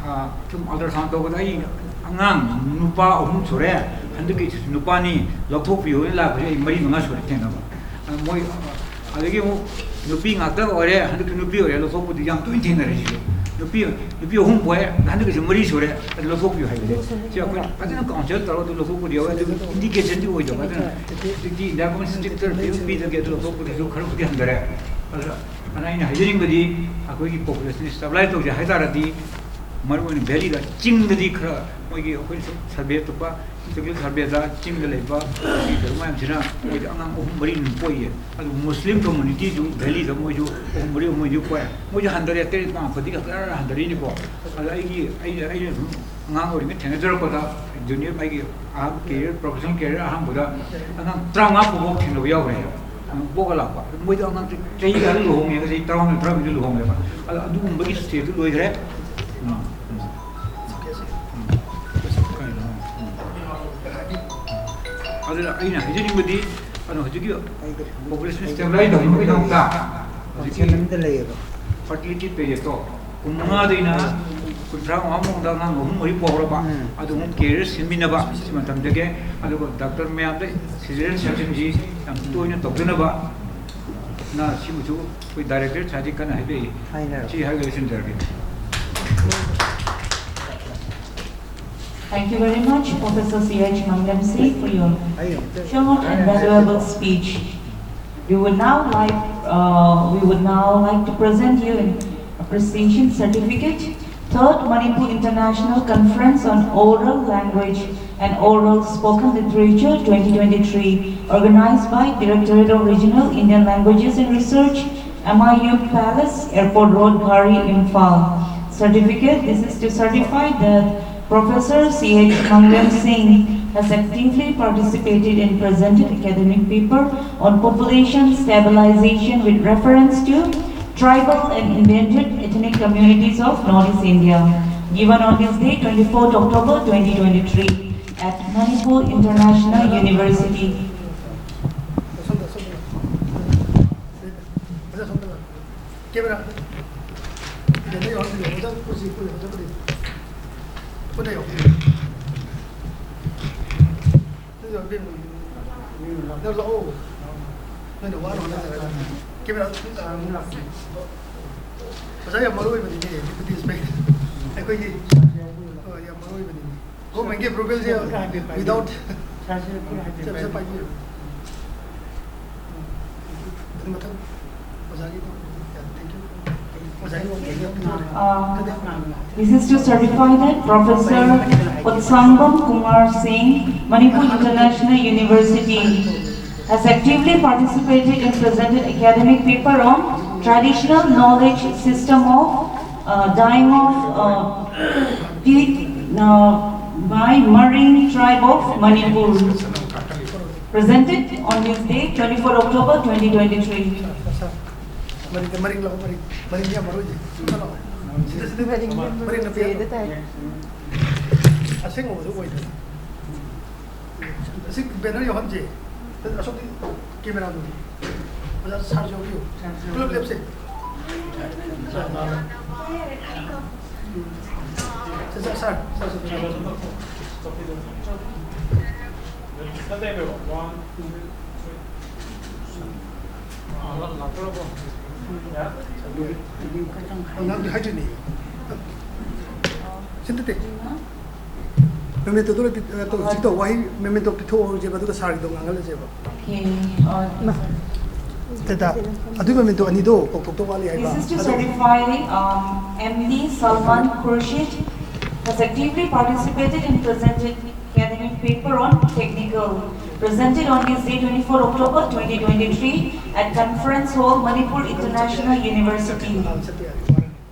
ꯑ, ꯁꯨꯝ ultrasound ꯇꯧꯕꯗ ꯑꯩ ꯑꯉꯥꯡ ꯅꯨꯄꯥ ꯑꯍꯨꯝ ꯁꯨꯔꯦ, ꯍꯟꯗꯛꯀꯤ ꯅꯨꯄꯥꯅꯤ ꯂꯧꯊꯣꯛꯄꯤꯌꯣꯅ ꯂꯥꯛꯄꯁꯦ ꯑꯩ ꯃꯔꯤ ꯃꯉꯥ ꯁꯨꯔꯦ ꯊꯦꯡꯅꯕ꯫ ꯑ, ꯃꯣꯏ, ꯑ, ꯑꯗꯒꯤ ꯑꯃꯨꯛ ꯅꯨꯄꯤ ꯉꯥꯛꯇ ꯑꯣꯏꯔꯦ, ꯍꯟꯗꯛꯇꯤ ꯅꯨꯄꯤ ꯑꯣꯏꯔꯦ ꯂꯧꯊꯣꯛꯄꯗꯤ ꯌꯥꯝ ꯇꯣꯏꯅ ꯊꯦꯡꯅꯔꯦ ꯁꯤꯁꯨ꯫ ꯅꯨꯄꯤ, ꯅꯨꯄꯤ ꯑꯍꯨꯝ ꯄꯣꯛꯑꯦ, ꯍꯟꯗꯛꯀꯤꯁꯨ ꯃꯔꯤ ꯁꯨꯔꯦ, ꯑꯗꯨ ꯂꯧꯊꯣꯛꯄꯤꯌꯨ ꯍꯥꯏꯕꯁꯦ꯫ ꯁꯤ ꯑꯩꯈꯣꯏꯅ ꯐꯖꯅ counsel ꯇꯧꯔꯒ ꯑꯗꯨ ꯂꯧꯊꯣꯛꯄꯗꯤ ꯌꯥꯎꯋꯦ, ꯑꯗꯨ indication ꯗꯤ ꯑꯣꯏꯗꯕ꯫ ꯑꯗꯨꯅ ꯍꯧꯖꯤꯛꯇꯤ India government stricter ꯄꯤꯕ ꯄꯤꯗꯒꯦ ꯑꯗꯨ ꯂꯧꯊꯣꯛꯄꯗꯁꯨ ꯈꯔꯕꯨꯗꯤ ꯍꯟꯊꯔꯦ꯫ ꯑꯗꯨꯅ, ꯑꯗꯨꯅ ꯑꯩꯅ ꯍꯥꯏꯖꯅꯤꯡꯕꯗꯤ ꯑꯩꯈꯣꯏꯒꯤ population stabilize ꯇꯧꯁꯦ ꯍꯥꯏ ꯇꯥꯔꯗꯤ ꯃꯔꯨꯑꯣꯏꯅ valley ꯗ, ꯆꯤꯡꯗꯗꯤ ꯈꯔ ꯃꯣꯏꯒꯤ ꯑꯩꯈꯣꯏ survey ꯑꯇꯣꯞꯄ ꯆꯤꯡꯒꯤ survey ꯗ ꯆꯤꯡꯗ ꯂꯩꯕ ꯃꯤ ꯀꯩꯅꯣ ꯃꯌꯥꯝꯁꯤꯅ ꯃꯣꯏꯗꯤ ꯑꯉꯥꯡ ꯑꯍꯨꯝ ꯃꯔꯤ ꯑꯗꯨꯝ ꯄꯣꯛꯏꯌꯦ꯫ ꯑꯗꯨ Muslim community ꯁꯨ valley ꯗ ꯃꯣꯏꯁꯨ ꯑꯍꯨꯝ ꯃꯔꯤ ꯑꯍꯨꯝ ꯃꯔꯤ ꯄꯣꯛꯑꯦ꯫ ꯃꯣꯏꯁꯨ ꯍꯟꯊꯔꯦ, ꯇꯔꯦꯠ ꯃꯉꯥ ꯐꯗꯤ ꯈꯛꯇ ꯍꯟꯊꯔꯤꯅꯤꯀꯣ꯫ ꯑꯗ ꯑꯩꯒꯤ, ꯑꯩꯅ, ꯑꯩꯅ ꯁꯨꯝ ꯑꯉꯥꯡ ꯑꯣꯏꯔꯤꯉꯩ ꯊꯦꯡꯅꯖꯔꯛꯄꯗ, junior ꯑꯩꯒꯤ ꯑꯍꯥꯟꯕ career, professional career ꯑꯍꯥꯟꯕꯗ ꯑꯉꯥꯡ ꯇꯔꯥꯃꯉꯥ ꯐꯥꯎꯕ ꯊꯦꯡꯅꯕ ꯌꯥꯎꯈ꯭ꯔꯦ꯫ ꯑꯉꯥꯡ ꯄꯣꯛꯑꯒ ꯂꯥꯛꯄ꯫ ꯃꯣꯏꯗꯣ ꯑꯉꯥꯡꯁꯦ ꯆꯍꯤ ꯀꯌꯥꯗ ꯂꯨꯍꯣꯡꯉꯦ? ꯆꯍꯤ ꯇꯔꯥꯃꯥꯄꯜ, ꯇꯔꯥꯃꯔꯤꯗ ꯂꯨꯍꯣꯡꯉꯦꯕ꯫ ꯑꯗ ꯑꯗꯨꯒꯨꯝꯕꯒꯤ stage ꯇꯨ ꯂꯣꯏꯈ꯭ꯔꯦ꯫ ꯎꯝ, ꯎꯝ꯫ ꯀꯩꯅꯣ? ꯎꯝ꯫ ꯑꯗꯨꯅ ꯑꯩꯅ ꯍꯥꯏꯖꯅꯤꯡꯕꯗꯤ, ꯑꯗꯣ ꯍꯧꯖꯤꯛꯀꯤ population stabilize ꯇꯧꯅꯕꯒꯤꯗꯃꯛꯇ ꯍꯧꯖꯤꯛꯀꯤ fertility period ꯇꯣ ꯀꯨꯟ ꯃꯉꯥꯗꯩꯅ ꯀꯨꯟꯊ꯭ꯔꯥ ꯃꯉꯥ ꯐꯥꯎꯗ ꯑꯉꯥꯡ ꯑꯍꯨꯝ ꯃꯔꯤ ꯄꯣꯛꯈ꯭ꯔꯕ, ꯎꯝ꯫ ꯑꯗꯨ ꯑꯃꯨꯛ career ꯁꯤꯟꯃꯤꯟꯅꯕ ꯁꯤ ꯃꯇꯝꯗꯒꯤ, ꯑꯗꯨꯒ doctor ꯃꯌꯥꯝꯗ cesarean section ꯁꯤ ꯌꯥꯝ ꯇꯣꯏꯅ ꯇꯧꯗꯅꯕ ꯅ ꯁꯤꯕꯨꯁꯨ ꯑꯩꯈꯣꯏ director ꯁꯥꯏꯗꯤ ꯀꯟꯅ ꯍꯥꯏꯕꯤꯔꯤ꯫ ꯍꯥꯏꯅꯔꯣ꯫ ꯁꯤ ꯍꯥꯏꯔꯒ ꯂꯣꯏꯁꯤꯟꯖꯔꯒꯦ꯫ Thank you very much, Professor C H Mangamsing, for your short and valuable speech. We would now like, uh, we would now like to present you an appreciation certificate, Third Manipur International Conference on Oral Language and Oral Spoken Literature twenty twenty-three, organized by Directorate of Regional Indian Languages and Research, M I U Palace, Airport Road, Ghari, Imphal. Certificate, this is to certify that Professor C H Mangamsing has actively participated in presented academic paper on population stabilization with reference to Tribal and Endangered Ethnic Communities of Northeast India, given on this day, twenty-fourth October twenty twenty-three, at Manipur International University. ꯅꯪ ꯂꯥꯛꯑꯣ꯫ ꯅꯣꯏꯅ ꯋꯥꯅ ꯍꯣꯠꯅꯖꯔꯒ꯫ ꯀꯦꯃꯦꯔꯥ ꯑꯗꯨꯝ ꯇꯥꯔꯝꯃꯨ꯫ ꯑꯣꯖꯥ, ꯌꯥꯝ ꯃꯔꯨ ꯑꯣꯏꯕꯅꯤꯅꯦ, ꯗꯤꯄꯨꯇꯤ ꯏꯟꯁꯄꯦꯛꯇꯔ꯫ ꯑꯩꯈꯣꯏꯒꯤ, ꯑ, ꯌꯥꯝ ꯃꯔꯨ ꯑꯣꯏꯕꯅꯤꯅꯦ꯫ ꯒꯣꯔꯃꯦꯟꯒꯤ ꯑꯦꯄ꯭ꯔꯨꯚꯦꯜꯁꯦ without ꯁꯦ, ꯁꯦ ꯄꯥꯏꯕꯤꯌꯨ꯫ ꯑꯗꯨ ꯃꯊꯪ ꯑꯣꯖꯥꯒꯤꯗꯣ꯫ Thank you. ꯑꯣꯖꯥꯒꯤ ꯑꯣꯏꯅ ꯑꯗꯨꯗꯤ ꯑ, This is to certify that Professor Utsangam Kumar Singh, Manipur International University, has actively participated in presented academic paper on traditional knowledge system of, uh, dyeing of, uh, teeth, uh, by Maring tribe of Manipur. Presented on this day, twenty-four October twenty twenty-three. ꯃꯔꯤꯡ, ꯃꯔꯤꯡ ꯂꯥꯛꯑꯣ, ꯃꯔꯤꯡ꯫ ꯃꯔꯤꯡ ꯌꯥꯝ ꯃꯔꯨ ꯑꯣꯏ꯫ ꯁꯤꯗ, ꯁꯤꯗ꯫ ꯃꯔꯤꯡ ꯅꯨꯄꯤ ꯌꯥꯝ꯫ ꯑꯁꯦꯡꯕꯗꯨ ꯑꯣꯏꯗꯅ꯫ ꯑꯁꯤ ꯕꯦꯅꯔ ꯌꯥꯎꯍꯟꯁꯦ꯫ ꯑꯁꯣꯝꯒꯤ ꯀꯦꯃꯦꯔꯥꯗꯨ꯫ ꯑꯣꯖꯥ, ꯁꯥꯔꯁꯨ ꯌꯥꯎꯕꯤꯌꯨ꯫ ꯄꯨꯂꯞ ꯂꯦꯞꯁꯦ꯫ ꯁꯥꯔ, ꯁꯥꯔ, ꯁꯥꯔ, ꯁꯥꯔ꯫ ꯑꯉꯥꯡꯗꯤ ꯍꯥꯏꯗꯣꯏꯅꯦ꯫ ꯁꯤ ꯅꯠꯇꯦ꯫ ꯃꯦꯃꯦꯟꯇꯣꯗꯣ ꯄꯤ-, ꯑ, ꯇꯧ-, ꯍꯧꯖꯤꯛ ꯇꯧ, ꯋꯥꯍꯩ ꯃꯦꯃꯦꯟꯇꯣ ꯄꯤꯊꯣꯛꯍꯧꯔꯁꯦꯕ, ꯑꯗꯨꯒ ꯁꯥꯔꯒꯤꯗꯣ ꯉꯥꯡꯍꯜꯂꯁꯦꯕ꯫ Okay, uh, ꯇꯦꯇꯥ, ꯑꯗꯨꯒꯤ ꯃꯦꯃꯦꯟꯇꯣ ꯑꯅꯤꯗꯣ ꯀꯧꯊꯣꯛꯇꯧ ꯋꯥꯠꯂꯤ ꯍꯥꯏꯕ꯫ This is to ꯑꯗꯨ certify, um, M D Salman Khurshid has actively participated in presented academic paper on technical, presented on this day, twenty-four October twenty twenty-three, at Conference Hall, Manipur International University.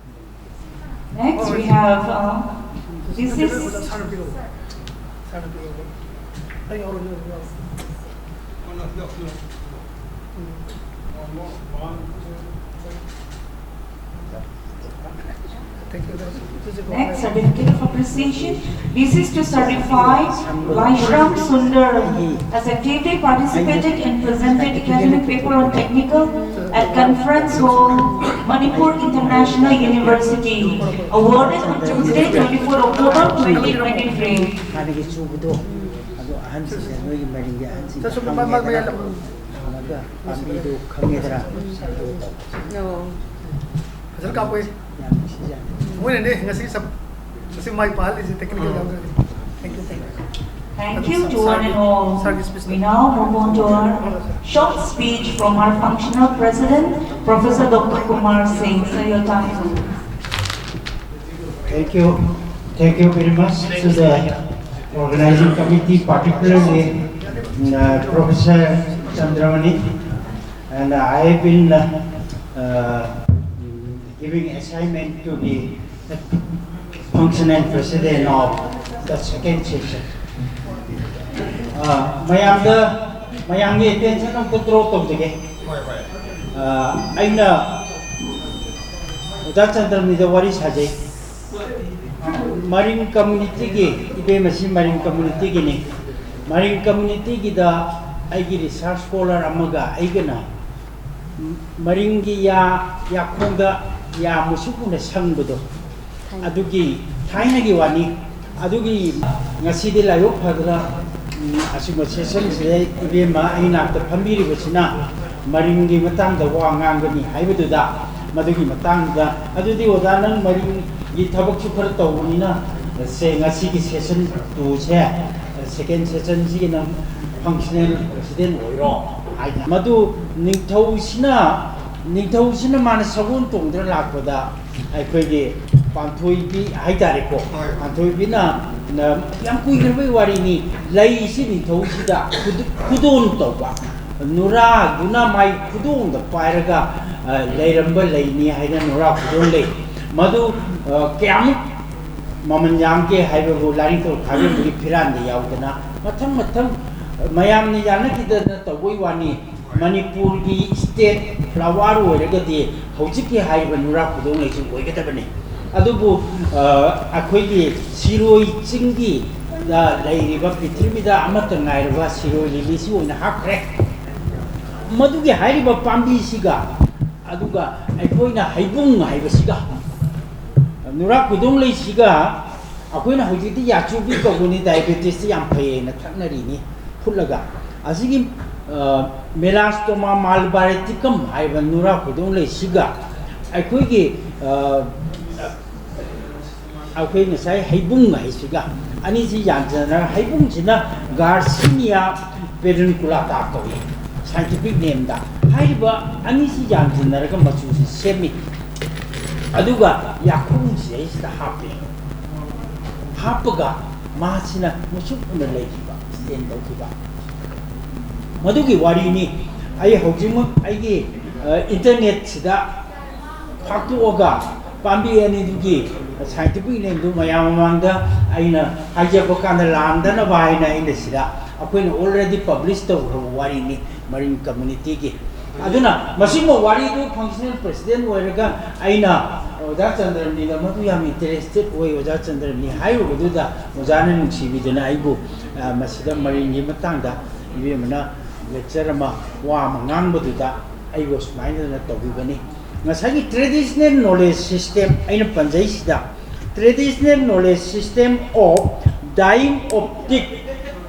Next, we have, uh, this is One more, one, two, three. Next, certificate of appreciation. This is to certify Vaishram Sundar has actively participated and presented academic paper on technical at Conference Hall, Manipur International University. Awarded on Tuesday, twenty-four October twenty twenty-three. ꯍꯥꯟꯅꯒꯤ ꯆꯨꯕꯗꯣ ꯑꯗꯣ ꯑꯍꯟꯁꯤꯡꯗ ꯅꯣꯏꯒꯤ ꯃꯔꯤꯡꯒꯤ ꯑꯍꯟꯁꯤꯡꯗ ꯍꯪꯉꯒ ꯄꯥꯝꯕꯤꯗꯨ ꯈꯪꯉꯦꯗꯅ꯫ ꯐꯖꯅ ꯀꯥꯞꯄꯣꯏ꯫ ꯌꯥꯝ ꯅꯨꯡꯁꯤꯖꯥꯠꯅꯤ꯫ ꯃꯣꯏꯅꯅꯦ ꯉꯁꯤ ꯁꯞ ꯉꯁꯤ ꯃꯥꯏ ꯄꯥꯛꯍꯜꯂꯤꯁꯦ ꯇꯦꯛꯅꯤꯀꯦꯜ ꯌꯥꯎꯗ꯭ꯔꯗꯤ꯫ Thank you, thank you. Thank you to one and all. We now move on to our short speech from our functional president, Professor Doctor Kumar Singh. Sir, your time is over. Thank you. Thank you very much to the organizing committee, particularly uh, Professor Chandramani. And I have been uh, uh, giving assignment to the functional president of the second session. Uh, ꯃꯌꯥꯝꯗ ꯃꯌꯥꯝꯒꯤ attention ꯑꯝꯇ draw ꯇꯧꯖꯒꯦ꯫ ꯑ, ꯑꯩꯅ ꯑꯣꯖꯥ ꯆꯟꯗ꯭ꯔꯃꯅꯤꯗ ꯋꯥꯔꯤ ꯁꯥꯖꯩ꯫ ꯃꯔꯤꯡ communityꯒꯤ, ꯏꯕꯦꯝ ꯑꯁꯤ ꯃꯔꯤꯡ communityꯒꯤꯅꯤ꯫ ꯃꯔꯤꯡ communityꯒꯤꯗ ꯑꯩꯒꯤ research scholar ꯑꯃꯒ ꯑꯩꯒꯅ ꯃꯔꯤꯡꯒꯤ ꯌꯥ, ꯌꯥꯈꯣꯡꯗ ꯌꯥ ꯃꯨꯁꯨꯛ ꯃꯨꯅ ꯁꯪꯕꯗꯣ, ꯑꯗꯨꯒꯤ ꯊꯥꯏꯅꯒꯤ ꯋꯥꯅꯤ꯫ ꯑꯗꯨꯒꯤ ꯉꯁꯤꯗꯤ ꯂꯥꯏꯕꯛ ꯐꯗꯅ, ꯎꯝ, ꯑꯁꯤꯒꯨꯝꯕ sessionꯁꯤꯗ ꯏꯕꯦꯝꯃ ꯑꯩ ꯅꯥꯛꯇ ꯐꯝꯕꯤꯔꯤꯕꯁꯤꯅ ꯃꯔꯤꯡꯒꯤ ꯃꯇꯥꯡꯗ ꯋꯥ ꯉꯥꯡꯒꯅꯤ ꯍꯥꯏꯕꯗꯨꯗ, ꯃꯗꯨꯒꯤ ꯃꯇꯥꯡꯗ, ꯑꯗꯨꯗꯤ ꯑꯣꯖꯥ ꯅꯪ ꯃꯔꯤꯡꯒꯤ ꯊꯕꯛꯁꯨ ꯈꯔ ꯇꯧꯕꯅꯤꯅ, ꯁꯦ, ꯉꯁꯤꯒꯤ session twoꯁꯦ, second sessionꯁꯤꯒꯤ ꯅꯪ functional president ꯑꯣꯏꯔꯣ ꯍꯥꯏꯅ꯫ ꯃꯗꯨ ꯅꯤꯡꯊꯧꯁꯤꯅ, ꯅꯤꯡꯊꯧꯁꯤꯅ ꯃꯥꯅ ꯁꯒꯣꯜ ꯇꯣꯡꯗꯨꯅ ꯂꯥꯛꯄꯗ ꯑꯩꯈꯣꯏꯒꯤ ꯄꯥꯟꯊꯣꯏꯕꯤ ꯍꯥꯏꯇꯥꯔꯦꯀꯣ, ꯄꯥꯟꯊꯣꯏꯕꯤꯅ ꯅ-, ꯌꯥꯝ ꯀꯨꯏꯈ꯭ꯔꯕꯒꯤ ꯋꯥꯔꯤꯅꯤ, ꯂꯩꯁꯤ ꯅꯤꯡꯊꯧꯁꯤꯗ ꯈꯨꯗꯣ-, ꯈꯨꯗꯣꯜ ꯇꯧꯕ, ꯅꯨꯔꯥꯗꯨꯅ ꯃꯥꯏ ꯈꯨꯗꯣꯡꯗ ꯄꯥꯏꯔꯒ, ꯑ, ꯂꯩꯔꯝꯕ ꯂꯩꯅꯤ ꯍꯥꯏꯅ ꯅꯨꯔꯥ ꯈꯨꯗꯣꯜ ꯂꯩ꯫ ꯃꯗꯨ, ꯑ, ꯀꯌꯥꯃꯨꯛ ꯃꯃꯜ ꯌꯥꯝꯒꯦ ꯍꯥꯏꯕꯕꯨ ꯂꯥꯏꯅꯤꯡꯊꯧ ꯊꯥꯡꯒꯦꯜꯕꯨꯒꯤ ꯐꯤꯔꯥꯟꯗ ꯌꯥꯎꯗꯅ ꯃꯊꯪ ꯃꯊꯪ ꯃꯌꯥꯝꯅ ꯌꯥꯅꯈꯤꯗꯅ ꯇꯧꯕꯒꯤ ꯋꯥꯅꯤ꯫ ꯃꯅꯤꯄꯨꯔꯒꯤ state flower ꯑꯣꯏꯔꯒꯗꯤ ꯍꯧꯖꯤꯛꯀꯤ ꯍꯥꯏꯔꯤꯕ ꯅꯨꯔꯥ ꯈꯨꯗꯣꯡꯂꯩꯁꯤ ꯑꯣꯏꯒꯗꯕꯅꯤ꯫ ꯑꯗꯨꯕꯨ ꯑ, ꯑꯩꯈꯣꯏꯒꯤ ꯁꯤꯔꯣꯏ ꯆꯤꯡꯒꯤ ꯗ ꯂꯩꯔꯤꯕ ꯄ꯭ꯔꯤꯊꯤꯕꯤꯗ ꯑꯃꯠꯇ ꯉꯥꯏꯔꯕ ꯁꯤꯔꯣꯏ ꯂꯤꯂꯤꯁꯤ ꯑꯣꯏꯅ ꯍꯥꯞꯈ꯭ꯔꯦ꯫ ꯃꯗꯨꯒꯤ ꯍꯥꯏꯔꯤꯕ ꯄꯥꯝꯕꯤꯁꯤꯒ ꯑꯗꯨꯒ ꯑꯩꯈꯣꯏꯅ ꯍꯩꯕꯨꯡ ꯍꯥꯏꯕꯁꯤꯒ, ꯅꯨꯔꯥ ꯈꯨꯗꯣꯡꯂꯩꯁꯤꯒ, ꯑꯩꯈꯣꯏꯅ ꯍꯧꯖꯤꯛꯇꯤ ꯌꯥꯆꯨꯕꯤ ꯀꯧꯕꯅꯤ, diabetesꯇ ꯌꯥꯝ ꯐꯩ ꯍꯥꯏꯅ ꯊꯛꯅꯔꯤꯅꯤ ꯐꯨꯠꯂꯒ꯫ ꯑꯁꯤꯒꯤ ꯑ, Melastomum malabaristicum ꯍꯥꯏꯕ ꯅꯨꯔꯥ ꯈꯨꯗꯣꯡꯂꯩꯁꯤꯒ ꯑꯩꯈꯣꯏꯒꯤ ꯑ, ꯑꯩꯈꯣꯏ ꯉꯁꯥꯏ ꯍꯩꯕꯨꯡ ꯍꯥꯏꯁꯤꯒ ꯑꯅꯤꯁꯤ ꯌꯥꯟꯁꯤꯟꯅꯔꯒ, ꯍꯩꯕꯨꯡꯁꯤꯅ Garcinia pedunculata ꯀꯧꯏ scientific nameꯗ꯫ ꯍꯥꯏꯔꯤꯕ ꯑꯅꯤꯁꯤ ꯌꯥꯟꯁꯤꯟꯅꯔꯒ ꯃꯆꯨꯁꯤ ꯁꯦꯝꯃꯤ꯫ ꯑꯗꯨꯒ ꯌꯥꯈꯨꯝꯁꯤ ꯑꯩꯁꯤꯗ ꯍꯥꯞꯄꯤ꯫ ꯍꯥꯞꯄꯒ ꯃꯥꯁꯤꯅ ꯃꯨꯁꯨꯛ ꯃꯨꯅ ꯂꯩꯈꯤꯕ, stain ꯇꯧꯈꯤꯕ꯫ ꯃꯗꯨꯒꯤ ꯋꯥꯔꯤꯅꯤ꯫ ꯑꯩ ꯍꯧꯖꯤꯛꯃꯛ ꯑꯩꯒꯤ ꯑ, internetꯁꯤꯗ ꯐꯥꯛꯇꯣꯛꯑꯒ ꯄꯥꯝꯕꯤ ꯑꯅꯤꯗꯨꯒꯤ scientific nameꯗꯨ ꯃꯌꯥꯝ ꯃꯃꯥꯡꯗ ꯑꯩꯅ ꯍꯥꯏꯖꯕ ꯀꯥꯟꯗ ꯂꯥꯟꯗꯅꯕ ꯍꯥꯏꯅ ꯑꯩꯅ ꯁꯤꯗ ꯑꯩꯈꯣꯏꯅ already publish ꯇꯧꯈ꯭ꯔꯕ ꯋꯥꯔꯤꯅꯤ ꯃꯔꯤꯡ communityꯒꯤ꯫ ꯑꯗꯨꯅ ꯃꯁꯤꯒꯨꯝꯕ ꯋꯥꯔꯤꯗꯨ functional president ꯑꯣꯏꯔꯒ ꯑꯩꯅ ꯑꯣꯖꯥ ꯆꯟꯗ꯭ꯔꯅꯤꯗ ꯃꯗꯨ ꯌꯥꯝ interested ꯑꯣꯏ, ꯑꯣꯖꯥ ꯆꯟꯗ꯭ꯔꯅꯤ ꯍꯥꯏꯔꯨꯕꯗꯨꯗ ꯑꯣꯖꯥꯅ ꯅꯨꯡꯁꯤꯕꯤꯗꯨꯅ ꯑꯩꯕꯨ, ꯑ, ꯃꯁꯤꯗ ꯃꯔꯤꯡꯒꯤ ꯃꯇꯥꯡꯗ ꯏꯕꯦꯝꯃꯅ lecture ꯑꯃ, ꯋꯥ ꯑꯃ ꯉꯥꯡꯕꯗꯨꯗ ꯑꯩꯕꯨ ꯁꯨꯃꯥꯏꯅ ꯇꯧꯕꯤꯕꯅꯤ꯫ ꯉꯁꯥꯏꯒꯤ traditional knowledge system ꯑꯩꯅ ꯄꯟꯖꯩꯁꯤꯗ, traditional knowledge system of dyeing of teeth,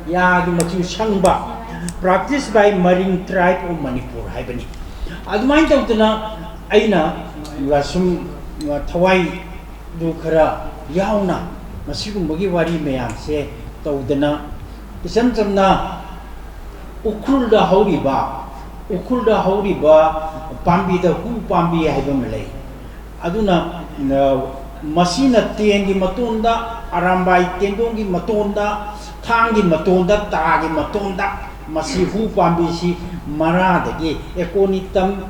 ꯌꯥꯒꯤ ꯃꯆꯨ ꯁꯪꯕ, practice by Maring tribe of Manipur ꯍꯥꯏꯕꯅꯤ꯫ ꯑꯗꯨꯃꯥꯏꯅ ꯇꯧꯗꯅ ꯑꯩꯅ ꯁꯨꯝ ꯊꯋꯥꯏꯗꯨ ꯈꯔ ꯌꯥꯎꯅ ꯃꯁꯤꯒꯨꯝꯕꯒꯤ ꯋꯥꯔꯤ ꯃꯌꯥꯝꯁꯦ ꯇꯧꯗꯅ, ꯏꯆꯝ ꯆꯝꯅ ꯎꯈ꯭ꯔꯨꯜꯗ ꯍꯧꯔꯤꯕ, ꯎꯈ꯭ꯔꯨꯜꯗ ꯍꯧꯔꯤꯕ ꯄꯥꯝꯕꯤꯗ ꯍꯨ ꯄꯥꯝꯕꯤ ꯍꯥꯏꯕ ꯑꯃ ꯂꯩ꯫ ꯑꯗꯨꯅ, ꯑ, ꯃꯁꯤꯅ ꯇꯦꯟꯒꯤ ꯃꯇꯣꯟꯗ, ꯑꯔꯥꯝꯕꯥꯏ ꯇꯦꯟꯗꯣꯡꯒꯤ ꯃꯇꯣꯟꯗ, ꯊꯥꯡꯒꯤ ꯃꯇꯣꯟꯗ, ꯇꯥꯒꯤ ꯃꯇꯣꯟꯗ ꯃꯁꯤ ꯍꯨ ꯄꯥꯝꯕꯤꯁꯤ ꯃꯔꯥꯗꯒꯤ, Aconitum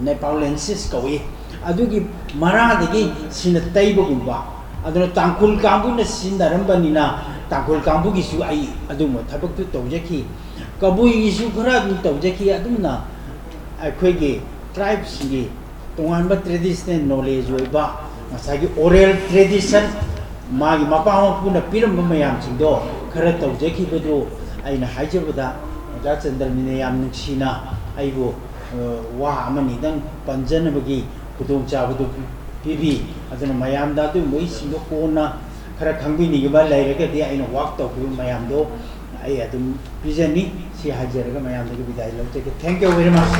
nepalensis ꯀꯧꯏ, ꯑꯗꯨꯒꯤ ꯃꯔꯥꯗꯒꯤ ꯁꯤꯅ ꯇꯩꯕꯒꯨꯝꯕ꯫ ꯑꯗꯨꯅ ꯇꯥꯡꯈꯨꯜ ꯀꯥꯡꯕꯨꯅ ꯁꯤꯖꯤꯟꯅꯔꯝꯕꯅꯤꯅ ꯇꯥꯡꯈꯨꯜ ꯀꯥꯡꯕꯨꯒꯤꯁꯨ ꯑꯩ ꯑꯗꯨꯒꯨꯝꯕ ꯊꯕꯛꯇꯨ ꯇꯧꯖꯈꯤ꯫ ꯀꯕꯨꯏꯒꯤꯁꯨ ꯈꯔ ꯑꯗꯨꯝ ꯇꯧꯖꯈꯤ꯫ ꯑꯗꯨꯝꯅ ꯑꯩꯈꯣꯏꯒꯤ ꯇ꯭ꯔꯥꯏꯕꯁꯤꯡꯒꯤ ꯇꯣꯉꯥꯟꯕ ꯇ꯭ꯔꯦꯗꯤꯁꯅꯦꯜ ꯅꯣꯂꯦꯖ ꯑꯣꯏꯕ, ꯉꯁꯥꯏꯒꯤ ꯑꯣꯔꯦꯜ ꯇ꯭ꯔꯦꯗꯤꯁꯟ, ꯃꯥꯒꯤ ꯃꯄꯥ ꯃꯄꯨꯅ ꯄꯤꯔꯝꯕ ꯃꯌꯥꯝꯁꯤꯡꯗꯣ ꯈꯔ ꯇꯧꯖꯈꯤꯕꯗꯨ ꯑꯩꯅ ꯍꯥꯏꯖꯕꯗ ꯑꯣꯖꯥ ꯆꯟꯗ꯭ꯔꯃꯤꯅ ꯌꯥꯝ ꯅꯨꯡꯁꯤꯅ ꯑꯩꯕꯨ, ꯑ, ꯋꯥ ꯑꯃꯅꯤꯗꯪ ꯄꯟꯖꯅꯕꯒꯤ ꯈꯨꯗꯣꯡꯆꯥꯕꯗꯨ ꯄꯤꯕꯤ꯫ ꯑꯗꯨꯅ ꯃꯌꯥꯝꯗ ꯑꯗꯨꯒꯨꯝꯕꯒꯤꯁꯤꯡꯗꯣ ꯀꯣꯟꯅ ꯈꯔ ꯈꯪꯕꯤꯅꯤꯡꯕ ꯂꯩꯔꯒꯗꯤ ꯑꯩꯅ ꯋꯥꯛ ꯇꯧꯈꯤꯕ ꯃꯌꯥꯝꯗꯣ ꯑꯩ ꯑꯗꯨꯝ ꯄꯤꯖꯅꯤ꯫ ꯁꯤ ꯍꯥꯏꯖꯔꯒ ꯃꯌꯥꯝꯗꯒꯤ ꯕꯤꯗꯥꯏ ꯂꯧꯖꯒꯦ꯫ Thank you very much.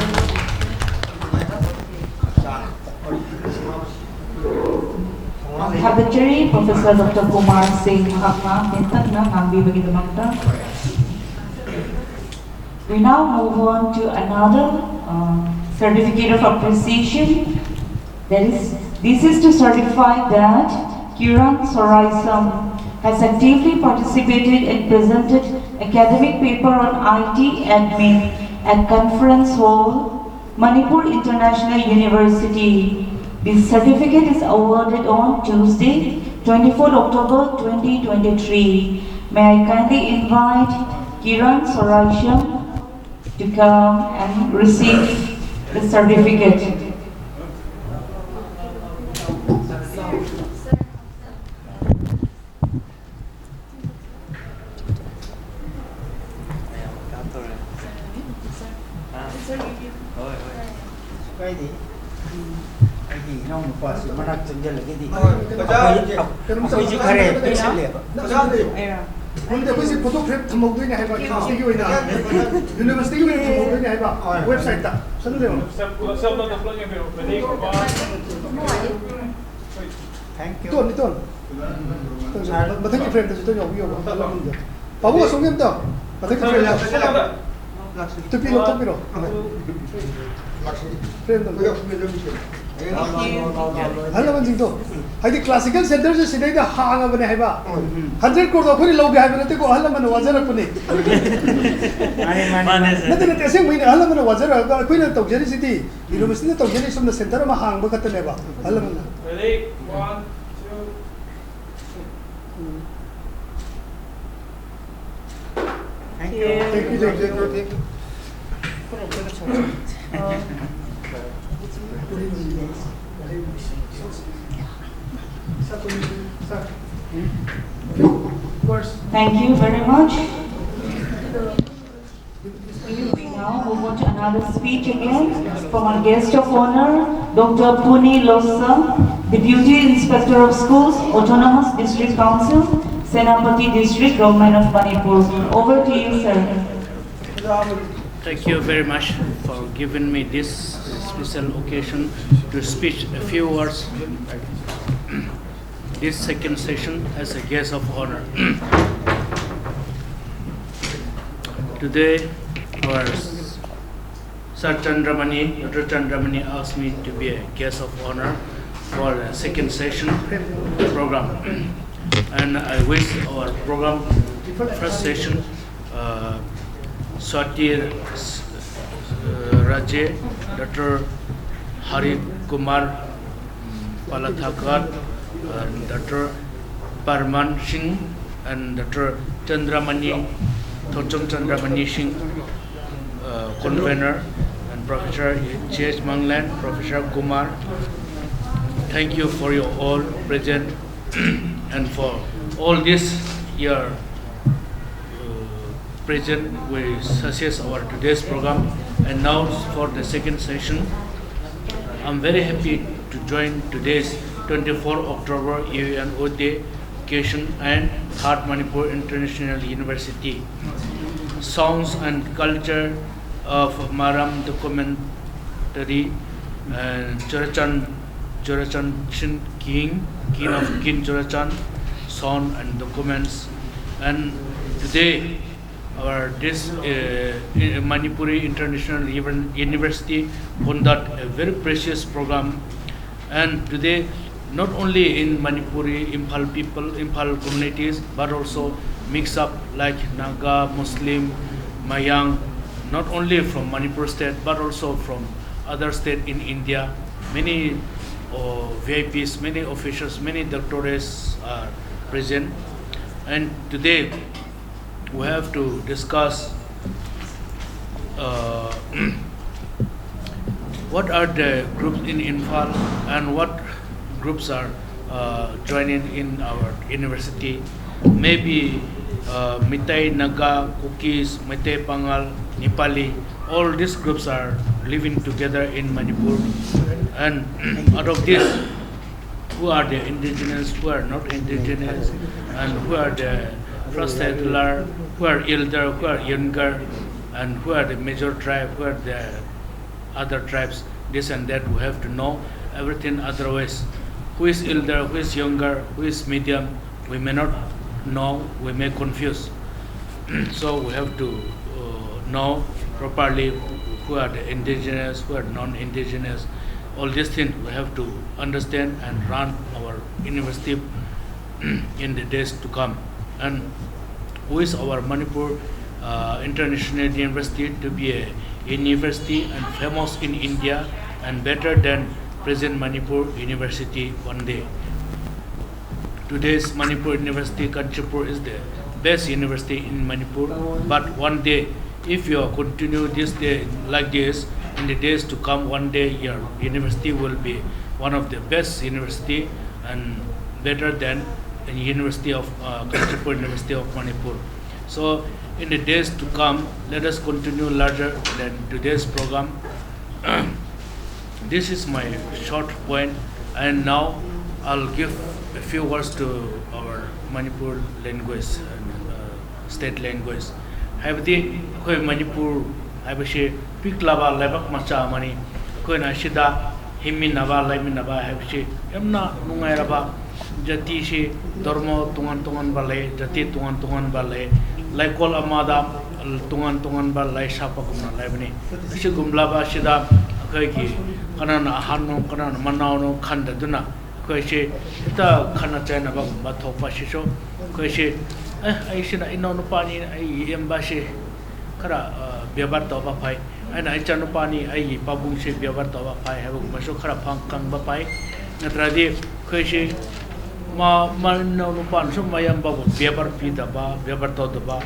ꯊꯥꯒꯠꯆꯔꯤ ꯄ꯭ꯔꯣꯐꯦꯁꯔ ꯗꯣꯛꯇꯔ ꯀꯨꯃꯥꯔ ꯁꯤꯡ ꯃꯍꯥꯛꯅ ꯇꯦꯟꯇꯛꯅ ꯉꯥꯡꯕꯤꯕꯒꯤꯗꯃꯛꯇ꯫ We now move on to another uh, certificate of appreciation. That is, this is to certify that Kiran Soraisam has actively participated and presented academic paper on I T admin at Conference Hall, Manipur International University. This certificate is awarded on Tuesday, twenty-fourth October twenty twenty-three. May I kindly invite Kiran Soraisam to come and receive the certificate. ꯀꯥꯏꯗꯦ꯫ ꯑꯩꯒꯤ ꯏꯅꯥꯎꯅꯨꯄꯥꯁꯤ ꯃꯅꯥꯛ ꯆꯪꯁꯤꯜꯂꯒꯗꯤ ꯀꯩꯅꯣꯝ ꯑꯩꯈꯣꯏꯁꯨ ꯈꯔ ꯄꯤꯁꯜꯂꯦꯕ꯫ ꯈꯪꯗꯦ, ꯑꯩꯈꯣꯏꯁꯦ ꯐꯣꯇꯣ ꯐ꯭ꯔꯦꯝ ꯊꯝꯍꯧꯗꯣꯏꯅꯦ ꯍꯥꯏꯕ, ꯌꯨꯅꯤꯚꯔꯁꯤꯇꯤꯒꯤ ꯑꯣꯏꯅ, ꯌꯨꯅꯤꯚꯔꯁꯤꯇꯤꯒꯤ ꯑꯣꯏꯅ ꯊꯝꯍꯧꯗꯣꯏꯅꯦ ꯍꯥꯏꯕ ꯋꯦꯕꯁꯥꯏꯠꯇ꯫ ꯆꯪꯁꯤꯜꯂꯦꯕ꯫ Thank you. ꯏꯇꯣꯟ, ꯏꯇꯣꯟ꯫ ꯃꯊꯛꯀꯤ ꯐ꯭ꯔꯦꯝꯗꯁꯨ ꯏꯇꯣꯟ ꯌꯥꯎꯕꯤꯌꯣꯕ꯫ ꯄꯥꯕꯨꯡ ꯑꯁꯣꯝꯒꯤ ꯑꯝꯇ꯫ ꯃꯊꯛꯀꯤ ꯐ꯭ꯔꯦꯝꯗ꯫ ꯇꯨꯄꯤ ꯂꯧꯊꯣꯛꯄꯤꯔꯣ꯫ ꯐ꯭ꯔꯦꯝꯗꯣ ꯑꯝꯇ꯫ ꯑꯍꯜ ꯂꯃꯟꯁꯤꯡꯗꯣ, ꯍꯥꯏꯗꯤ ꯀ꯭ꯂꯥꯁꯤꯀꯦꯜ ꯁꯦꯟꯇꯔꯁꯦ ꯁꯤꯗꯩꯗ ꯍꯥꯡꯉꯕꯅꯦ ꯍꯥꯏꯕ꯫ ꯍꯟꯗ꯭ꯔꯦꯠ ꯀ꯭ꯔꯣꯔꯗꯣ ꯑꯩꯈꯣꯏꯅ ꯂꯧꯒꯦ ꯍꯥꯏꯕ ꯅꯠꯇꯦꯀꯣ, ꯑꯍꯜ ꯂꯃꯟꯅ ꯋꯥꯖꯔꯛꯄꯅꯦ꯫ ꯃꯥꯅꯦ, ꯁꯥꯔ꯫ ꯅꯠꯇꯦ, ꯅꯠꯇꯦ, ꯑꯁꯦꯡꯕꯩꯅꯦ, ꯑꯍꯜ ꯂꯃꯟꯅ ꯋꯥꯖꯔꯛꯑꯒ ꯑꯩꯈꯣꯏꯅ ꯇꯧꯖꯔꯤꯁꯤꯗꯤ, ꯌꯨꯅꯤꯚꯔꯁꯤꯇꯤꯅ ꯇꯧꯖꯔꯤ, ꯁꯣꯝꯗ ꯁꯦꯟꯇꯔ ꯑꯃ ꯍꯥꯡꯕ ꯈꯛꯇꯅꯦꯕ, ꯑꯍꯜ ꯂꯃꯟꯅ꯫ Ready? One, two. Thank you, thank you, thank you. Thank you very much. We now move on to another speech again from our guest of honor, Doctor Puni Losam, Deputy Inspector of Schools, Autonomous District Council, Senapati District, Government of Manipur. Over to you, sir. Thank you very much for giving me this special occasion to speak a few words this second session as a guest of honor. Today, our Sir Chandramani, Doctor Chandramani asked me to be a guest of honor for the second session program. And I wish our program, first session, uh, Swati uh, Raje, Doctor Hari Kumar Palathakat, and Doctor Parman Singh, and Doctor Chandramani, Thochom Chandramani Singh, uh, convener, and Professor J H Manglan, Professor Kumar. Thank you for your all present and for all this year uh, present with success our today's program. And now for the second session, I'm very happy to join today's twenty-four October U N O Day occasion and Third Manipur International University. Sounds and culture of Maram documentary and Churachan, Churachan Shin King, King of Kin Churachan, sound and documents. And today, our this uh, Manipuri International Even- University conduct a very precious program. And today, not only in Manipuri, Imphal people, Imphal communities, but also mix up like Naga, Muslim, Mayang, not only from Manipur state, but also from other state in India. Many uh, V I Ps, many officials, many doctorates are present. And today, We have to discuss uh, what are the groups in Imphal and what groups are uh, joining in our university. Maybe uh, Meitei, Naga, Kukis, Meitei Pangal, Nepali, all these groups are living together in Manipur. And out of this, who are the indigenous, who are not indigenous, and who are the first settler, who are elder, who are younger, and who are the major tribe, who are the other tribes, this and that, we have to know everything. Otherwise, who is elder, who is younger, who is medium, we may not know, we may confuse. So we have to uh, know properly who are the indigenous, who are non-indigenous. All these things we have to understand and run our university in the days to come. And wish our Manipur uh, International University to be a university and famous in India and better than present Manipur University one day. Today's Manipur University, Kanchanpur, is the best university in Manipur. But one day, if you continue this day like this, in the days to come, one day your university will be one of the best university and better than the University of uh, Kanchanpur University of Manipur. So in the days to come, let us continue larger than today's program. This is my short point, and now I'll give a few words to our Manipur language, uh, state language. ꯍꯥꯏꯕꯗꯤ ꯑꯩꯈꯣꯏ ꯃꯅꯤꯄꯨꯔ ꯍꯥꯏꯕꯁꯤ ꯄꯤꯛꯂꯕ ꯂꯩꯕꯥꯛ ꯃꯆꯥ ꯑꯃꯅꯤ꯫ ꯑꯩꯈꯣꯏꯅ ꯑꯁꯤꯗ ꯍꯤꯡꯃꯤꯟꯅꯕ ꯂꯩꯃꯤꯟꯅꯕ ꯍꯥꯏꯕꯁꯤ ꯌꯥꯝꯅ ꯅꯨꯡꯉꯥꯏꯔꯕ, ꯖꯥꯇꯤꯁꯤ ꯙꯔꯃ ꯇꯣꯉꯥꯟ ꯇꯣꯉꯥꯟꯕ ꯂꯩ, ꯖꯥꯇꯤ ꯇꯣꯉꯥꯟ ꯇꯣꯉꯥꯟꯕ ꯂꯩ, ꯂꯩꯀꯣꯜ ꯑꯃꯗ ꯇꯣꯉꯥꯟ ꯇꯣꯉꯥꯟꯕ ꯂꯩ ꯁꯥꯠꯄꯒꯨꯝꯅ ꯂꯩꯕꯅꯤ꯫ ꯑꯁꯤꯒꯨꯝꯂꯕ ꯑꯁꯤꯗ ꯑꯩꯈꯣꯏꯒꯤ ꯀꯅꯥꯅ ꯑꯍꯟꯅꯣ ꯀꯅꯥꯅ ꯃꯅꯥꯎꯅꯣ ꯈꯟꯗꯗꯨꯅ ꯑꯩꯈꯣꯏꯁꯤ ꯍꯦꯛꯇ ꯈꯠꯅ ꯆꯩꯅꯕꯒꯨꯝꯕ ꯊꯣꯛꯄ ꯑꯁꯤꯁꯨ ꯑꯩꯈꯣꯏꯁꯤ, ꯑꯦ, ꯑꯩꯁꯤꯅ ꯏꯅꯥꯎꯅꯨꯄꯥꯅꯤ, ꯑꯩꯒꯤ ꯏꯌꯥꯝꯕꯁꯤ ꯈꯔ ꯕꯦꯕꯥꯔ ꯇꯧꯕ ꯐꯩ, ꯑꯩꯅ ꯏꯆꯥꯅꯨꯄꯥꯅꯤ, ꯑꯩꯒꯤ ꯄꯥꯕꯨꯡꯁꯤ ꯕꯦꯕꯥꯔ ꯇꯧꯕ ꯐꯩ ꯍꯥꯏꯕꯒꯨꯝꯕꯁꯨ ꯈꯔ ꯐꯪ ꯈꯪꯕ ꯐꯩ꯫ ꯅꯠꯇ꯭ꯔꯗꯤ ꯑꯩꯈꯣꯏꯁꯤ ꯃ ꯃꯅꯥꯎ ꯅꯨꯄꯥꯅꯁꯨ ꯃꯌꯥꯝꯕꯕꯨ ꯕꯦꯕꯥꯔ ꯄꯤꯗꯕ, ꯕꯦꯕꯥꯔ ꯇꯧꯗꯕ,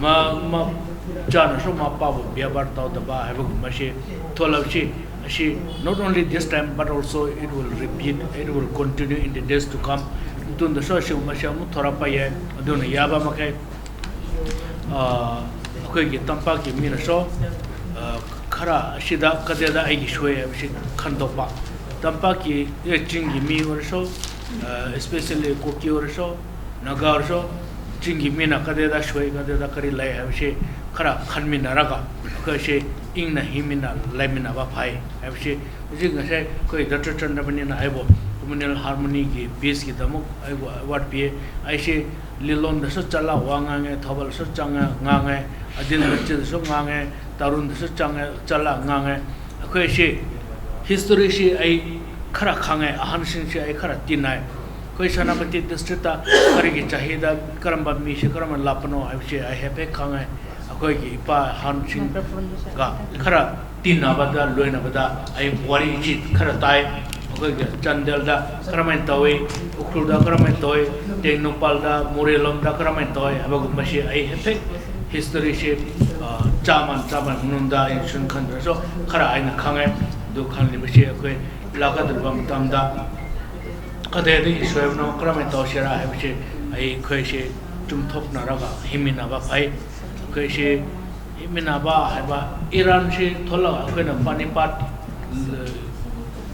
ꯃ ꯃꯆꯥꯅꯁꯨ ꯃꯄꯥꯕꯨ ꯕꯦꯕꯥꯔ ꯇꯧꯗꯕ ꯍꯥꯏꯕꯒꯨꯝꯕꯁꯤ ꯊꯣꯛꯂꯛꯁꯤ꯫ ꯑꯁꯤ not only this time but also it will repeat, it will continue in the days to come. ꯃꯇꯨꯡꯗꯁꯨ ꯑꯁꯤꯒꯨꯝꯕꯁꯤ ꯑꯃꯨꯛ ꯊꯣꯔꯛꯄ ꯌꯥꯏ꯫ ꯑꯗꯨꯅ ꯌꯥꯕ ꯃꯈꯩ ꯑꯩꯈꯣꯏꯒꯤ ꯇꯝꯄꯥꯛꯀꯤ ꯃꯤꯅꯁꯨ ꯈꯔ ꯑꯁꯤꯗ ꯀꯗꯦꯗ ꯑꯩꯒꯤ ꯁꯣꯏ ꯍꯥꯏꯕꯁꯤ ꯈꯟꯗꯣꯛꯄ꯫ ꯇꯝꯄꯥꯛꯀꯤ, ꯑꯦ, ꯆꯤꯡꯒꯤ ꯃꯤ ꯑꯣꯏꯔꯁꯨ, especially ꯀꯨꯀꯤ ꯑꯣꯏꯔꯁꯨ, ꯅꯥꯒꯥ ꯑꯣꯏꯔꯁꯨ, ꯆꯤꯡꯒꯤ ꯃꯤꯅ ꯀꯗꯦꯗ ꯁꯣꯏ, ꯀꯗꯦꯗ ꯀꯔꯤ ꯂꯩ ꯍꯥꯏꯕꯁꯤ ꯈꯔ ꯈꯟꯃꯤꯟꯅꯔꯒ ꯑꯩꯈꯣꯏꯁꯤ ꯏꯪꯅ ꯍꯤꯡꯃꯤꯟꯅ ꯂꯩꯃꯤꯟꯅꯕ ꯐꯩ ꯍꯥꯏꯕꯁꯤ ꯍꯧꯖꯤꯛ ꯉꯁꯥꯏ ꯑꯩꯈꯣꯏ ꯗꯣꯛꯇꯔ ꯆꯟꯗ꯭ꯔꯃꯅꯤꯅ ꯑꯩꯕꯨ communal harmony ꯒꯤ peace ꯀꯤꯗꯃꯛ ꯑꯩꯕꯨ award ꯄꯤꯌꯦ꯫ ꯑꯩꯁꯦ ꯂꯤꯂꯣꯡꯗꯁꯨ ꯆꯠꯂ ꯋꯥ ꯉꯥꯡꯉꯦ, ꯊꯧꯕꯥꯜꯁꯨ ꯆꯪꯉ ꯉꯥꯡꯉꯦ, ꯑꯗꯤꯜ ꯃꯆꯤꯗꯁꯨ ꯉꯥꯡꯉꯦ, ꯇꯥꯔꯨꯟꯗꯁꯨ ꯆꯪꯉꯦ, ꯆꯠꯂ ꯉꯥꯡꯉꯦ꯫ ꯑꯩꯈꯣꯏꯁꯤ history ꯁꯤ ꯑꯩ ꯈꯔ ꯈꯪꯉꯦ, ꯑꯍꯟꯁꯤꯡꯁꯤ ꯑꯩ ꯈꯔ ꯇꯤꯟꯅꯩ꯫ ꯑꯩꯈꯣꯏ ꯁꯦꯅꯥꯄꯇꯤ district ꯇ ꯀꯔꯤꯒꯤ ꯆꯍꯤꯗ ꯀꯔꯝꯕ ꯃꯤꯁꯤ ꯀꯔꯝꯕ ꯂꯥꯛꯄꯅꯣ ꯍꯥꯏꯕꯁꯤ ꯑꯩ ꯍꯥꯏꯐꯦꯠ ꯈꯪꯉꯦ꯫ ꯑꯩꯈꯣꯏꯒꯤ ꯏꯄꯥ ꯑꯍꯟꯁꯤꯡꯒ ꯈꯔ ꯇꯤꯟꯅꯕꯗ, ꯂꯣꯏꯅꯕꯗ ꯑꯩ ꯋꯥꯔꯤꯁꯤ ꯈꯔ ꯇꯥꯏ꯫ ꯑꯩꯈꯣꯏꯒꯤ ꯆꯥꯟꯗꯦꯜꯗ ꯀꯔꯝꯍꯥꯏꯅ ꯇꯧꯏ, ꯎꯈ꯭ꯔꯨꯜꯗ ꯀꯔꯝꯍꯥꯏꯅ ꯇꯧꯏ, ꯇꯦꯡꯅꯧꯄꯜꯗ, ꯃꯣꯔꯦꯂꯣꯝꯗ ꯀꯔꯝꯍꯥꯏꯅ ꯇꯧꯏ ꯍꯥꯏꯕꯒꯨꯝꯕꯁꯤ ꯑꯩ ꯍꯥꯏꯐꯦꯠ history ꯁꯤ, ꯑ, ꯆꯥꯃꯟ, ꯆꯥꯃꯟ ꯃꯅꯨꯡꯗ ꯑꯩꯅ ꯁꯨꯝ ꯈꯟꯗ꯭ꯔꯁꯨ ꯈꯔ ꯑꯩꯅ ꯈꯪꯉꯦ꯫ ꯑꯗꯨ ꯈꯪꯂꯤꯕꯁꯤ ꯑꯩꯈꯣꯏ ꯂꯥꯛꯀꯗꯧꯔꯤꯕ ꯃꯇꯝꯗ ꯀꯗꯥꯏꯗꯒꯤ ꯁꯣꯏꯕꯅꯣ, ꯀꯔꯝꯍꯥꯏꯅ ꯇꯧꯁꯤꯔꯥ ꯍꯥꯏꯕꯁꯤ ꯑꯩꯈꯣꯏꯁꯤ ꯆꯨꯝꯊꯣꯛꯅꯔꯒ ꯍꯤꯡꯃꯤꯟꯅꯕ ꯐꯩ꯫ ꯑꯩꯈꯣꯏꯁꯤ ꯍꯤꯡꯃꯤꯟꯅꯕ ꯍꯥꯏꯕ ꯏꯔꯥꯟꯁꯤ ꯊꯣꯛꯂꯒ ꯑꯩꯈꯣꯏꯅ ꯄꯥꯅꯤꯄꯥꯠ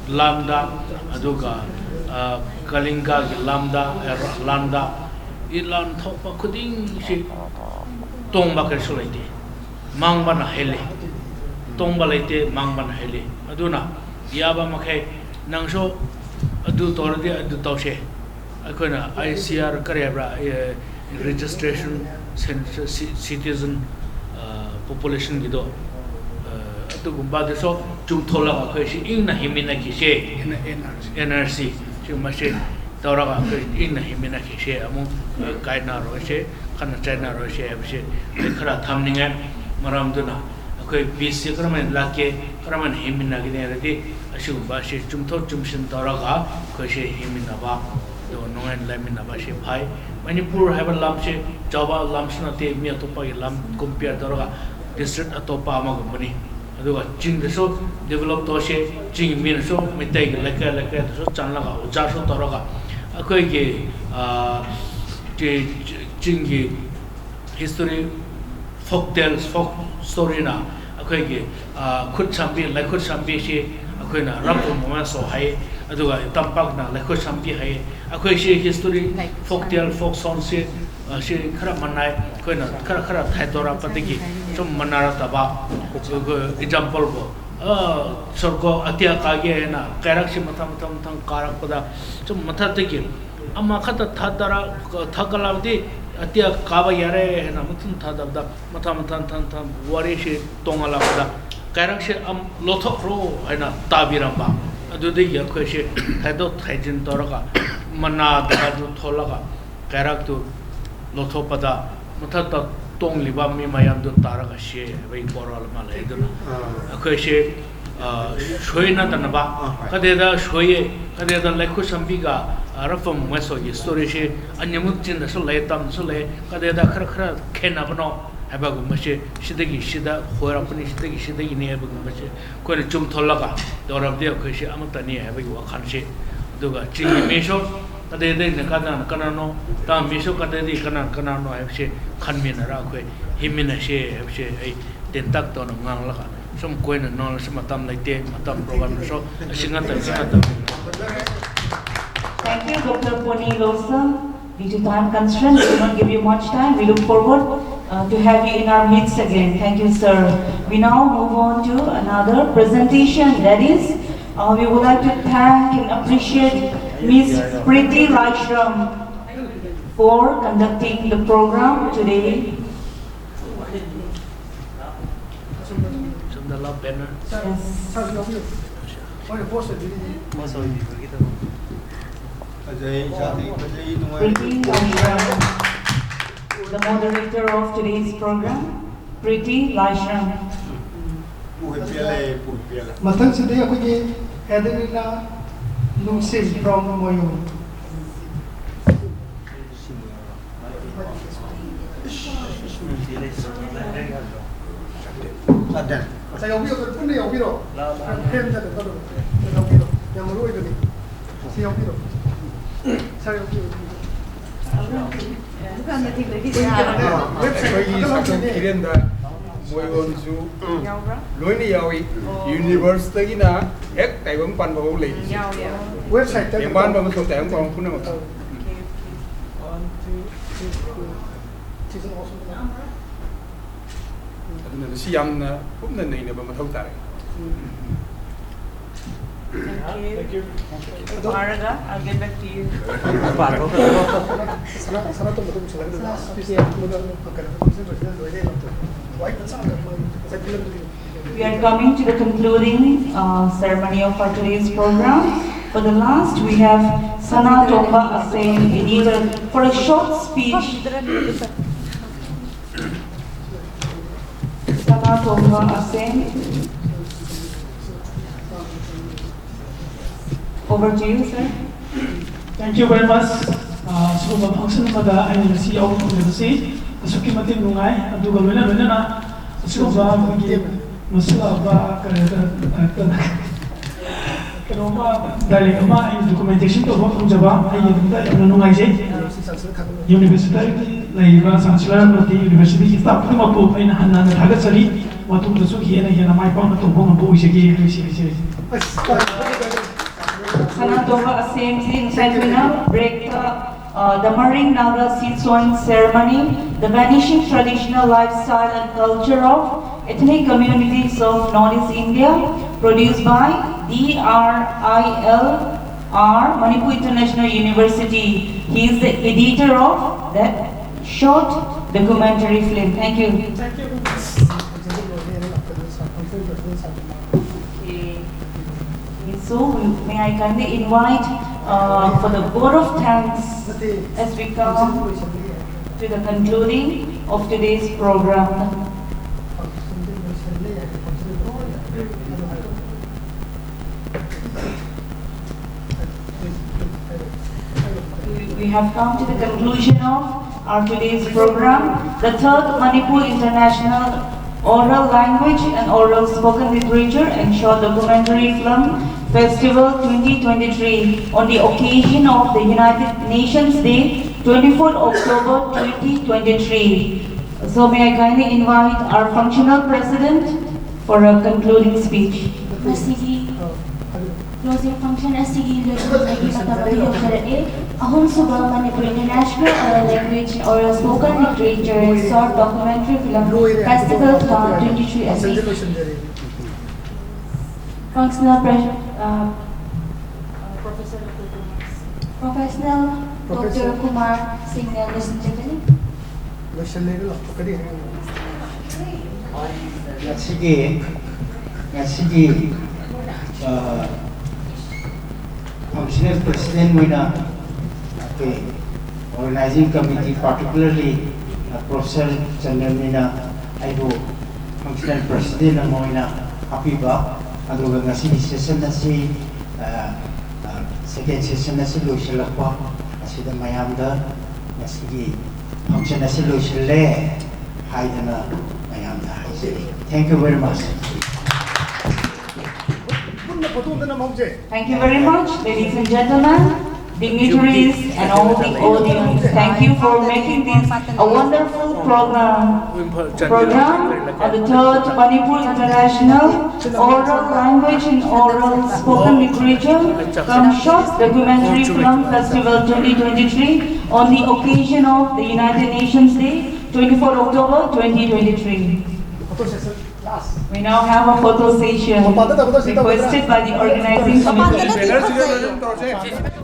ꯂꯥꯟꯗ, ꯑꯗꯨꯒ, ꯑ, ꯀꯂꯤꯡꯒꯒꯤ ꯂꯥꯟꯗ, ꯑ, ꯂꯥꯟꯗ, ꯏꯔꯥꯟ ꯊꯣꯛꯄ ꯈꯨꯗꯤꯡꯁꯤ ꯇꯣꯡꯕ ꯀꯔꯤꯁꯨ ꯂꯩꯇꯦ, ꯃꯥꯡꯕꯅ ꯍꯦꯜꯂꯤ꯫ ꯇꯣꯡꯕ ꯂꯩꯇꯦ, ꯃꯥꯡꯕꯅ ꯍꯦꯜꯂꯤ꯫ ꯑꯗꯨꯅ ꯌꯥꯕ ꯃꯈꯩ ꯅꯪꯁꯨ ꯑꯗꯨ ꯇꯧꯔꯗꯤ ꯑꯗꯨ ꯇꯧꯁꯦ꯫ ꯑꯩꯈꯣꯏꯅ I C R ꯀꯔꯤ ꯍꯥꯏꯕ꯭ꯔꯥ, ꯑꯦ, registration ꯁꯦꯟ-, ꯁꯤ-, citizen, ꯑ, population ꯒꯤꯗꯣ, ꯑ, ꯑꯗꯨꯒꯨꯝꯕꯗꯁꯨ ꯆꯨꯝꯊꯣꯛꯂꯒ ꯑꯩꯈꯣꯏ ꯁꯤ ꯏꯪꯅ ꯍꯤꯡꯃꯤꯟꯅꯈꯤꯁꯦ꯫ N R C꯫ N R C ꯁꯤꯒꯨꯝꯕꯁꯦ ꯇꯧꯔꯒ ꯑꯩꯈꯣꯏ ꯏꯪꯅ ꯍꯤꯡꯃꯤꯟꯅꯈꯤꯁꯦ, ꯑꯃꯨꯛ, ꯑ, ꯀꯥꯏꯅꯔꯣꯏꯁꯦ, ꯈꯠꯅ ꯆꯩꯅꯔꯣꯏꯁꯦ ꯍꯥꯏꯕꯁꯦ ꯑꯩ ꯈꯔ ꯊꯝꯅꯤꯡꯉꯦ꯫ ꯃꯔꯝꯗꯨꯅ ꯑꯩꯈꯣꯏ peace ꯁꯤ ꯀꯔꯝꯍꯥꯏꯅ ꯂꯥꯛꯀꯦ, ꯀꯔꯝꯍꯥꯏꯅ ꯍꯤꯡꯃꯤꯟꯅꯒꯅꯤ ꯍꯥꯏꯔꯗꯤ ꯑꯁꯤꯒꯨꯝꯕꯁꯤ ꯆꯨꯝꯊꯣꯛ ꯆꯨꯝꯁꯤꯟ ꯇꯧꯔꯒ ꯑꯩꯈꯣꯏꯁꯦ ꯍꯤꯡꯃꯤꯟꯅꯕ ꯑꯗꯨꯒ ꯅꯨꯡꯉꯥꯏꯅ ꯂꯩꯃꯤꯟꯅꯕ ꯑꯁꯤ ꯐꯩ꯫ ꯃꯅꯤꯄꯨꯔ ꯍꯥꯏꯕ ꯂꯝꯁꯤ ꯆꯥꯎꯕ ꯂꯝꯁꯨ ꯅꯠꯇꯦ, ꯃꯤ ꯑꯇꯣꯞꯄꯒꯤ ꯂꯝ compare ꯇꯧꯔꯒ district ꯑꯇꯣꯞꯄ ꯑꯃꯒꯨꯝꯕꯅꯤ꯫ ꯑꯗꯨꯒ ꯆꯤꯡꯗꯁꯨ develop ꯇꯧꯁꯦ, ꯆꯤꯡꯒꯤ ꯃꯤꯅꯁꯨ ꯃꯩꯇꯩꯒꯤ ꯂꯩꯀꯥꯏ ꯂꯩꯀꯥꯏꯗꯁꯨ ꯆꯪꯂꯒ ꯑꯣꯖꯥꯁꯨ ꯇꯧꯔꯒ ꯑꯩꯈꯣꯏꯒꯤ, ꯑ, ꯆꯤ-, ꯆꯤꯡꯒꯤ history, folk tales, folk storyꯅ ꯑꯩꯈꯣꯏꯒꯤ, ꯑ, ꯈꯨꯠ ꯁꯝꯕꯤ, ꯂꯩꯈꯨꯠ ꯁꯝꯕꯤꯁꯤ ꯑꯩꯈꯣꯏꯅ ꯔꯝꯕ ꯃꯃꯥꯁꯣ ꯍꯥꯏ, ꯑꯗꯨꯒ ꯇꯝꯄꯥꯛꯅ ꯂꯩꯈꯨꯠ ꯁꯝꯕꯤ ꯍꯥꯏ꯫ ꯑꯩꯈꯣꯏꯁꯤ history, folk tale, folk songꯁꯤ, ꯑ, ꯁꯤ ꯈꯔ ꯃꯅꯥꯏ, ꯑꯩꯈꯣꯏꯅ ꯈꯔ ꯈꯔ ꯊꯥꯏꯗꯣꯔꯛꯄꯗꯒꯤ ꯁꯨꯝ ꯃꯅꯥꯔꯛꯇꯕ꯫ ꯑꯩꯈꯣꯏ exampleꯕꯨ, ꯑ, ꯁꯣꯔꯒꯣ ꯑꯇꯤꯌꯥ ꯀꯥꯒꯦ ꯍꯥꯏꯅ ꯀꯩꯔꯛꯁꯤ ꯃꯊꯪ ꯃꯊꯪ ꯃꯊꯪ ꯀꯥꯔꯛꯄꯗ ꯁꯨꯝ ꯃꯊꯛꯇꯒꯤ ꯑꯃꯈꯛꯇ ꯊꯥꯗꯔ-, ꯊꯥꯒꯠꯂꯕꯗꯤ ꯑꯇꯤꯌꯥ ꯀꯥꯕ ꯌꯥꯔꯦ ꯍꯥꯏꯅ ꯃꯊꯪ ꯊꯥꯗꯕꯗ ꯃꯊꯪ ꯃꯊꯪ ꯃꯊꯪ ꯃꯊꯪ ꯋꯥꯔꯤꯁꯤ ꯇꯣꯡꯉꯜꯂꯛꯄꯗ ꯀꯩꯔꯛꯁꯦ ꯑꯝ ꯂꯧꯊꯣꯛꯈ꯭ꯔꯣ ꯍꯥꯏꯅ ꯇꯥꯕꯤꯔꯝꯕ꯫ ꯑꯗꯨꯗꯒꯤ ꯑꯩꯈꯣꯏꯁꯦ ꯊꯩꯗꯣꯛ ꯊꯩꯖꯤꯟ ꯇꯧꯔꯒ ꯃꯅꯥꯗ ꯑꯗꯨ ꯊꯣꯛꯂꯒ ꯀꯩꯔꯛꯇꯨ ꯂꯧꯊꯣꯛꯄꯗ ꯃꯊꯛꯇ ꯇꯣꯡꯂꯤꯕ ꯃꯤ ꯃꯌꯥꯝꯗꯨ ꯇꯥꯔꯒ ꯁꯤ ꯍꯥꯏꯕꯒꯤ ꯄꯥꯎꯔꯧ ꯑꯃ ꯂꯩ꯫ ꯑꯗꯨꯅ ꯑꯥ꯫ ꯑꯩꯈꯣꯏꯁꯦ, ꯑ, ꯁꯣꯏꯅꯗꯅꯕ, ꯑꯥ, ꯍꯣꯏ꯫ ꯀꯗꯦꯗ ꯁꯣꯏꯌꯦ, ꯀꯗꯦꯗ ꯂꯩꯈꯨꯠ ꯁꯝꯕꯤꯒ, ꯑ, ꯔꯐꯝ ꯃꯁꯣꯏꯒꯤ storyꯁꯤ ꯑꯅꯤꯃꯛ ꯆꯤꯟꯗꯁꯨ ꯂꯩ, ꯇꯝꯗꯁꯨ ꯂꯩ, ꯀꯗꯦꯗ ꯈꯔ ꯈꯔ ꯈꯦꯠꯅꯕꯅꯣ ꯍꯥꯏꯕꯒꯨꯝꯕꯁꯦ, ꯁꯤꯗꯒꯤ ꯁꯤꯗ ꯍꯣꯏꯔꯛꯄꯅꯤ, ꯁꯤꯗꯒꯤ ꯁꯤꯗꯒꯤꯅꯤ ꯍꯥꯏꯕꯒꯨꯝꯕꯁꯦ ꯑꯩꯈꯣꯏꯅ ꯆꯨꯝꯊꯣꯛꯂꯒ ꯇꯧꯔꯕꯗꯤ ꯑꯩꯈꯣꯏꯁꯦ ꯑꯃꯠꯇꯅꯤ ꯍꯥꯏꯕꯒꯤ ꯋꯥꯈꯜꯁꯦ꯫ ꯑꯗꯨꯒ ꯆꯤꯡꯒꯤ ꯃꯤꯁꯨ ꯀꯗꯥꯏꯗꯒꯤꯅ ꯀꯅꯥꯅ ꯀꯅꯥꯅꯣ, ꯇꯥꯡ ꯃꯤꯁꯨ ꯀꯗꯥꯏꯗꯒꯤ ꯀꯅꯥꯅ ꯀꯅꯥꯅꯣ ꯍꯥꯏꯕꯁꯦ ꯈꯟꯃꯤꯟꯅꯔꯒ ꯑꯩꯈꯣꯏ ꯍꯤꯡꯃꯤꯟꯅꯁꯦ ꯍꯥꯏꯕꯁꯦ ꯑꯩ ꯇꯦꯟꯇꯛ ꯇꯧꯅ ꯉꯥꯡꯂꯒ ꯁꯨꯝ ꯀꯣꯏꯅ ꯉꯥꯡꯂꯁꯨ ꯃꯇꯝ ꯂꯩꯇꯦ, ꯃꯇꯝ programꯗꯁꯨ ꯑꯁꯤ ꯉꯥꯛꯇ, ꯑꯁꯤ ꯉꯥꯛꯇ꯫ Thank you, Doctor Poni Losam. Due to time constraint, we will not give you much time. We look forward uh, to have you in our midst again. Thank you, sir. We now move on to another presentation. That is, uh, we would like to thank and appreciate Miss Pretty Laishram for conducting the program today. ꯁꯣꯝꯗ ꯂꯥꯎ banner꯫ Yes. ꯃꯣꯏꯅ post ꯑꯣꯏꯗꯣꯏꯅꯤ꯫ ꯐꯖꯩ, ꯏꯁꯥꯗꯤ ꯐꯖꯩ, ꯅꯨꯡꯉꯥꯏ꯫ Pretty Laishram, the moderator of today's program. Pretty Laishram. ꯄꯨ ꯍꯦꯛ ꯄꯦꯜꯂꯦ, ꯄꯨ ꯍꯦꯛ ꯄꯦꯜꯂꯦ꯫ ꯃꯊꯪꯁꯤꯗꯤ ꯑꯩꯈꯣꯏꯒꯤ Adelina Nungsim from Moyung꯫ ꯉꯁꯥꯏ ꯌꯥꯎꯕꯤꯌꯣ, ꯄꯨꯟꯅ ꯌꯥꯎꯕꯤꯔꯣ꯫ ꯐ꯭ꯔꯦꯝꯗ ꯀꯩꯅꯣ ꯇꯧꯔꯣ꯫ ꯌꯥꯎꯕꯤꯔꯣ꯫ ꯌꯥꯝ ꯃꯔꯨ ꯑꯣꯏꯕꯅꯤ꯫ ꯁꯤ ꯌꯥꯎꯕꯤꯔꯣ꯫ ꯁꯥꯔ ꯌꯥꯎꯕꯤꯔꯣ꯫ ꯑꯩꯈꯣꯏꯒꯤ ꯁꯥꯊꯣꯛ ꯈꯤꯔꯦꯟꯗ ꯃꯣꯏꯔꯣꯟꯁꯨ ꯂꯣꯏꯅ ꯌꯥꯎꯏ꯫ ꯌꯨꯅꯤꯚꯔꯁꯇꯒꯤꯅ ꯍꯦꯛ ꯇꯥꯏꯕꯪ ꯄꯥꯟꯕ ꯐꯥꯎ ꯂꯩꯔꯤꯁꯦ꯫ ꯋꯦꯕꯁꯥꯏꯠꯇ ꯇꯦꯡꯕꯥꯟꯕ ꯑꯃꯁꯨꯡ ꯇꯥꯏꯕꯪ ꯄꯥꯟꯕ ꯄꯨꯝꯅꯃꯛ꯫ ꯑꯗꯨꯅ ꯁꯤ ꯌꯥꯝꯅ ꯀꯨꯞꯅ ꯅꯩꯅꯕ ꯃꯊꯧ ꯇꯥꯔꯦ꯫ Thank you. Thank you. Maraga, I'll get back to you. We are coming to the concluding uh, ceremony of our today's program. For the last, we have Sana Tomba Aseng, editor, for a short speech. Sana Tomba Aseng. Over to you, sir. Thank you very much. ꯑ, ꯁꯤꯒꯨꯝꯕ function ꯑꯃꯗ ꯑꯩꯅ ꯉꯁꯤ ꯌꯥꯎꯕ ꯐꯪꯖꯕꯁꯤ ꯑꯁꯨꯛꯀꯤ ꯃꯇꯤꯛ ꯅꯨꯡꯉꯥꯏ꯫ ꯑꯗꯨꯒ ꯂꯣꯏꯅ ꯂꯣꯏꯅꯅ ꯑꯁꯤꯒꯨꯝꯕ ꯑꯩꯈꯣꯏꯒꯤ ꯃꯁꯤꯜꯂꯕ ꯀꯔꯤ, ꯀꯔꯤ, ꯀꯩꯅꯣꯝꯃ, direct ꯑꯃ ꯑꯩꯅ documentation ꯇꯧꯕ ꯐꯪꯖꯕ ꯑꯩꯒꯤꯗꯃꯛꯇ ꯌꯥꯝꯅ ꯅꯨꯡꯉꯥꯏꯖꯩ꯫ University ꯂꯩꯔꯤꯕ Chancellor ꯑꯃꯗꯤ University staff ꯈꯨꯗꯤꯡꯃꯛꯄꯨ ꯑꯩꯅ ꯍꯟꯅ ꯍꯟꯅ ꯊꯥꯒꯠꯆꯔꯤ꯫ ꯃꯇꯨꯡꯗꯁꯨ ꯍꯦꯟꯅ ꯍꯦꯟꯅ ꯃꯥꯏ ꯄꯥꯛꯅ ꯇꯧꯕ ꯉꯝꯕ ꯑꯣꯏꯖꯒꯦ ꯍꯥꯏꯕꯁꯤ ꯍꯥꯏꯖꯔꯤ꯫ Sana Tomba Aseng, ꯉꯁꯥꯏ ꯑꯩꯈꯣꯏꯅ break ꯇ, uh, the Maring Naga Seed Sowing Ceremony, the vanishing traditional lifestyle and culture of ethnic communities of Northeast India, produced by D R I L R, Manipur International University. He is the editor of that short documentary film. Thank you. Thank you. Okay. So, may I kindly invite uh, for the vote of thanks as we come to the concluding of today's program. We, we have come to the conclusion of Our today's program, the third Manipur International Oral Language and Oral Spoken Literature and Short Documentary Film Festival twenty twenty-three, on the occasion of the United Nations Day, twenty-fourth October twenty twenty-three. So may I kindly invite our functional president for a concluding speech. ꯃꯁꯤꯒꯤ closing function ꯑꯁꯤꯒꯤ ꯂꯣꯏꯁꯤꯟꯕꯒꯤ ꯃꯇꯝ ꯑꯗꯨ ꯌꯧꯁꯤꯜꯂꯛꯂꯦ꯫ ꯑꯍꯨꯝꯁꯨꯕ Manipur International Oral Language and Oral Spoken Literature Short Documentary Film Festival twenty twenty-three ꯑꯁꯤ functional pre- uh, professional Doctor Kumar ꯁꯤꯡꯅ ꯂꯣꯏꯁꯤꯟꯖꯒꯅꯤ꯫ ꯂꯣꯏꯁꯤꯜꯂꯦꯅ ꯂꯥꯎꯊꯣꯛꯀꯅꯤ꯫ ꯉꯁꯤꯒꯤ ꯉꯁꯤꯒꯤ functional president ꯑꯣꯏꯅ ꯑꯩꯈꯣꯏ organizing committee, particularly Professor ꯆꯟꯗ꯭ꯔꯅꯤꯅ ꯑꯩꯕꯨ functional president ꯑꯃ ꯑꯣꯏꯅ ꯍꯥꯞꯄꯤꯕ, ꯑꯗꯨꯒ ꯉꯁꯤꯒꯤ session ꯑꯁꯤ second session ꯑꯁꯤ ꯂꯣꯏꯁꯤꯜꯂꯛꯄ ꯑꯁꯤꯗ ꯃꯌꯥꯝꯗ ꯉꯁꯤꯒꯤ function ꯑꯁꯤ ꯂꯣꯏꯁꯤꯜꯂꯦ ꯍꯥꯏꯗꯅ ꯃꯌꯥꯝꯗ ꯍꯥꯏꯖꯔꯤ꯫ Thank you very much. ꯄꯨꯟꯅ ꯐꯣꯇꯣ ꯑꯝꯇ ꯅꯝꯍꯧꯁꯦ꯫ Thank you very much, ladies and gentlemen, dignitaries, and all the audience. Thank you for making this a wonderful program. Program of the third Manipur International Oral Language and Oral Spoken Literature cum Short Documentary Film Festival twenty twenty-three on the occasion of the United Nations Day, twenty-fourth October twenty twenty-three. Photo session last. We now have a photo session ꯃꯄꯥꯟꯗ ꯇꯧꯒꯗꯧꯁꯤ, ꯇꯧꯒꯗ꯭ꯔꯥ? requested by the organizing committee. ꯕꯦꯅꯔꯁꯤꯒ ꯂꯣꯏꯅ ꯇꯧꯔꯁꯦ꯫